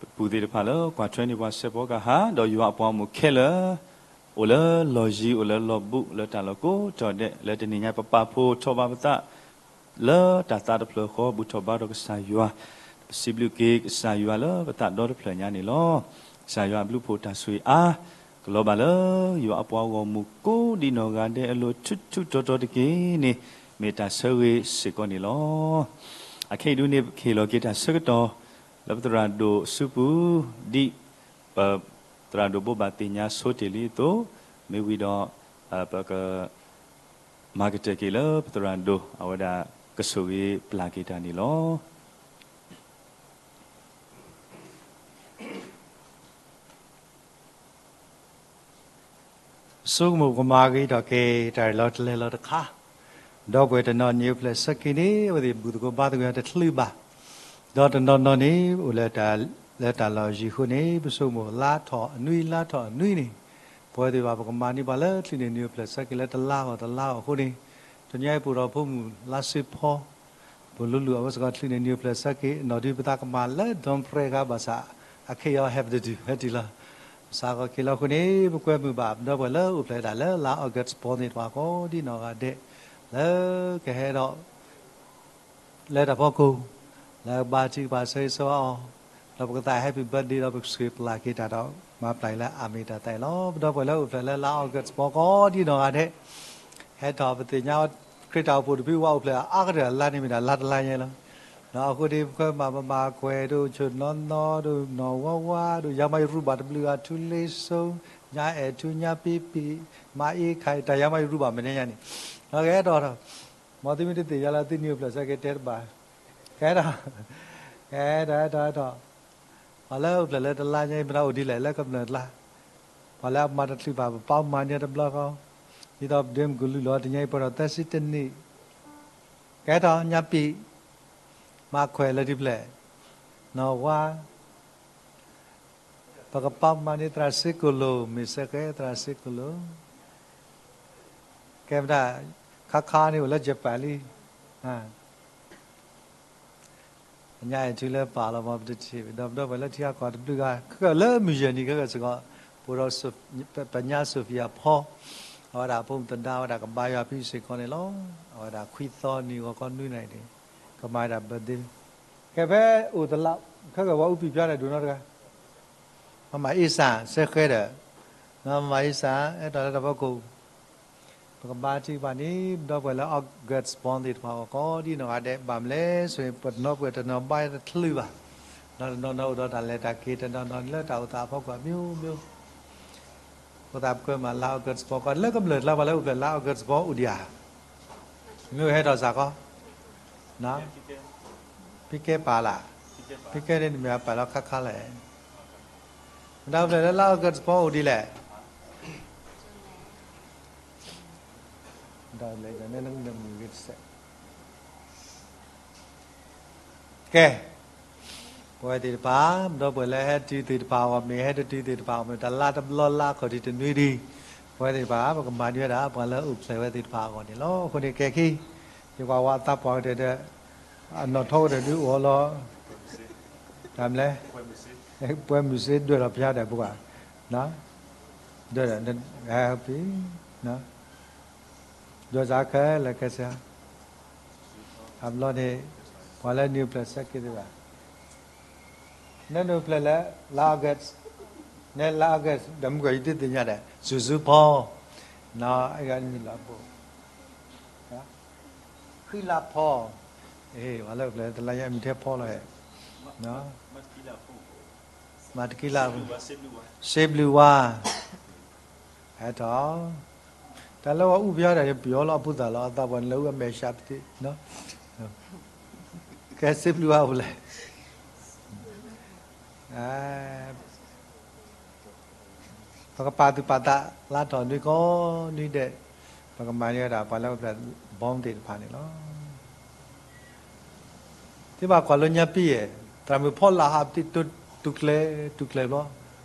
ဒီး ပပူၤသ့ၣ်တဖၣ်လၢကွၢ်ထွဲန့ၢ်ပှၤစဲးဖီကဟၣ် ဒီးယွၤအပှၤဂီၢ်မုၢ်ခဲလၢာ် အိၣ်လၢလီၢ်ယံၤ အိၣ်လၢလီၢ်ဘူး လၢတၢ်လီၢ်ကိးတီၤဒဲး လၢတနံၤညါ ပပာ်ဖှိၣ်ထီၣ်ဘၣ်ပသး လၢတၢ်သးတဖျၢၣ်ဃီ ဘူၣ်ထီၣ်ဘါထီၣ်ကစၢ်ယွၤ, ပစံးဘျုးက့ၤကစၢ်ယွၤလၢပသးဒီတဖျၢၣ်ညါန့ၣ်လီၤ. ကစၢ်ယွၤအဘျုးအဖှိၣ်တၢ်ဆိၣ်ဂ့ၤအါ ကလီၤဘၣ်လၢ ယွၤအပှၤဂီၢ်မုၢ်ကိးဒံနီၢ်ဂၤဒဲးအလိၤထူးထူးတီၤတီၤတက့ၢ်န့ၣ် မ့ၢ်တၢ်ဆၢဂ့ၤစ့ၢ်ကီးန့ၣ်လီၤ. အခဲအံၤဒုန့ၣ် ပကဟ့ၣ်လီၤက့ၤတၢ်ဆၢကတီၢ် လၢပသရၣ်ဒိၣ်အစုပူၤ ဒ် ပသရၣ်ဒိၣ်ဘိးဘၣ်သ့ၣ်ညါဆိတ့ၢ်လံအသိး, မ့ၢ်ဝံၤဒီး ပက မၤကတၢၢ်က့ၤလၢပသရၣ်ဒိၣ် အဝဲဒၣ်ကဆိၣ်ဂ့ၤပျၢ်က့ၤတၢ်န့ၣ်လီၤ. ဆိကမိၣ်ကမၤဂ့ၤထီၣ်က့ၤ တၢ်ရ့လီၤတလဲၤလီၤတခါ, ဒီပုၢ်ဝဲၢ်တနီၤနံၣ်အိၣ်ဖျဲၣ်ဆၢက့ၤန့ၣ် အဝဲသ့ၣ်ဘူၣ်သကိးဘါသကိးတချုးဘၣ်, ဒီးတနီၤနီၤန့ၣ် အိၣ်လၢတၢ်လီၢ်ယံၤအဃိန့ၣ် ပဆိကမိၣ်လါထီၣ်အနွံ လါထီၣ်အနွံန့ၣ် ပဝဲသ့ၣ်ဘၣ်ပကမၤန့ၢ်ပှၤလၢချုးန့ၣ်နံၣ်အိၣ်ဖျဲၣ်ဆၢက့ၤလၢတလါအီၤတလါအီၤအဃိန့ၣ်, တနံၤအံၤပအိၣ်ဒီးဖိမုၣ်လါစ့ဖီ ပလူလူအဝဲစ့ၢ်ကီးချုးန့ၣ်နံၣ်အိၣ်ဖျဲၣ်ဆၢက့ၤ နီၢ်ဒုးပသးကမၤလၢ ဒွန်ပြဲး ခါဘၣ်ဆၣ် အခဲအံၤ have to do ဟဲတုၤလီၤ. ဘၣ်ဆၣ်ကီးက့ၤလီၤအဃိန့ၣ် ပကွဲမုာ်ဘၣ် ဒီပုၢ်ဝဲၢ်လၢအိၣ်ဖျဲၣ်ဒၣ်လၢလါ August ဖီန့ၣ် ပှၤကိးဒံနီၢ်ဂၤဒဲး လၢကဟဲဒီး လၢတၢ်ဖီခိၣ် လၢကဘါထုကဖၣ်ဆၢဂ့ၤဆၢဝါအီၤ, ဒီးပကသး happy birthday ဒီးပကဆိၣ်ဂ့ၤပျၢ်က့ၤတၢ်ဒီး မၤပျၢ်က့ၤလၢအမ့ၢ်တၢ်သးအံၤလီၤ. ပဒီပုၢ်ဝဲၢ်လၢအိၣ်ဖျဲၣ်လၢလါ August ဖီကိးဒံနီၢ်ဂၤဒဲး ဟဲထီၣ်ပသ့ၣ်ညါ ခရံာ်တၢ်အိၣ်ဖှိၣ်တဖုဝဲအိၣ်ဖျဲၣ်အါကတၢၢ်လါန့ၣ်မ့ၢ်ဒၣ်လါတလါညါလီၤ. ဒီးအဃိန့ၣ် ပခွဲမၤပမၤခွဲးဒိၣ် ဆိၣ်နီၢ်နီၢ်ဒိၣ် နီၢ်ဝါဝါဒိၣ် ယၤမးယရူဘၣ်တဘျုးဂၤ ထူလ့စိ ညါအဲၣ်ထူ ညါပ့ပ့ၢ် မၤအ့ခါအံၤ တၢ်ယၤမးယရူဘၣ်မဲာ်ညါန့ၣ် ဒီးကဟဲထီၣ်ထီၣ် မ်သုမ့ၢ်တသ့ၣ်ညါလၢသုနံၣ်အိၣ်ဖျဲၣ်ဆၢက့ၤတဲတဘၣ်, ကဟဲထီၣ် ကဟဲထီၣ် ဟဲထီၣ် ဟဲထီၣ် ပှၤလၢအိၣ်ဖျဲၣ်လၢတလါညါအံၤ မ့ၢ်ဒၣ်အိၣ်ဒ်လဲၣ်လၢကမျၢၢ်ကျါ, ပှၤလၢအမၤတချုးဘၣ် ပပာ်မၤန့ၢ်တဘျီဃီ, ဒ်သိးပဒ့မုၢ်ကလူလီၤ တနံၤအံၤပှဲၤထီၣ်သၢဆံတနံၣ်, ကဟဲထီၣ် ညါပ့ၢ် မၤခွဲးလၢဒ်ဖျဲၣ်, နီၢ်ဝါ ပကပာ်မၤန့ၢ်သရၣ်စ့ကိၣ်လိၤ မ့ၢ်စ့ၢ်ကီးသရၣ်စ့ကိၣ်လိၤ, ကဲမတၤ ခါခါန့ၣ်အိၣ်လၢ Japan လံ, ညါအံၤထူလၢပာ်လီၤမး ပတထံၣ် ဒီးပဒီပုၢ်ဝဲၢ်လၢထံဂၤကီၢ်တဘျုးဂၤ ခဲကၢၣ်လၢမုၢ်ယဲၢ်နံၤခဲကၢၣ်စ့ၢ်ကီး ပအိၣ်ဒီး ပညါ Sophia ဖီ, အဝဲဒၣ်ဖိမုၣ်သဒါ အဝဲဒၣ်ကဘါယွၤဖံးစ့ၢ်ကီးန့ၣ်လီၤ. အဝဲဒၣ်ခွံသီနံၤဂီၤခီနွံနၣ်ရံၣ်န့ၣ် ကမၤဒၣ် birthday ကဲဖဲအိၣ်တလး ခဲကဝီၤအူပံၣ်ဖျါဒီးဒိၣ်နီတဂၤ, မမအ့စၢ် စဲဃဲဒီး, မမအ့စၢ် အဲၣ်ဒိးလၢတၢ်ဖီခိၣ်, ပကဘါထုကဖၣ်န့ၣ် ပဒီပုၢ်ဝဲၢ်လၢ August Born သ့ၣ်တဖၣ်အဂီၢ် ကိးဒ်နီၢ်ဂၤဒဲး ဘၣ်မနုၤလဲၣ်ဆိ ပနီၢ်ပှဲၤတနီၤဘါတချုးဘၣ်, ဒီးတနီၤနီၤအိၣ်ဒီးတၢ်လဲၤတၢ်က့ၤ တနီၤနီၤလၢတၢ်အိၣ်သးအဖီခိၣ်အမျိုးမျိုး, အဃိသတးပကမၤလါ August Born ကီး လၢကမျၢၢ်ကျါ ပှၤလၢအိၣ်ဖျဲၣ်လါ August Born အိၣ်ဒံးဧါ, မ့ၢ်ဟဲထီၣ်စ့ၢ်ကီး, ဖံကဲပာ်လၢ်, ဖံကဲန့ၣ်တမ့ၢ်အပာ်လီၤခါခါလဲၣ်, မတၤအိၣ်ဖျဲၣ်လၢလါ August Born အိၣ်ဒ်လဲၣ် ကဲ, ပဝဲသ့ၣ်တဖၣ် ပဒီပုၢ်ဝဲၢ်လၢဟဲတုၤသ့ၣ်တဖၣ်အဂီၢ်မ့ၢ် ဟဲတတုၤသ့ၣ်တဖၣ်အဂီၢ်မ့ၢ် တၢ်လါတဘျီလါခီၣ်ထံးတနွံဒံး, ပဝဲသ့ၣ်တဖၣ် ပကမၤန့ၢ်ဝဲဒၣ် ပှၤလၢအိၣ်ဖျဲၣ်ဝဲသ့ၣ်တဖၣ်အဂီၢ်န့ၣ်လီၤ. အဃိန့ၣ် ကဲခံ, ယကွၢ်ဝဲအသးပှၢ်ကတၢၢ်ဒီး အနီၣ်ထီကတၢၢ်ဒုးအိၣ်လီၤ, တၢ်မလဲၣ်, ပှဲၤမုၢ်စ့ဒွဲၣ်လီၤဖျါဒီးပှၤ, ဒွဲၣ်ဒီး, ဒွဲၣ်စးခဲလၢာ်ခဲဆ့, အဘျီန့ၣ် ပှၤလၢနံၣ်အိၣ်ဖျဲၣ်ဆၢက့ၤသ့ၣ်ဘၣ်, နနံၣ်အိၣ်ဖျဲၣ်လၢ လါ August, နလါ August ဒီးမုၢ်ကီၢ်ယတသ့ၣ်ညါဒီး စူၤစူဖီ, နမံၤလီၤဘိ, ဃံလၤဖီ, ပှၤလၢအိၣ်ဖျဲၣ်တလါညါမံၤထဲဖီလီၤဟဲ, မၤတကံလၢ်, စ့ဘျုးဝါ, ဟဲထီၣ်, တၢ်လၢဝဲအူပယီၤဒီး ပယီၤလီၤအပူၤသၣ်လီၤ အသးပှၢ်န့ၣ်လၢအူအမဲာ်ဆှးပသ့, ကဲစ့ဘျုးဝါအိၣ်လဲၣ် ပကပာ်သူၣ်ပာ်သးလါထီၣ်နွံကိးနွံဒဲး, ပကမၤန့ၢ်ဝဲဒၣ်ပှၤလၢအိၣ်ဖျဲၣ် Born သ့ၣ်တဖၣ်န့ၣ်လီၤ. သုဘၣ်ကွၢ်လၢညါပံၢ်ယဲၢ်, သရၣ်မုၣ်ဖီလာ်ဟးပသ့ၣ်တူၢ်ကျဲၤတူၢ်ကျဲၤဘျီ,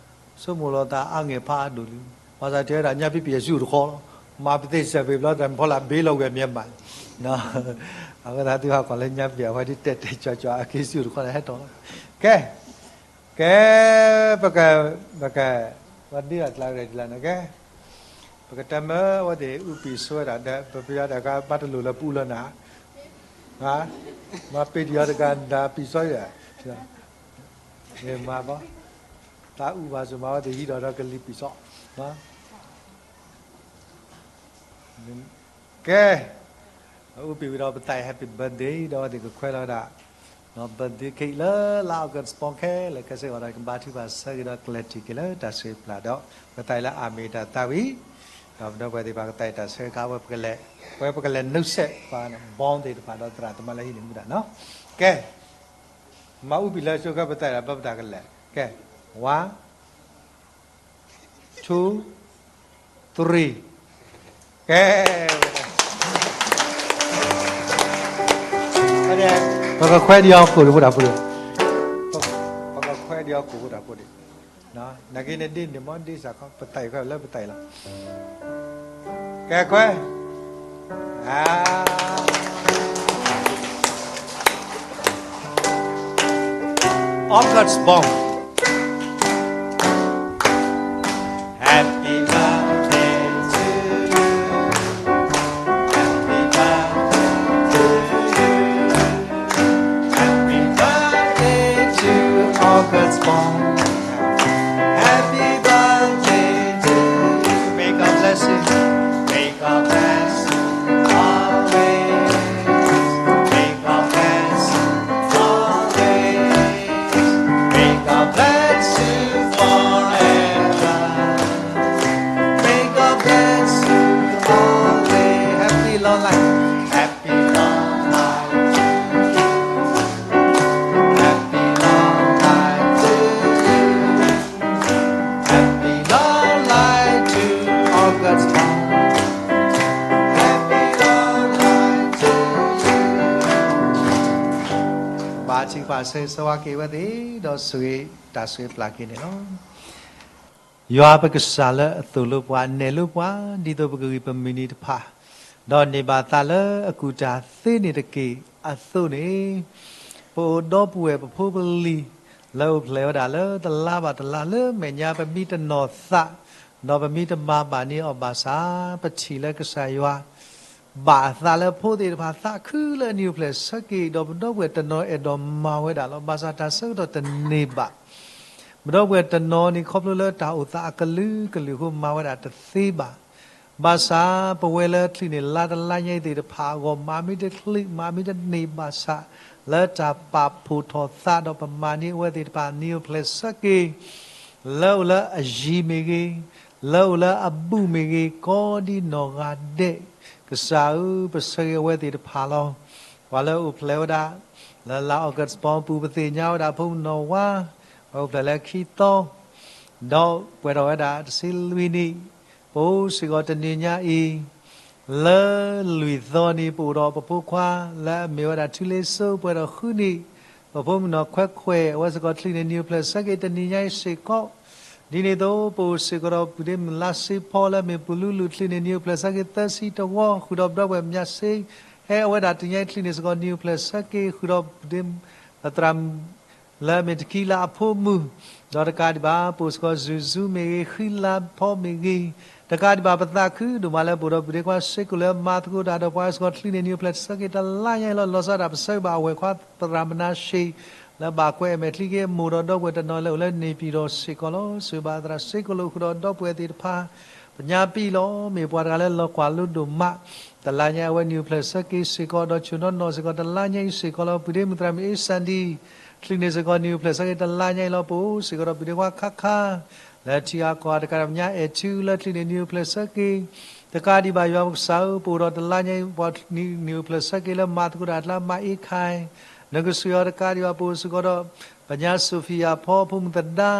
ဆိကမိၣ်လီၤသးအါဂ့ၢ်ဖးအါဒိၣ်လံ, ဘၣ်ဆၣ်တဲဝဲဒၣ်ညါပံၢ်ပယဲၢ်ဆူၣ်အိၣ်တခီလီၤ, မၤပသ့ၣ်စၢၢ်ပ့ၤဘျီ သရၣ်မုၣ်ဖီလာ်ဘ့လီၤဝဲမ့ၢ်မး, အဃိသတးသုဘၣ်ကွၢ်လၢညါပံၢ်အဝဲဒ်တဲာ်တဲာ်ကၠီၤကၠီၤအက့ၤဆူၣ်အိၣ်တခီလီၤ ဟဲထီၣ်လီၤ. ကဲ ကဲ, ပက, ပက, ပှၤဒ့တၢ်ကျါရဲၣ်ဒ်လဲၣ်န့ၣ်ကဲ, ပကတဲမၢအဝဲသ့ၣ်အူပံာ်ဆိဝဲဒၣ်ဒီး ပပယီၤတဂၤဘၣ်တလိၣ်လၢပအူလၢနၤ, မၤပ့ၤတယီၤတဂၤနၤပံာ်စီယဲၢ်, မၤဘၣ်, တၢ်အူဘၣ်စၢၤမၤဝဲသ့ၣ်ဟံးဒီးဒီးကလံၤပံာ်စီ, ကဲ, အူပံာ်ဝံၤဒီးပသးအံၤ Happy Birthday ဒီးအဝဲသ့ၣ်ကခွဲးလီၤဝဲဒၣ် birthday cake လၢလါ August ပီခဲလၢာ်ခဲဆ့အဂီၢ်ဒီး ကဘါထုကဖၣ်ဆၢက့ၤဒီးကျဲးထံၣ်က့ၤလၢတၢ်ဆိၣ်ဂ့ၤပျၢ်ဒီး ပသးအံၤလၢအမ့ၢ်တၢ်သးဝံၣ်, ဒီးပဒီပုၢ်ဝဲၢ်သ့ၣ်တဖၣ်ကသးအံၤတၢ်ဆၢကါဝဲ ပကလဲၤ, ဝဲပကလဲၤနုာ်ဆဲးပှၤ Born သ့ၣ်တဖၣ်ဒီးသရၣ်သမါလၢဟံးန့ၢ်မူဒါနီၤ, ကဲ, မၤအူပံာ်လၢဆိကဲပသးအံၤဒီး ပဘၣ်တၢ်ကလဲၤ, ကဲ, one, two, three, ကဲ, ပကခွဲးဒံးအီၤကိၣ်တဖိတၢ်ဖိ, ပကခွဲးဒံးအီၤကိၣ်ဖိတၢ်ဖိဒံး, နာ်က့န့ၣ်ဒ့န့ၣ်မ့ၢ်ဒ့စ့ၢ်ကီး ပသးအံၤခွဲးလၢပသးအံၤလီၤ, ကဲခွဲး August Born. Happy birthday to you. Happy birthday to you. Happy birthday to August Born. Happy birthday to you. May God bless you. May God bless you always. May God bless you always. May God bless you forever. May God bless you always. Happy long life. Happy long life to you. Happy long life to you. Happy long life to August Born. Happy long life to you. ဘါထုကဖၣ်ဆၢဂ့ၤဆၢဝါက့ၤဝဲသ့ၣ် ဒီးဆိၣ်ဂ့ၤတၢ်ဆိၣ်ဂ့ၤပျၢ်က့ၤန့ၣ်လီၤ. ယွၤပကစၢ်လၢအသိၣ်လိပှၤ နဲၣ်လိပှၤ ဒ်သိးပကဂံၢ်ပမုၢ်နံၤတဖၣ်, ဒီးန့ၢ်ဘၣ်သးလၢအကူၣ်တၢ်သ့န့ၣ်တက့ၢ်အသိးန့ၣ်, ပအိၣ်ဒီပုၢ်ဝဲၢ်ပဖိပလံၤ လၢအိၣ်ဖျဲၣ်ဝဲဒၣ်လၢတလါဘၣ်တလါလၢမဲာ်ညါ ပမ့ၢ်တနီၢ်သး, ဒီးပမ့ၢ်တမၤဘၣ်န့ၢ်အီၤဘၣ်ဆၣ်, ပထံၣ်လၢကစၢ်ယွၤ ဘၣ်အသးလၢဖိသ့ၣ်တဖၣ်သးခုလၢအနံၣ်အိၣ်ဖျဲၣ်ဆၢက့ၤ ဒီးပဒီပုၢ်ဝဲၢ်တနီၤအဲၣ်ဒိးမၤဝဲဒၣ်လီၤ. ဘၣ်ဆၣ်တၢ်ဆၢကတီၢ်တန့ၢ်ဘၣ်. ပဒီပုၢ်ဝဲၢ်တနီၤန့ၣ် ခီဖျိလၢတၢ်အိၣ်သးအကလုာ်ကလုာ်အဃိ မၤဝဲဒၣ်တသ့ဘၣ်. ဘၣ်ဆၣ်ပဝဲလၢချံးန့ၢ်လါတလါညါအံၤသ့ၣ်တဖၣ်အဂီၢ် မၤမ့ၢ်တချံး မၤမ့ၢ်တန့ၢ်ဘၣ်ဆၣ် လၢတၢ်ပာ်ဖှိၣ်ထီၣ်သးဒီးပမၤန့ၢ်အဝဲသ့ၣ်တဖၣ် နံၣ်အိၣ်ဖျဲၣ်ဆၢက့ၤ လၢအိၣ်လၢအယံၤမ့ၢ်ဂ့ၤ, လၢအိၣ်လၢအဘူးမ့ၢ်ဂ့ၤ, ကိးဒံနီၢ်ဂၤဒဲး, ကစၢ်ဧၢ, ပဆၢဂ့ၤအဝဲသ့ၣ်တဖၣ်လီၤ. ပှၤလၢအိၣ်ဖျဲၣ်ဝဲဒၣ် လၢလါအီကူးပူၤ ပသ့ၣ်ညါဝဲဒၣ် ဖိမုၣ်နီၢ်ဝါ အိၣ်ဖျဲၣ်လၢခံသီ, ဒီးပှဲၤထီၣ်ဝဲဒၣ်တဆံလွံၢ်နံၣ်, ပအိၣ်စ့ၢ်ကီးတနံၤညါအံၤ လၢလွံၢ်သီန့ၣ် ပအိၣ်ဒီးပဖိခွါ လၢအမ့ၢ်ဝဲဒၣ်ထူလ့စိ ပှဲၤထီၣ်ဃုနံၣ်, ပဖိမုၣ်နီၢ်ခွဲခွဲး အဝဲစ့ၢ်ကီးချံးန့ၢ်နံၣ်အိၣ်ဖျဲၣ်ဆၢက့ၤတနံၤညါအံၤစ့ၢ်ကီး, ဒ်န့ၣ်အသိး ပအိၣ်စ့ၢ်ကီးဒီးပုၢ်ဒ့မုၣ်လါစ့ဖီ လၢအမ့ၢ်ပူၤလူလူ ချံးန့ၢ်နံၣ်အိၣ်ဖျဲၣ်ဆၢက့ၤသၢဆံတဝီ, ဃုာ်ဒီးပဒီပုၢ်ဝဲၢ်မၠးစ့ ဟဲအဝဲဒၣ်တနံၤညါအံၤချံးန့ၢ်စ့ၢ်ကီးနံၣ်အိၣ်ဖျဲၣ်ဆၢက့ၤ ဃုာ်ဒီးပုၢ်ဒ့မုၣ် ပသရၣ်မုၣ် လၢအမ့ၢ်တကံလၢအဖိမုၣ်, ဒီးတကးဒံးဘၣ် ပအိၣ်စ့ၢ်ကီး Zoom မ့ၢ်ဂ့ၤ, ဃံလၤဖီမ့ၢ်ဂ့ၤ, တကးဒံးဘၣ် ပသးခုဒိၣ်မးလၢပအိၣ်ဒီးပုၢ်ဒ့ခွါစ့ၢ်ကီးလၢမၤသကိးတၢ်ဒီးပှၤစ့ၢ်ကီးချံးန့ၢ်နံၣ်အိၣ်ဖျဲၣ်ဆၢက့ၤတလါညါအံၤလီၤ. လီၤဆီဒၣ်တၢ်ပဆၢဂ့ၤဘၣ်အဝဲၢ်ခွါသရၣ်မနၤၡ့ လၢဘၣ်ကွဲးအမဲာ်ချံက့ၤအမိၢ်ဒီးဒီပုၢ်ဝဲၢ်တနီၤလၢအိၣ်လၢန့ၣ်ပံၤဒီးစ့ၢ်ကီးလီၤ. ဆိၣ်ဂ့ၤဘၣ်သရၣ်စ့ၢ်ကီးလၢအိၣ်ဃုာ်ဒီးဒီပုၢ်ဝဲၢ်သ့ၣ်တဖၣ် ပညါပံၢ်လီၤ. မ့ၢ်ပှၤတဂၤလၢလီၤကွၢ်လိဒိၣ်မး တလါညါအဝဲနံၣ်အိၣ်ဖျဲၣ်ဆၢက့ၤစ့ၢ်ကီး ဒီးဆိၣ်နီၣ်နီၣ်စ့ၢ်ကီးတလါညါအံၤစ့ၢ်ကီးလီၤ. ပုၢ်ဒ့မုၣ်သရၣ်မုၣ်အ့စၣ်ဒံ ချံးန့ၢ်စ့ၢ်ကီးနံၣ်အိၣ်ဖျဲၣ်ဆၢက့ၤတလါညါအံၤလီၤ. ပအိၣ်စ့ၢ်ကီးဒီးပုၢ်ဒ့ခွါခါခါ လၢထံဂၤကီၢ်ဂၤ တကးဒံးဘၣ် ပညါအဲၣ်ထံလၢချံးန့ၢ်နံၣ်အိၣ်ဖျဲၣ်ဆၢက့ၤ, တကးဒံးဘၣ် ယွၤပကစၢ်ဧၢ, ပအိၣ်ဒီးတလါညါအံၤ ပှၤနံၣ်အိၣ်ဖျဲၣ်ဆၢက့ၤလၢမၤသကိးတၢ်အကျါ မၤအ့ခၢၣ် နကဆိၣ်ဂ့ၤအီၤတကးဒံးဘၣ် ပအိၣ်စ့ၢ်ကီးဒီး ပညါ Sophia ဖီ ဖိမုၣ်သဒါ,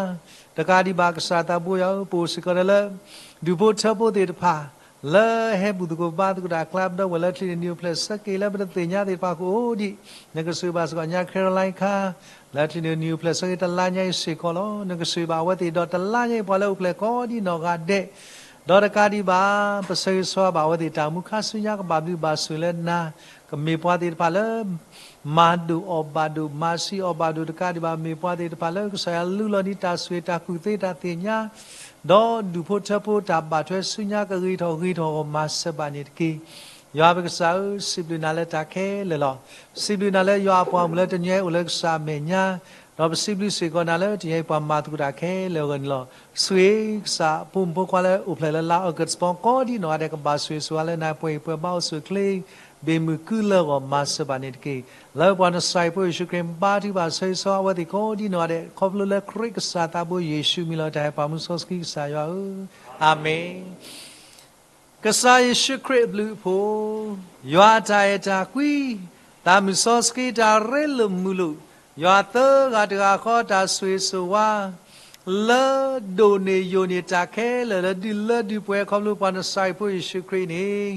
တကးဒံးဘၣ် ကစၢ်သးဘိယွၤဧၢ, ပအိၣ်စ့ၢ်ကီးဒီးလၢ ဒူၣ်ဖိထၢဖိသ့ၣ်တဖၣ် လၢဟဲဘူၣ်သကိးဘါသကိးတၢ်အကျါ ပဒီပုၢ်ဝဲၢ်လၢချံးန့ၢ်နံၣ်အိၣ်ဖျဲၣ်ဆၢက့ၤလၢပတသ့ၣ်ညါသ့ၣ်တဖၣ်ကအိၣ်ဒံး, နကဆိၣ်ဂ့ၤဘၣ်စ့ၢ်ကီးညါ Caroline ခါ လၢချံးန့ၢ်နံၣ်အိၣ်ဖျဲၣ်ဆၢက့ၤတလါညါအံၤစ့ၢ်ကီးလီၤ. နကဆိၣ်ဂ့ၤဘၣ်အဝဲသ့ၣ်ဒီးတလါညါအံၤ ပှၤလၢအိၣ်ဖျဲၣ်ကိးဒံးနီၢ်ဂၤဒဲး, ဒီးတကးဒံးဘၣ် ပဆၢဂ့ၤဆၢဝါဘၣ်အဝဲသ့ၣ်တၢ်အိၣ်မူခါဆူညါ ကဘၣ်ဘျုးဘၣ်ဆိၣ်လၢနၤ, ကမ့ၢ်ပှၤသ့ၣ်တဖၣ်လၢ မၤဒိၣ်အီၣ်ဘၣ်ဒိၣ် မၤဆံးအီၣ်ဘၣ်ဒိၣ် တကးဒံးဘၣ် မ့ၢ်ပှၤသ့ၣ်တဖၣ်လၢကစၢ်ယွၤလူလီၤန့ၢ်တၢ်ဆိၣ်ဂ့ၤတၢ်ကူၣ်သ့တၢ်သ့ၣ်ညါ, ဒီးဒူၣ်ဖိထၢဖိတၢ်ဘၣ်ထွဲဆူညါကဂ့ၤထီၣ်ဂ့ၤထီၣ်အဂီၢ် မၤစၢၤဘၣ်န့ၣ်တက့ၢ်. ယွၤပကစၢ်ဧၢ, စံးဘျုးနၤလၢတၢ်ခဲလၢာ်လီၤ. စံးဘျုးနၤလၢယွၤအပှၤမုၣ်လၢတနံၤအံၤအိၣ်လၢကစၢ်အမဲာ်ညါ, ဒီးပစံးဘျုးစ့ၢ်ကီးနၤလၢတနံၤအံၤပှၤမၤသကိးတၢ်ခဲလၢာ်အဂီၢ်န့ၣ်လီၤ. ဆိၣ်ဂ့ၤကစၢ်အဖိမုၣ်ဖိခွါလၢအိၣ်ဖျဲၣ်လၢလါအီကူးပူၤကိးဒံးနီၢ်ဂၤဒဲး ကဘၣ်ဆိၣ်ဂ့ၤဆိၣ်ဝါလၢနၤ ပှဲၤအံၤပှဲၤဘါအိၣ်ဆူၣ်အိၣ်ချ့ ဘၣ်မုာ်ကုလၢအဂီၢ် မၤစၢၤဘၣ်န့ၣ်တက့ၢ်. လၢပှၤနစၢ်အံၤဖိယ့ၣ်ၡူးခရံာ်ဘါထုကဖၣ်ဆၢဂ့ၤဆၢဝါအဝဲသ့ၣ်ကိးဒံးနီၢ်ဂၤဒဲး ခီဖျိလၢခရံာ်ကစၢ်သးဘိယ့ၣ်ၡူးမံၤလီၤ. တၢ်ဟဲပာ်မူစီဆှံကစၢ်ယွၤဧၢ, အၤမ့ၣ်. ကစၢ်ယ့ၣ်ၡူးခရံာ်အဘျုးအဖှိၣ်, ယွၤအတၢ်အဲၣ်တၢ်ကွံ, သးမုၢ်စီဆှံတၢ်ရ့လိာ်မုာ်လိာ်, ယွၤသၢဂၤတဂၤဃီတၢ်ဆိၣ်ဂ့ၤဆိၣ်ဝါ လၢဒိၣ်န့ၢ်ယိာ်န့ၢ်တၢ်ခဲလၢာ်လၢဒုၣ်လၢဒုၣ်ပှဲၤခီဖျိပှၤနစၢ်အံၤဖိယ့ၣ်ၡူးခရံာ်န့ၣ်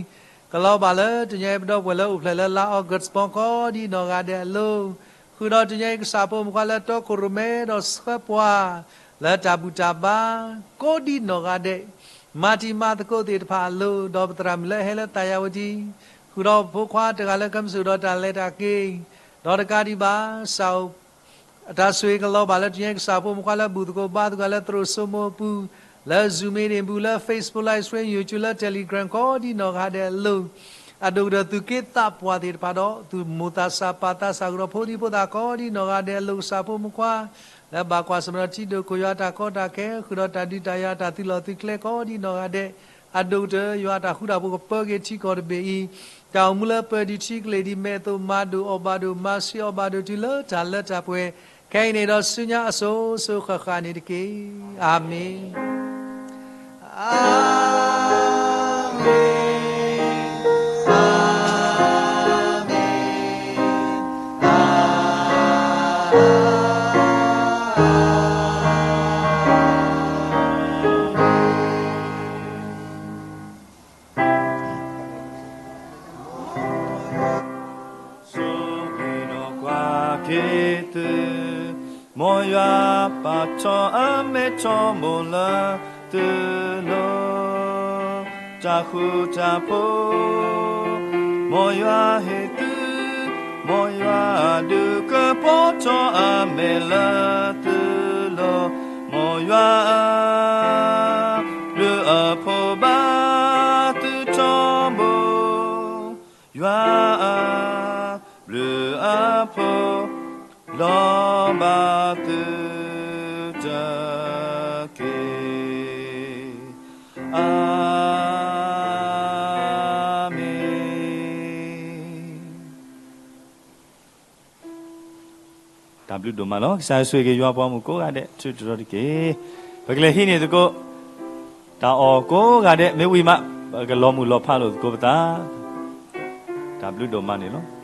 ကလီၤဘၣ်လၢတနံၤအံၤပဒီပုၢ်ဝဲၢ်လၢအိၣ်ဖျဲၣ်လၢလါအီကူးပူၤကိးဒံးနီၢ်ဂၤဒဲးအလိၤ, ဃုာ်ဒီးတနံၤအံၤကစၢ်ဖိမုၣ်ခွါလၢတီခိၣ်ရိၣ်မဲဒီးဆှၢပှၤ လၢတၢ်ဘူၣ်တၢ်ဘါ ကိးဒံးနီၢ်ဂၤဒဲး မၤတံၤမၤသကိးသ့ၣ်တဖၣ်အလိၤ, ဒီးပသရၣ်မုၣ်လၢအဟဲလၢသးယၤဝတံၤ, ဃုာ်ဒီးပဖိခွါတဂၤလၢကဲမုၢ်ဆ့ၣ်ဒီးတၢ်လဲၤတၢ်က့ၤ, ဒီးတကးဒံးဘၣ် စး တၢ်ဆိၣ်ဂ့ၤကလီၤဘၣ်လၢတနံၤအံၤကစၢ်ဖိမုၣ်ခွါလၢဘူၣ်သကိးဘါသကိးလၢသရိာ်စိမိၤအပူၤ, လၢ Zoom မ့ၢ်ဂ့ၤ လၢ Facebook Live Stream, YouTube လၢ Telegram ကိးဒံးနီၢ်ဂၤဒဲးအလိၤ, အဒိၣ်ကတၢၢ်သူၣ်က့သးပှၢ်သ့ၣ်တဖၣ်ဒီး သူၣ်မိၢ်သးစၢ်ပၢ်သးစၢ်ဃုာ်ဒီးဖိဒံဖိသၣ်ကိးဒံးနီၢ်ဂၤဒဲးအလိၤ ကစၢ်ဖိမုၣ်ခွါ လၢဘၣ်ကွၢ်ဆၢၣ်မဲာ်ဒီးထံဒိၣ်ခိၣ်ယွၤတၢ်ကီတၢ်ခဲ ဃုာ်ဒီးတၢ်ဒုးတၢ်ယၤတၢ်သုးလီၢ်သုးကျဲကိးဒံးနီၢ်ဂၤဒဲး, အဒိၣ်ကတၢၢ်ယွၤအတၢ်ဃူတၢ်ဖိးကပၢက့ၤထံကီၢ်တဘ့ၣ်အံၤ, တၢ်အိၣ်မူလၢပၢၤဒံးထံကလ့ၢ်ဒံးမဲာ်အသိး မၤဒိၣ်အီၣ်ဘၣ်ဒိၣ် မၤဆံးအီၣ်ဘၣ်ဒိၣ်တုၤလၢတၢ်လၢတၢ်ပှဲၤ, ခဲအံၤန့ၣ်ဒီးဆူညါအစိၤစိၤဃၣ်ဃၣ်န့ၣ်တက့ၢ်. အၤမ့ၣ်. အၤမ့ၣ်, အၤမ့ၣ်, အၤမ့ၣ်. ဆိၣ်ဂ့ၤဒီးကွၢ်က့ၤသု, မ်ယွၤပာ်ထီၣ်အမဲထီၣ်မိၢ်လၢသုလိၤ, တၢ်ဃူတၢ်ဖိး မ်ယွၤဟ့ၣ်သု, မ်ယွၤဒုးကပီၤထီၣ်အမဲာ်လၢသုလိၤ, မ်ယွၤအဘျုးအဖှိၣ်ဘၣ်သုထီဘိ. လီၤဘၣ်သုတက့ၢ်. အၤမ့ၣ်. တၢ်ဘျုးဒိၣ်မးလီၤ. ကစၢ်ယွၤဆိၣ်ဂ့ၤက့ၤယွၤပှၤဂီၢ်မုၢ်ကိးဂၤဒဲး ထုးတရီတက့ၢ်. ပကလဲၤဟံးန့ၢ်သကိး တၢ်အီၣ်ကိးဂၤဒဲး မ့ၢ်ဝံၤမး ပကလီၤမုၢ်လီၤဖးလိာ်သကိးပသး. တၢ်ဘျုးဒိၣ်မးန့ၣ်လီၤ.